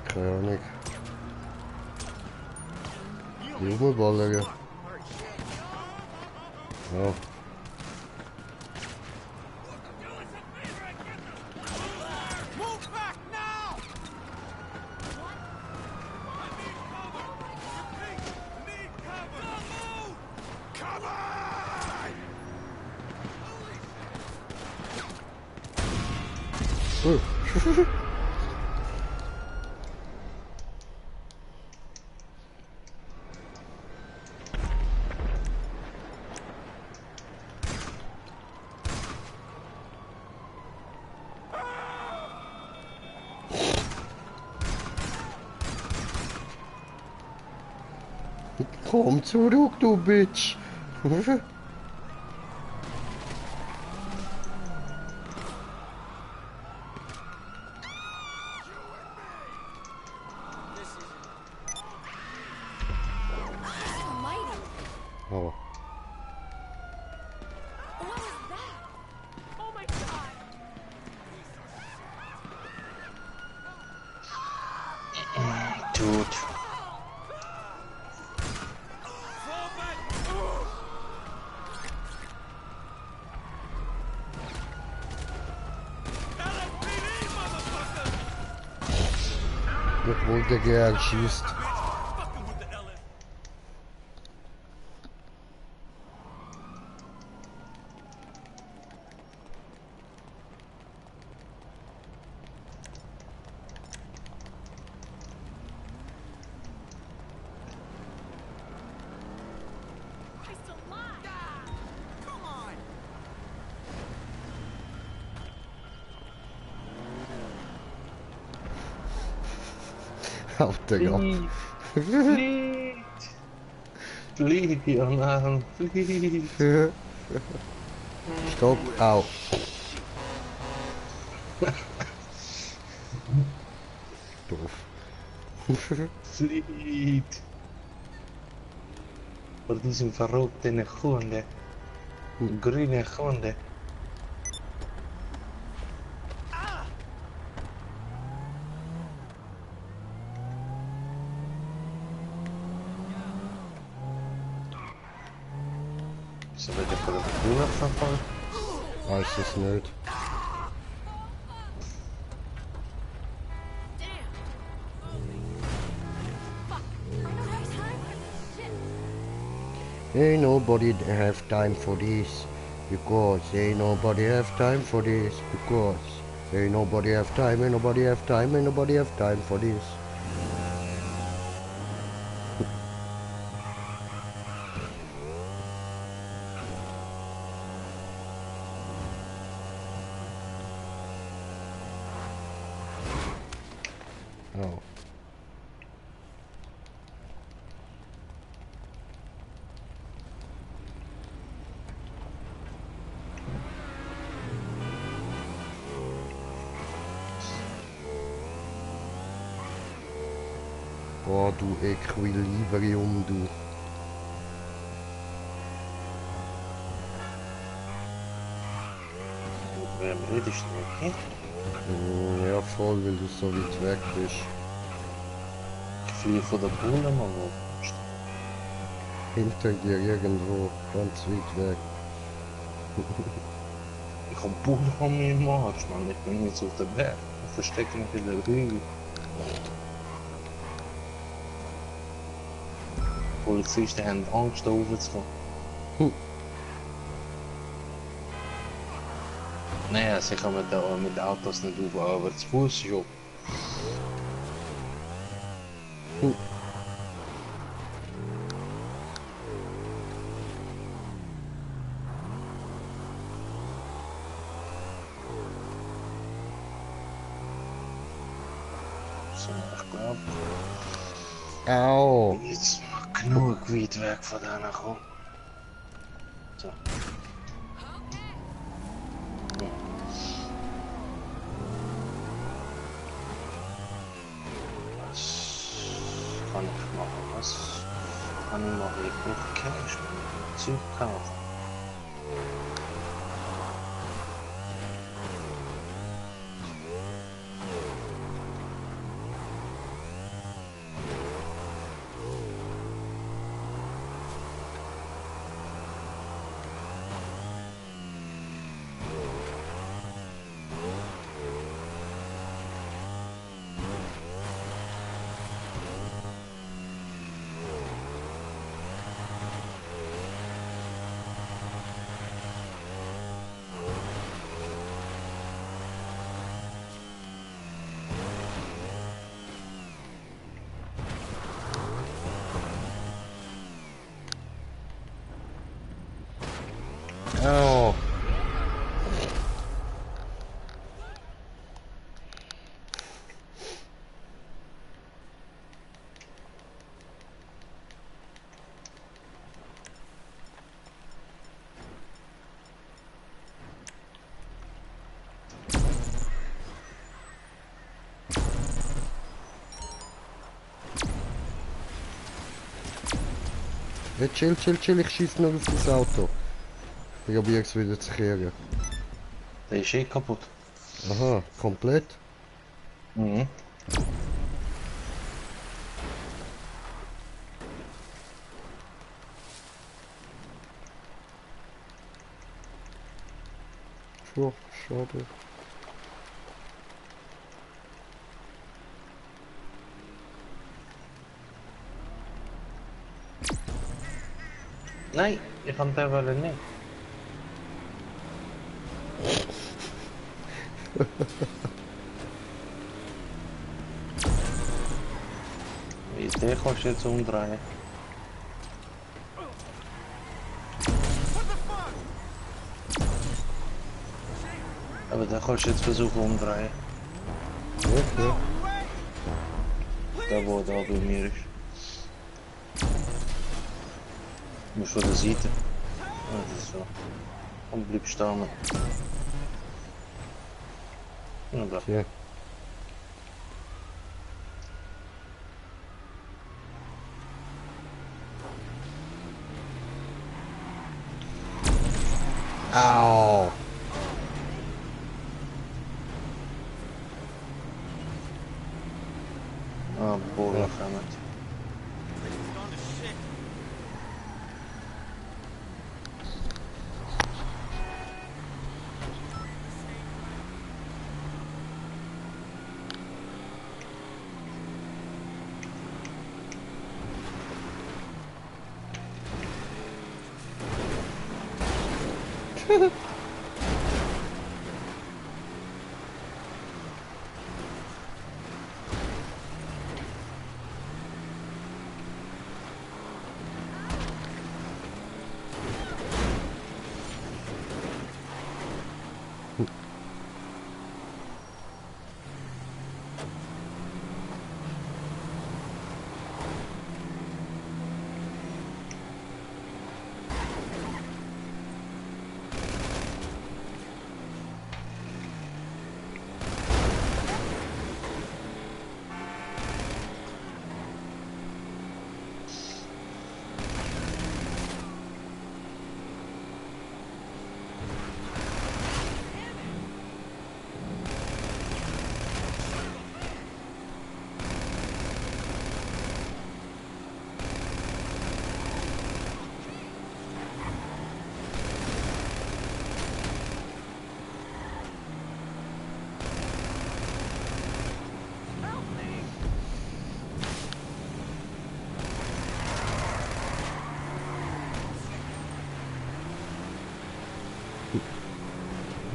Speaker 1: Keine Ahnung. Rumballen. Ja. Komm zurück, du Bitch!
Speaker 4: Almighty.
Speaker 1: Oh.
Speaker 4: What was that? Oh my god.
Speaker 2: Dude.
Speaker 1: Obwohl der gern schießt.
Speaker 4: Christ alive.
Speaker 5: Come on!
Speaker 1: Auf der Gott.
Speaker 2: Fleet! Fleet, ihr Mann, Fleet!
Speaker 1: Stopp, au. Doof.
Speaker 2: Fleet! Vor diesem verrückten Hunde. Grüne Hunde. Ist aber der von der Bruder verfolgt?
Speaker 1: Weiß es nicht. Ain't nobody have time for this. Because ain't nobody have time for this. Because ain't nobody have time, ain't nobody have time, ain't nobody have time for this. Oh. Boah, du Equilibrium, du.
Speaker 2: Mit wem redest du, okay?
Speaker 1: Ja, voll, weil du so weit weg bist.
Speaker 2: Ich fliege von der Bruder mal wo.
Speaker 1: Hinter dir irgendwo, ganz weit weg.
Speaker 2: Ich hab Bruder an mir im Arsch, Mann. Ich bin jetzt auf der Berg. Ich verstecke mich in der Hügel. Polizisten haben Angst, da raufzukommen. Naja, sie kommen da mit Autos nicht rauf, aber zu Fuß schon. So, ich glaube,
Speaker 1: Au!
Speaker 2: jetzt genug weit weg von denen kommen. So. Was kann ich machen? Was kann ich machen? Ich brauche Cash, man. Zeug kaufen.
Speaker 1: Ja, chill, ich schieß nur auf das Auto. Ich probiere es wieder zu kehren.
Speaker 2: Der ist eh kaputt.
Speaker 1: Aha, komplett?
Speaker 2: Mhm.
Speaker 1: Puh, schade.
Speaker 2: Nein, ich kann den wollen nicht. Den kannst du jetzt umdrehen. Aber den kannst du jetzt versuchen umdrehen.
Speaker 1: Okay.
Speaker 2: Der, wo da bei mir ist. Du musst von der Seite. Also so. Und bleib stehen. Und da.
Speaker 1: Tja. Au!
Speaker 2: Ah, Bola kommen.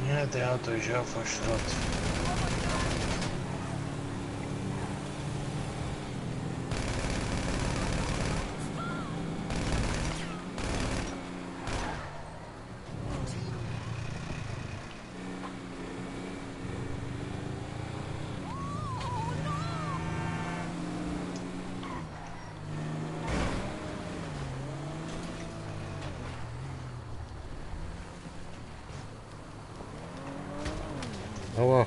Speaker 2: Ja, der Auto ist ja fast rot.
Speaker 1: Aua.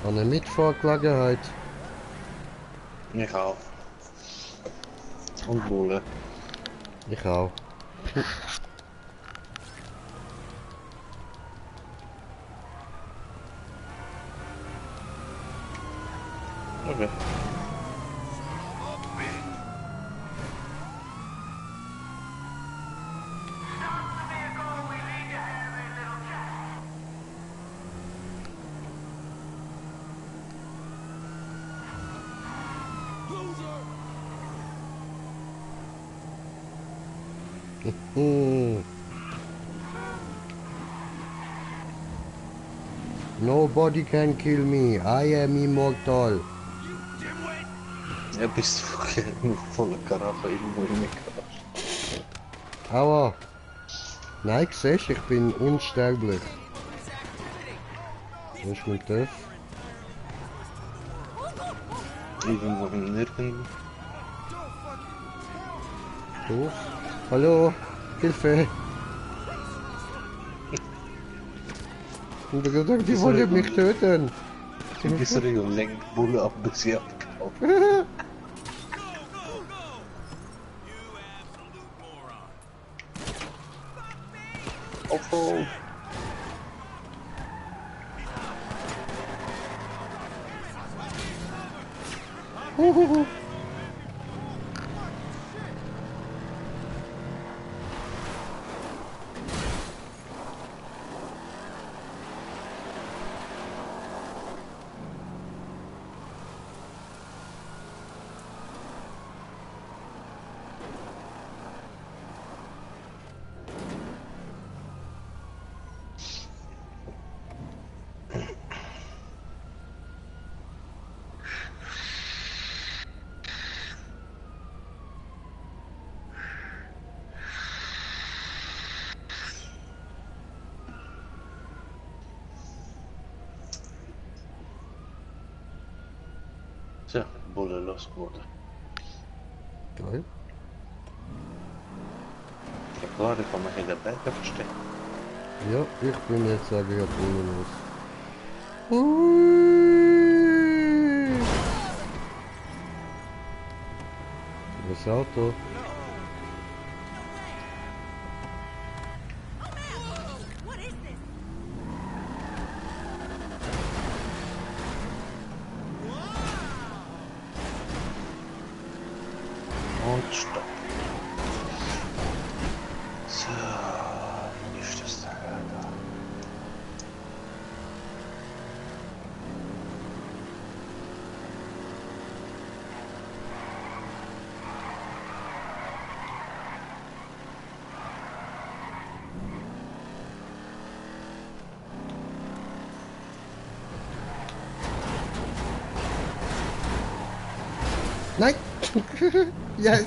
Speaker 1: Eine Mitfahrgelegenheit.
Speaker 2: Ich auch. Und Bulle.
Speaker 1: Ich auch.
Speaker 2: Okay.
Speaker 1: Nobody can kill me. I am immortal.
Speaker 2: Ja, bist du mit voller Karache irgendwo reingekracht.
Speaker 1: Aua. Nein, siehst du, ich bin unsterblich. Wo ist mein Töff?
Speaker 2: Irgendwo im Nirgendwo.
Speaker 1: Du? Hallo? Hilfe! Die wollen mich töten!
Speaker 2: Du bist Regel lenkt Bulle ab, bis sie abgeht. Offroad. So, Bulle losgeworden.
Speaker 1: Geil.
Speaker 2: Ja klar, ich kann mich in den Bergen verstecken.
Speaker 1: Ja, ich bin jetzt wieder los. Hui! Das Auto.
Speaker 4: What is this?
Speaker 2: Und stopp. So, wie ist das da?
Speaker 1: Nein! Yes!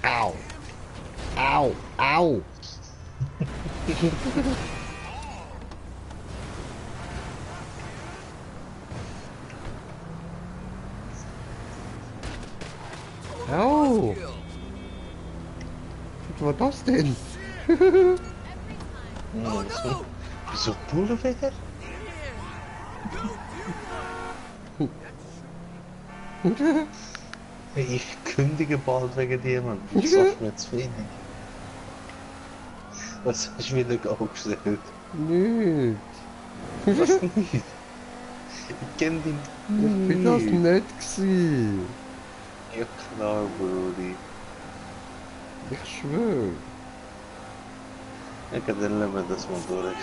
Speaker 1: Au! Au! Au! Au! Was war das denn?
Speaker 2: Wieso Bulle wieder? Ich kündige bald wegen dir, Mann. Das ist mir zu wenig. Was hast du wieder aufgestellt?
Speaker 1: Nicht.
Speaker 2: Was nicht? Ich kenn dich
Speaker 1: Ich bin das nicht gewesen.
Speaker 2: Ja klar, Brudi.
Speaker 1: Ich schwöre.
Speaker 2: Ja, dann lassen wir das mal durch.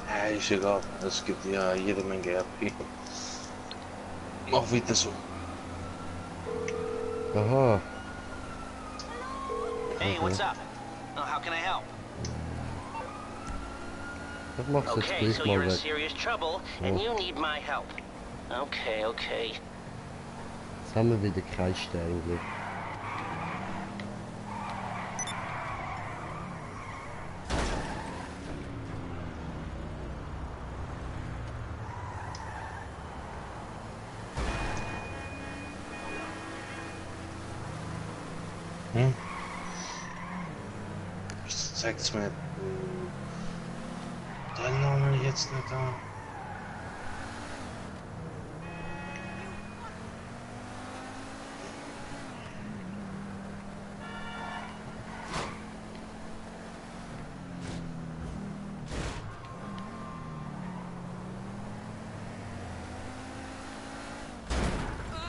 Speaker 2: Ja, ist egal. Es gibt ja jede Menge RP. Mach weiter so.
Speaker 1: Aha.
Speaker 10: Hey, what's up? How can I help?
Speaker 1: Das machst du jetzt
Speaker 10: Okay, so
Speaker 1: gleich
Speaker 10: you're
Speaker 1: mal
Speaker 10: in
Speaker 1: weg.
Speaker 10: serious trouble and you need my help. Okay, okay.
Speaker 1: Jetzt haben wir wieder kein Stein.
Speaker 2: Hm? Zeigt's mir. Dein Name jetzt nicht da.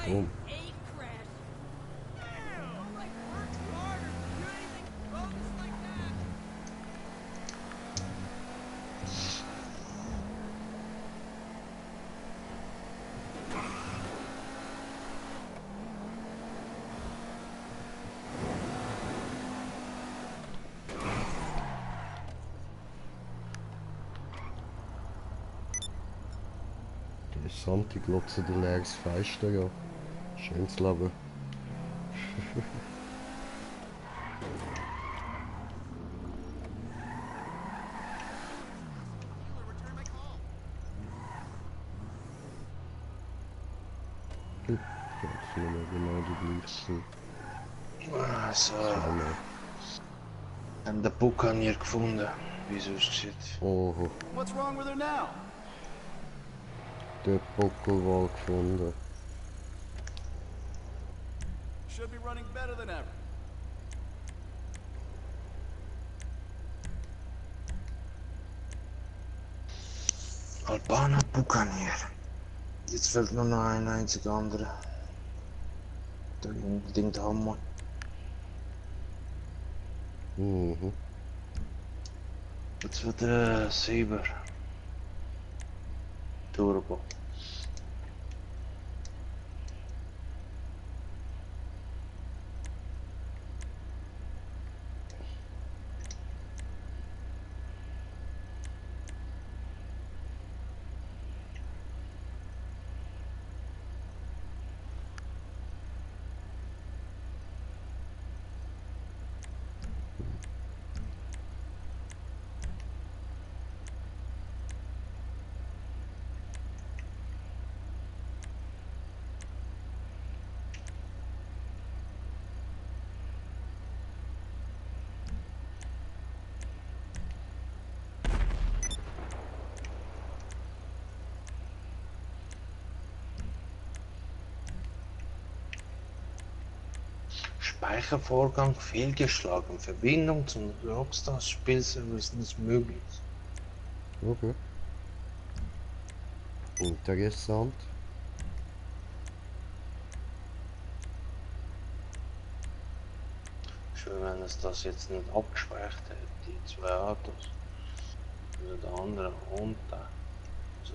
Speaker 1: Oh. Interessant, die glotzen dir leeres Fenster an. Schönes Leben. Jetzt sind wir genau die gleichen.
Speaker 2: Also,
Speaker 1: Zweimal.
Speaker 2: haben den Buccaneer gefunden, wie es aussieht.
Speaker 1: Oho,
Speaker 6: What's wrong with her now?
Speaker 1: den Buckelwal gefunden.
Speaker 6: Should be running better than ever.
Speaker 2: Albana Buccaneer. Jetzt fehlt nur noch ein einziger anderer. Der unbedingt haben muss.
Speaker 1: Mhm.
Speaker 2: Jetzt wird der Saber. Turbo. Speichervorgang fehlgeschlagen. Verbindung zum Rockstar Spielservice nicht möglich.
Speaker 1: Okay. Interessant.
Speaker 2: Schön, wenn es das jetzt nicht abgespeichert hätte, die zwei Autos. Also der andere und der. Also,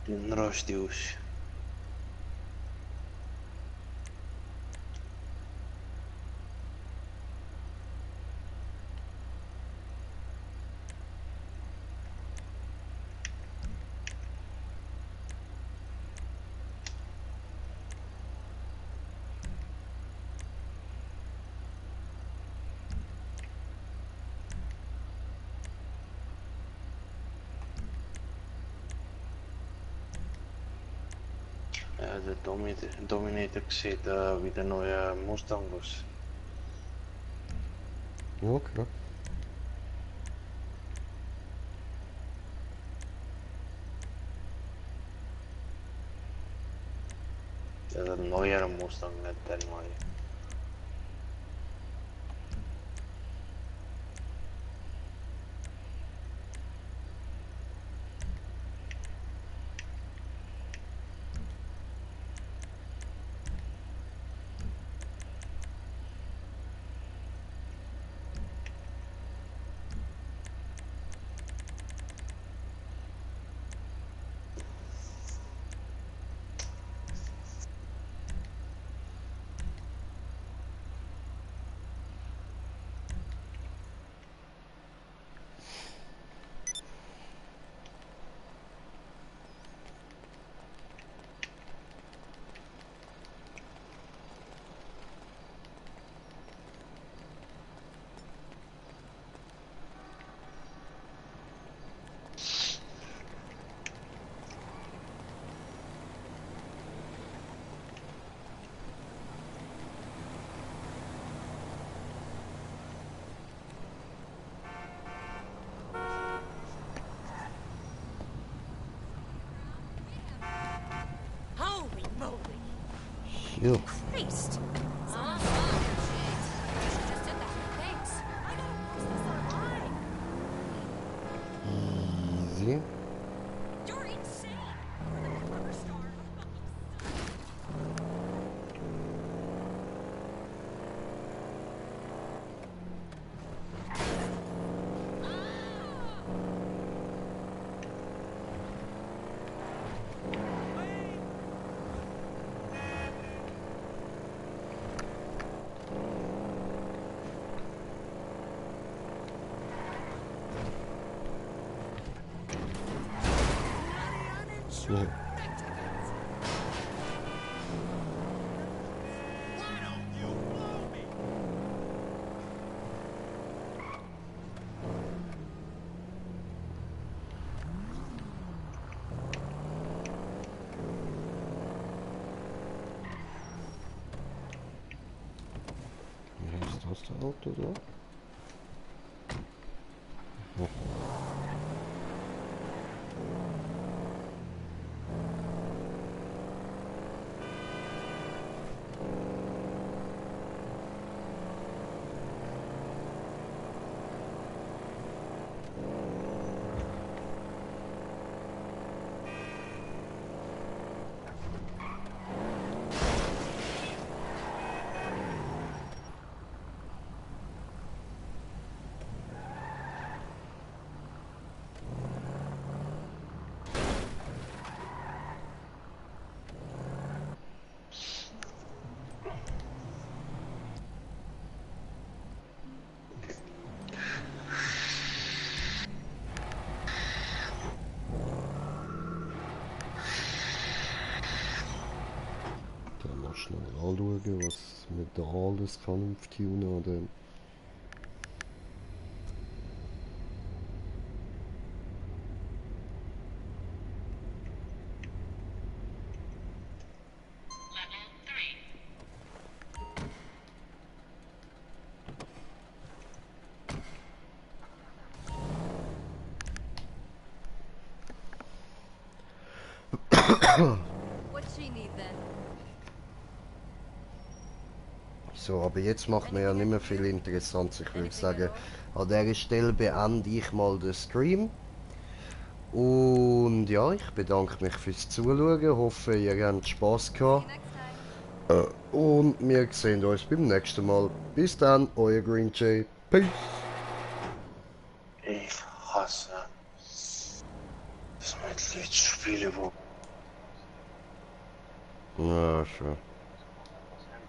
Speaker 2: den Rasti aus. Ja, der Dominator sieht wie der neue Mustang aus.
Speaker 1: Okay.
Speaker 2: Der neuere Mustang, nicht der neue.
Speaker 4: Holy moly!
Speaker 1: Hier.
Speaker 4: Christ!
Speaker 1: Easy.
Speaker 4: You're insane!
Speaker 1: So. das Auto da? Oh. Dann mal schnell anschauen, was man da alles kann auftunen oder.
Speaker 4: What'd she need then?
Speaker 1: So, aber jetzt macht man ja nicht mehr viel Interessantes. Ich würde sagen, an dieser Stelle beende ich mal den Stream. Und ja, ich bedanke mich fürs Zuschauen. Hoffe, ihr habt Spaß gehabt. Und wir sehen uns beim nächsten Mal. Bis dann, euer Green Jay. Peace.
Speaker 2: Ich hasse das mit Liedspiele, wo
Speaker 1: Ja, schon.